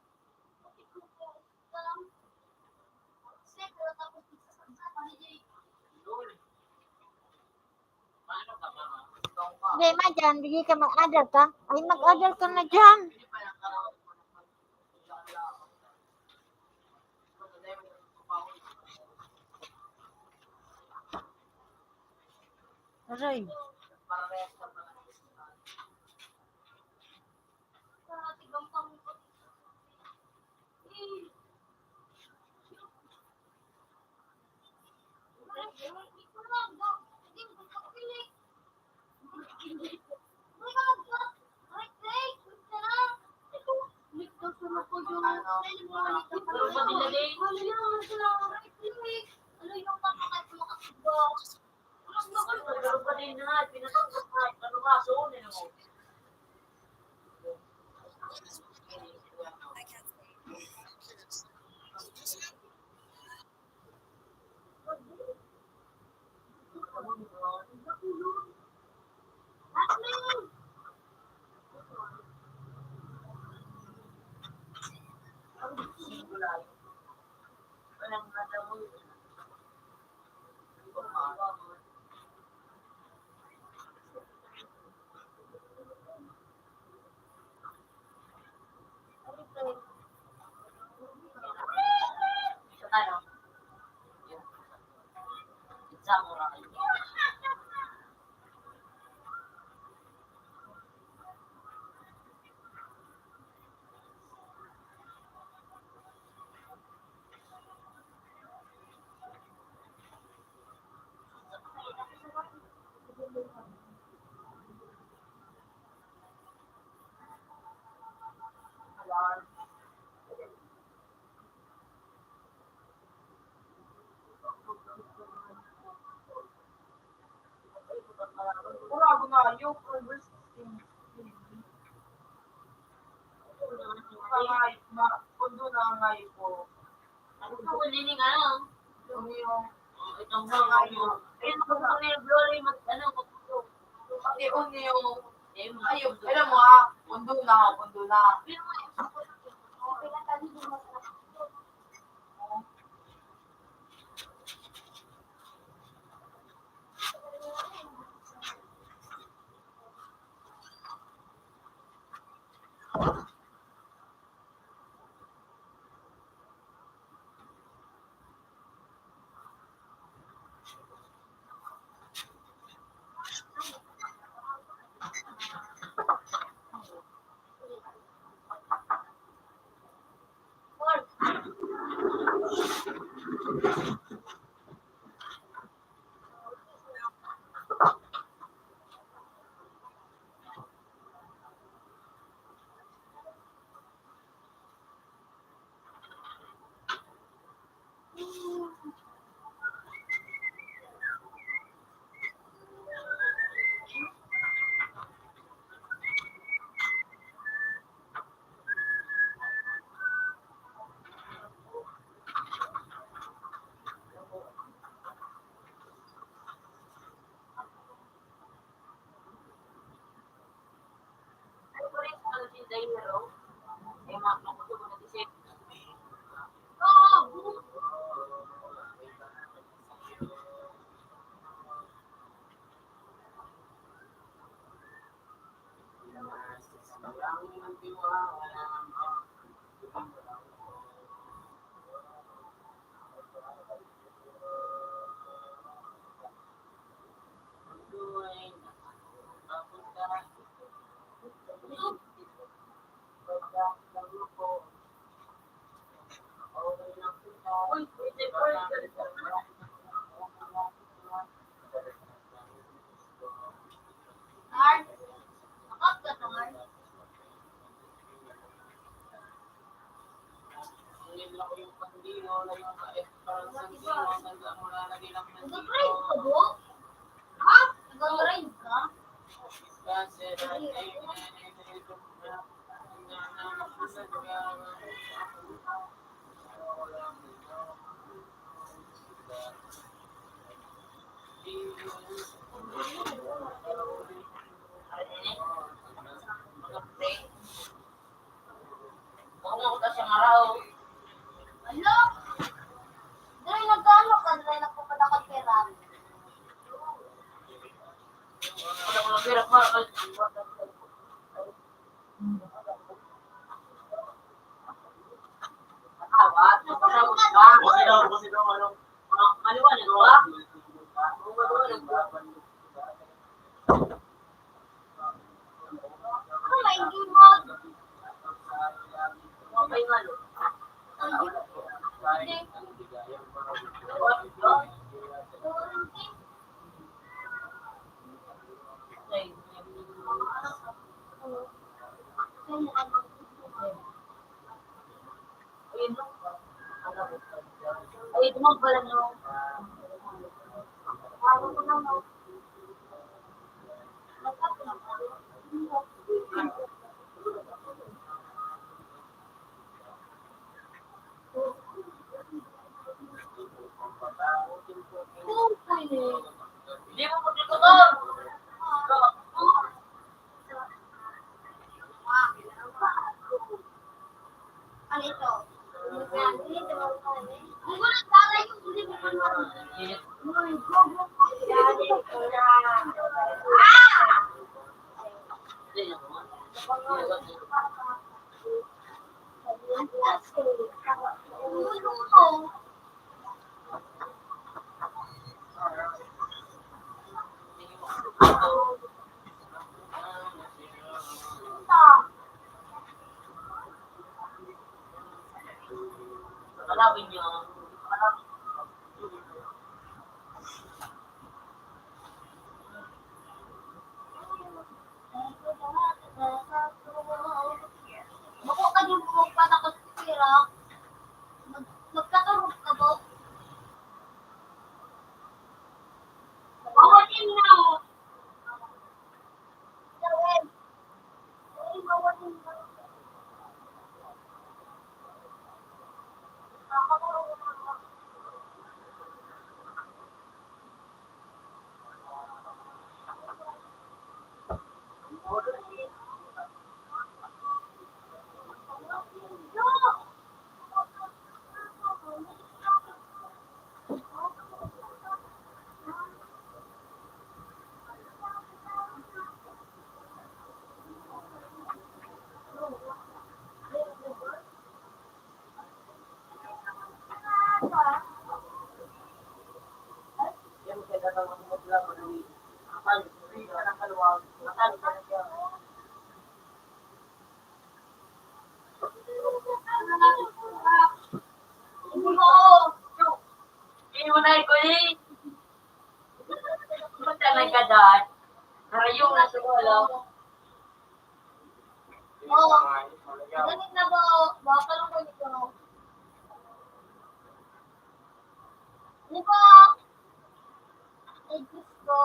Hindi, ma, dyan, bigay ka, mag-adal ka. Ay, mag-adal ka na dyan. Aray. Ano ka, wala ning ano? Yung, yung, oh, itong mga, ano. Ayun, kung ano yung glory, mag-, ano, mag-, pati yung, yung, ayun, alam mo, ah, pundo na, pundo na. Ano? Dahil nagkano ka, dahil nagpapadakot pera. Ay, dumang pala, no? Bako ka din po magpatakot sa pira. Mag-, magkakarog ka po. Bawal yun na. Imunay ko eh. Punta na ka daan. Karayong na sa wala. Oh, ganit na ba? Baka lang ganito. Di ba? Ay, Diyos ko.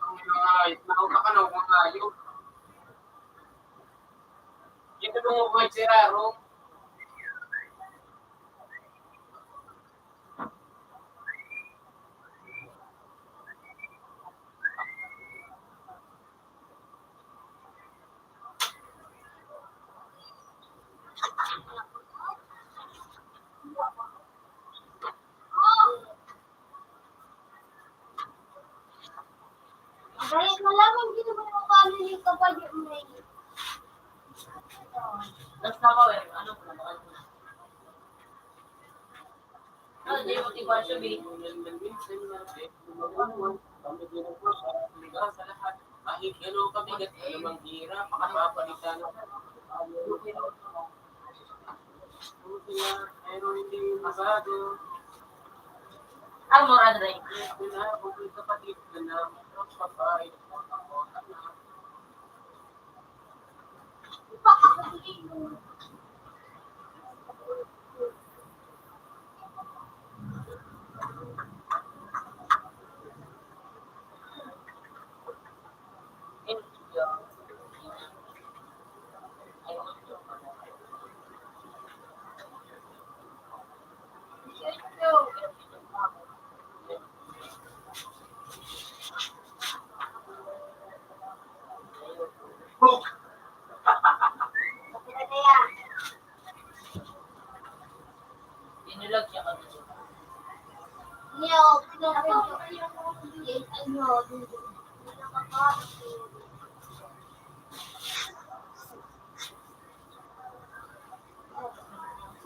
Ang mga, mga, ano, mga hayop. Ito yung mga siraro. Malaman kita mo yung family kapag yung may... Tapos na ako eh. Ano po naman? Ano, di mo tigwa siya, Bi? Kahit ano kabigat, ano mang hirap, makapapalitan. Pero hindi masyado. Ang mura, Dre. Kapatid ka na, babae, Inulag siya kami. Niya, pinapinyo. Ano?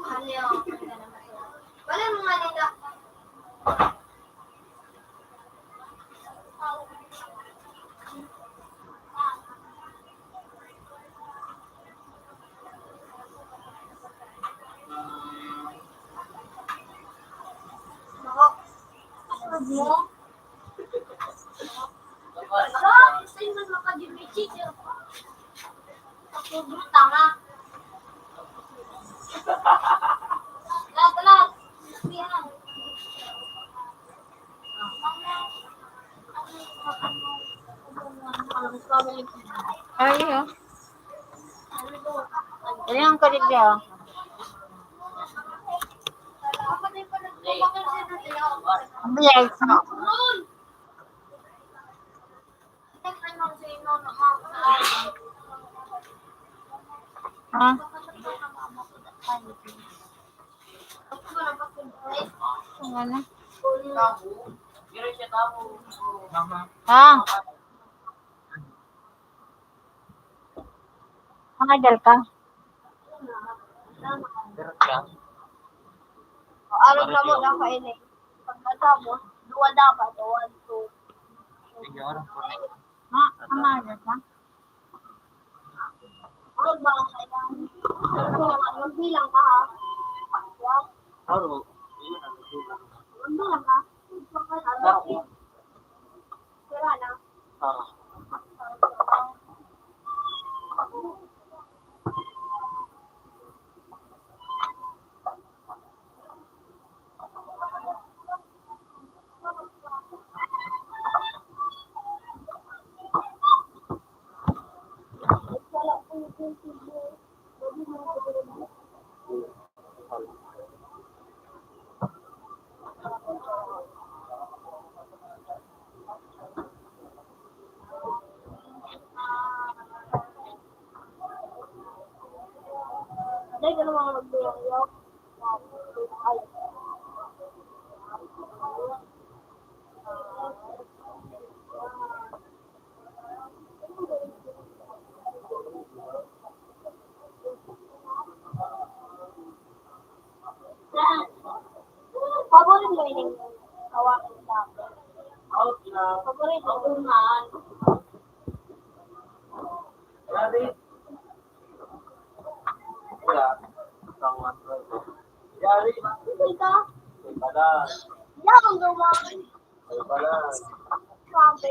Ano? Wala mo nga nila. Tanga. Lahat, lahat. Ay, oh. Ayan ang kulit niya, oh. Ang biyay, no? Ah. Ang ano? Ah. Mga idol ka? Alam na mo na kayo eh. Pagkatapos, duwa dapat, one, two. Ha? Ang mga idol ka? Magbilang ka, ha? Aro. Magbilang ka. Sira na. Aro. Dahil ka naman magbilang, ay. Paborito mo yung hawakan sa akin? Paborito ko. Grabe. Wala. Ito. Yan ang gawa. Grabe.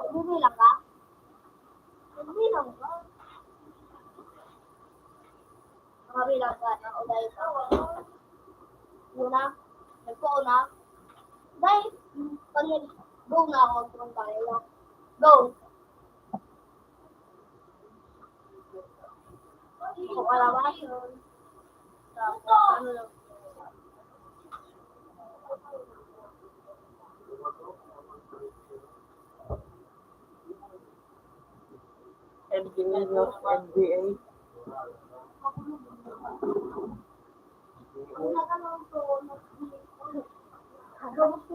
Bibilang ka? Bibilang ka? Mga bilang ka na, o dahil ka. Una, nagpauna. Dahil, pag nag-go na ako, magpunta kayo. Go! Hindi ko kalabasan. Tapos, ano lang. Senior N B A.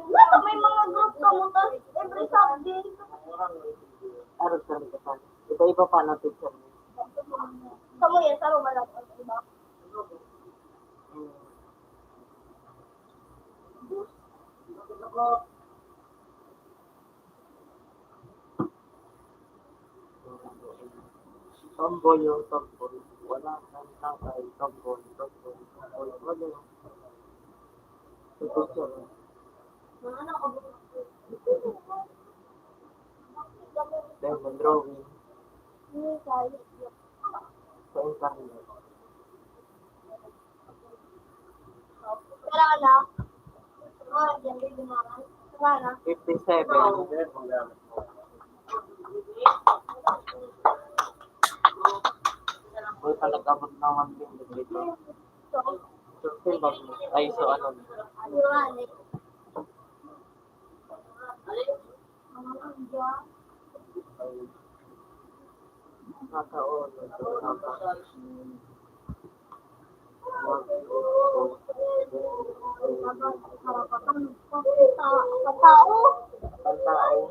Wala, may mga group ka mo, tas every subject. Arog sa mga iba-iba pa ang teacher. Sa mo yan, sa Roma lang ang iba. Tomboy yung tomboy. Wala nang tatay. Tomboy, tomboy, tomboy. Wala yung sa picture. Then, mag-drawing. Sa internet. Wala na. Wala na. Fifty-seven. Uy, pag nag-abot na one million dito. So, ay, so ano? Nakaon. Pantao. Pantao.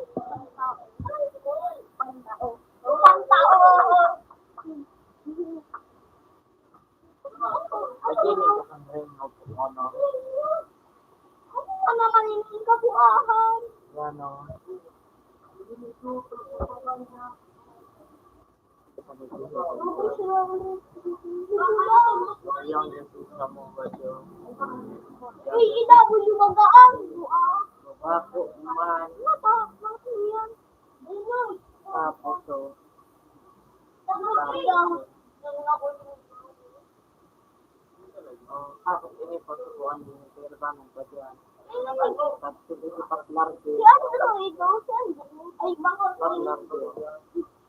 Pantao. Pantao. Lagi ni Kakang Remo kung ano. Ano naman yung kabuahan? Ano? Ayaw niya sa mga radyo. Uy, ina mo yung magaan. Ako man. Mata, mata yan. Tapos, oh. Tapos, Oh, tapos ini pagkukuan mo yung pera ba ng pagkuan? Tapos hindi ko pa-large. Si ano ito? Si ano? Ay, baka Large.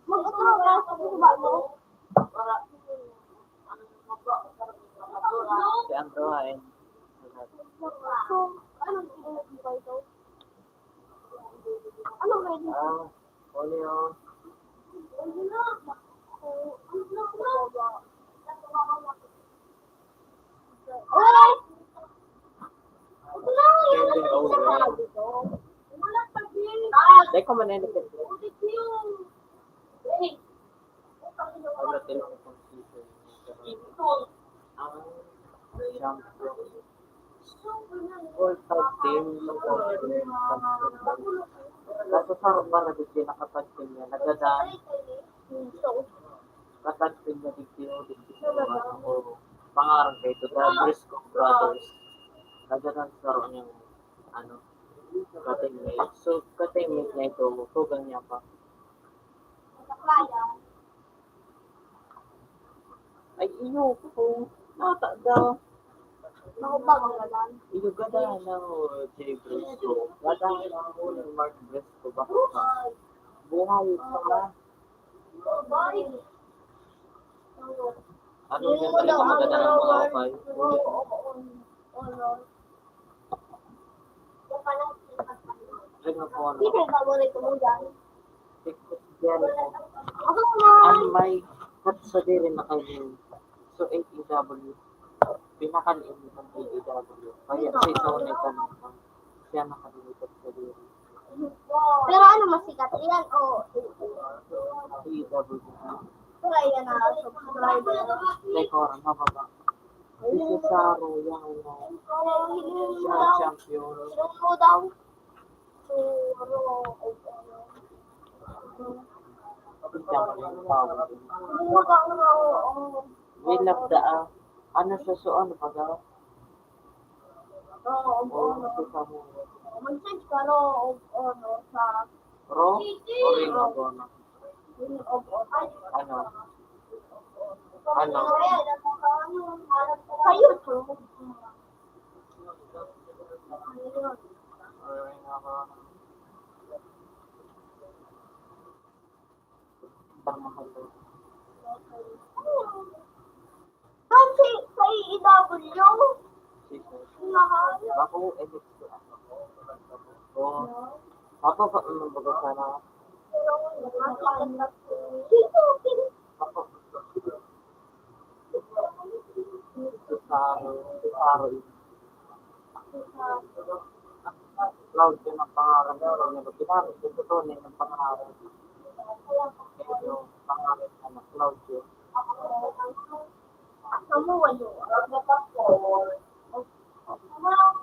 Mag-utro ka sa baba mo. Si Andrew, ah, eh. So, anong ginagawa ito? Ano pwede? Ah, Julio. Ay! Ito na, yan ang isa sabi ko. Wala pa din. Teka, manenepit. Ulit yung Ang Latin ang computer. Ang champion. All time team. Kaso sa Roma na digdi nakatagpin niya, nagadan. Katagpin niya digdi, o digdi sa mga, o pangaran kayo, the Briscoe Brothers. Nagadan sa Roma yung, ano, ka-teammate. So, ka-teammate niya ito, tugang niya pa. Ay, iyo ko. Nata daw. Ako ba ang gadan? Iyo gadan na, o, Jay Briscoe. Gadan na, o, Mark Briscoe. Baka ka. Buhay pa. Ano yung talaga maganda ng mga ukay? Oo, oo, oo. Ano po, ano? Sino yung paborito mo dyan? Yan po. Ako na. Ang may cut sa diri na kayo. So, A E W. Pinakan-in ng A E W. Kaya sa ikaw na ito, siya nakalimutan sa diri. Pero ano mas sikat? Iyan o A E W? Pero ayan na, subscriber. Teka, oras, mababa. Si Cesaro, yan, ano, siya ang champion. Sinuno daw. Siya ang power. Sinuno daw, oo. Will of the, ah, ano, susuon pa daw? Oo, oo, oo. Mag-change ka, no, o, ano, sa Raw o Ring of Honor? Ring of Honor. Ano? Ano? Sa YouTube. Ring of Honor. Pamahal. Kasi sa A E W, mahal. Ako, N X T. Oh. Ako, pa, ano ba sana? Dito, Sa araw. Claudio ang pangaran niya, pero ginamit ko ito na yung pangaran. Pero pangalan niya na Claudio. Kamu wayo.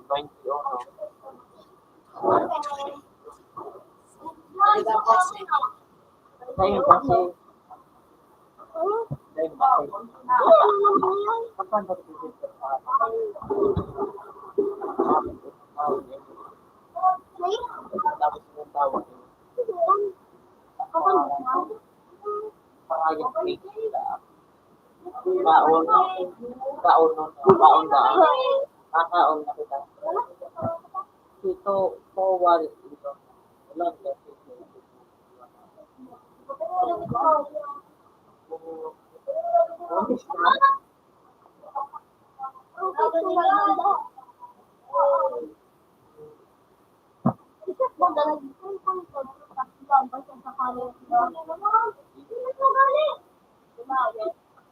Twenty-one. Dahil kasi, dahil kasi, kapag nagtitipid ka sa akin, tapos yung tawag, parang yung pink na, baon, baon, baon, baon, kakaon na kita. Ito, forward, ito. Wala,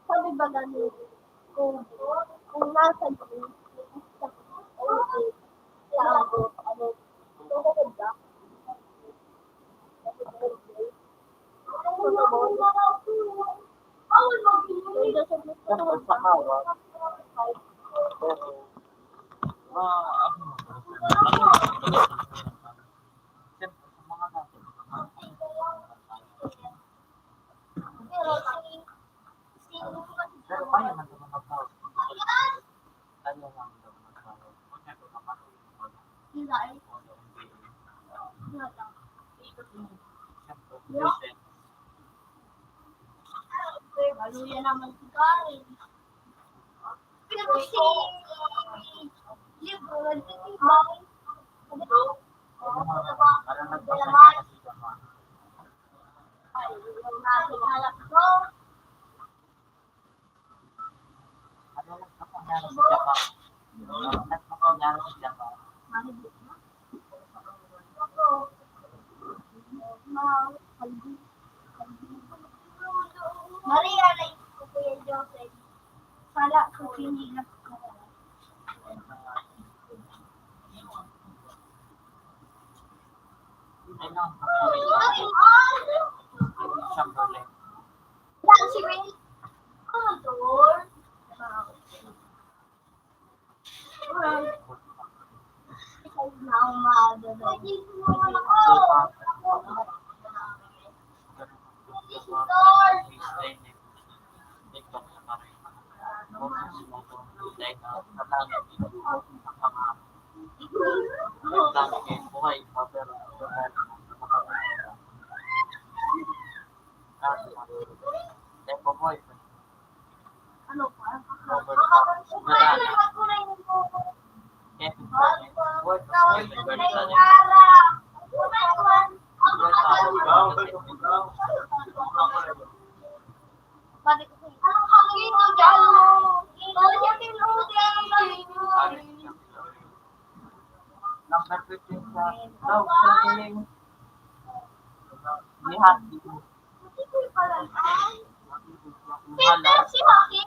Sabi ba gani, kung, kung nasa sa abot, ano, tungkol ba? Siyempre, sa hawak. Pero, ma-, ano, siyempre, sa mga natin. Pero kaya man naman ako. Kaya man naman ako. Maluya naman si Karen. Pero si Libro, nagtitibang. Ay, yung naghahanap ko. Ano lang sa pangyari sa Japan? Ano lang sa pangyari sa Japan? Maria, like, ko, Kuya Joseph. Sala ko, kinigas ko. Ano ang kapalit? Chamberlain. Wala si Ray. Ano to? Ano pa? Robert Pattinson. Wala na. Kevin Bacon. Robert Pattinson. Number fifteen sa Love Story. Ni Happy. Center si Happy.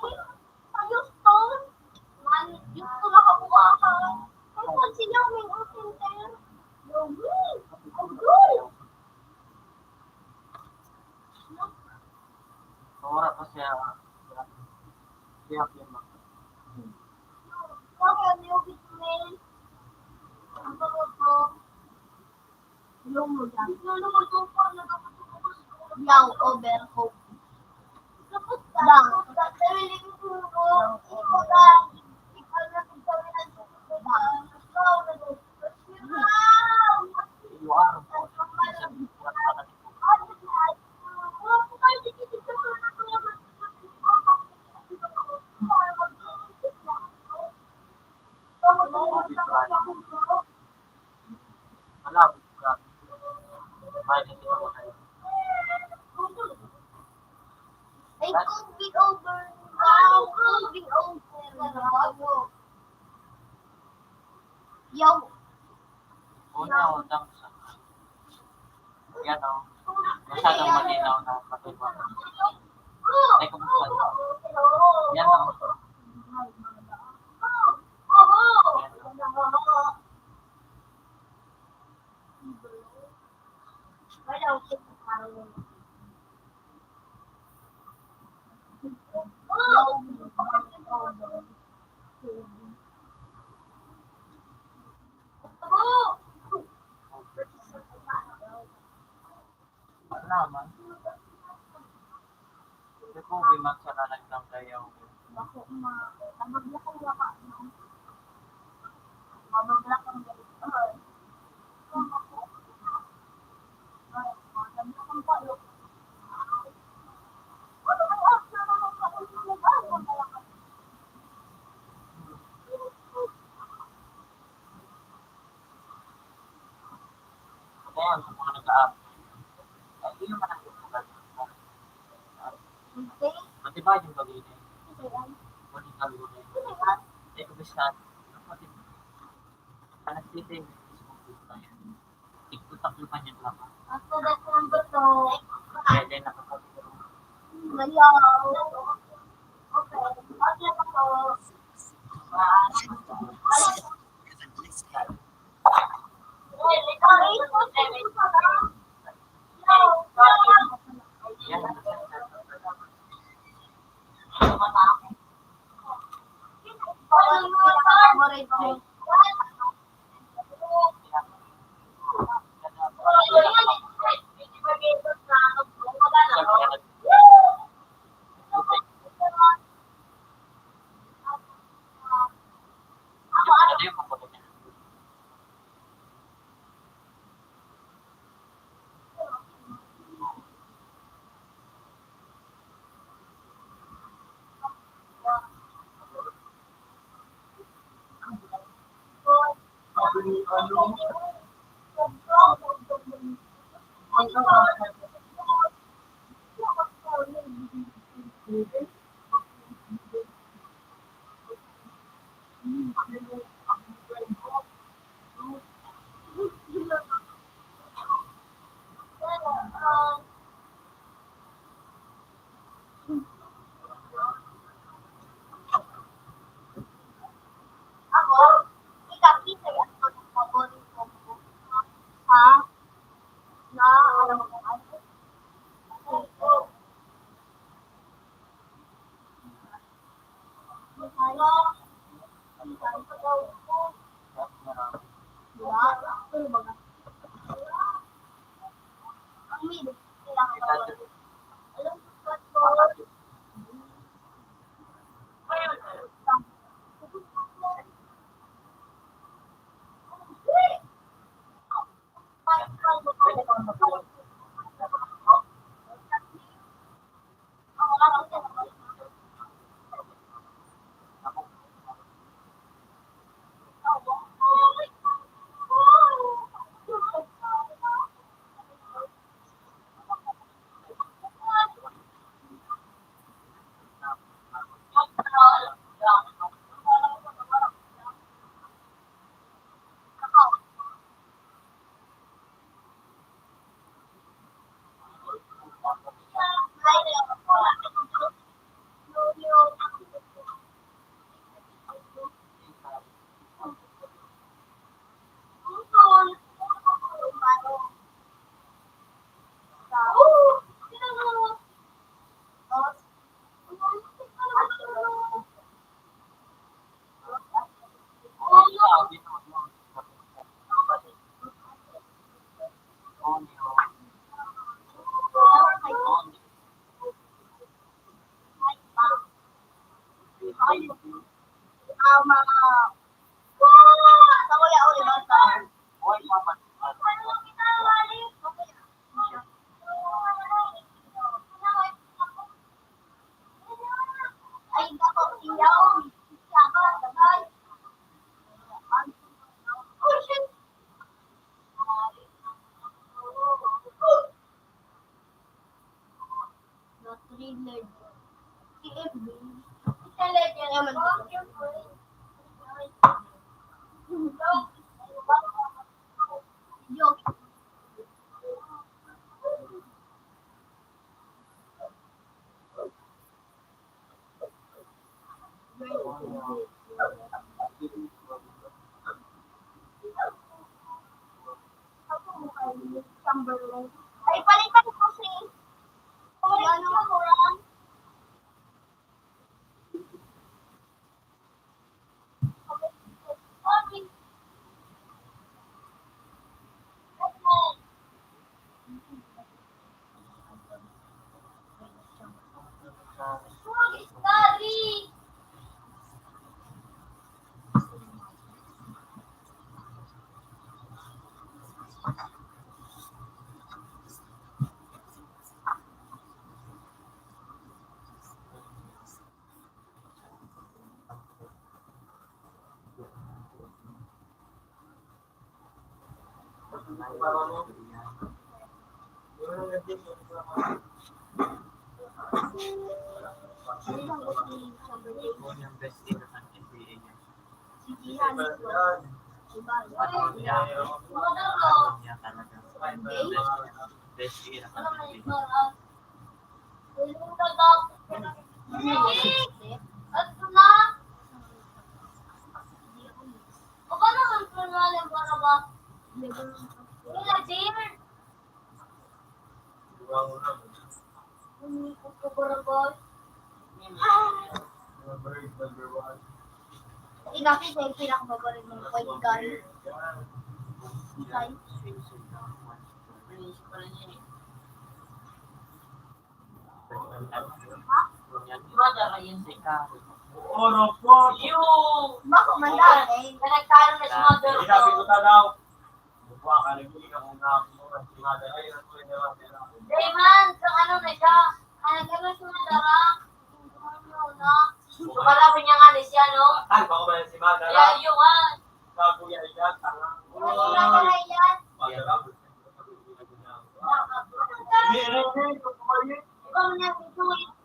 Sa Houston. Man, Houston nakakuha ka. Ay, kung sila may center. Grabe. Ang cool. Wala pa siya. Siya, siya, siya. Yaw, overhaul. Bang. Malabo ka. May hindi naman kayo. It could be over now. Could be over now. Yo. Una, utang sa. Yan, oh. Masyadong malinaw na patuloy. Ay, kumusta? Yan lang. Naman. Ito po, may magsaralag lang kayo. Ako, ma-, mabablak ang waka, no? Mabablak ang waka. Mabablak ang palo. Ayan, sa mga nag-aabot. Ay, yun naman ang gusto natin. Okay. Matibay yung bagay na yun. Okay, ay. Kunin kami ko na yun. Okay, ah. Eh, kung gusto natin, matibay. Ang nagtitay, mismo gusto yan. Tigputak yung kanyang laman. Ako, gusto ng gusto. Kaya din nakakapit. Mayaw. Okay. Okay, ako. Ako, ikaw, kinsa ang paborito mo? Ha? Na, ano mo, ano? Ikaw, sino yung pinakababae mong point guard? Ikaw? Bako man dati. Sinabi ko na daw. Dayman, kang ano na siya? Ang nagkaroon si Madara. Wala pa niya nga ni siya, no? Ay, bako ba si Madara? Kaya yun nga. Bago yan, yan, tanga. Wala na yan. Madara. Ikaw na, ito, ito, ito.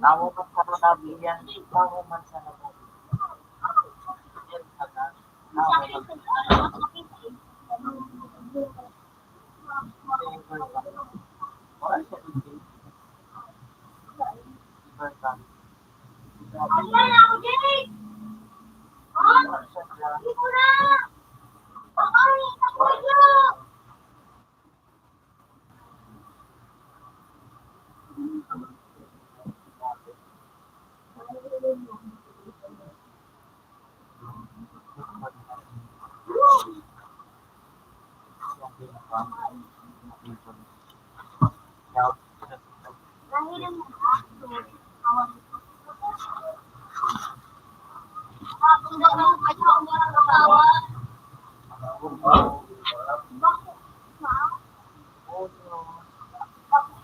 Tawo man sa natabi yan. Tawo man sa natabi. Yan, saka, tawo man sa natabi. Wala siya, hindi. Iba ka. Wala siya, siya.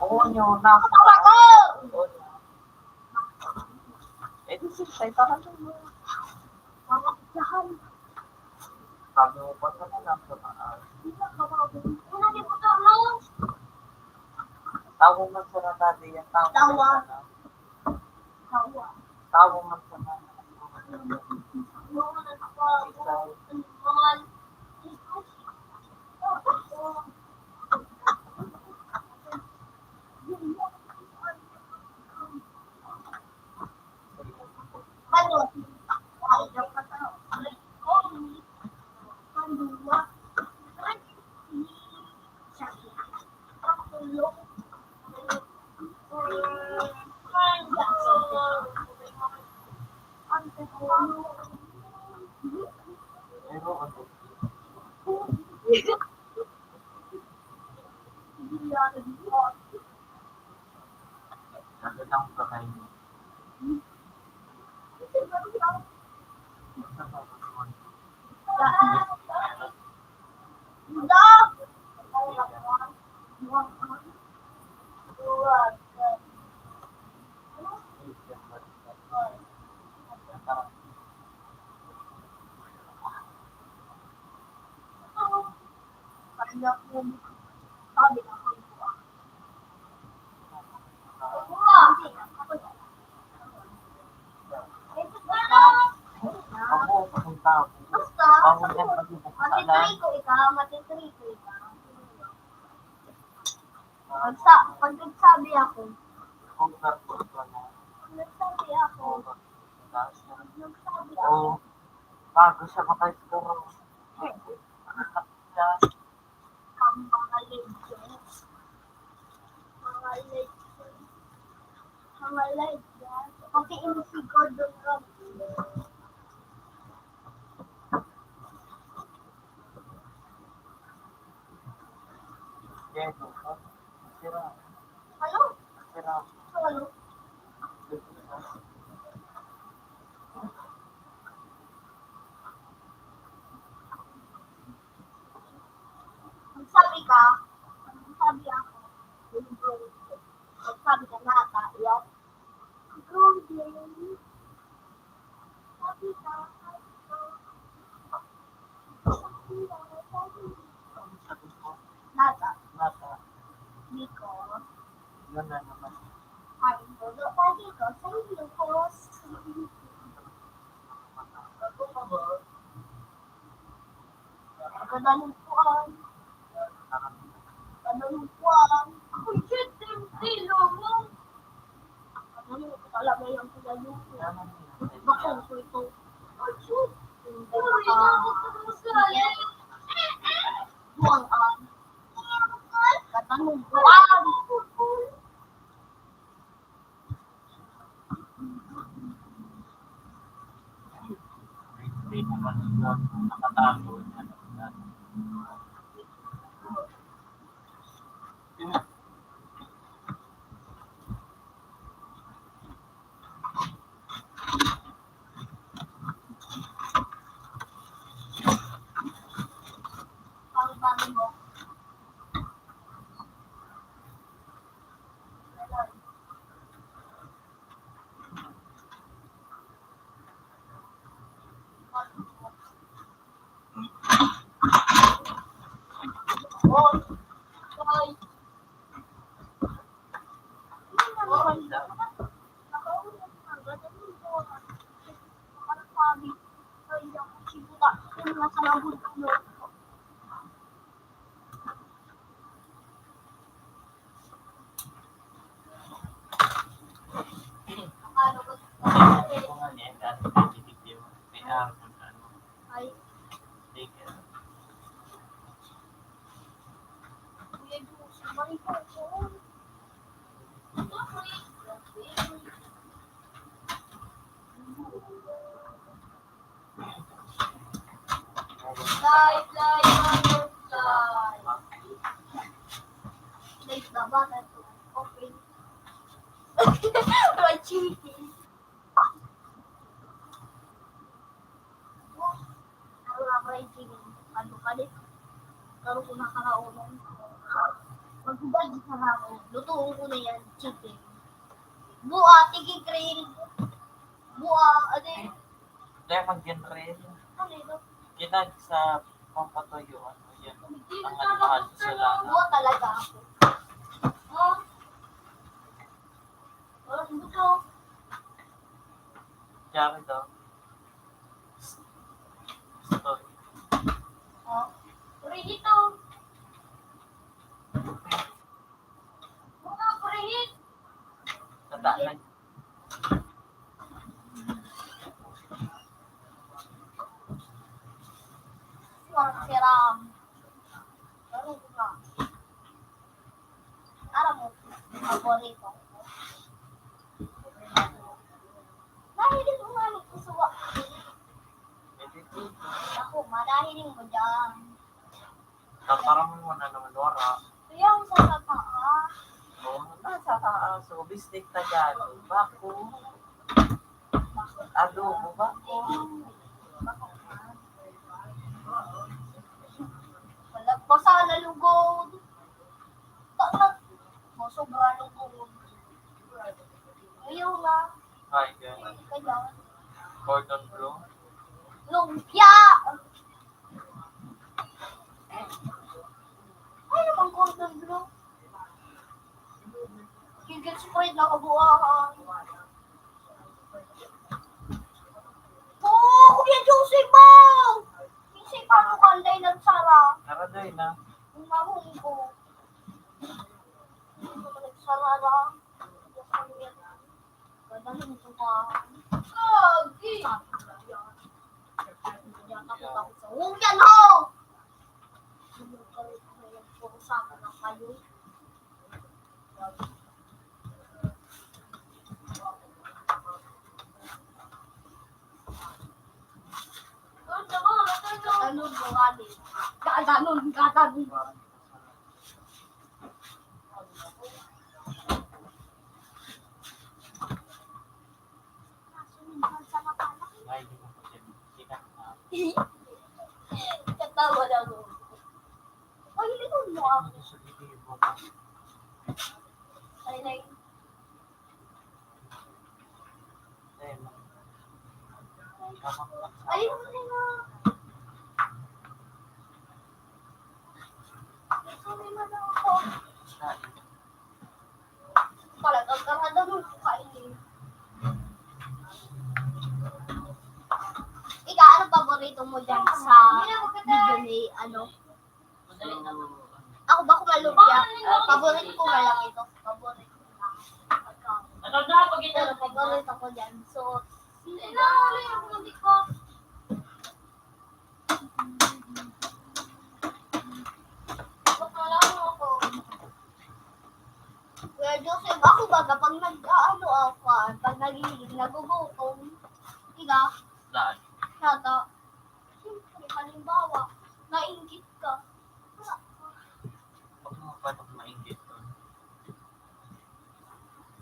Oo, yun na. Eh, di, sir, tayo pa lang. Sabi mo pa sa lang sa taas. Tawo man sa natadi, yan, tawo man sa na. Tawo man sa na. Isa. Magandang pagkain. Basta, matitriko ikaw, matitriko ikaw. Magsa-, pag nagsabi ako, pag nagsabi ako, pag nagsabi ako, bago siya makasiguro. Ang mga legends. Mga legends. Mga legends. Pati yung si Gordon Ramsay. Ano? Ano? Magsabi ka, magsabi ako, magsabi ka na tayo. Golden. Sabi ka, sabi ka. Nata. Nata. Bicol. Yun na naman. Ay, todo pa dito sa Ilocos. Kadalungkuan. Kadalungkuan. Ang shit, yung tilo mo. Ano talaga yung kadalungkuan? Bakit ko ito? Ang shit. Buwang ang kadalungkuan. Ay. Sige. Kuya Jose, balik ko. Fly, fly, butterfly. Like the butterfly. Okay. Fried chicken. Ang mga fried chicken, ano ka din? Karon ko nakakaon. Magdadali sa ako. Lutuon ko na yan, chicken. Bua, tigi grill. Bua, ano yun? Lemon green. Ano ito? Kinag sa pampatuyo, ano yan? Ang ano, mahal sa lana. Bua talaga ako. Oh. Walang buto. Diyan ito. Ito. Oh. Purihito. Mga purihit. Tata na. Siram. Ganun ka. Aram mo, paborito ko. Mahilig ko nga magkusuwa. Ako, manahiling mo dyan. Tatarang mo na naman, wala. Kaya ang sa taas. Oo, nasa taas. So, bistik Tagalog. Bako. Adobo, bako. Malagpasan na lugod. Tanga. Masobra lugod. Ayaw na. Ay, ganun. Kaya. Cordon bleu. Lumpia. Ay, naman cordon bleu. Gigit spread na kabuuan. Oo, Kuya Joseph, ba? Kasi paano ka, anday nagsara? Naradoy na. Ang mahong ko. Nagsara lang. Gagi! Sabi ko yan. Hindi niya takot ako sa hungyan, ho! Puro sabi lang kayo. Gatanon, gatanon, gatanon. Katawa na mo. Ay, hindi ko mo ako. Ay, ay. Ay, hindi na. Sorry na lang ako. Talagang karada mo, kainin. Ika, ano paborito mo dyan sa video ni, ano? Ako ba kung malupya? Paborito ko na lang ito. Paborito ko lang. Pero paborito ko dyan. So, hindi na, wala yung hindi ko. Kuya Joseph, ako ba kapag nag-aano ako, ah, pag nagiging nagugutom, ika, Saan? Nata, siyempre, halimbawa, nainggit ka. Bakit mo paano mainggit ka?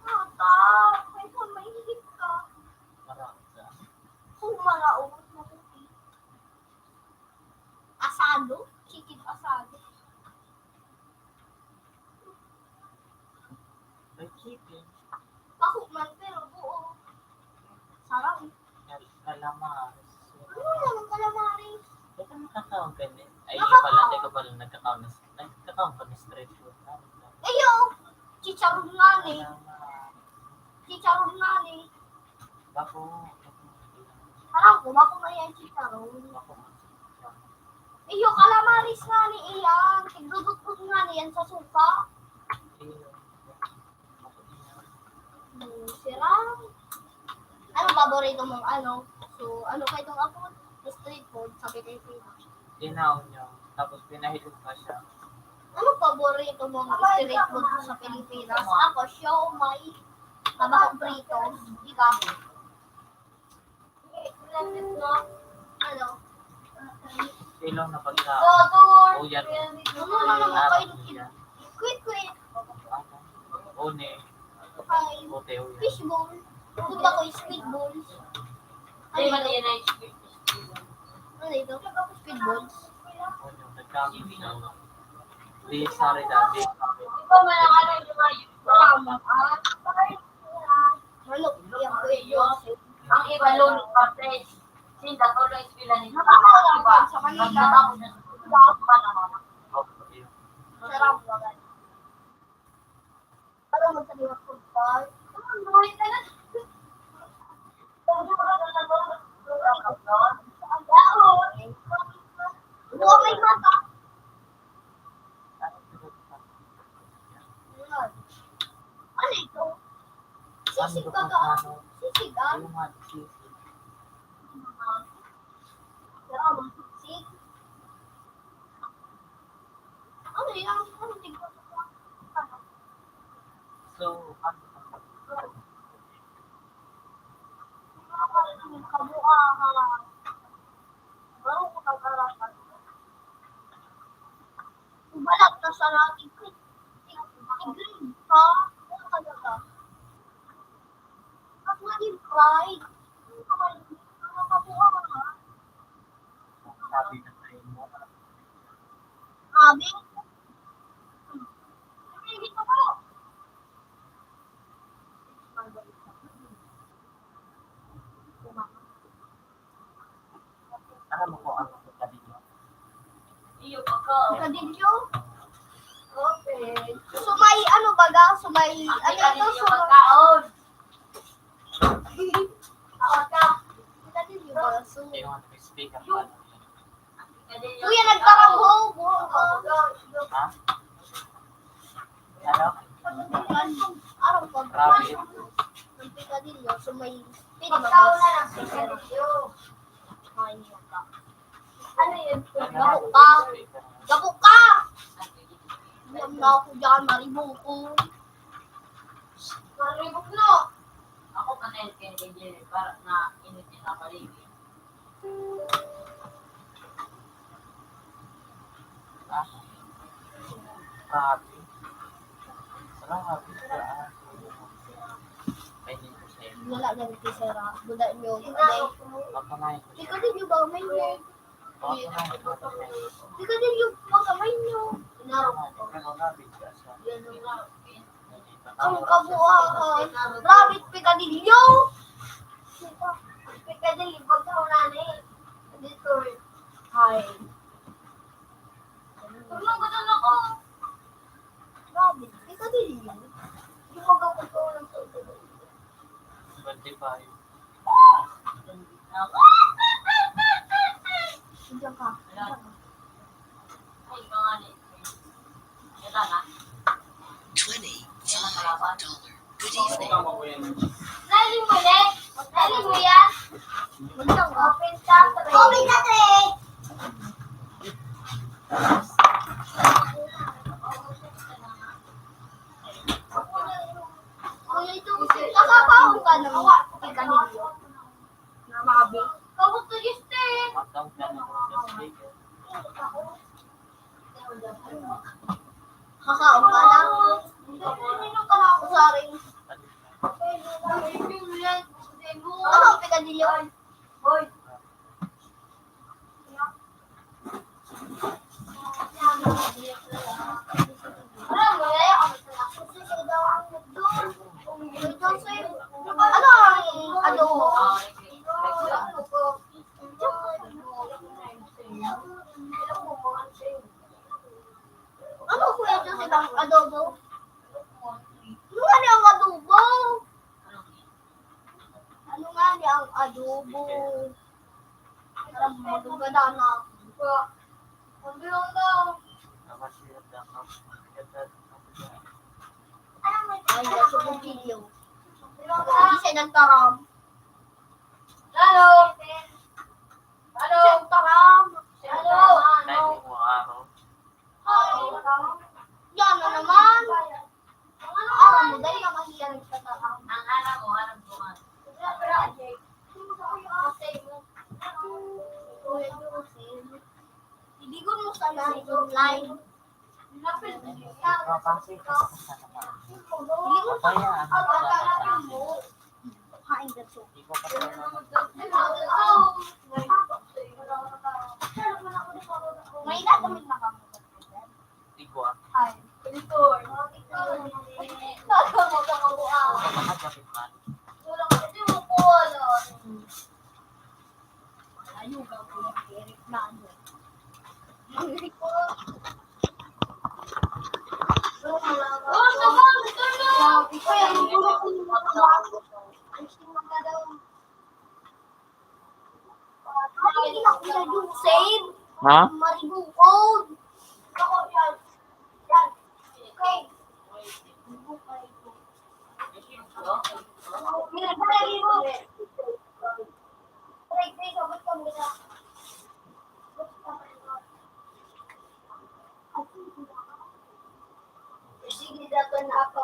Nata, kaya kung mainggit ka. Marami ka. Kung maraot, maputi. Asado? Chicken asado. May chicken. Baho man, pero buo. Sarap. Kal-, calamares. Ano naman calamares? Ba't ang nakakaon ka niya? Ay, hindi pala, hindi ka pala nagkakaon na, nagkakaon ka na street food. Ayo! Chicharon nga ni. Calamares. Chicharon nga ni. Bako. Parang ko, bako na yan, chicharon. Bako. Iyo, calamares nga ni iyan. Tigdudutdut nga niyan sa suka. Hmm, sira. Ano paborito mong ano? So, ano pa itong apod? Street food sa Pilipinas. Ginaon niya. Tapos pinahilog na siya. Ano paborito mong street food sa Pilipinas? Ako, siomai, tabahong prito, ikaw. Ano? Silong na pagkaon. Double. O yan. Ano na naman kayo? Quit, quit. Ano? One. Ay, Hotel. Fishball. Kung ba ko, squid balls. Ano ito? Ano ito? Squid balls. Ano? Nagkakita. Di sari dati. Di ba mga ano yung mga Ano? Yan po yung Ang iba, lolo, kapatid. Sinda, tuloy eskwela nila. Nakakaawa sa kanila. Pagkatapos na sa school, dapat pa naman. Sarap ba? Parang magsabi ng food cart. Buka may mata. Ano ito? Sisig ba ka? Sisig, ah? Sarap, sisig. Ano yan? Ano, tignan ko. So, ano? Kabuahan. Baro ko pag-arapan. Balat na sa natin. Tignan pa. Ano talaga? At naging pride. Ano kabuahan? Sabi na tayo mo. Sabi? Hindi ko po. Alam mo kung ano ang kadito? Kadilyo? Okay. So, may ano baga? So, may ano ito? So, Pagkaon. Kadilyo ba? So, Yung ano, may speaker pa. Kuya, nagtarangho. Buhok ko. Ha? Ano? Araw ko. Rabbit. Ng pikadilyo. So, may pwede ba? Ay, ano yun? Gabok ka! Gabok ka! Alam na ako dyan, mariboko. Maribok na! Ako pa na yung kaya para na init yung paligid. Ah. Grabe. Grabe. Grabe. Ay, hindi ko sa'yo. Wala na dito, sir. Buda nyo. Papanayin ko siya. Pikadilyo ba? May nyo. Papanayin ko siya. Pikadilyo ba? May nyo. Pero grabe siya. Ang kabuuan. Rabbit pikadilyo. Pikadilyo, pagkauna na eh. Dito eh. Hi. Pag nagutom ako. Rabbit pikadilyo. Di ba kapag ko lang sa Twenty-five. Diyan ka. Ay, mga ni. Ito na. Twenty-five dollar. Good evening. Dali mo, Le. Dali mo yan. Magdang ka. Open ka, pre. Open ka, pre. Kuya, ito, nakakaon ka ng pikadilyo? Na mabi. Kabot ka, Justin. Matang ka na ng speaker. Kakaon ka lang. Sorry. Ano ang pikadilyo? Hoy. Ano ang adobo? Ano, Kuya Joseph, ang adobo? Ano nga ni ang adobo? Ano nga ni ang adobo? Alam mo, magagada na. Ay, nasa video. Hindi siya nagkaram. Hello! Hello! Siya nagkaram. Hello! Ay, yan na naman. Ang ano, aram mo, dahil nakahiya nagtataram. Ang alam mo, alam ko nga. Hindi ko mo sa live. Hindi ko sa live. Hain ganito. May nagamit na kami. Igwa. Ay. Baka gamit man. Ayuga ko yung Eric na ano. Oh, tama, tama. Ay, ang gulo ko yung mga bago. Ay, sino ka daw? Save. Ha? Maribukod. Sige, dapat na ako.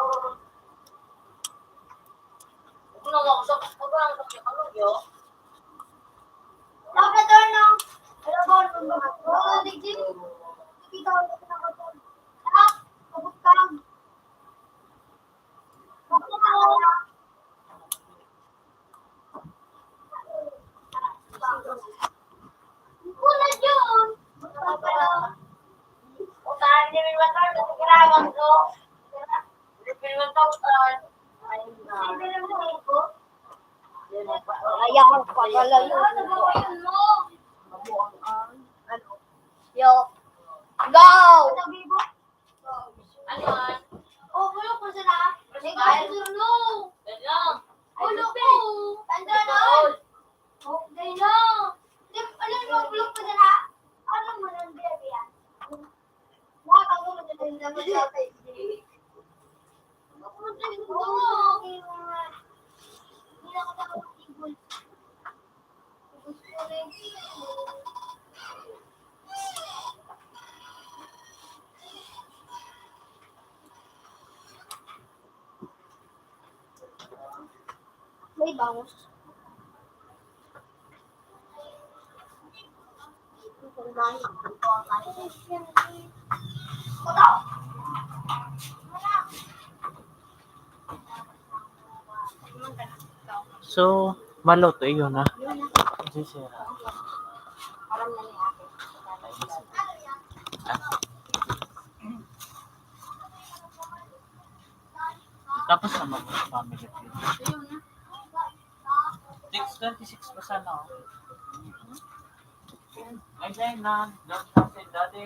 Ayaw ko pagkalayo. Yo. Go! Ano yan? Oh, bulok ko sana. May gusto, no? Ganyan. Bulok ko. Tanda na. Oh, ganyan. Di, ano yung bulok ko sana? Ano mo nang baby yan? Mga tango mo na rin naman sa akin. Ako mo tayo mo. Hindi na ako nakapag-ibon. May bangus. So, maluto yun, ha? Sisira. Tapos na mag-family feud. Six twenty-six pa sana, oh. Ay, dahil na, don't kasi dati.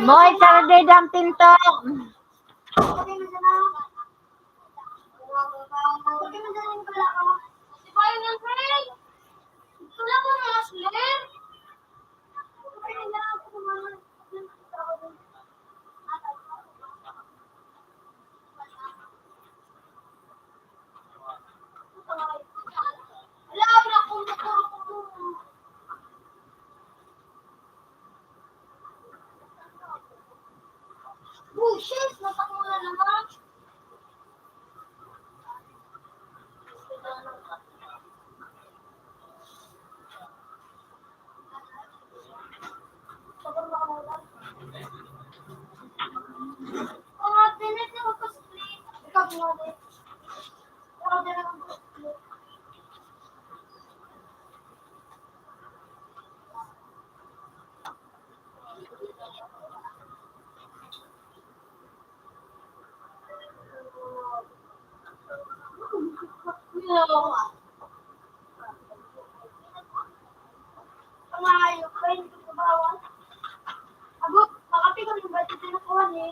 Moy, sarado ang pinto. Bushes, matakmo na naman. Ang mga hayop, kaya hindi ko bawal. Abot, makapikon yung budget na nakuha ni.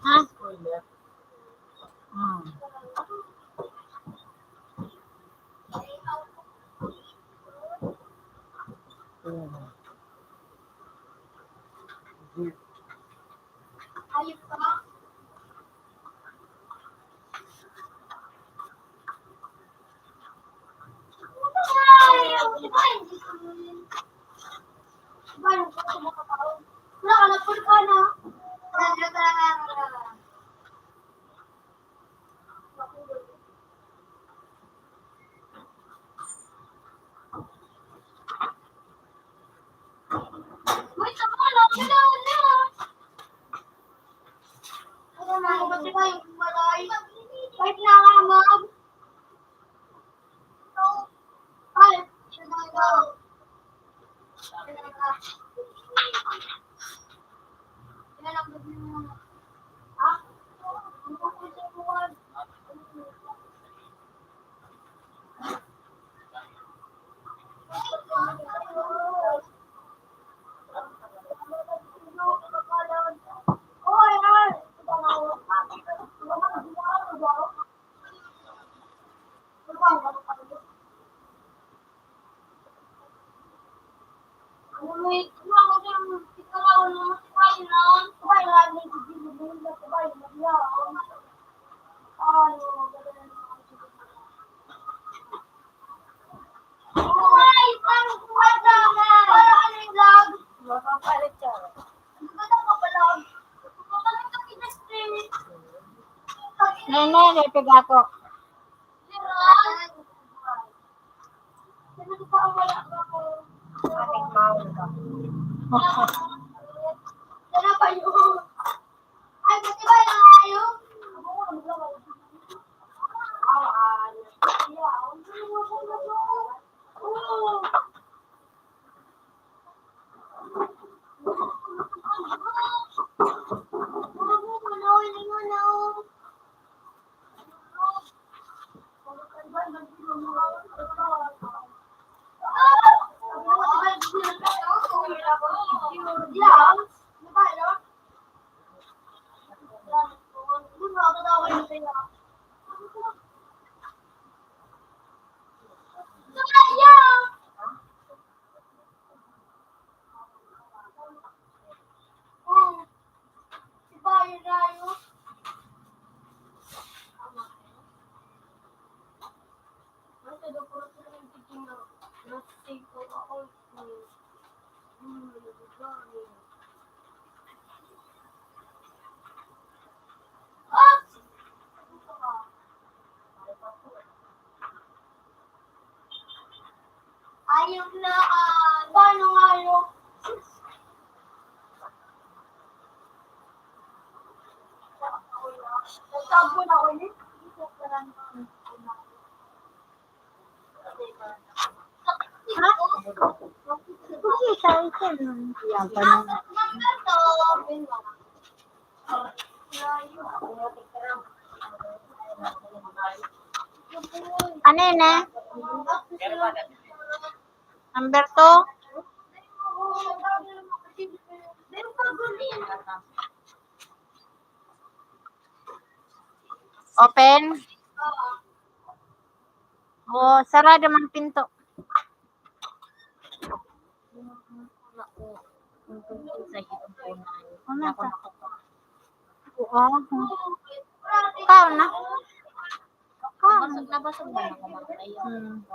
Ha? Ah. Nene, lepig ako. Ayok na, ah, paano nga yun? Nagtago na ulit. Ha? Sige, sa ito nun. Yan, ganun. Ano yun, eh? Number two? Open? O, sarado man pinto. Ano ka? Oo. Ikaw na. Ikaw. Nabasag na ako, ma'am. Hmm.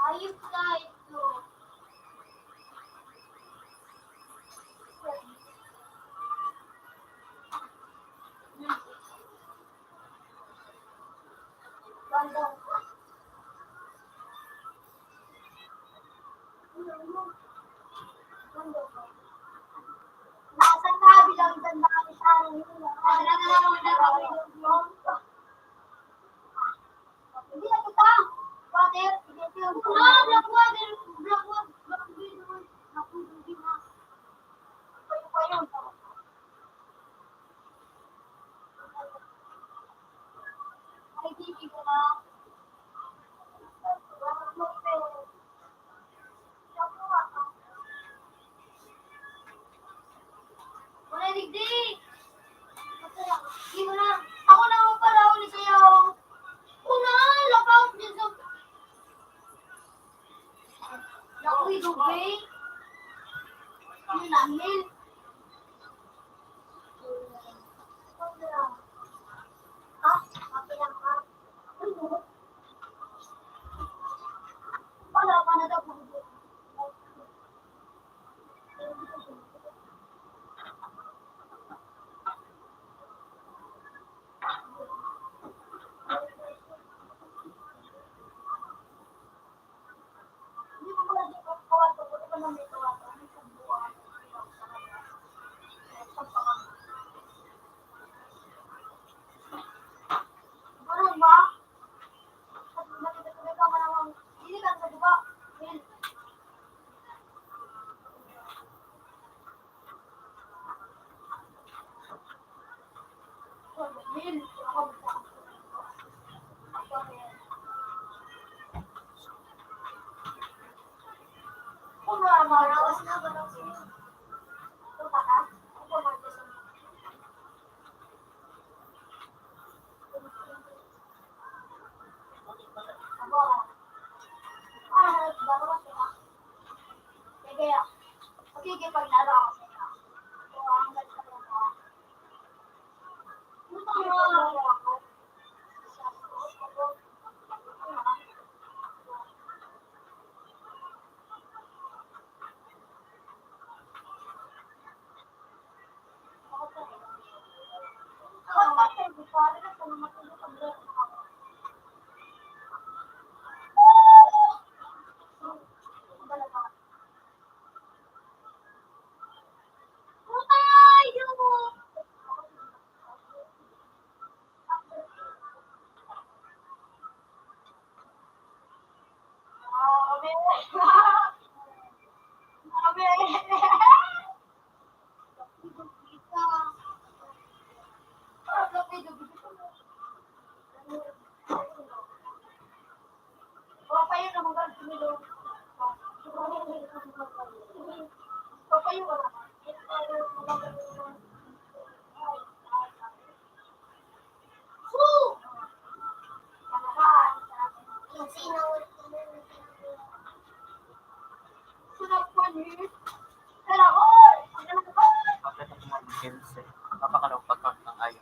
Ayos na ito. Nasa tabi lang sa dami sa amin. Hindi na kita. Water. Ah, black water. Black water. Black water. Black water. Ay, di, di ko na. Wala, digdi! Di mo na. Ako na ang paraon ni Sayaw. Una, lakaw din sa... Naku, idugay. Ang langil.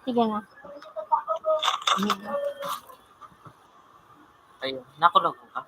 Sige na. Ayun, nakulog ka?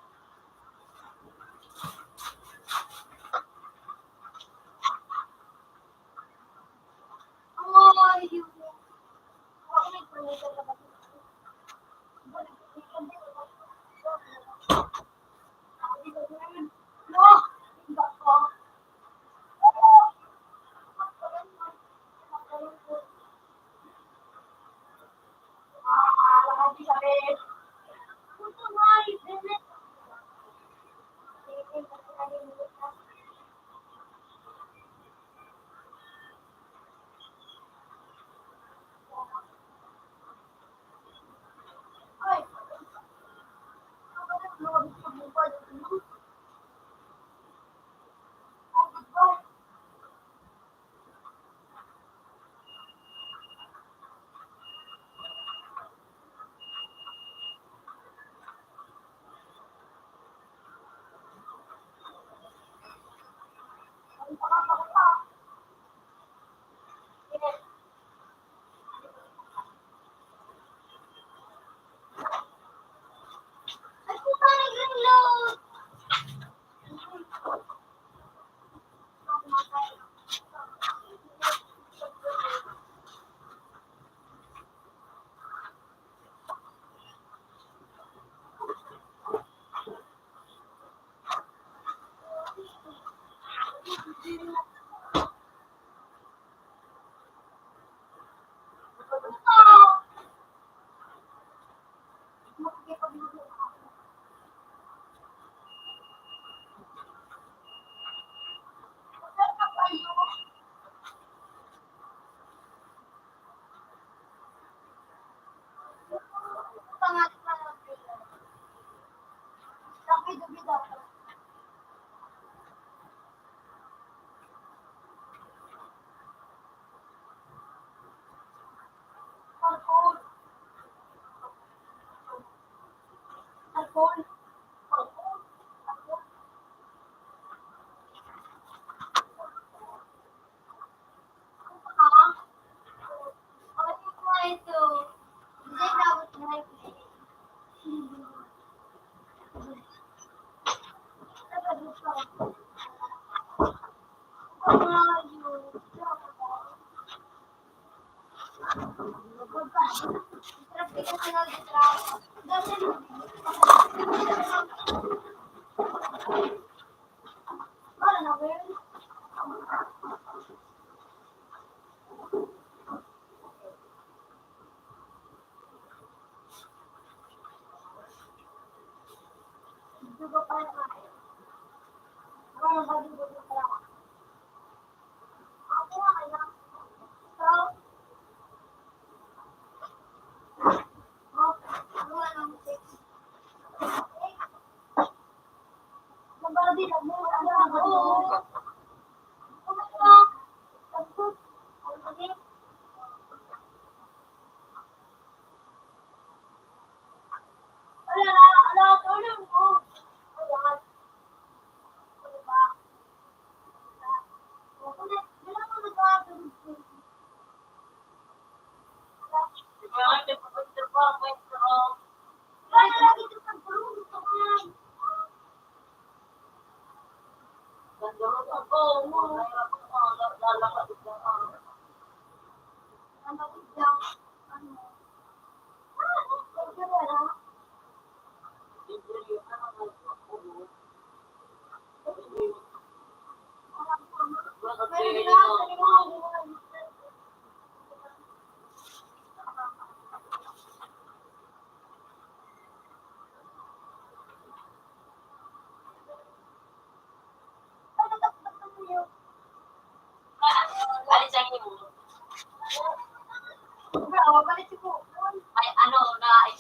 Ay, ano, na, ay,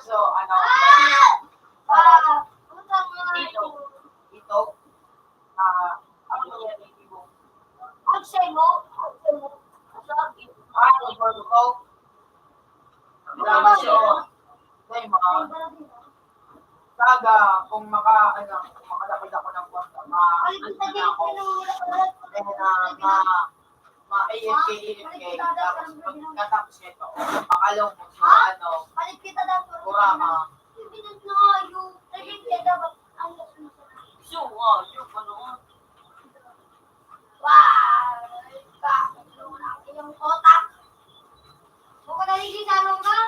so, ano, ito, ito, ah, ano yan, ito, ah, ito, ito, Ay, mga, saga, kung maka, ano, kung makadakol ako ng kwarta, ma-, ano na ako. Then, ah, ma-, A F K, A F K, tapos pagkatapos nito, makalong mo sa ano, Palit kita dapat. Kurama. Pinag na yung, sabi niya dapat, ang So, ah, yung ano, Wow! Yung otak. Huwag ka nalilisa, ano ka?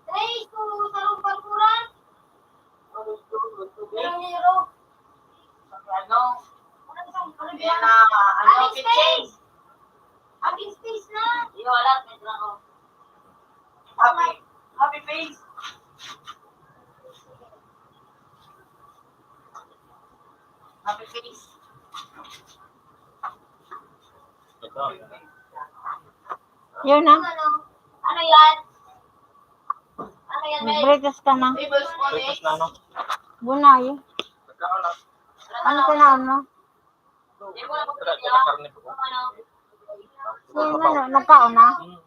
Dahil ko sa loob pagkuran. Pero niro. Ano? Ano ba yan? Yan na, ano, Aking kitchen? Space! Aking space na! Iyo, wala, medyo ako. Happy, happy face. Happy face. Ito. Yun na. Ano? Ano yan? Ano yan, Mel? Nag-breakfast ka na. Tablespoon Breakfast na, no? Gunay. Ano ka na, ano? Hindi mo lang Tara, tara, karne po. Ano? Yung ano, nagkaon na? Hmm.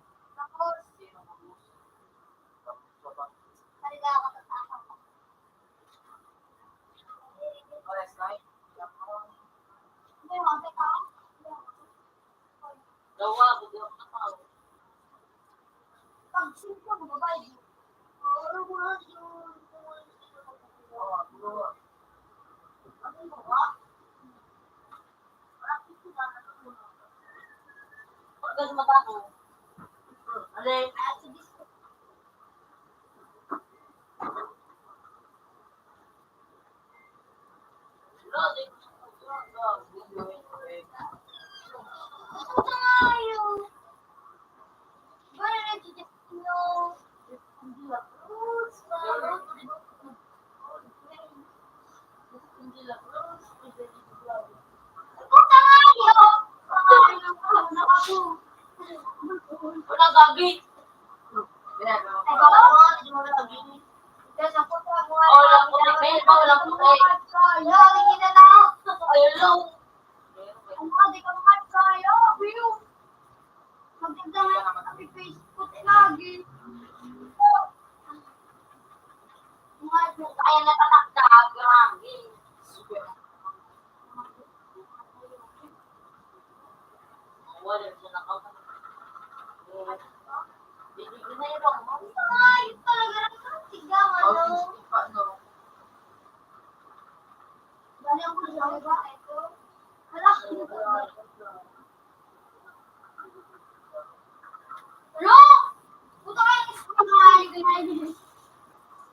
Pagkas matako. Alay. Wala, gabi. Ay, baka ako, hindi mo nabili. Kaya sa puto, ako nga, oh, wala po, may pa, wala po, eh. Wala, hindi na lang. Ay, hello. Ang mga di ka makakaya, view. Maganda nga, happy face, puti lagi. Mga, kaya napatakda, grabe. Ay, talaga lang, tigang, ano? Dali ako sa iba, ito. Hala. Lo! Puta kayo, gusto ko na kayo, guys.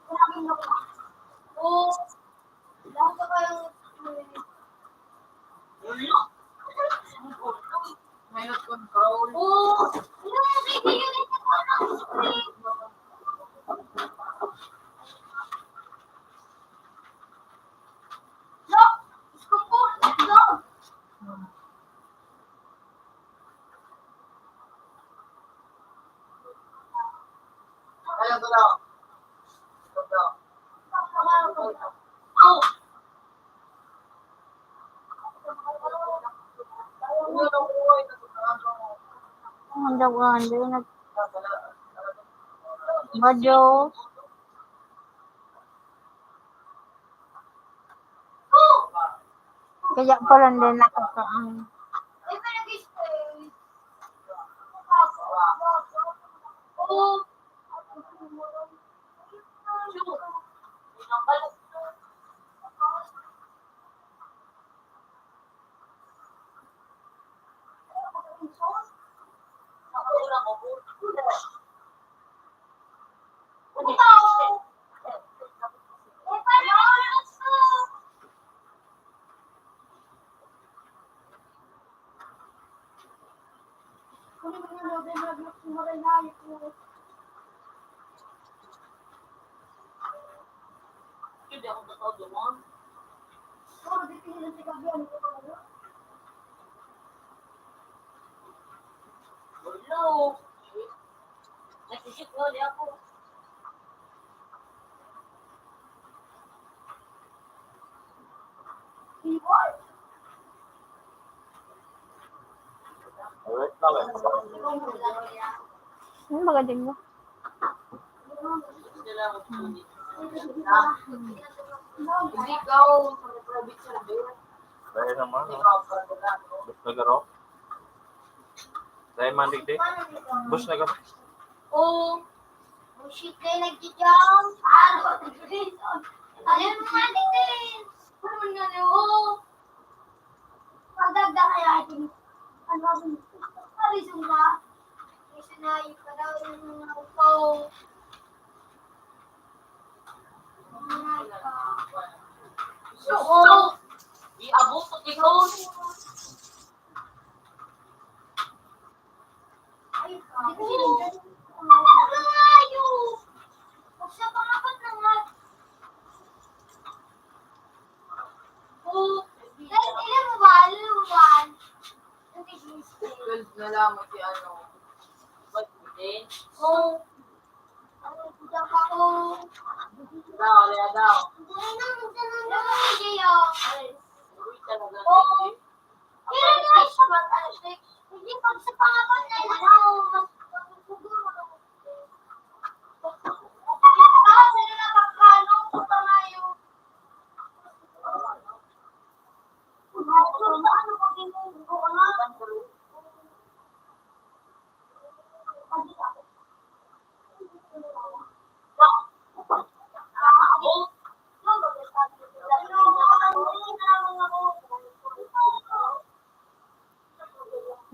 Grabe na ba? Oh. Lahat na kayang Pilot control. Oh. Ano yung video nito? Lo! Gusto ko. Lo! Ang daw, ang daw, nag-, Badyo. Kaya pala hindi nakakain. Hello. Nagsisip ko, di ako. Ano ba ka, Jingo? Kaya naman, oh. Gusto garo? Dahil man digdi. Bus na ka. Oh. Bullshit kayo nagdi-jump. Aro, reason. Alin mo nga digdi? Ano nga niyo? Pagdagdag kaya ating, ano, reason ka? Reason na yung pagdagdag ng mga upaw. Oo. Iabot sa likod. Ay, di ko sinundan. Ano nga yun? Pag sa pangapat na nga. Oh, guys, ilan mo ba? Ilan mo ba? Twelve na lang, si ano. Ba't hindi? Oh. Ano, kulang pa ako. Daw, kaya daw. Hindi na, hindi na, hindi na, hindi na. Uy, talaga, oh. Hindi. Pero hindi siya mag-, ano, hindi, pag sa pangapat na lang, mas, mas siguro, ah, sila na pagkano, kung pamayo. Ano, ano, ano, ano,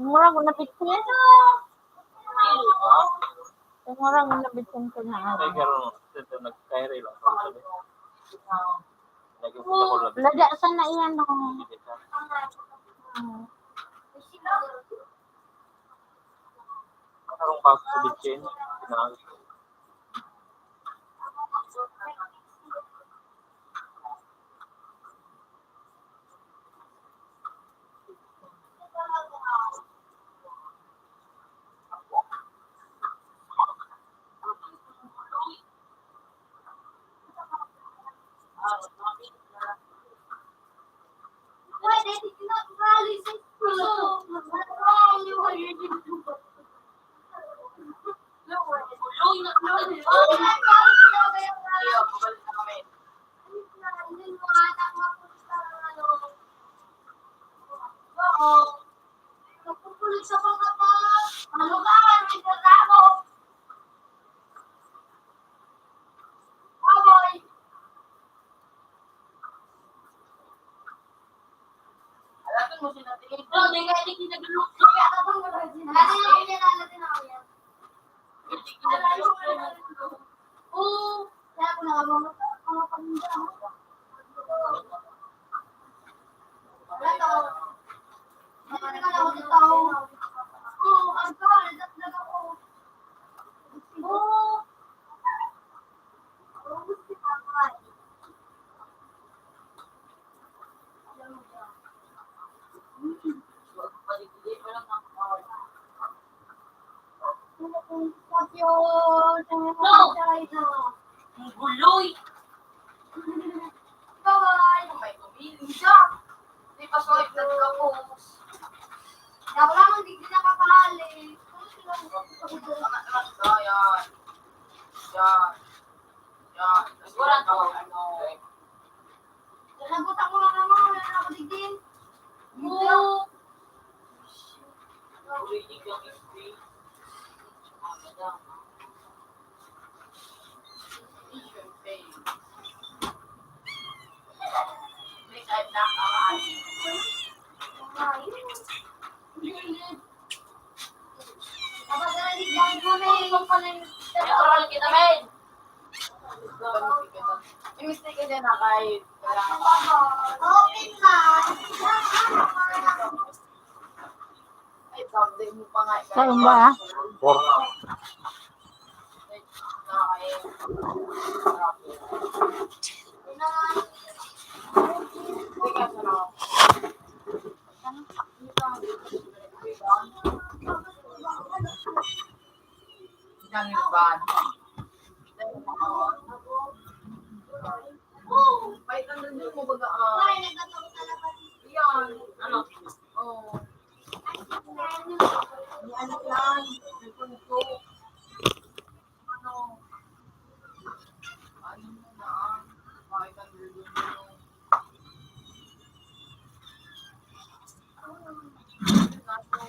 Mura ko na bitsin. Ha? Mura ko na bitsin ko na. Ay, karon, ito, nagkairi lang. Lagi ko sa kulab. Lagi, saan na iyan, no? Hindi ka. Hmm. Anong kaso sa bitsin? Pinag- Ang guloy! Bye-bye! May pamilya! Di pa sa nagkapos. Ako lang ang di nakakahali. Anak lang siya, yan. Yan. Yan. Sigurado, ano, Nabutan ko lang naman, wala na ako digdi. Oo. Kapag narinig mo na yung pala yung May oral kita, men. May mistake ka dyan, ha, kahit kailangan. Open na. Ay, sabi mo pa nga, Saan ba, ah? Four. Ang iba. Five hundred yun, mabaga, ah. Yan. Ano? Oh. May ano yan? May punto. Ano? Ano mo na, ah? Five hundred yun. Kaso,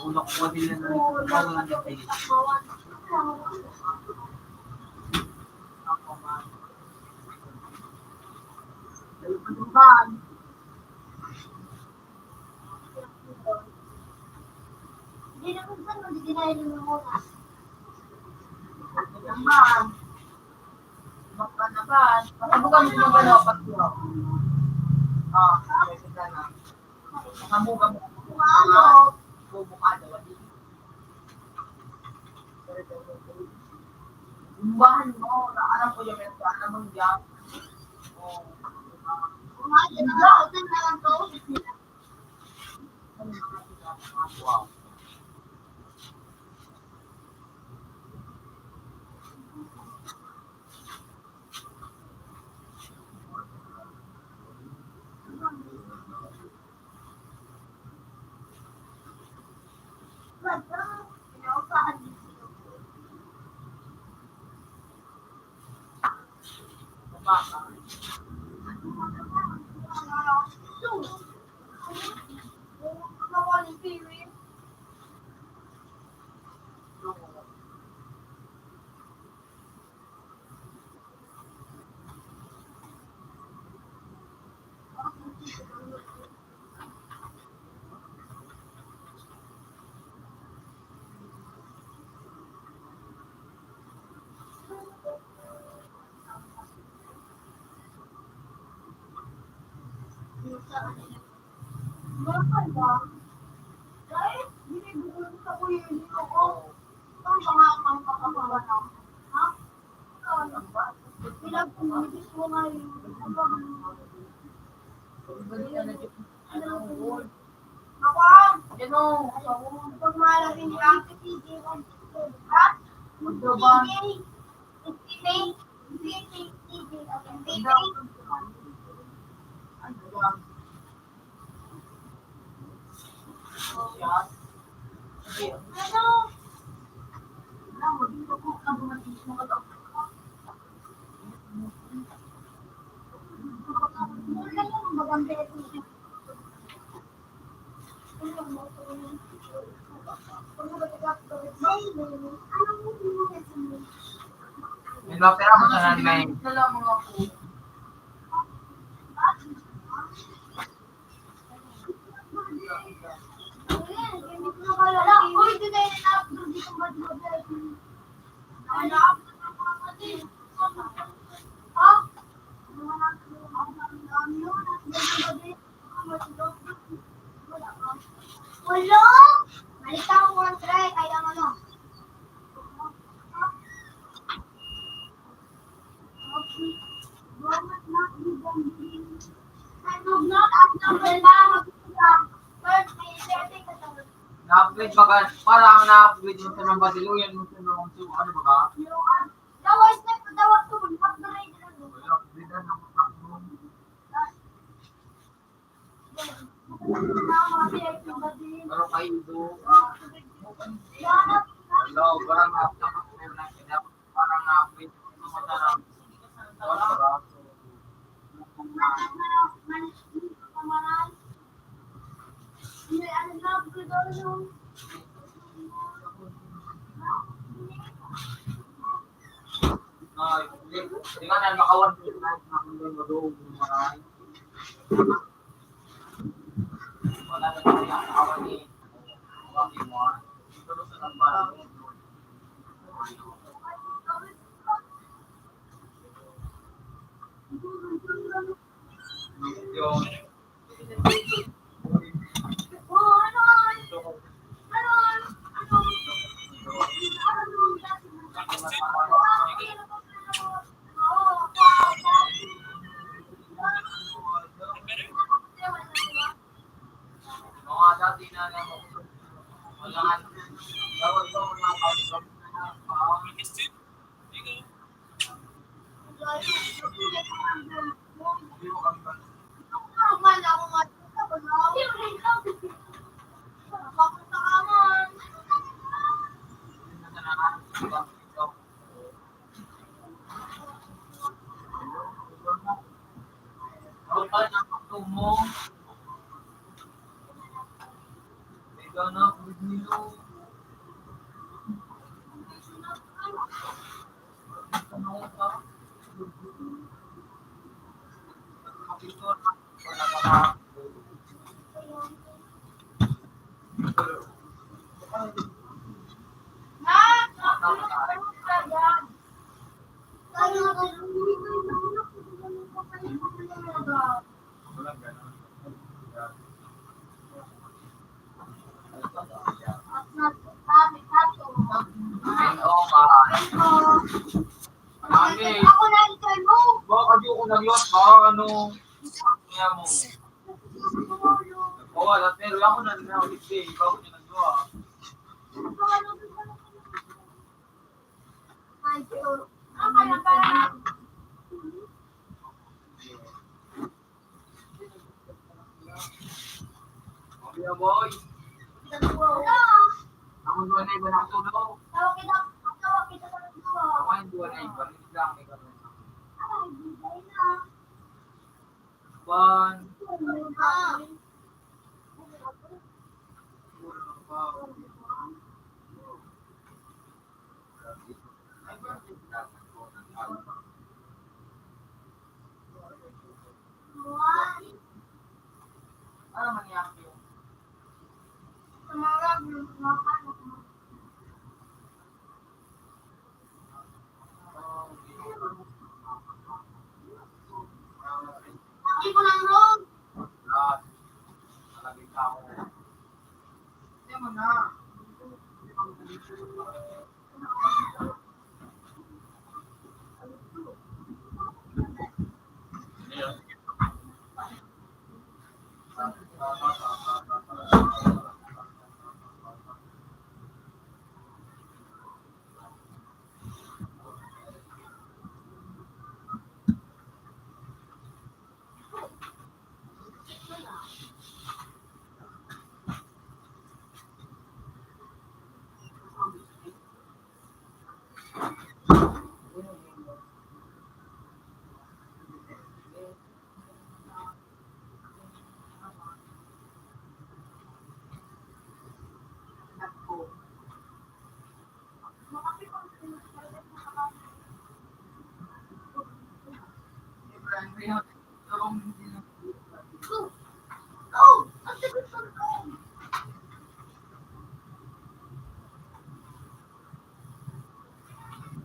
Ulo ko din na. Hindi na kung saan magdidinayan yung mga oras. Magpanaban. Magpanaban. Magpanaban. Ah, sige na. Kamuga mo. Bubukado. Umbahan mo, na alam ko yung ito, alam mo yung, oh. Wow. Bakal ba? Dahil binibigyan ko sa kuya yung ako. Ang mga pangkakabawa na. Ha? Ikaw, ano ba? Bilang kung hindi ko nga yung Ako, ah. Yan o. Pag mahalaga yung ha? Magdaban. May mga pera mo sa nanay. Walo! Balik ako one try, kaya ano? Na-upgrade baga, parang na-upgrade mo sa nang basiluyan mo sa nang, ano baga? Dawa, step, dawa, two, upgrade na lang. Upgrade na lang. Pero kayo do, ah, hello, parang na-, parang na-, parang na-, Ah, di, di ka na makawan. Wala na siya, awan ni, awan ni mo, ah. Ito sa tambalan mo. Yung Ay, oo, pa. Marami. Baka di ako nag-loss, ba? Ano? Kaya mo. Oo, alam, pero ako na, na, ulit eh. Ikaw ko na nagawa. Kuya boy. Ako duwa na iba na tulog. Ako yung duwa na iba. Lang, may ganun. One.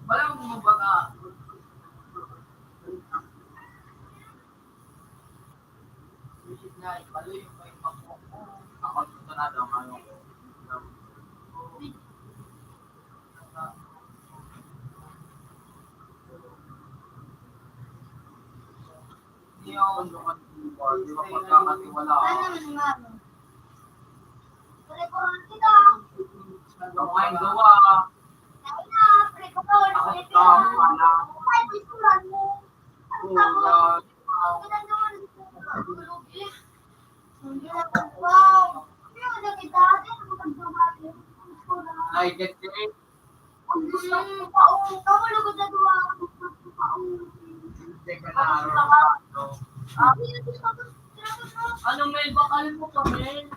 Walang kumbaga. Ako, ito na daw, ano. Yung, yung pagkakatiwala. Ano naman, mama? Ang mga gawa. Ako, tama na. Ay, kasi, teka na, ano may bakal mo pa, men?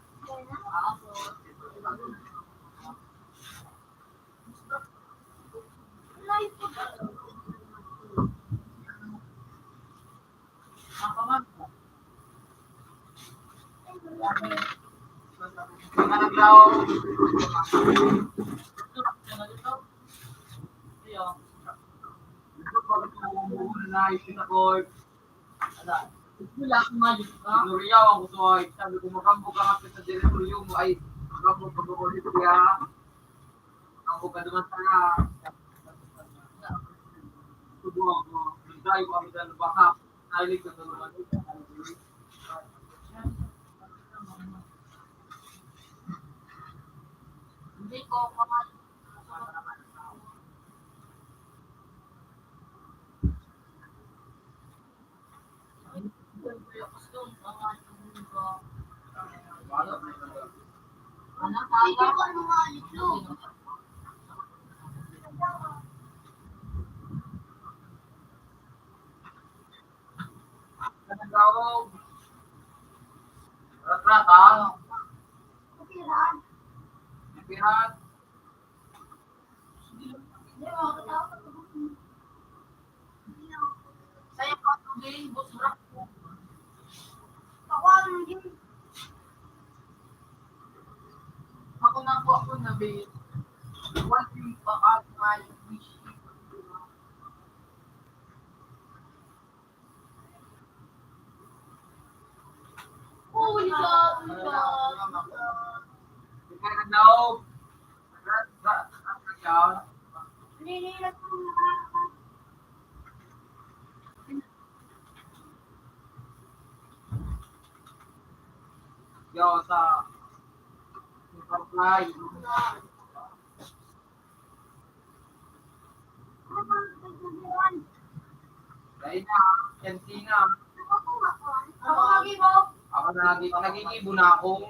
Nuriyaw ang gusto ay, sabi ko, "Magambog ka nga sa direktoryo mo, ay, magambog pag-ulit siya." Ako ka naman sana. Subuhan ko. Nagdayo ko kami sa lupa. Ay, nagtutulungan. Hindi ko pa. Rat-rat, ah. Pirat. Sa'yo pa, Jane, boss, bra. Ako, ano, Jane? Ako na po, ako na, babe. One thing pa, at my wish. Oh, wala, wala. Yo, sa, sa, Dahil na, yan sina. Ako lagi mo. Ako na lagi, nagigibo na ako.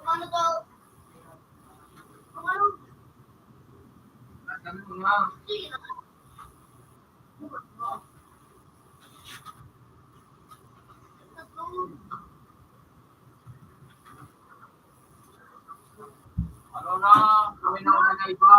Ano to? Ano? Ano nga? Ano na? Kami na, na iba.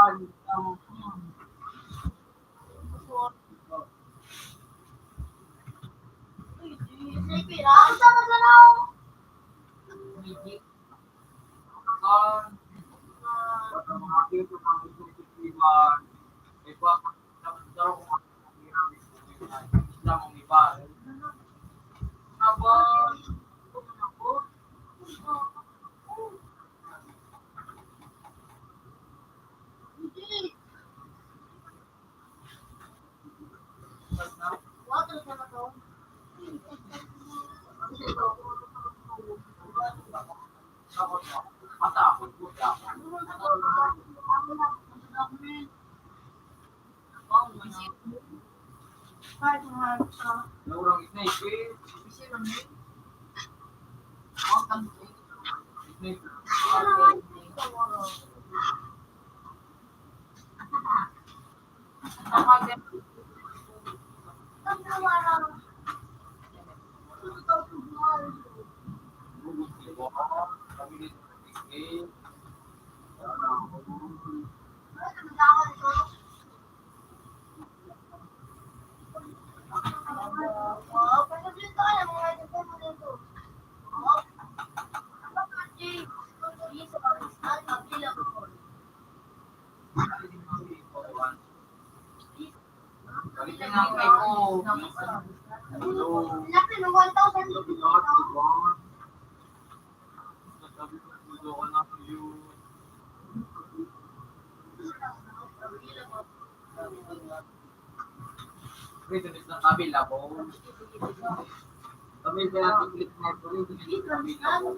Kami kaya kiklik na ito, kiklik kami na po.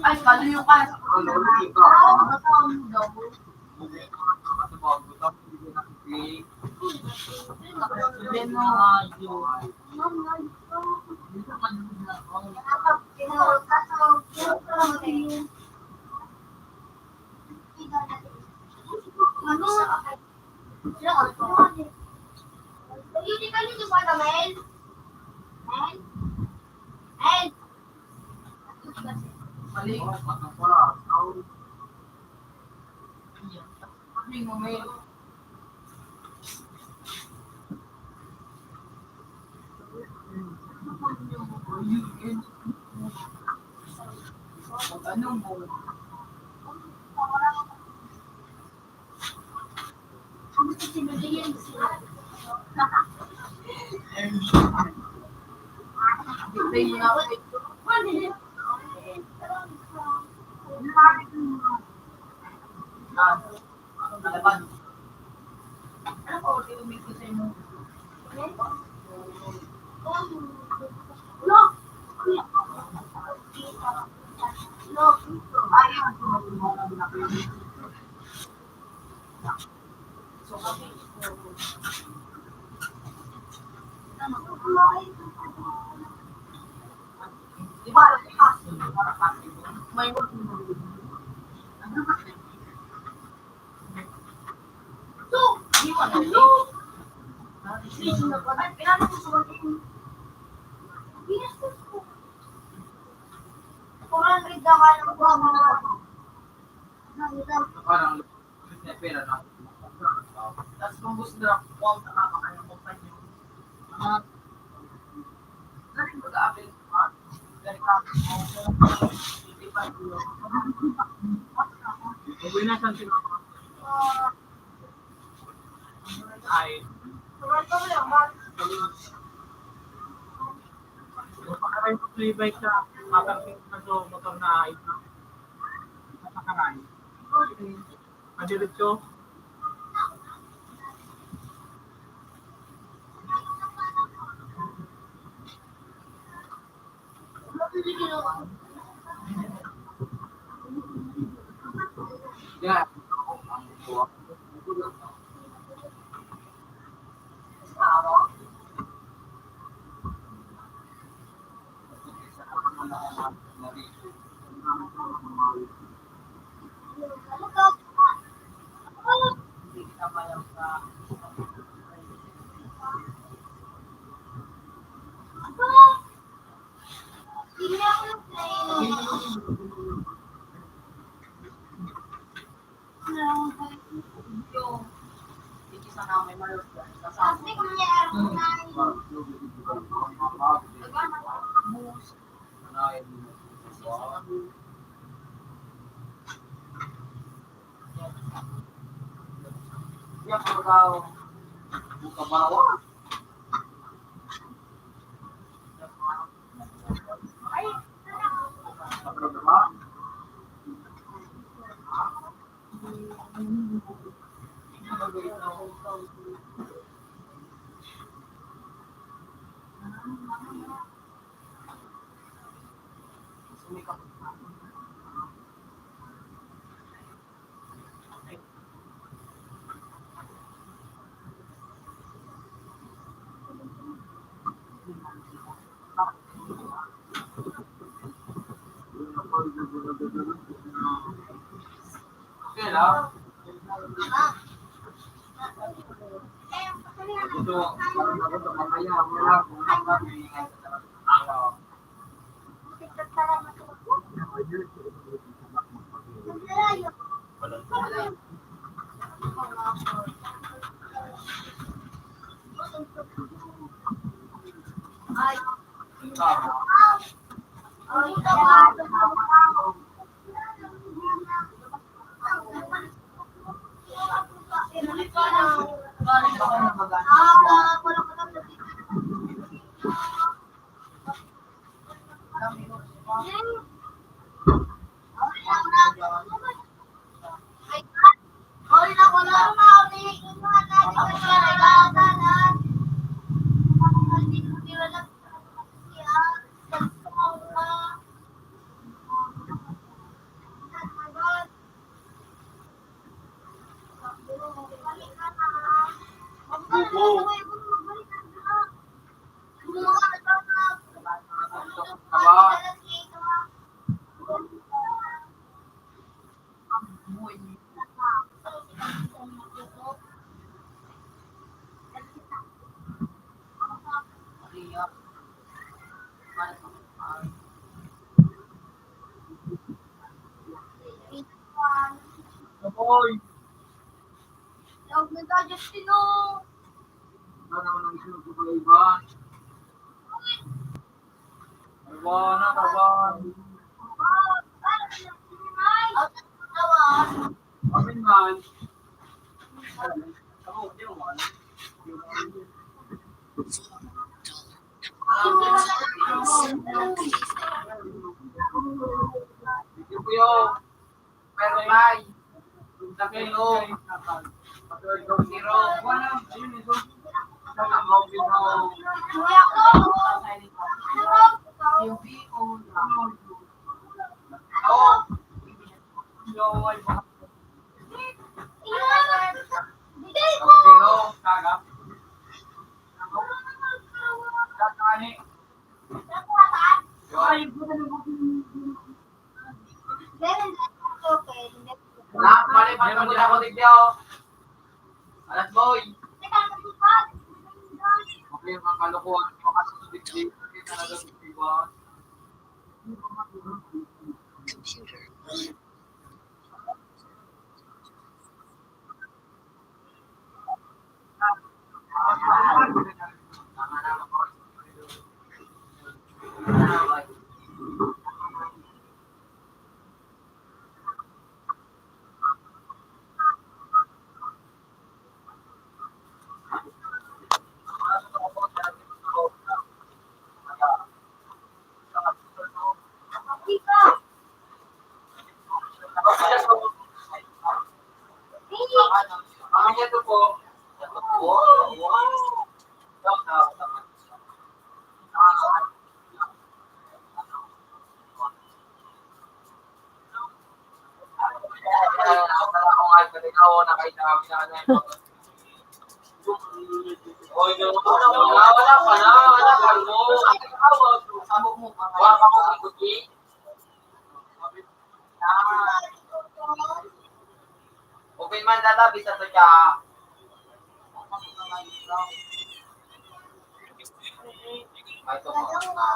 Ay, kaluyo ka. Mali. Ano mo? Parang, may pera na. Tapos kung gusto nila, kung ang tama ka ng kumpanya, mga, galing mag-aapil, ha? Galing ka, hindi pa, uwi na sa sila. Ay. Pakaray ko play bike sa motor na ito. Pakaray. Madiretso. Yeah. Hoy! Tawag na tayo, Justin, oh! Ano naman ang sunod ko pala, Ivan? Ivan, Ivan! Amin man. Ako, di mo man. Thank you, Kuya. Pero, May, sa Pinoy, Pinoy, Pinoy, Pinoy, Ay, Nak, mali pa naman ako, tigyo. Alas, boy. Okay, mga kalokohan, mga kasusunod, hindi talaga, di ba? Computer. Open man data, bisa to siya. Ay, ito mo.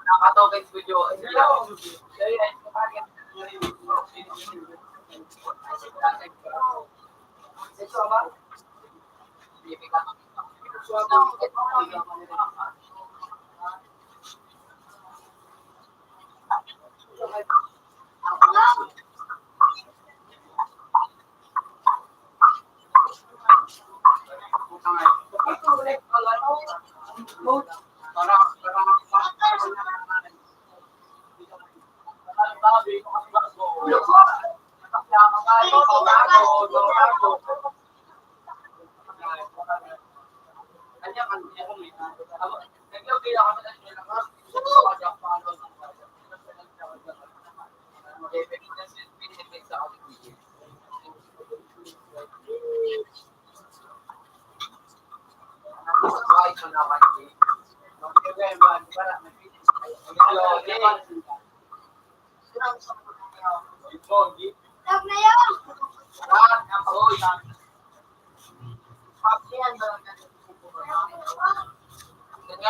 Nakatubig video.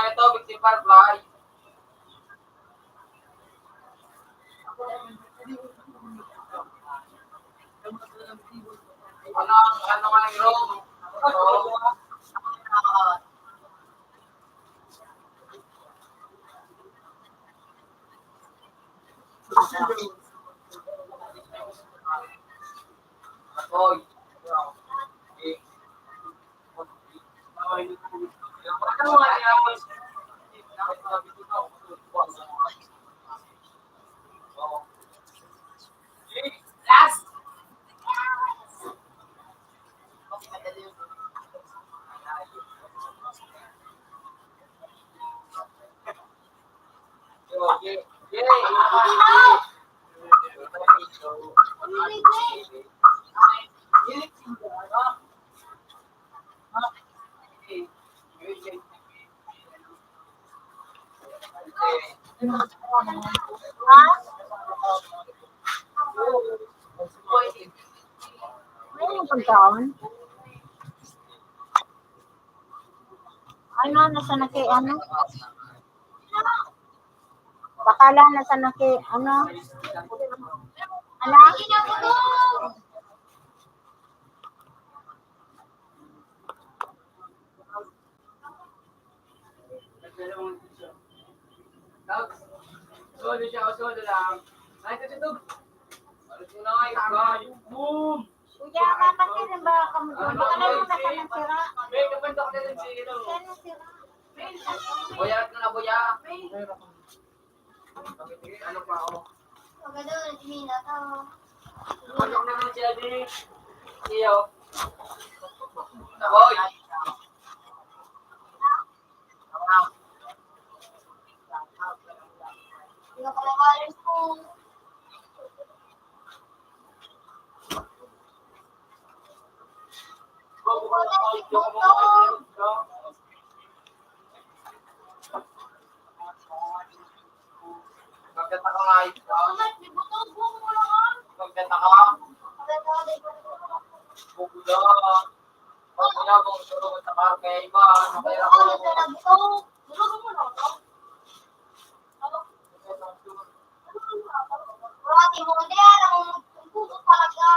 Ito, fifty-five fly. Ano, ano nga yung room? Oy. Pagkaon? Ano, nasa na kay ano? Bakala nasa na kay ano? Ano? Solo siya, solo lang. Ay, ito, ito. Alas mo na nga, ikaw. Boom! Kuya, mapansin ba kamo doon? Baka naman nasa ng sira. May kapag ako na lang si, ano. Saan ang sira? Boya, ito na, boya. Ano pa ako? Maganda na, Jimmy, na to. Ano na lang siya, di? Iyo. Boy! Magkataka nga ito. Magkataka. Bugula. Wala mong surugot sa karo kaya iba, ano kaya ako? Wala, di mo, hindi, alam mo, magpugot talaga.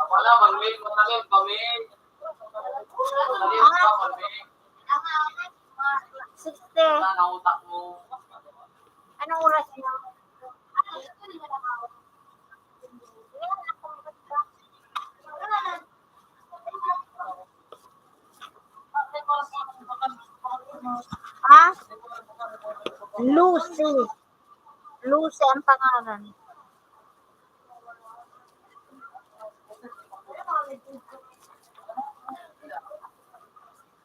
Wala, manmig, manmig, pamig. Manmig, manmig. Sixty. Wala na utak mo. Anong oras na? Ha? Lucy. Lucy ang pangalan.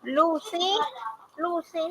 Lucy? Lucy?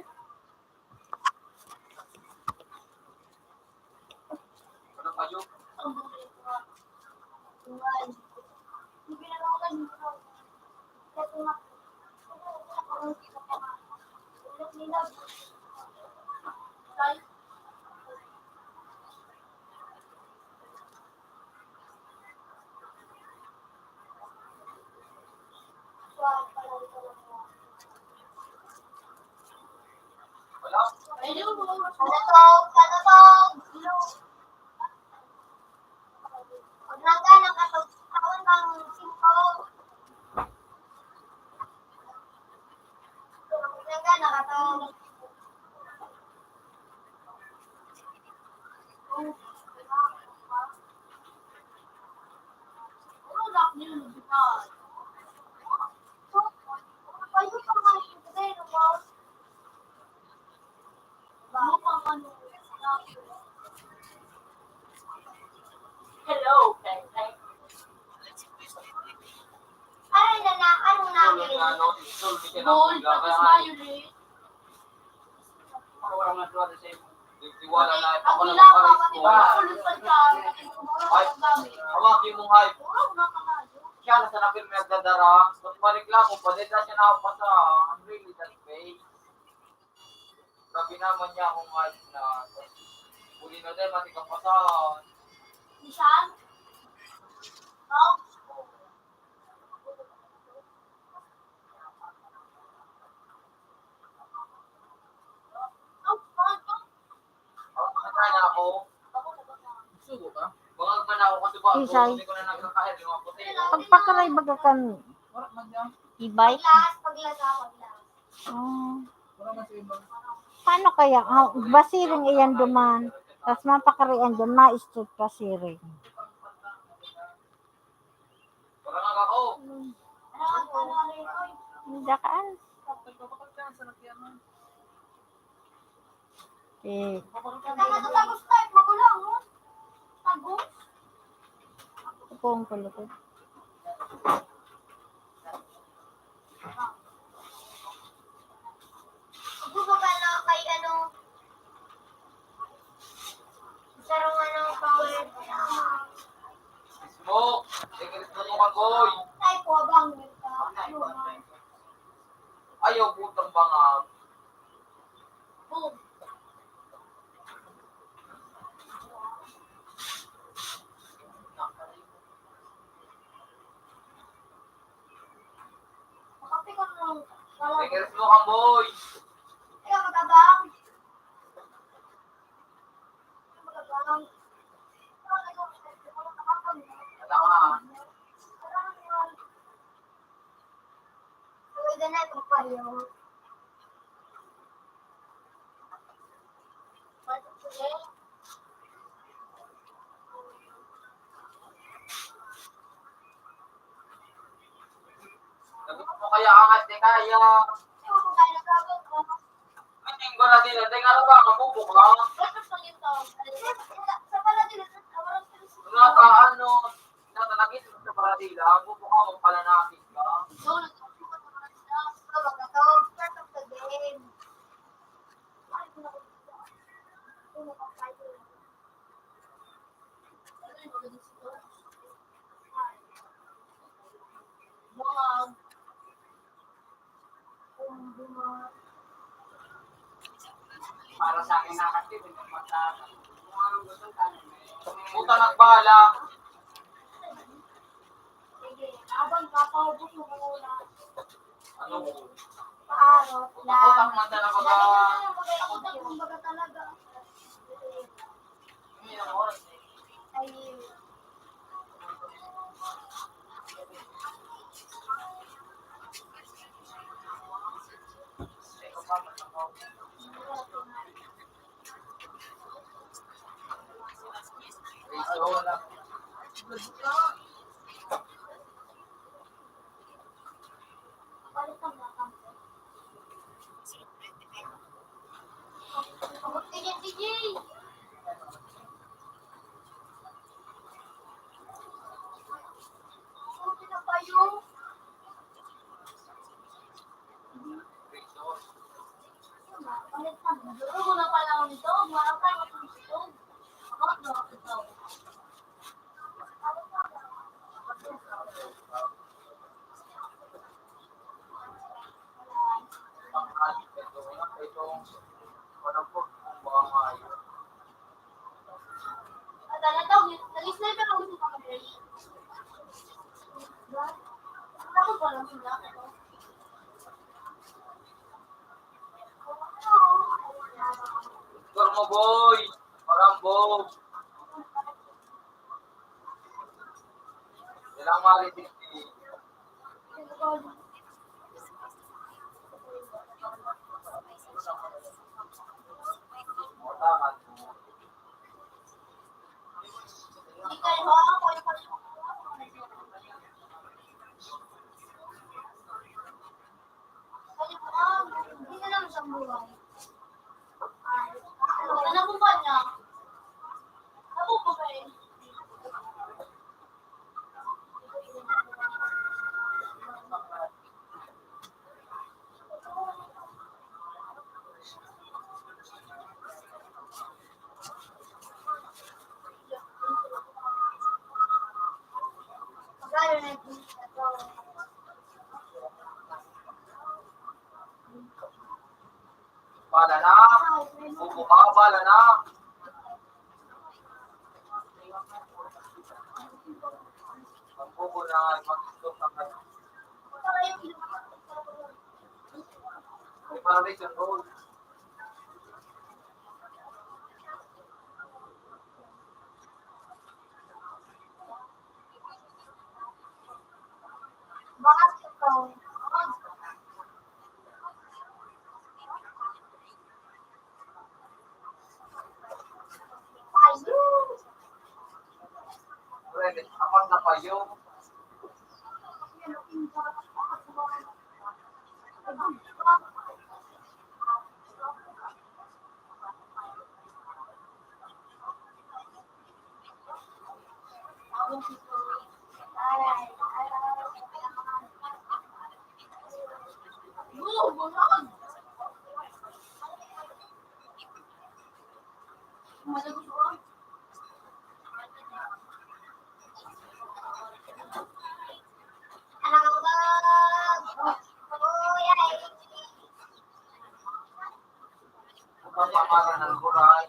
Hello, Peng Peng. Ay, na, na, ano na, Gold, tapos violet. Wala na, ako na magpares ko. Ay, hawak yung mong hype. Siya na sa napil may nagdadara. Kung mareklamo pa, dahil siya nakapasa. I'm really that way. Grabe naman niya akong hype na. Uli na dahil, mati ka pa sa. Minsan? Sugo ka? Bangag man ako kasi ba, Isay. Hindi ko na nagkakahit yung mga puti. Pagpakaray baga kan Wala man yan. E-bike? Paglas, paglas, ah, paglas. Oh. Wala man sa iba. Paano kaya? Ah, basiring iyan duman. Tas mapakarian dyan, ma-straight pa siring. Parang ako. Hindi ka, ah. Eh. Ito po ang kulot. Gusto ka na kay ano, sarong ano, power. Mismo, eh, gusto mo mag-oy. Ay, po, bang, ano, Ayaw putang bangag. Boom. Sabi ko, "Kaya angat, di kaya." Ang linggo na din, hindi nga ba, mabubuka? Wala pa, ano, natalagis sa paradila, mabubuka, magpalanakit ka. Para sa akin, nakakatipid ng mata. Puta, nagbahala. Sige, abang ka pa, ubos mo muna. Ano? Paarot lang. Utak man talaga ba? Utak, kumbaga talaga. Hindi na oras eh. Ay. Score mo, boy! Parang, boy! Kailangan marinig. Bala na. Bubuka, bala na. Ang bubo na mag-itlog ng ano. Preparation roll. Apat na payo. Pagpapara ng buhay.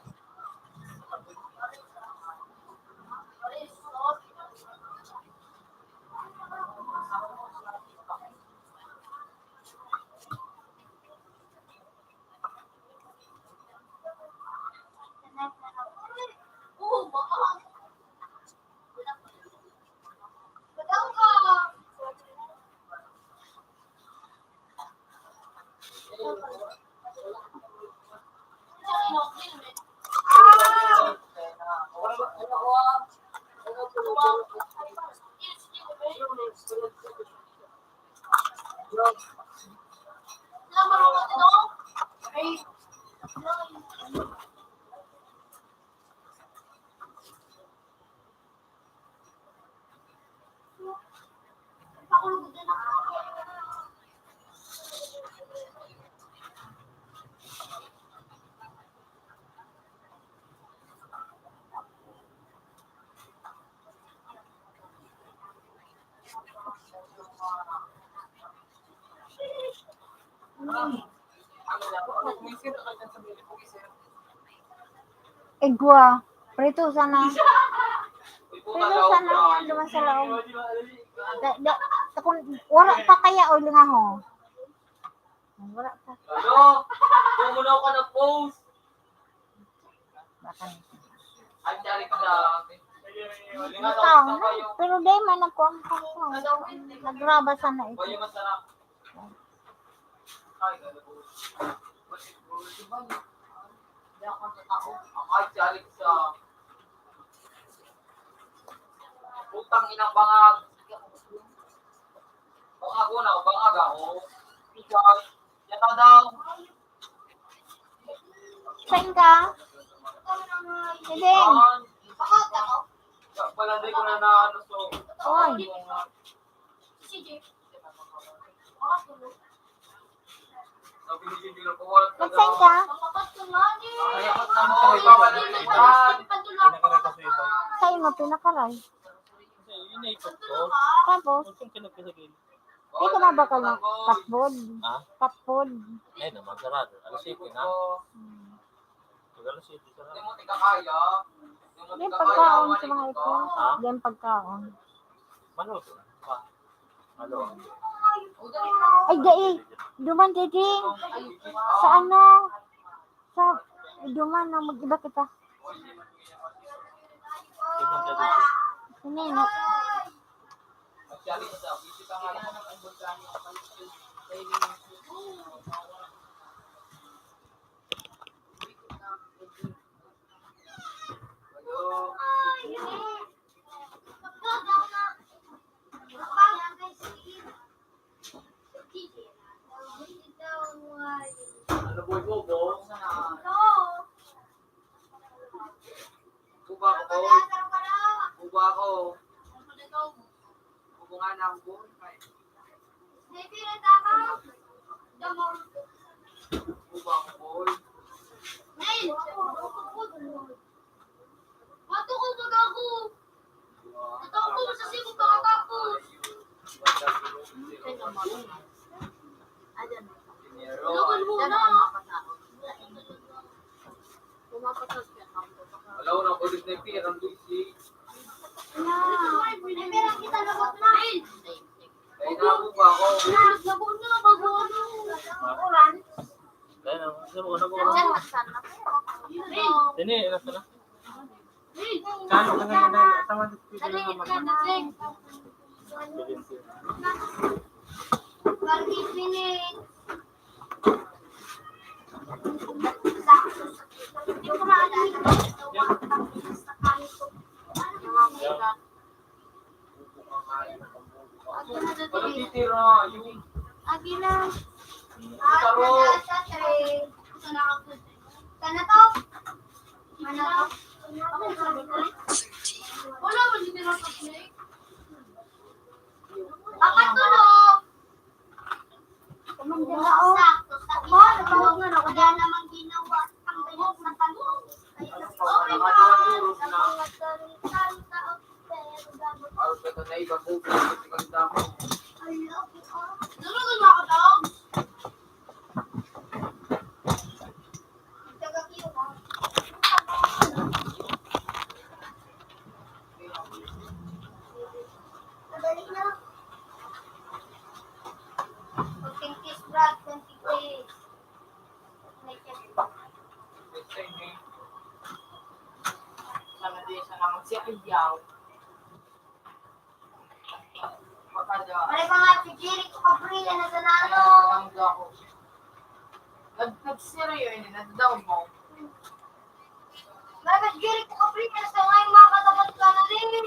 Igwa. Prito sana. Prito sana yan, duman sa laog. Da, da, kung wala pa kaya, o, lingaho. Wala pa. Ano? Kung muna ka nag-post. Baka. Ang dali ka na. Ikaw, no? Pero di man nagkuha ang kaso. Nagraba sana ito. Ay, ano po? Ay, chalik sa putang inang bangag. Bangag una, bangag ako. Ikaw, yata daw. Saan ka? Hindi. Palandi ko na na ano, so. Oy. Nag-sign ka? Sa'yo mo, pinakaray. Tapos? Di ka na ba ka na kapod? Ha? Kapod. Ay, naman, sarado. Alas siyete na. Hmm. Pag alas siyete, sarado. Yung pagkaon sa mga ito. Ha? Yung pagkaon. Maluto. Ano? Ay, gai. Duman, didi. Sa ano? Sa duman na mag-iba kita. Hindi, no? Ano, boy, bobo? Kuba ko, boy. Kuba ko. Kuba nga na ang buhay. Kuba ko, boy. Matukod pag ako. Natawag ko sa siko pagkatapos. Ay, naman. Ayan. Lugod mo na. Pumapatas ka. Wala ko na kulit na yung pirang dusi. Ay, pirang kita na ba? Ay, nabuba ako. Nabuba na, bago ano. Ulan. Kaya na, ano mo, ano mo? Saan, saan na? Dini, nasa na? Kano ka na, na, tama, dito, dito, dito, dito. Dali, dali, dali. Dali, dali. Dali, dali. Agi na. Asa, three. Sana to? Mana to? Wala man dito na sa play. Apat to, no? Sakto, sakto. Wala namang ginawa. Ang bilis na tanong. Madali na. Twenty piece, Brad, twenty piece. Sana di, sana magsiya, ayaw. Pare pa nga, si Jeric Cabrera na sa nalo. Nag-, nag-seryo yun, nag-down mo. Bakit giri ko kapri ka sa ngay makatapat ka na rin?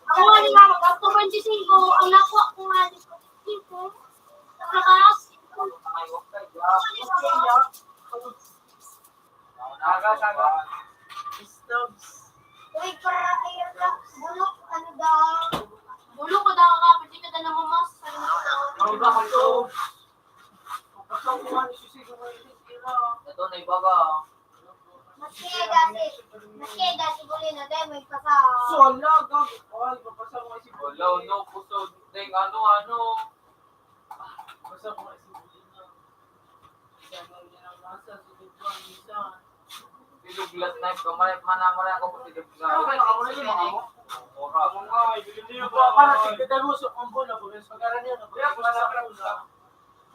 Ako nga ni mama, after twenty-five, ang nakuha ko nga ni twenty-five, sa taas. Aga, aga. Stubs. Uy, para kayo na. Bulok, ano daw? Bulok ko daw ka, pwede ka na namamas. Ano ba ito? Ang pasok mo nga ni Susi, kung may sisira. Ito na iba ba? Maski dati, maski dati buli na tayo, may pasa. So, ala, gag-, ay, mapasa mo si Wala, no, kusog. Deng, ano, ano. Basta mo si Buli na. Isa mo yan ang masa, sunod ko ang isa. Bilog last night ko, maray, mana, maray ako, bilog na. Ano ba, nakamuha yun, mga mo? Ora. Ako nga, ibigay niyo Yung ba? Para sa kita mo, so, ang bola, pag-alis pag-aral niya, Kaya, pag-alis pag-aral pag-aral niya.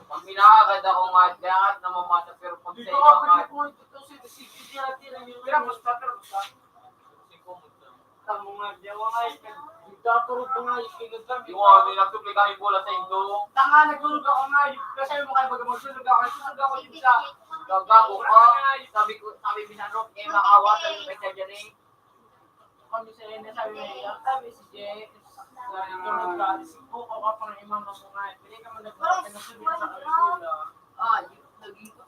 Pag minahagad ako nga, kaya nga namamata, pero pag Dito sa ka, iba pwede nga, po ito, ito, si, si, si, si, Ate, lang yung Pero gusto, pero gusto. Singko mo to. Tamo nga, di ako nga, eh. Nagtaturog ko nga, eh, pinagdam, Yung mga nilagtog, may kami bola sa indo. Tanga, nagtulog ako nga, eh. Kasi yung mga baga magsunog ako, nagsunog ako dito sa Gagago ka. Sabi ko, sabi, minanok, eh, makawat, sabi ko, kay Jajane. Kami sa inyo, sabi niya, sabi si Jay, sa tulog ka, alas singko ka pa pang imam ako nga, pwede ka man nagpunta na sabi sa Kalula. Ah, yun, naging ko.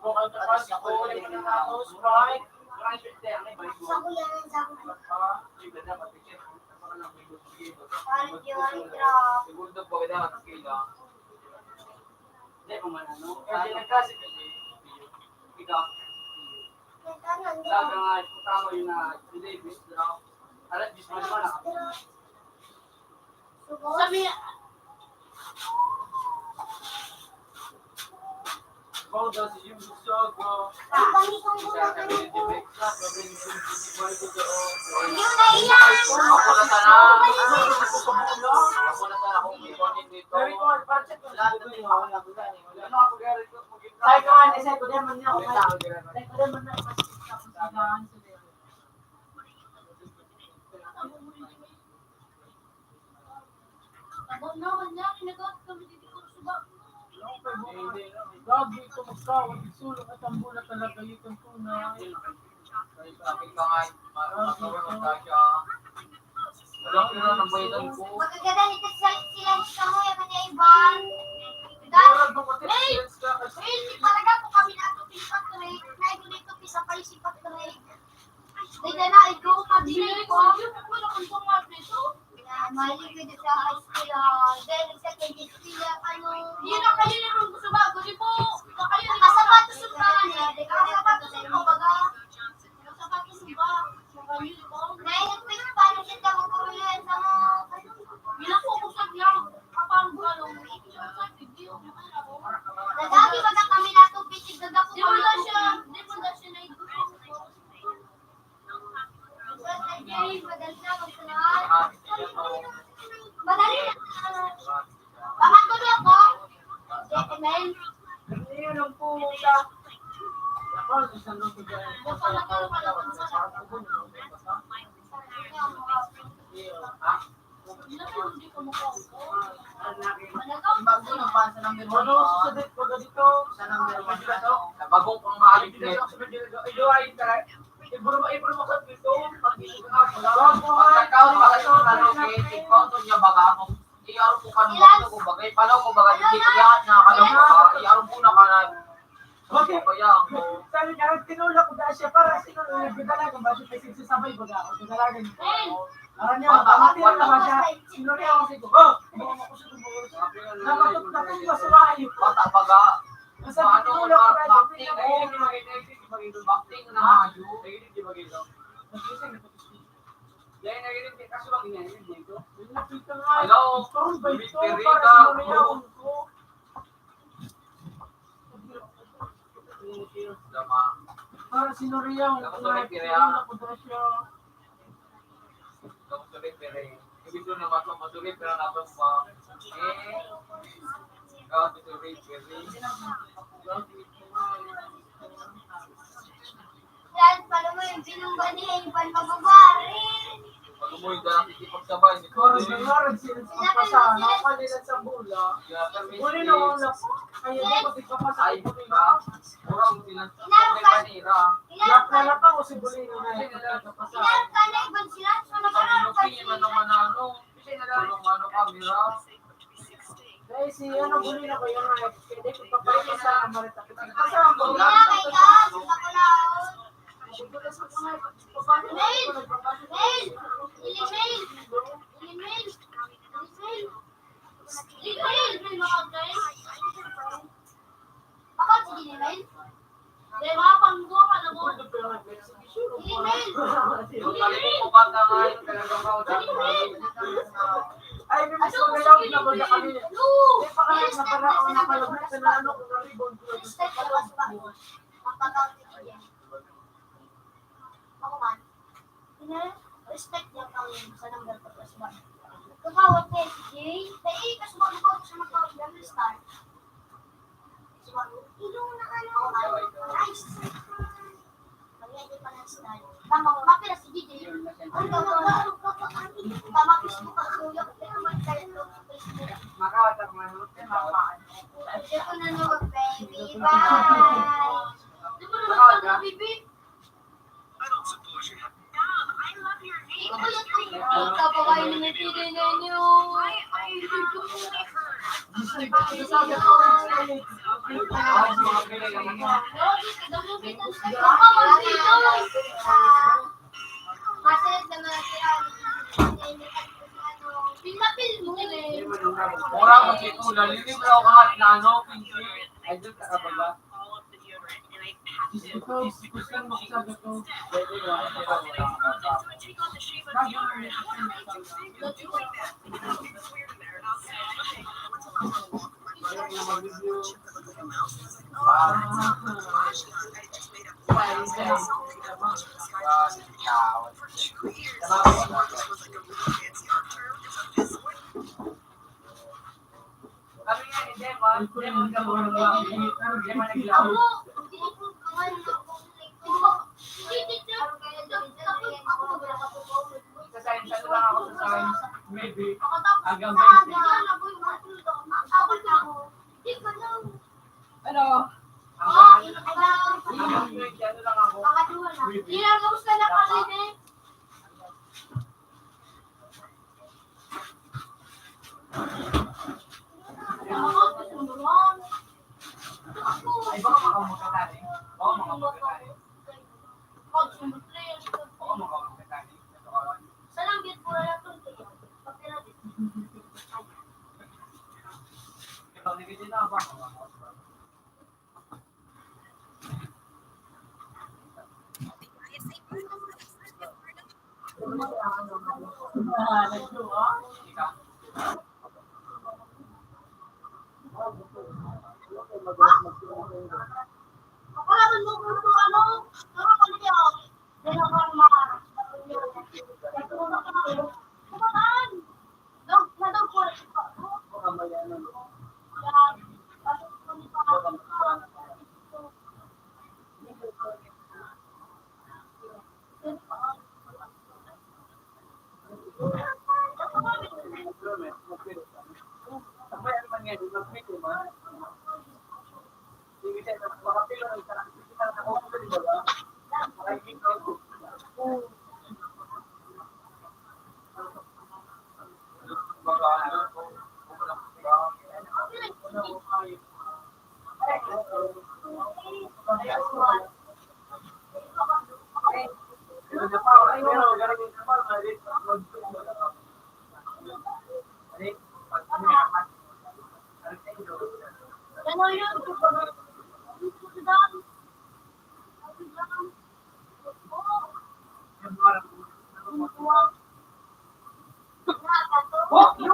Bukal ka pa, sa kulay mo na ako, Sprite. Sprite, Sprite, ano ba yun? Sa kuya, sa kuya. Ah, iba na, mapikit. Parang yun, drop. Siguro daw, pagkita, nakakita. Hindi, kung ano, no? Kasi nagkasi kasi, ikaw. Sabi nga, tama yun na, hindi, gusto na. Alam, gusto mo naman, ah. Sabi, Bawal daw si Jim Bugsog, oh. Ang balik kong buhay ko. Yun na yan! Ako na sana. Ako na sana kung may morning dito. Sabi ko, parang check ko sa Google, wala ko gani. Wala na ako gari ko. Sabi ko nga, ni Sir, kuya man niya ako. Wait lang, wait lang. Sir, kuya man niya ako. Abo naman niya, kinagat kami dito sa suba. Gabi ito magkaon, sulong at ang bola talaga, itong tunay. Ay, sabi ka nga, ma-, magkaroon ka siya. Wala ko na ng bayadan ko. Magkagada nito sa sila sa mo, yung mga iba. Murag mo kasi Hey! Sila sa Hey, di talaga po kami nato, pinipat ko eh. Naigo nito, pisa pa yung sipat ko eh. Di ka na, ikaw pa din Hindi, po. Hindi ko wala kang tungal dito. Mahilig ko sa high school, ah, dahil sa kay Gisela, ano. Yun ang kayo na rin gusto ba? Gusto po. Nakasapatos yung pangan eh. Nakasapatos yung kumbaga. Nakasapatos yung ba? Nakasapatos yung ba? Nainig ko yung paano siya tawag ko rin sa mga. Bilang po kung sa vlog, kapag gano'n, sa video, Nagagi baga kami nato, pitig gaga ko Di mo kami na siya, di mo na siya naigo. Madali na. Pangatlo na ako. Amen. Ako, sa Bago ng pan sa number one. Ano, susunod ko ganito. Sa number one ka, no? Sa bagong panghalit, eh. Sa bagong panghalit, eh. Iburo mo, iburo mo sa dito. Pag dito ka, pag Pagkakaon, baka sa ano, eh, ikaw, to niya, baga ako. Iyaro po ka ng bato, kumbaga, ipalaw, kumbaga, hindi ko yan, nakakalaw, kumbaga, iyaro po na ka na. Okay. Sabi niya, tinulak ko dahil siya para sino nung nagdadalagan ba siya kasi sasabay baga ako, dalagan ko. Parang niya, Bata, makamati lang bata. naman siya. Sino niya ako sa ito? Oh! Nakatot na kong masurayo. Bata, baga. Basta Ano, tinulak ko ba, dahil bakting, sabi niya, oh. Bakting na mayo. Hello, Perita. Para sinuriyaw, ako sa referee, ah. Ako sa referee. Ibig sabihin na mas, mas referee na natin pa. Eh, ako sa referee. Yan, pala mo yung binungga niya, yung pan mababari. Pag-umoy ka, nakikipagsabay, di ba? Oras na oras, sila sa pagpasa, nakakalilan sa bola. Uli na, wala pa. Kaya di ba, di ba, pasa, ay, uli na. Kurang sila. Inarukan. May panira. Lap na lap ako si Bulino na yung pagkakapasa. Inarukan na iban sila, so nakararap pa sila. Ano, ano, ano, ano, camera. Dahil si, ano, Bulino ko yun, ay, pwede ko papakita sa camera. Tapos, ang bola. Inarukan ka, sa kapalaon. Mail! Mail! Ili-mail! Ili-mail! Ili-mail! Ili-mail! May mga guys. Bakit sige ni mail? May mga panggo, alam mo? Ili-mail! Ili-mail! Ili-mail! Ay, may mas magalaw na ba kami? Di pa kami nakaraan na kalabas na ano, kung naribon ko. Respect ka, mas ba? Ang pagkaw-, ako man, ina-respect niya ang sa number ko, plus one. Kagawad niya si Jay, dai, kasubag ko sa mga kagawad niya, star. Kasubag, ilong na ano, nice. Kanya di pa na star. Tama ko, mapira si Jay. Ang gawad, tama, Facebook, ang suyo, pero magkaya to, Facebook. Makawat ako, ano, ano, ano. Hindi ko na nag-baby, bye. Di mo na magkano, baby? Mura mo si Tuna, linibraw ka hat na ano, pinti. Ay, doon ka ba? Kami nga ni Demon, Demon ka po ng mga, Demon naglaw. Sa science, ano lang ako sa science? Maybe. Hanggang twenty. Ano? Hanggang, hanggang twenty, ano lang ako? Maybe. Ilang gusto na kami, eh. Ay, baka mga magkatali. Baka mga magkatali. Baka mga magkatali. Ito, hindi na ba? Wow.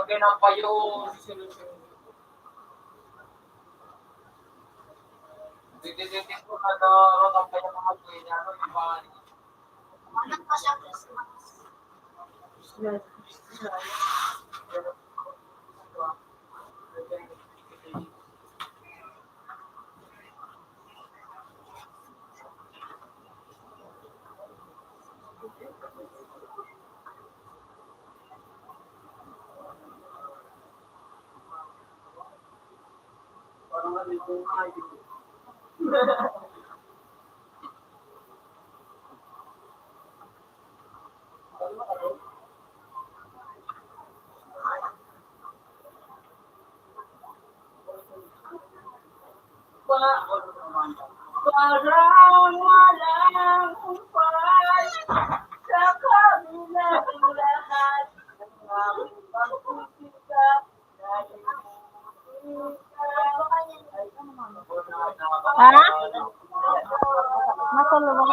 Grabe ng payo. Dito, dito, dito na, na, ang payo ng mga kuya niya, ano, iba. Parang walang upay sa kabilang lahat ng aming pagsisikap. Ha? Matulog.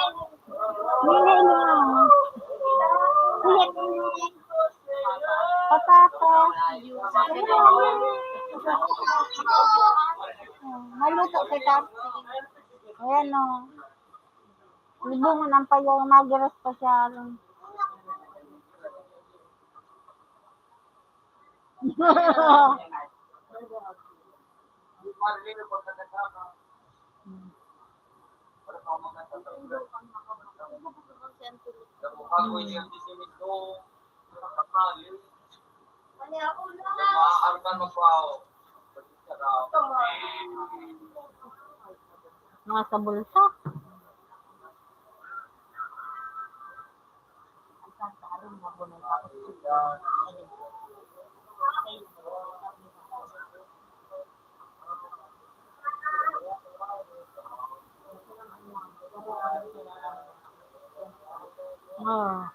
Dili lang. Patata. Maluto kita. Ayan o. Libungan ang payaw, magiras pa siya. Mga sa bulsa. Ah.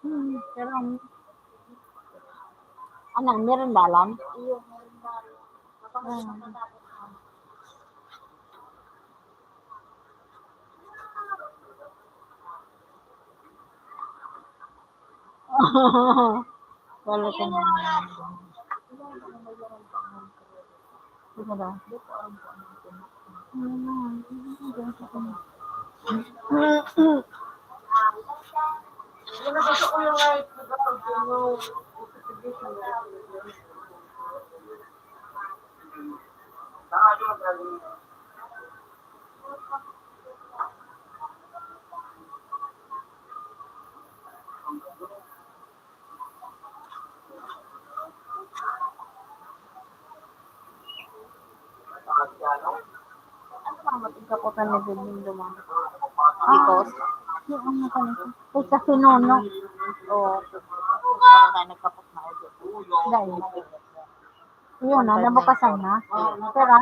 Hmm, pero ang, ano, meron dalan? Iyo, meron dalan. Hmm. Wala ka na. Sige daw. Ano bang matigkapotan ni Bibing duman? Because? Yung ano ka nito? Uy, kasi nono. Oo. Kaya nagkapot na ako. Dahil. Yun na, nabukasan na. Pero,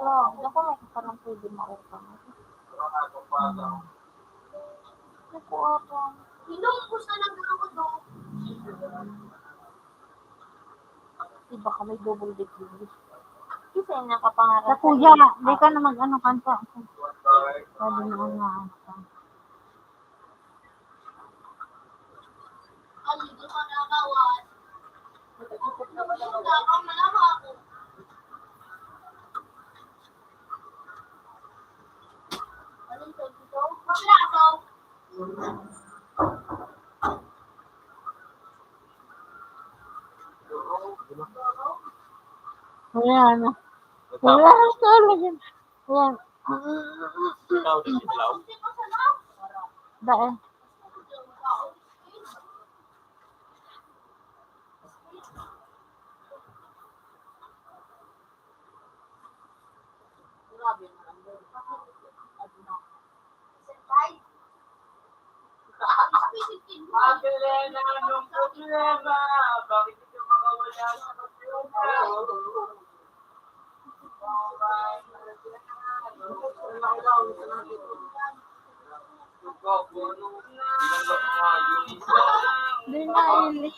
oh, ako lang parang pwede mautang. Ako, ako. Inom ko sa nagluto. Di ba ka may double degree? Kasi ang nakapangarap sa kuya, di ka na mag-ano, kanta. Sabi mo nga, ano ka. Wala na. Wala na talaga. Wala. Ikaw din, ikaw. Dai. Ate Lena, anong problema? Bakit ito makawala sa problema? Di na, Eli.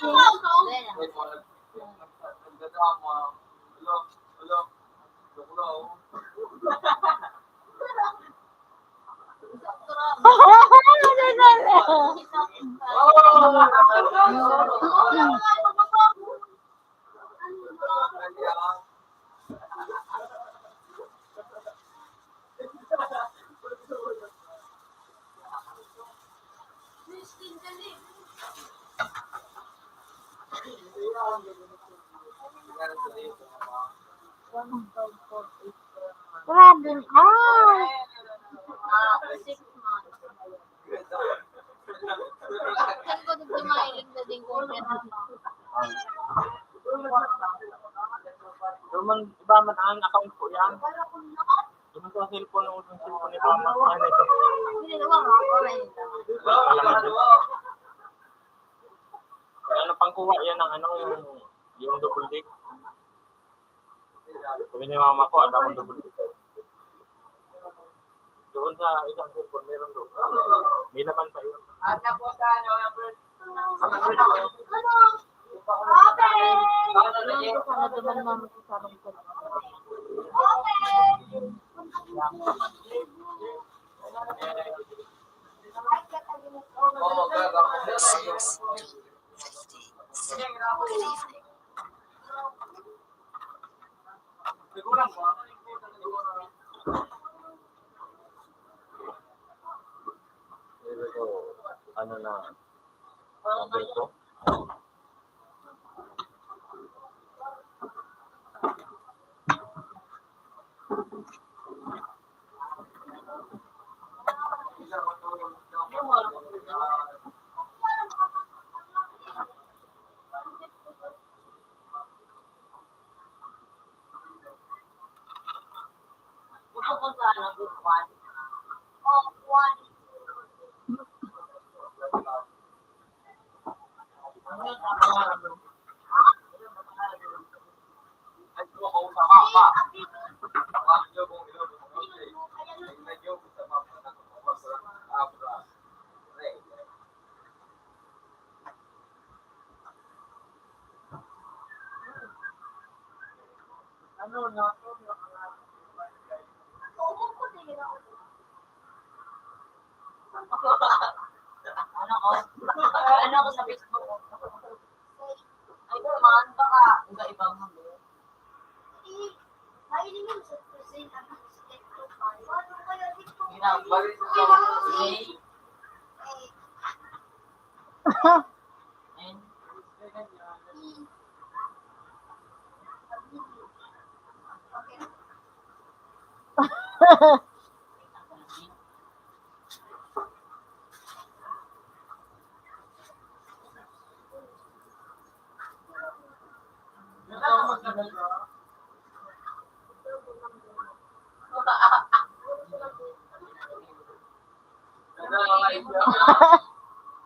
Grabe, ah. Saan ko nagdumahiling na din kung meron? Duman, iba man ang account ko yan. Duman sa cellphone, ang cellphone ni mama. Ano ito? Hindi, wala, wala, wala. Wala naman ito. Kaya napangkuha yan ng ano, yung, yung double deck. Sabi ni mama ko, "Ada akong double deck." Doon sa isang cellphone, meron doon. May laman pa yun. Ano po sa ano, Ano na? Number ko? Ano ko? Ano ko sa Facebook? Ay, man, baka iba-iba mo. Ginagawa ko sa Facebook.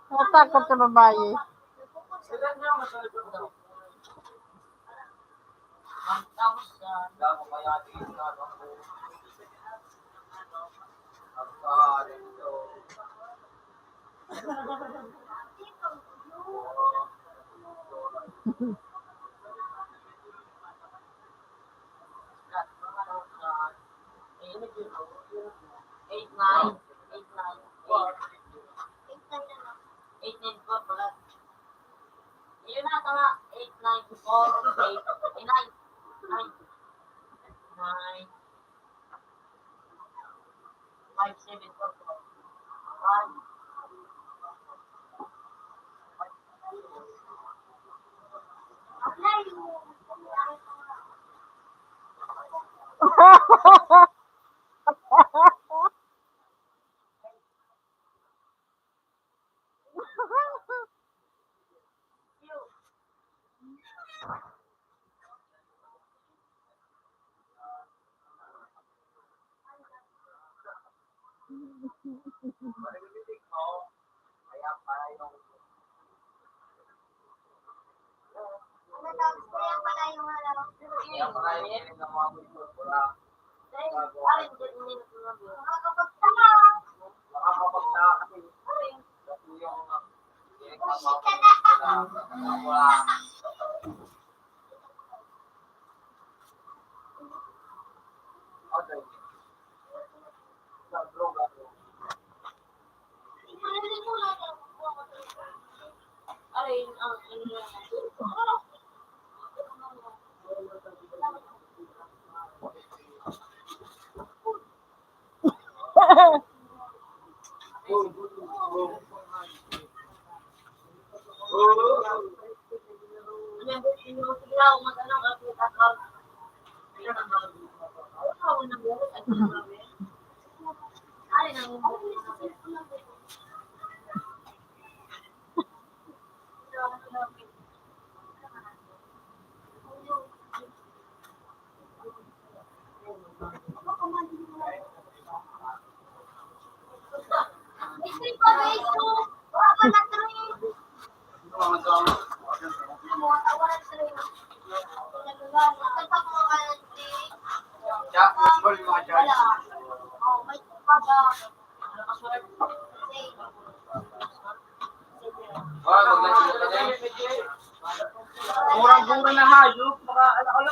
Natakot sa babae. Eight, nine, eight, nine, eight. Eight, nine, four pala. Yun na, tama. Eight, nine, four, eight, nine, nine. Nine. Five, seven, four, four. One. Murang-mura na hayop, mga ala-ala.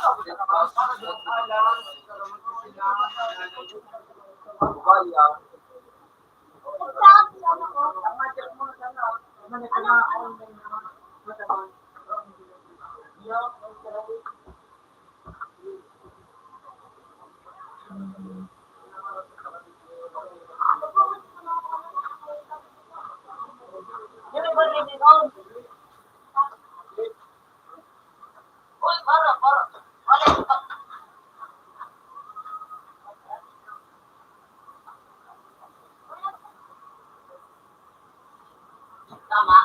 Tama.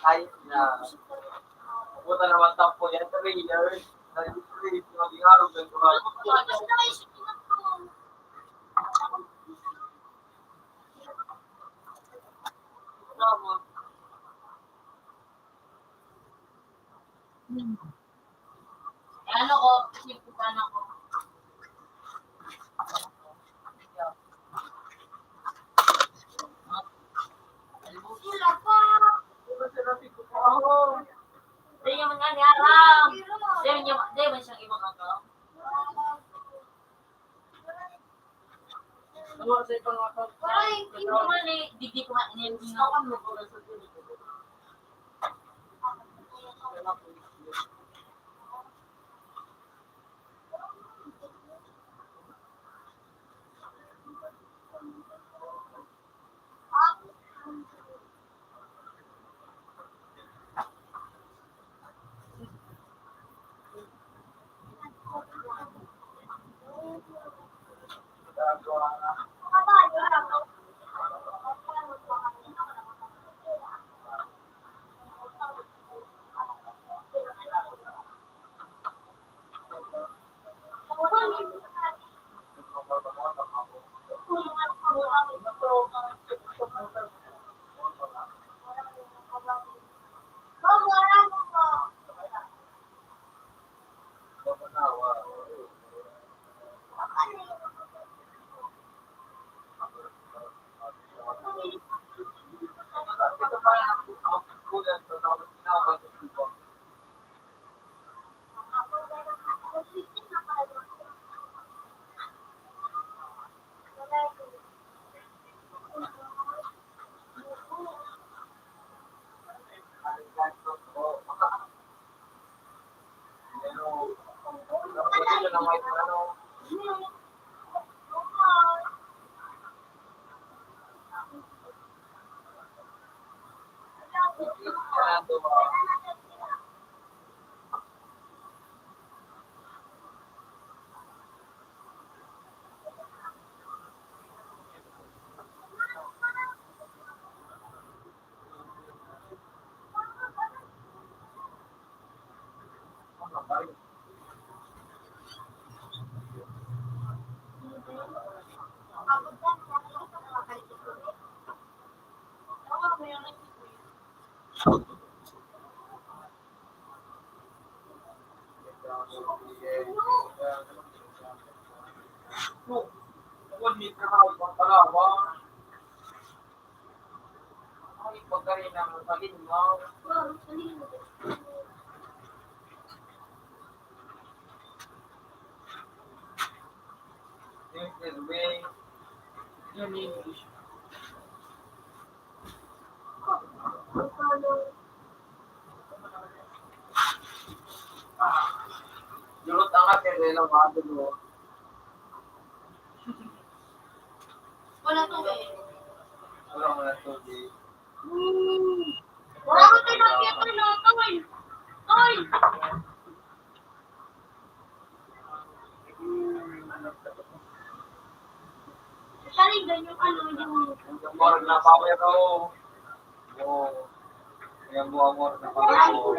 Ay, na. Puta naman tampo yan. Three years. Nag-three years, maging arog ng mga Ano ko? Siniputan ako. Di naman nga niya alam. Di naman, di naman siyang ibang ako. Ay, hindi man eh. Digdi ko nga, hindi nga. Durot ang atin, eh, lang, mga dulo. Wala tubig. Wala, wala tubig. Wala ko tinapya to, no? Tol! Tol! Saling ganyan, ano, yung Yung more na power ko. Oo. Yung more, more na power ko.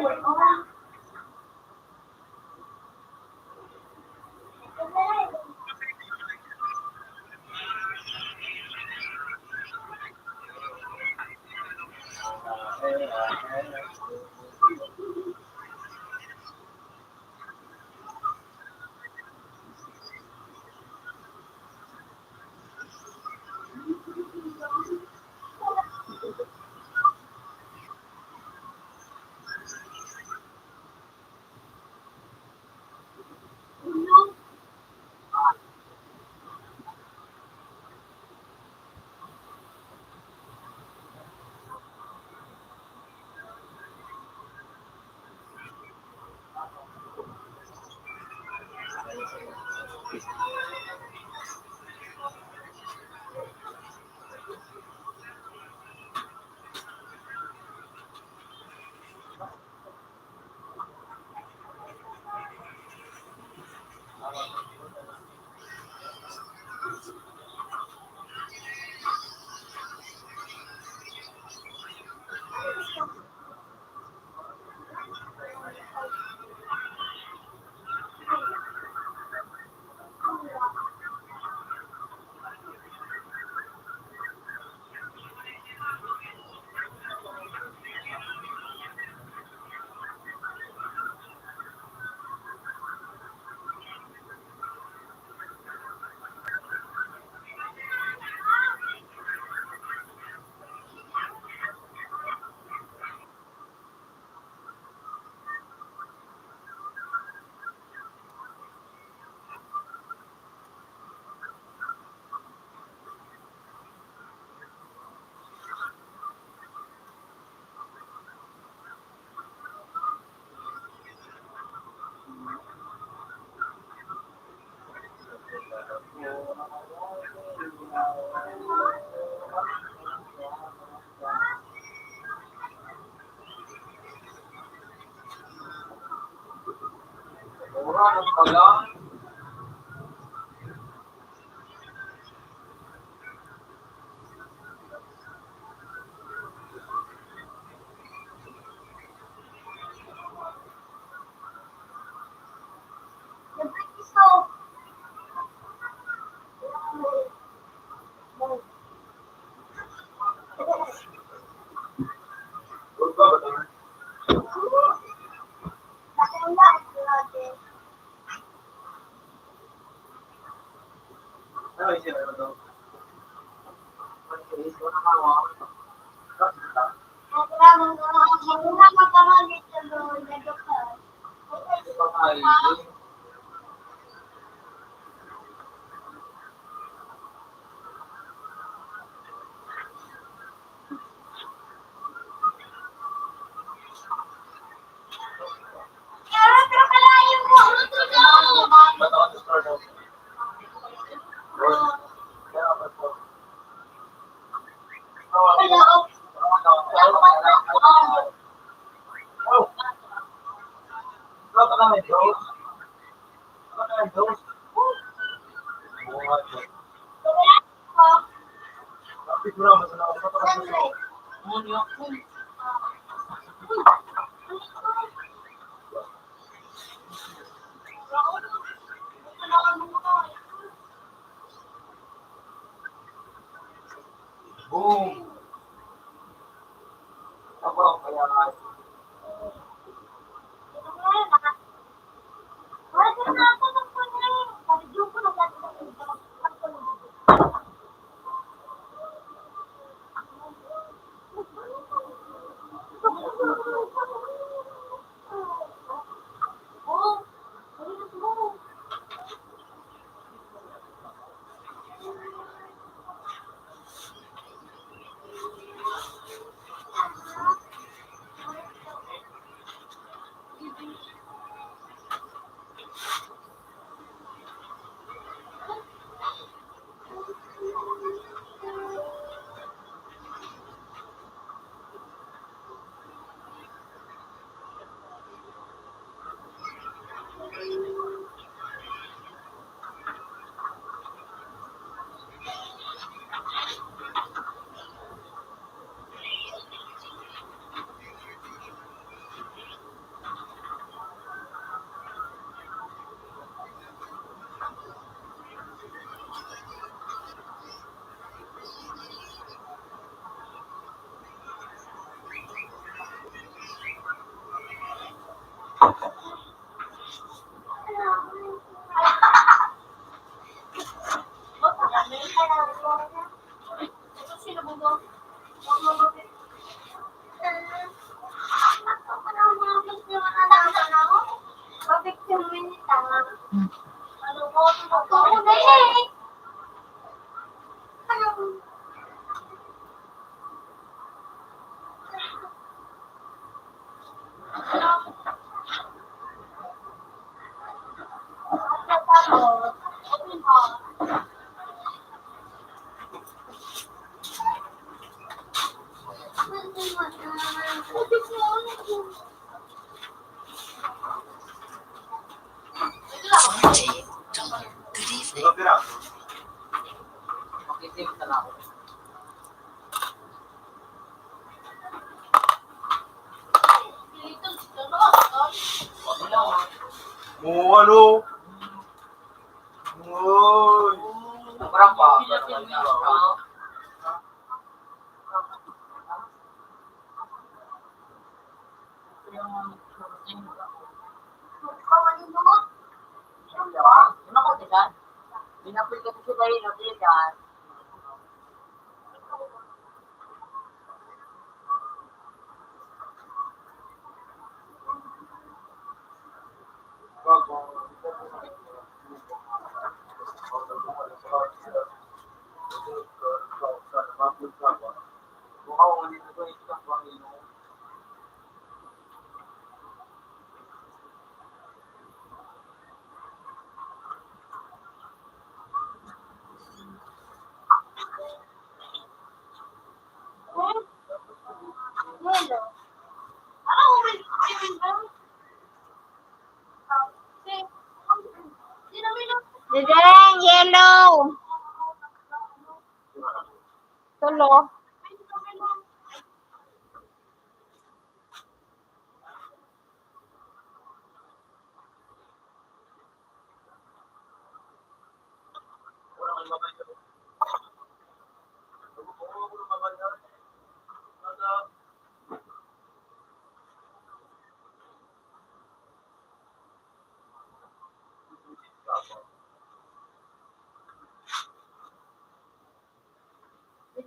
Boom! Ako ang kaya nga. Good evening. Mo ano? Uy! Dideng, yellow. Tulo.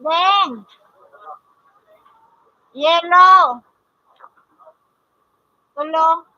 Deng. Yellow. Tulo.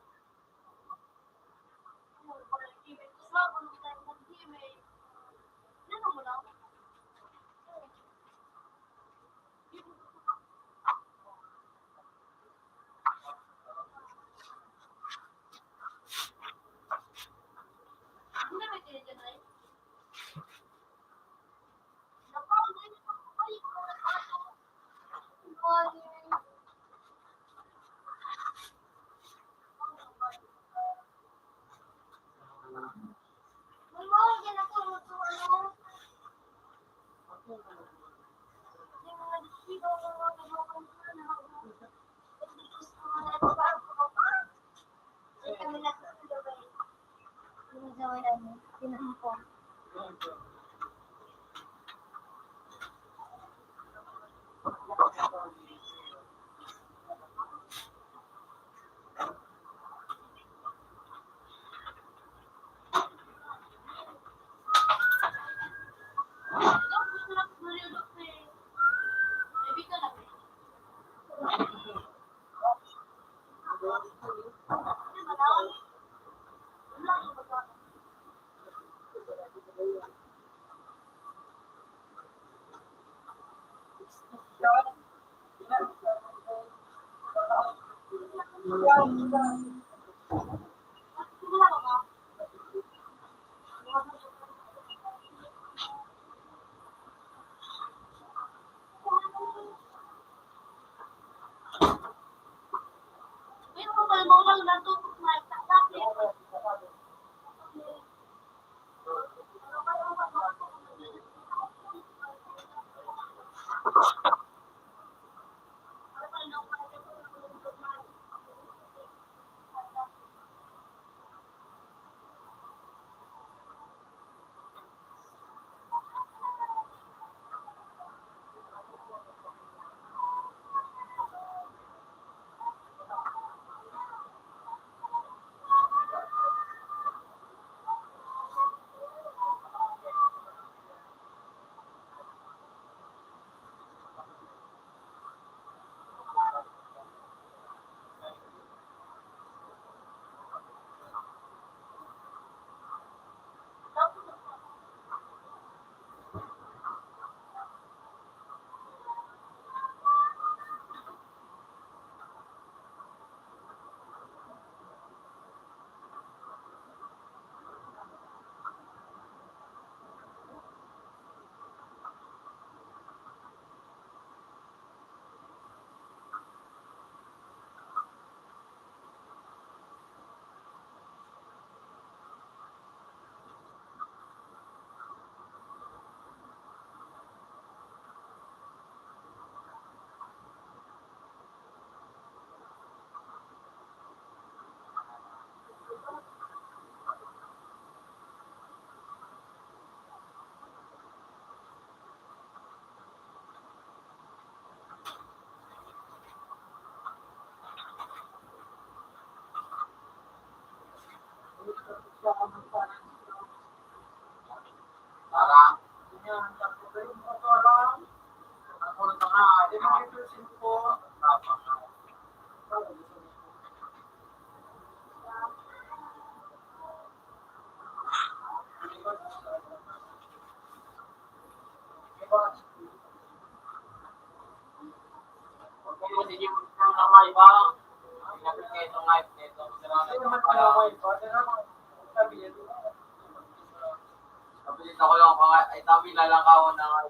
Sabi ko lang, mga, ay, kami lalakawan na nga.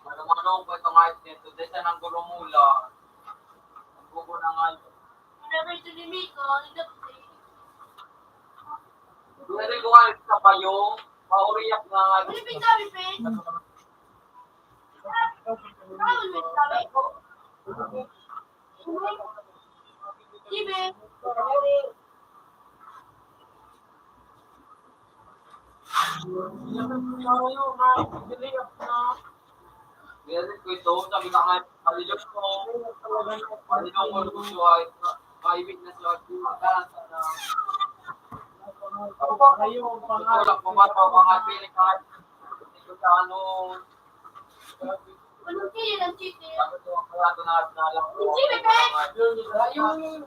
Mano-mano ko itong ayos nito. Dahil sa nang gurumula. Ang bubo na nga. Whenever ito ni Miko, ang ganda. Pwede ko nga sa bayo, mauriyak na nga. Ano yung pinsabi, Pe? Ano yung pinsabi? Sige. Meron ko ito, sabi ka nga, malilog ko. Malilog ko, gusto ay, maibig na siya, di mataas na. Wala ko ba, mga piling ka, hindi ko sa ano. Ano kaya ng chicken? Chicken, eh.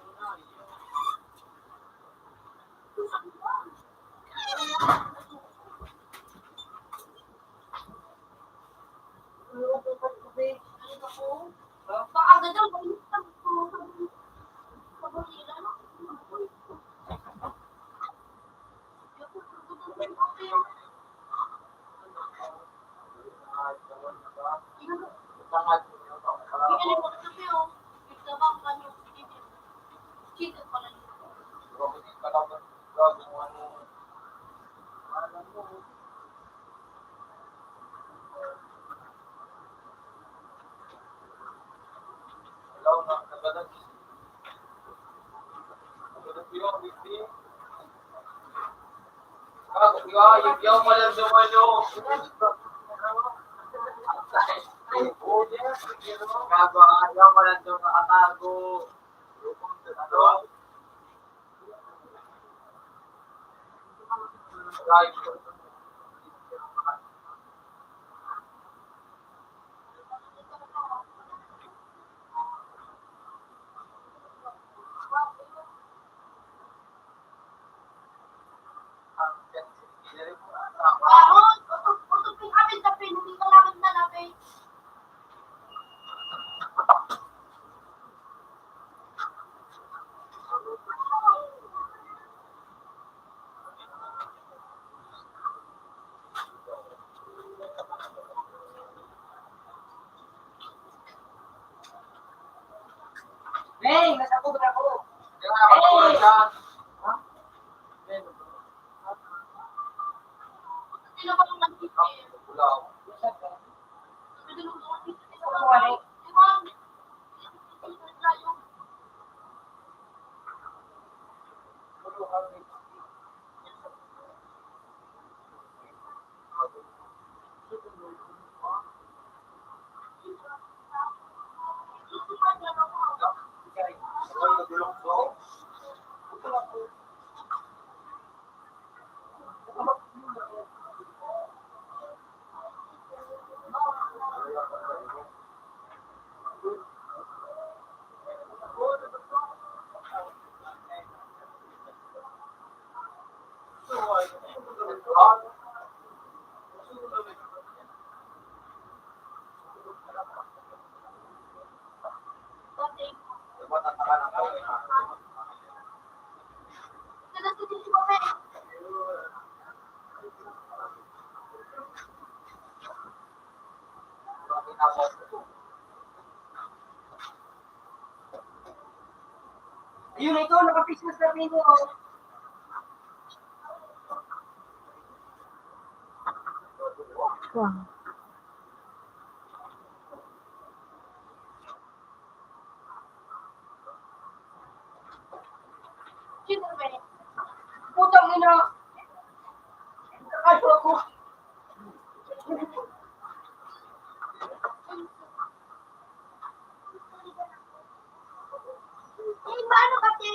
Hey, nasabog na ako. Hey! Ha? Ayun, ito, naka-Christmas na pinto, oh. Wow. Putang ina. Ano ako? Eh, paano kasi?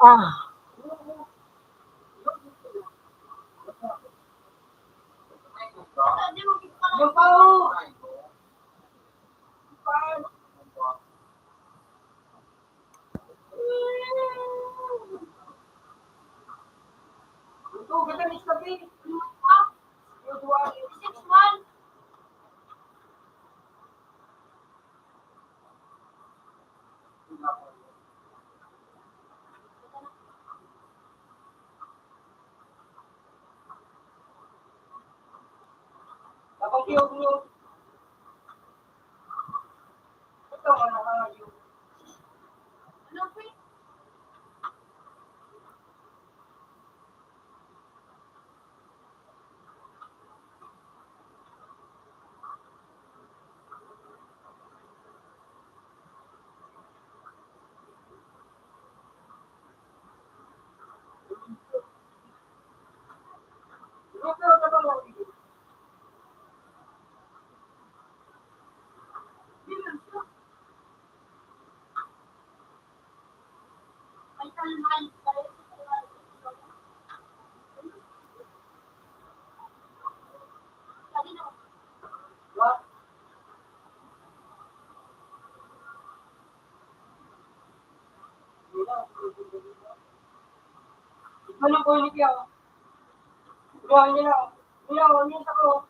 Ah. Ano po yung kaya? Buhay nila. Nila, ano yung sako?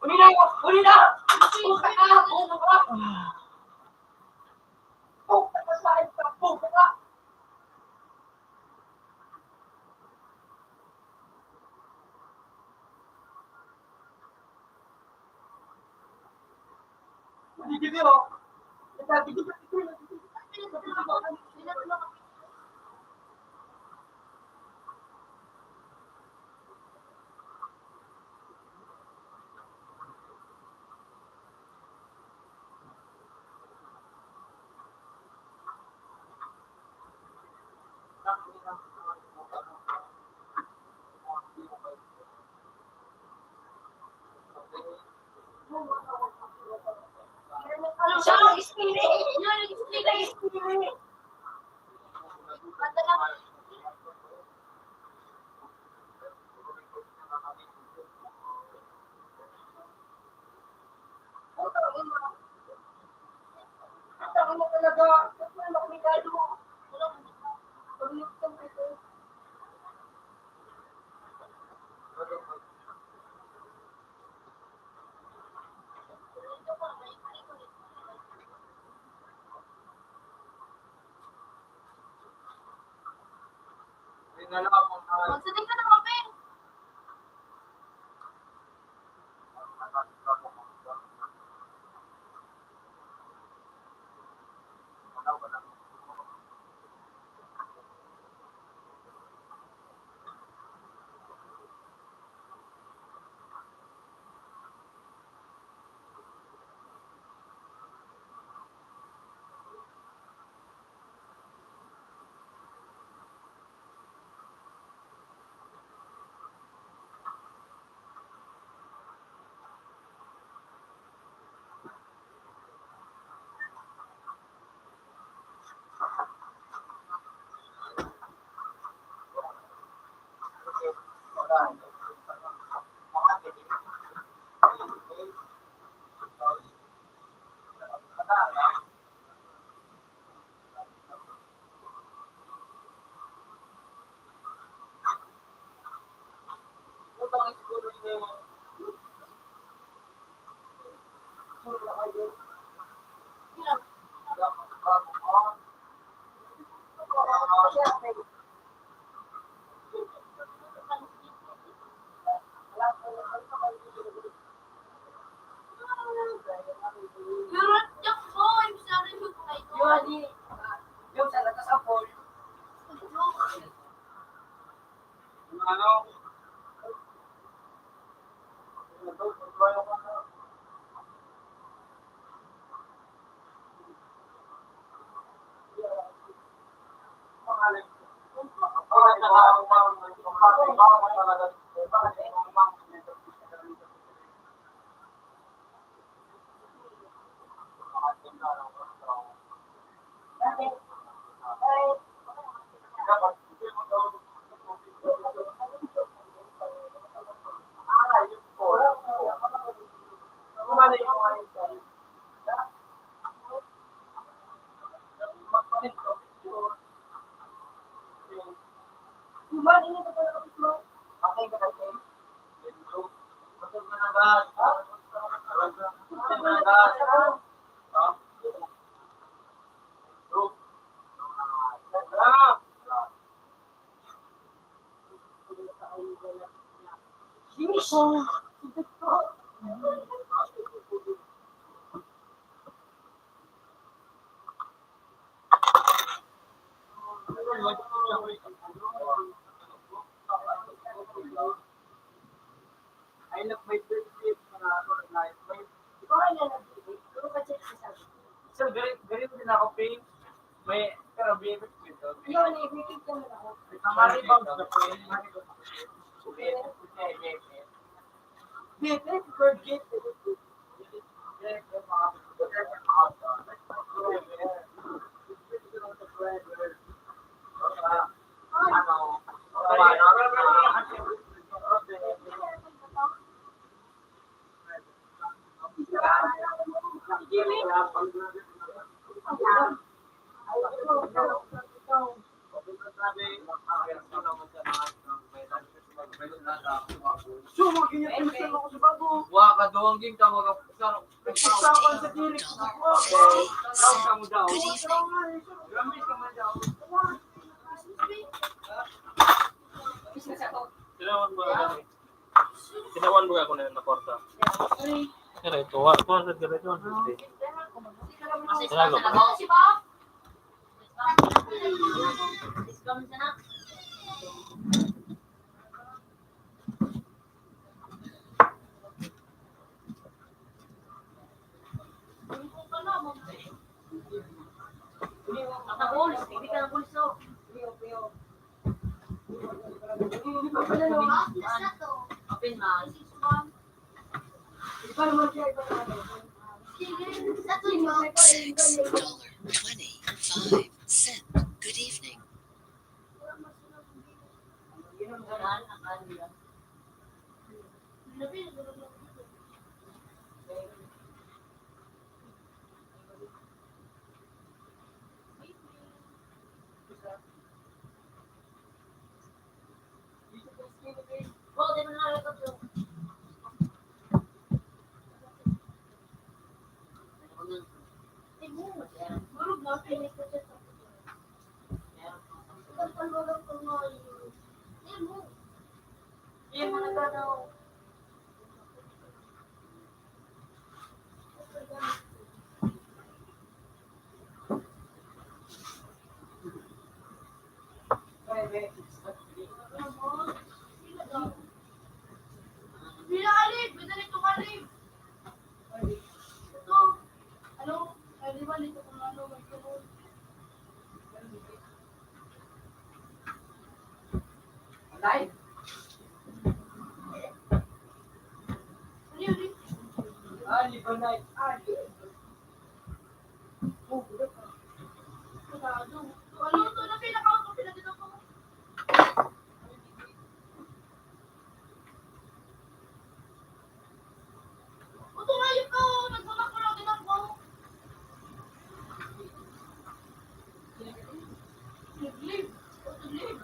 Huli na! Huli na! Puta ka! Puta ka! Puta ka! Puta ka! Magsating ka na, Mapeng. Sir, gari, gari mo din ako, Ping. May, pero baby ko ito. Yun, ibigay ko na ako. Mali ba ang sa Ping? Mali ba ang sa Ping? Baby, forget. Wa ka doon, ging ka mga Nagsasawan sa diri ko. Daw ka mo daw. Tinawan mo na. Tinawan mo ako na yung naporta. Pero ito, wa, two hundred ka na, two hundred. Salamat. Open mouth. Six dollar twenty-five cent. Good evening. Bila alib, madali itong alib. Ito, ano, ay, di ba, dito kung ano, may tuhod. Alay. Ano yun, eh? Ah, libanay. Ah, yun. Ano to? Na pinakaon ko, pinadala ko. Ito nga yung, oh, nagmamakulog din ako. Nag-leave. Nag-leave.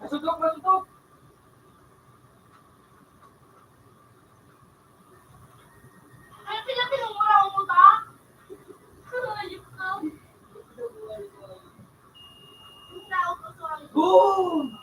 Nasutok, nasutok! Ay, pinapinumura ko ta? Ayok ka. Boom!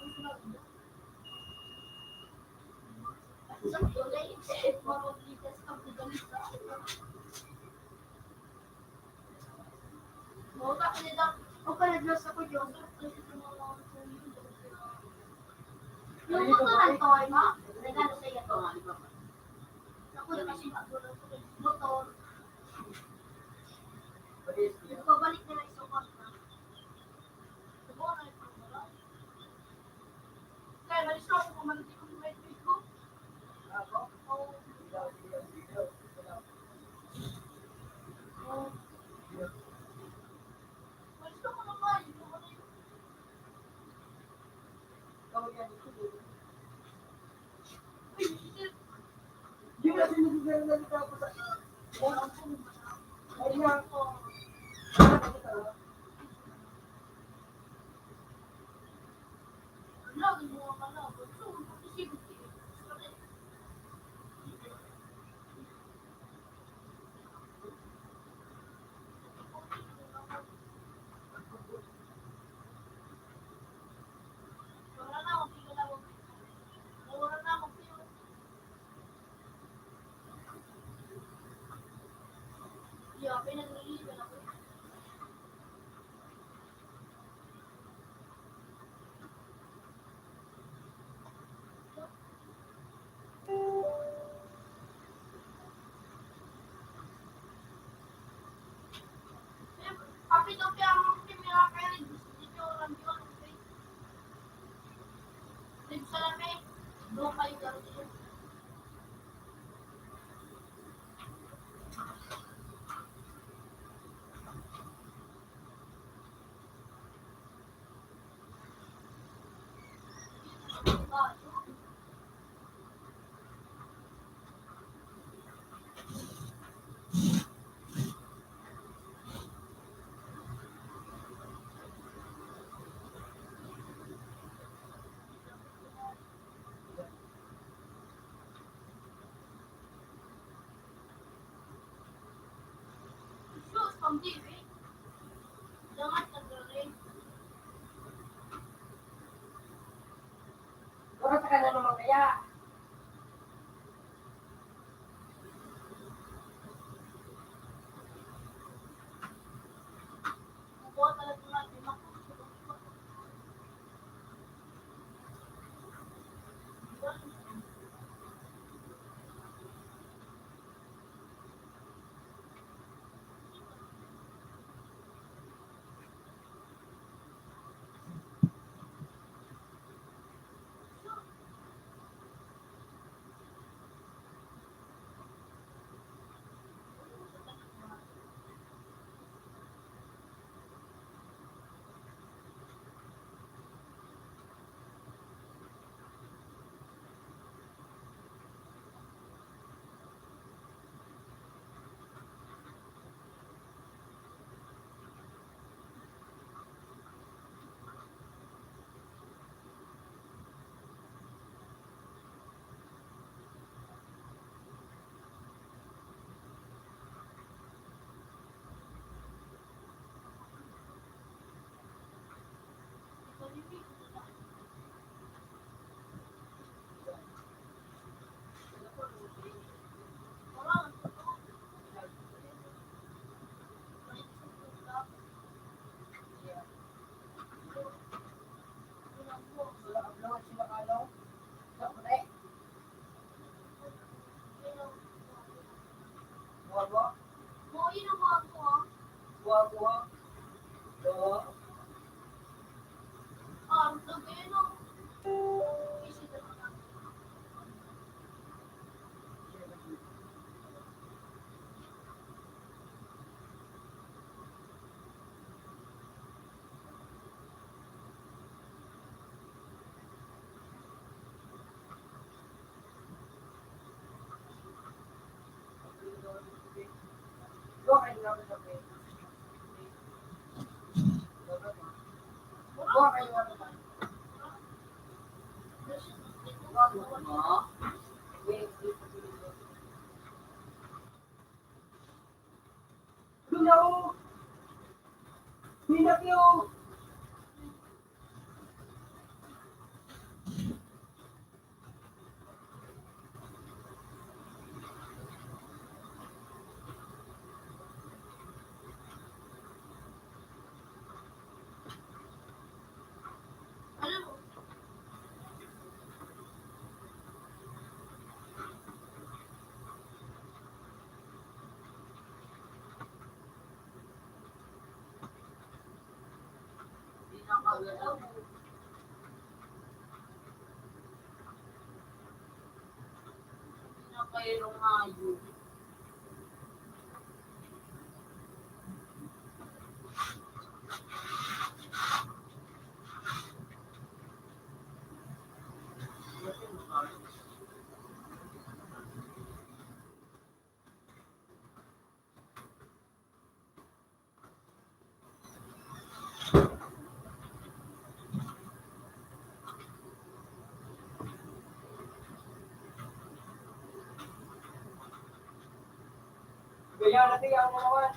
Kaya na kaya ang mga wan.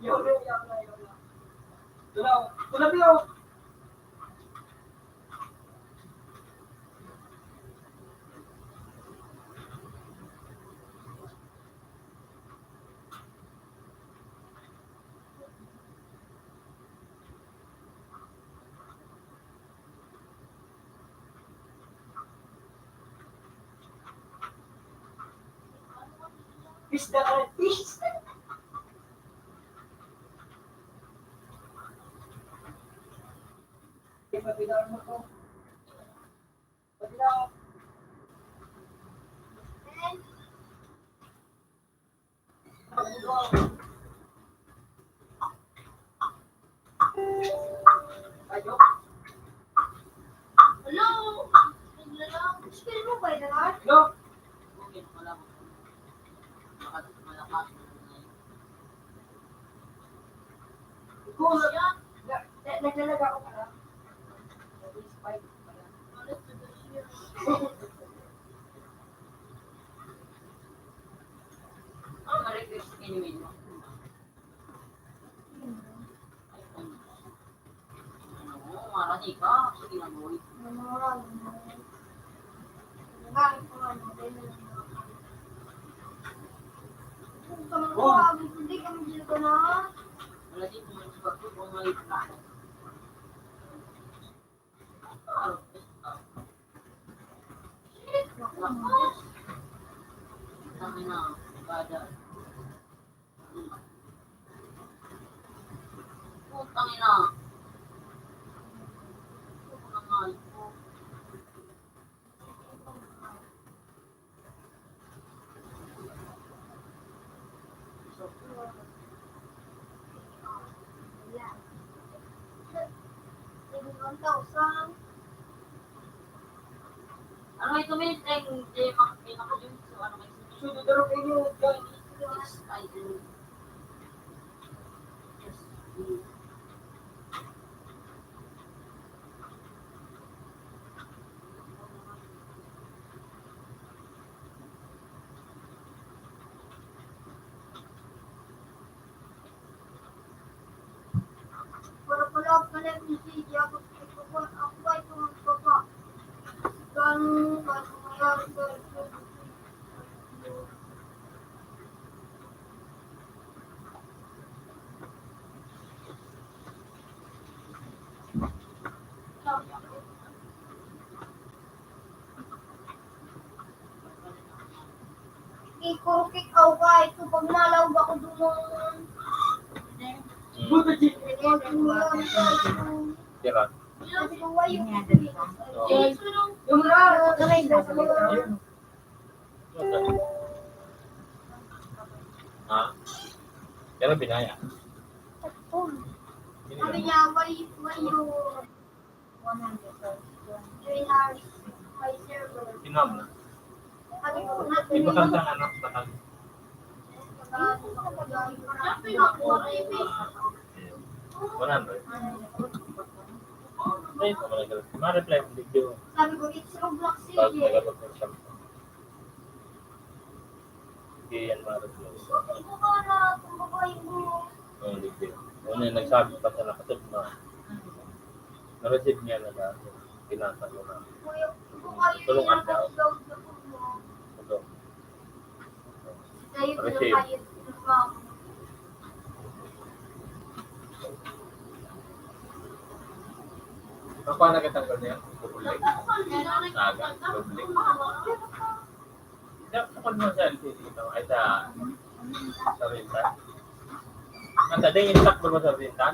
Yaw na, yaw na, yaw na. Tulaw, tulaw, yaw. Isda ka ng fish. Ipapilar mo ko. Papilar. Hello? Naglalang. Spell mo ba yun, Art? Hello? Ikaw, na, na, naglalag ako pala. Nag-inspire pala. Ano, Merry Christmas, anyway, no? Ano, marani ka. Sige na, boy. Oh. Wala din kung ano ba ito, kung may plano. Tangina, kada. Putang ina. Ano ito, men? Ay, hindi, mak-, may makayun. So, ano, may susunod na rin kayo. Guys, ay, yes. Para pala, pala, message ako sa ito ko, ako Ikurukik ako kahit ko pag nalaog ako doon. Buto di. Tira. Sabi ko, "Why you?" Oo. Yung mga, Ha? Pero binaya. Sabi niya, "Why, why you?" One hundred. Three hours. Five server. Kinam na. Sabi ko, "Not Di ba really." Kanta ang anak na kami? One hundred. Ay, ito, mga girls. Ma-reply mo, video. Sabi ko, "It's Roblox, Tapos sige." Nagkatapos siya. Hindi yan ma-reply. Sabi ko, "Para, kung babae mo." Ang video. Ano yung nagsabi pa sa nakatip na. Na-receive niya na na. Pinasa ko na. Kuya, kung babae Tulungan mo, daw. Ikaw, ikaw mo. Ito. Receive. Paano kita ko niya? Public? Saga? Public? Sa, sa pag mo sa L C D ito, ay sa, sa rental? Ang tading yung stock mo sa rental?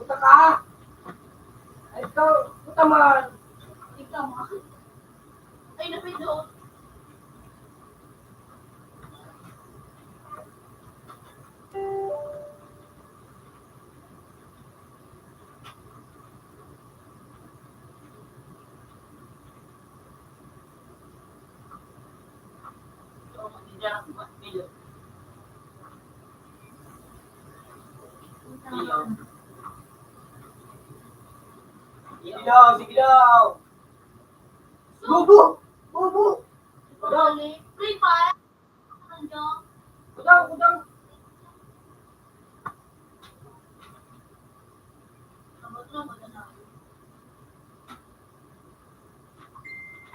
Puta ka! Ay, ikaw, puta man! Ikaw, ay, napindot. Sige daw, sige daw. Bobo! Bobo! Free Fire? Kudang, kudang.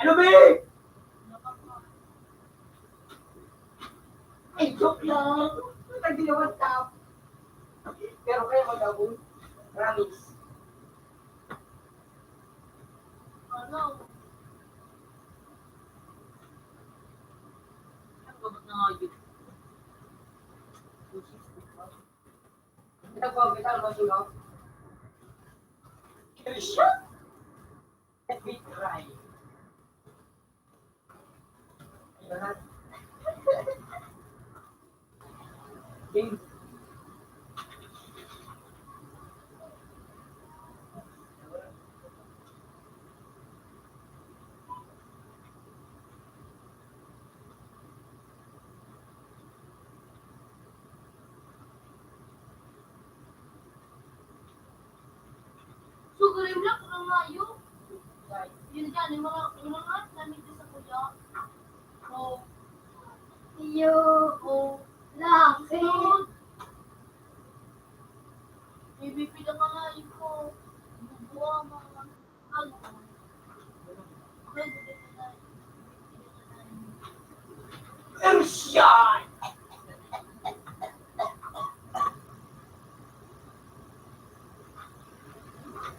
Ano, be? Ay, joke lang. Hindi naman tap. Pero kaya mag-abot. Promise. Ano? Ang gabot na nga yun. Ito po, kita mo, sunog. Christian? Let me try. Sugar yung black, ang layo. Yun dyan, yung mga, yung mga namit sa kuya. Oh. Iyo. Oh. Laki. Sunod. May bibili ka nga, iko. Bubuha, mga, ano. Erupsyon!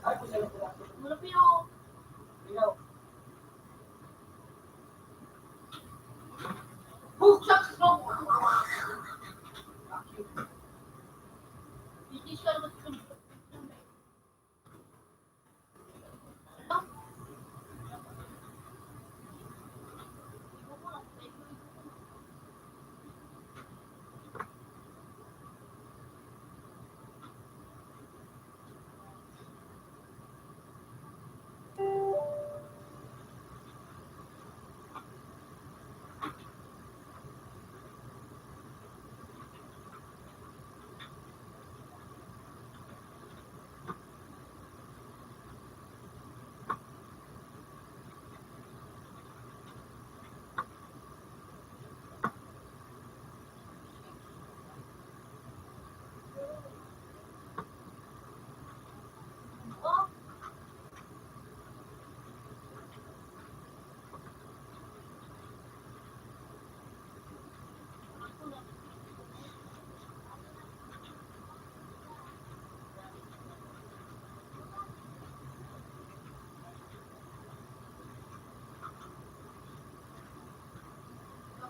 Ay, kung saan ako na. Malapit ako. Ikaw. Buksak mo! Hindi siya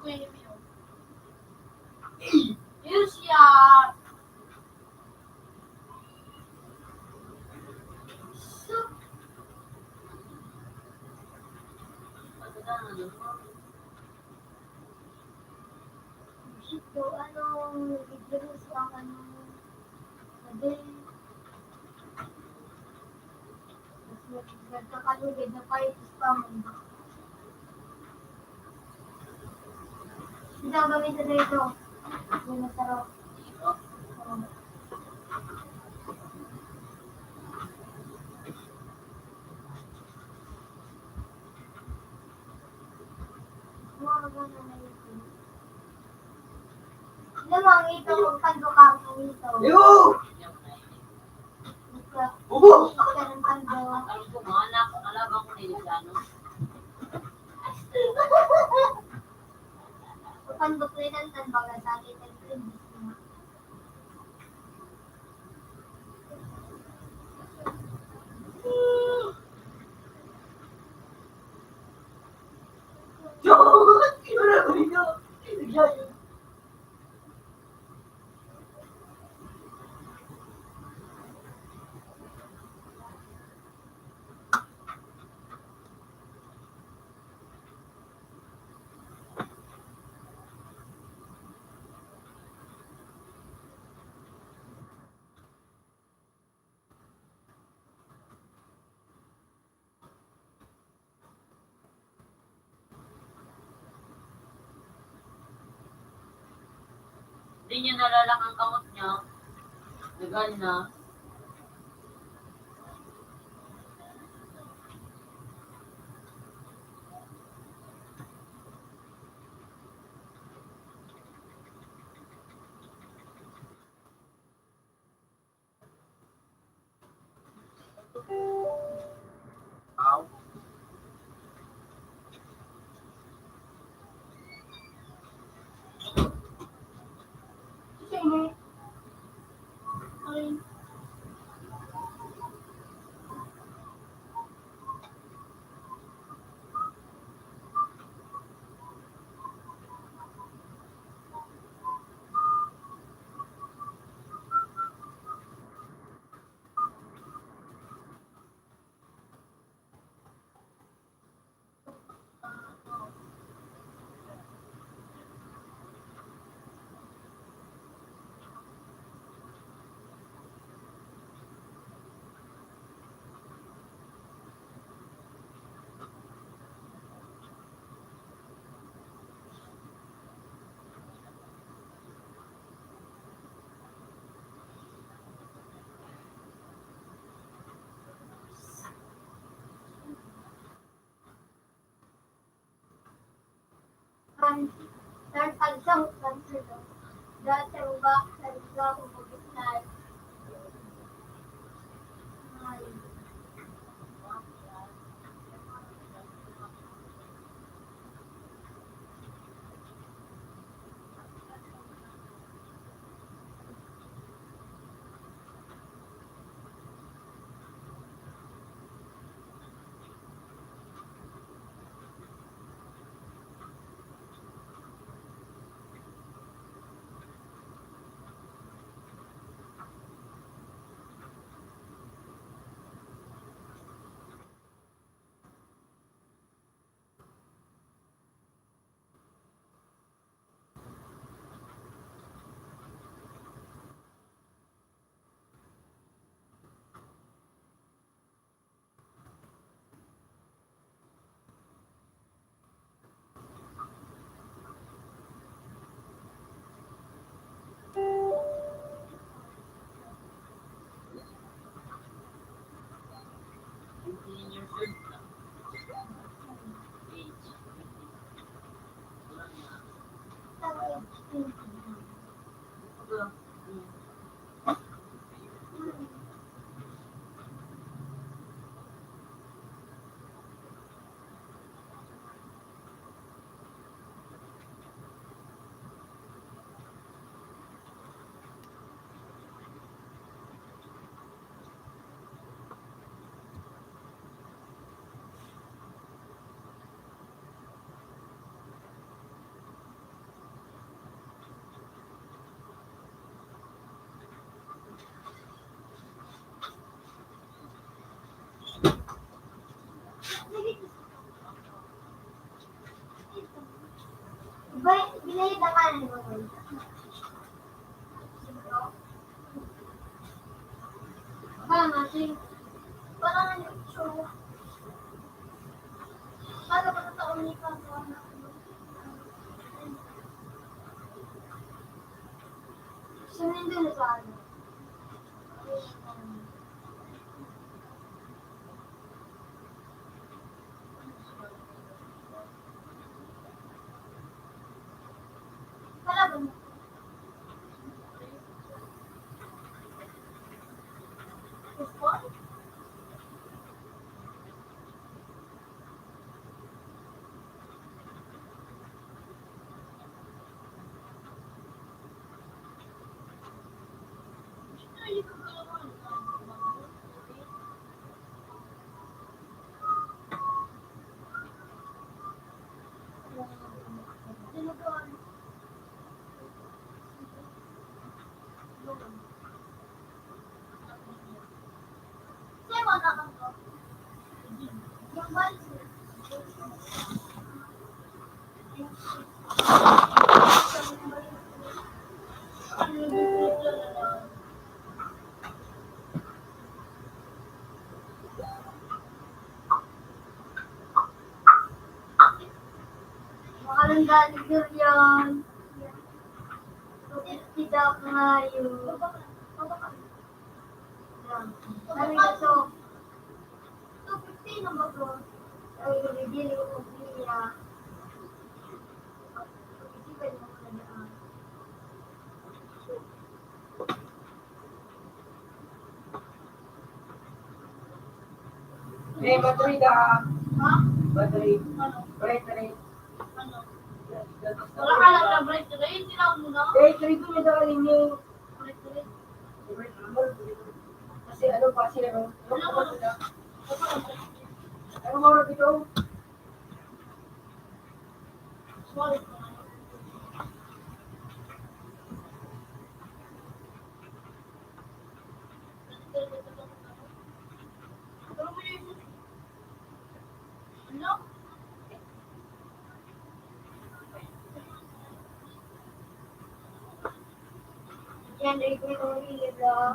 Yun siya. Ito, ano, nag-release ang ano, sabi, mas nag-, nagkakalugid na kahit spam. Hindi ako gamitin na ito. Hindi masarap. Oo. Alam mo, ang ito, magpando ka, ang ito. Yo! Bubo! Ang ito, ang pando. Alam ko, mga anak, alaga ko na yung ano. Ang pando ko yun, ang tanbaga sa akin, ang princess mo. Hindi niya nalalak ang kamot niya. Nagal na. Kan, kan pagsaot kan Sodom, dahil sa lugar sa lugar o bugis na Baka natin, parang ano, so, para pagkataon ni Papa, so, nandun na sa ano. Makalangga ni Durian. Kita ngayon. Ano ito? Two fifteen ang bago. Ay, bibili ko niya. Pag-isipan mo na daan. Eh, battery ka. Ha? Battery. Ano? Battery. Ano? Wala ka lang na bright red, tinawag mo na. Eh, three ko niya sa kaliming. Bright red. Kasi ano pa siya, no? Ano pa siya? Ano oras ito? Sorry. Yan, ay, ito yung huli, bro.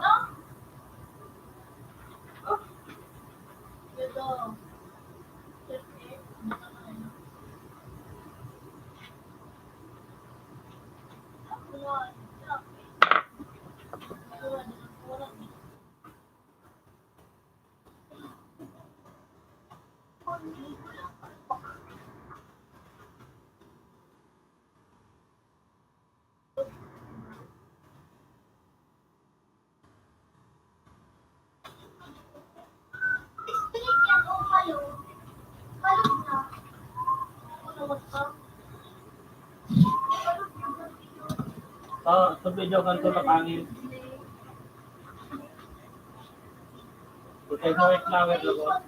Ah, sa video kan tulak angin. Kutay mo, wait lang, wait lang.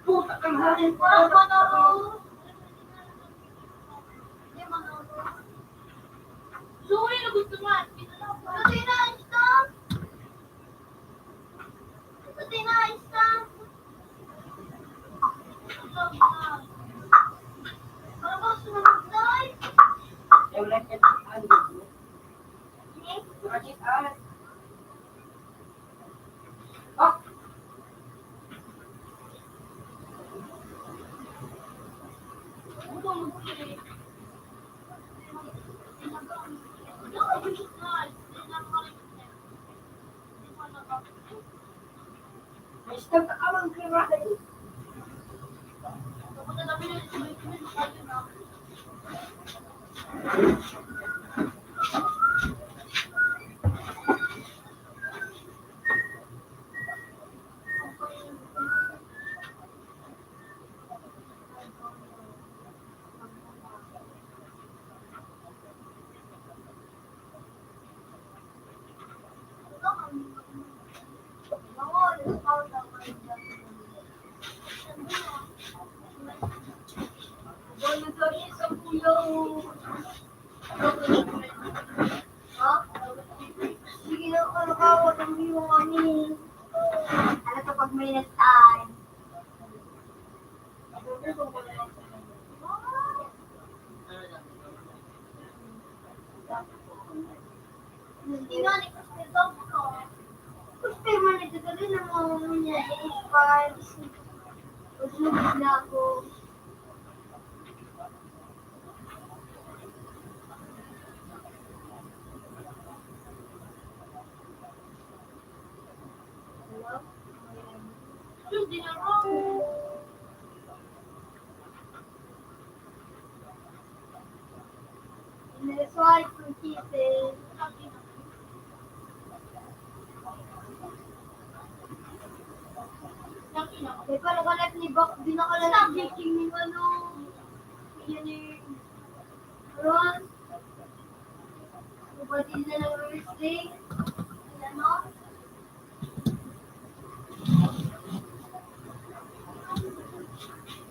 Puta kang hangin, puta. Sorry na gusto nga. Pati na, stop. Pati na, stop. Stop na. Parang gusto na mag-die. Yung like and ano, bro? Project art. Ah! May start na kamang kirada yun. Ha? Sige na, ano ka, walang biwang kami. Ano to pag may nagtaan? Hindi nga, ni Gusto man ito, sabi ng mga niya, eh, pa, gusto na ako. May pala ka ni Bak, di na ka lang nagkiking ng ano, yun yung Ron. Kapatid na ng Wednesday. Ano?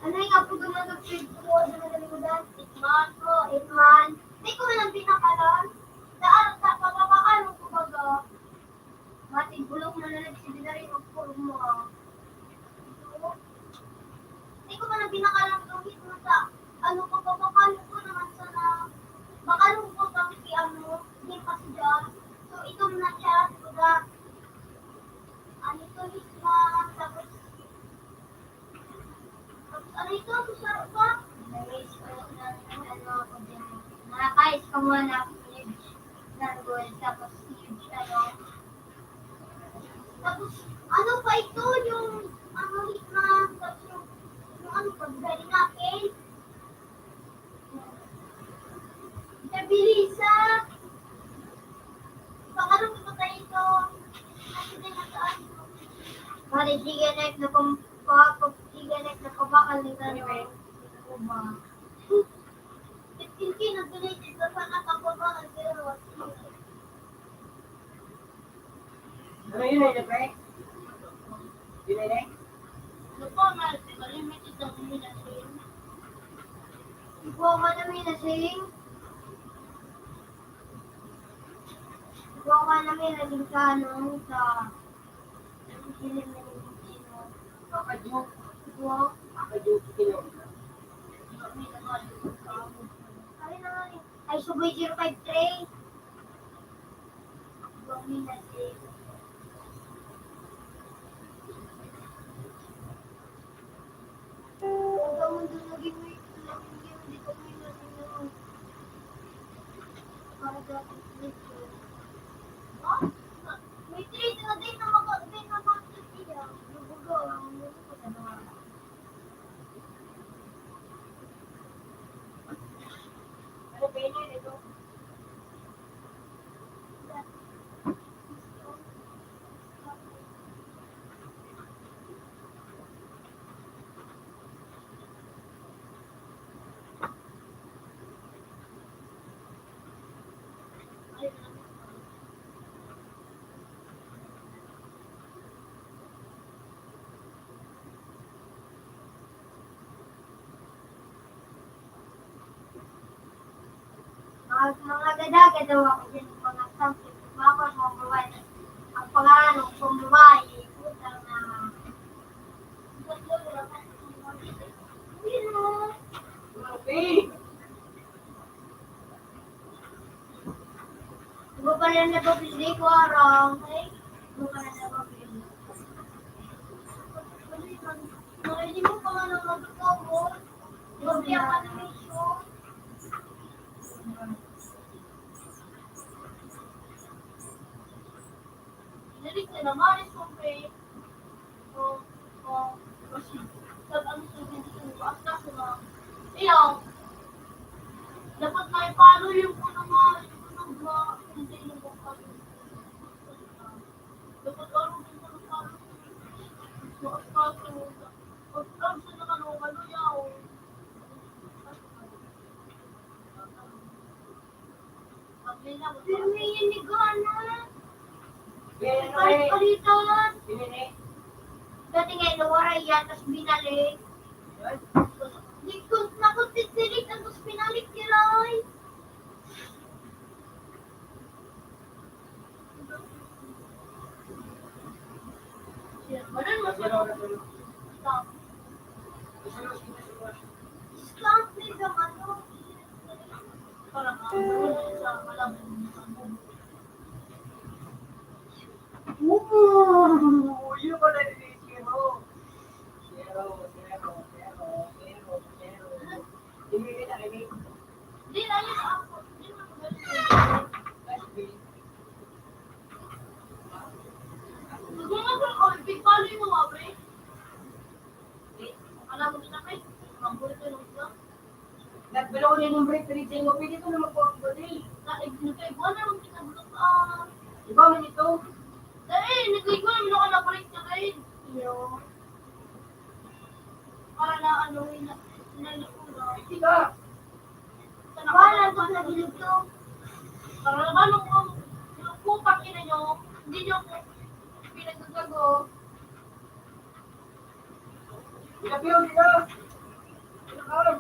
Ano yung apo ko na nag-feed ko sa mga likodan? Itman ko, itman. Di ko man ang pinakalan. Daan sa papapakan ko baga. Matig bulong na lang si Dinarin ang puro mo, ah. Di ko man ang pinakalan ng hit mo sa ano ko, papakan ko naman sana. Makalungkot kami kay ano, di pa siya. So, ito na siya, di ba? Ano to, hit na, tapos Tapos ano ito? Susaro pa? Naka-ice ko muna na huge na gold, tapos huge, ano. Tapos, ano pa ito? Yung, ano, hikma, tapos yung, yung ano pa, galing akin. Nabilisa. Pakalungkot na ito. Kasi may nataas. Pare, sige, next na pang Pag pagtiganek na kabakal ni Daniel, kuba. Fifteen K na donated sa sana kabakal, pero ano yun, eh, pre? Yun, eh, eh? Ano pa, mas limited ang minasyon. Ipo ka na minasyon. Ipo ka na minasyon sa ano, sa Ay, subay zero five three. May trade na din na maka-, din na maka-, iya. Nabuga, ang gusto ko na naman. Ano pa yun, ito? Mga, mga gada-gada daw ako dyan, mga sample, mga pambabae. Ang pangalan ng pambabae, putang na. Okay. Iba pala na pabili ko, arang. Iba pala na pabili. Hindi mo pa nga nang magkakaw, oh. Iba pala na mismo. Dili ka na malis kung pre. O, o, kasi, pag ang sabi dito, maas ka sa mga, iyaw. Dapat na ipalo yung puno nga, yung puno nga, hindi yung pagkakas. Dapat ano yung puno nga, maas ka sa mga, pag ang sa nakalungan, iyaw. Pirmi yan ni Gana. Palit-palitan. Dati nga, nawara yan, tas binalik. Di ko nakonsiderik ang dos pinalik ni Ray. Manan mas ano. Stop. Stop ni Gamano. Para ka sa malabong. Ooh, yun pala yung zero. Zero, zero, zero, zero, zero. Hindi, hindi, hindi. Hindi, layo na ako. Hindi mo magaling. Huwag mo nga pala, oh, big value mo, ah, pre. Eh, alam mo na, pre. Ang kulit ko nung iba. Nagbalo ko na yung break, pinigyan mo. Pwede ko na magkuha ng badil. Na, eh, nagkaiguan na lang kita, bro. Ah. Iba man ito. Dahil, nagkaiguan, wala ka na break na kayo. Iyo. Para na, ano, ina-, ina-, ina-, Sige ka. Wala, ito na dito. Para naman, nung, nung, nung putang ina nyo, hindi nyo ako pinagagago. Pinapiro nila. Pinakaon.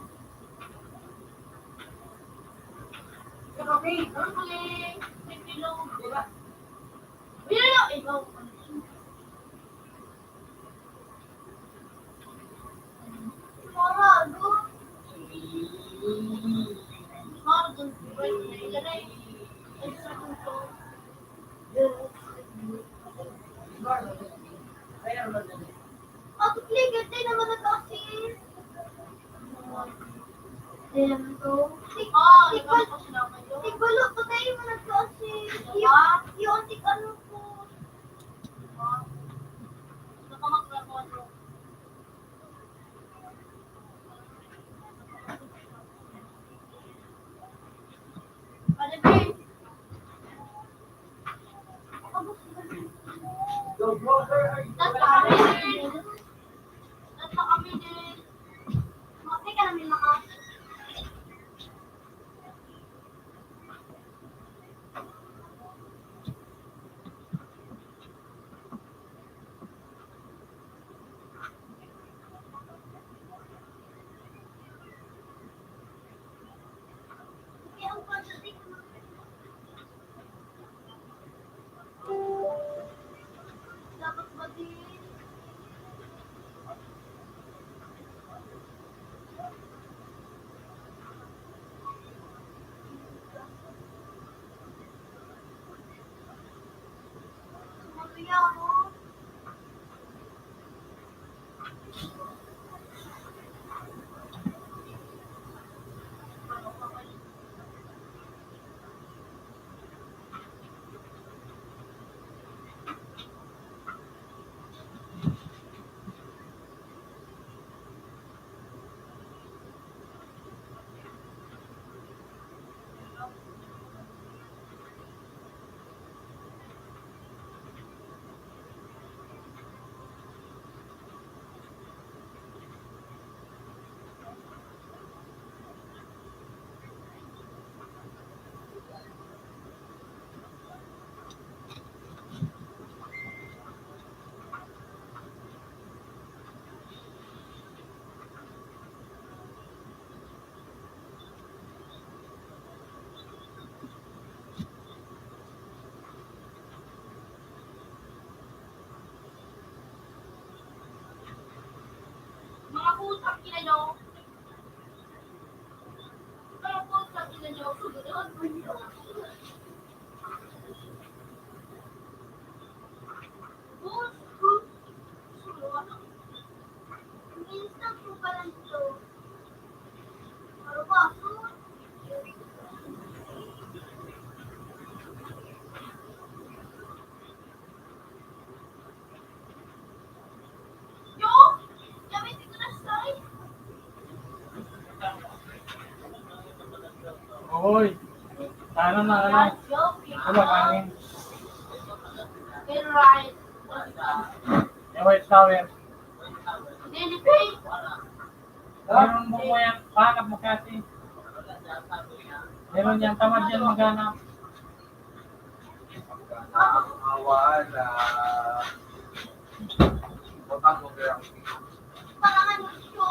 Pinakapi. Ano pala eh? May pilong. Diba? Pinalo, ikaw. Marago. Marago. Ako, Clay, ganda naman na kasi. Ayan to. Tik-, Ah, tikbal-, nagkakasalaman yun. Tigbalo pa tayo mo nagkasi. Diba? Yung, yung tik-, ano po. Diba? Nakamakla ko, ano. Ano, babe? Tatlo kami din. Tatlo kami din. Mati ka namin, mga. Mga putang ina nyo. Mga putang ina nyo. Minsan po pala ito. Oy, sana na lang. Wala kanin. Yung White Tower. Meron mo yan, pakap mo kasi. Meron yan, tamad yan maghanap. Wala. Butang ko kaya. Parang ano siya?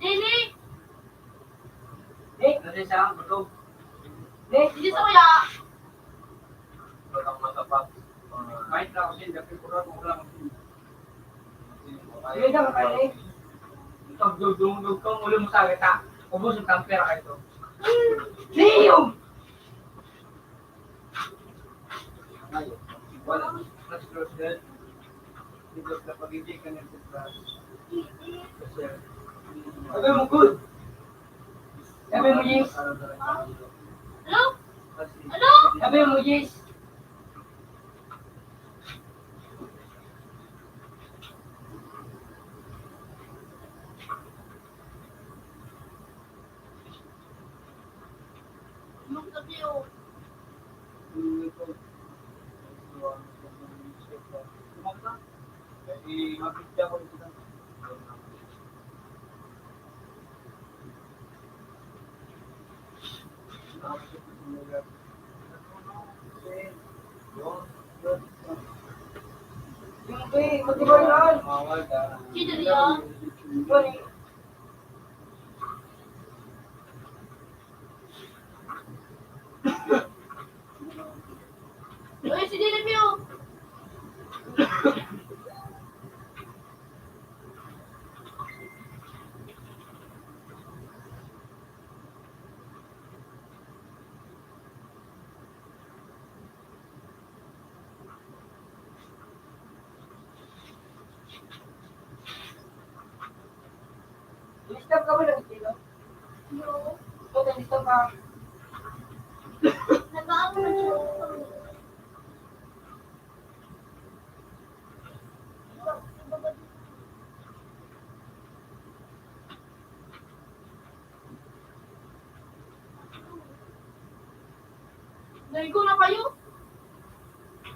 Dili! Dili sa kuya! Kahit na ako siya, dapit ko lang, wala akong Pagdudungdog ko, ulo mo sa agad, ha? Ubos ang tampera kayo. Liyog! Wala. Mas close din. Dito sa pag-ibig ka ng Sabi mo, good. Sabi mo, yes. Ano? Ano? Sabi mo, yes. Sino yan? Uy, si Dilipio! Listab ka ba ng kilo? No. Ito, listab ka. Nag-aano na siya? Naigo na kayo?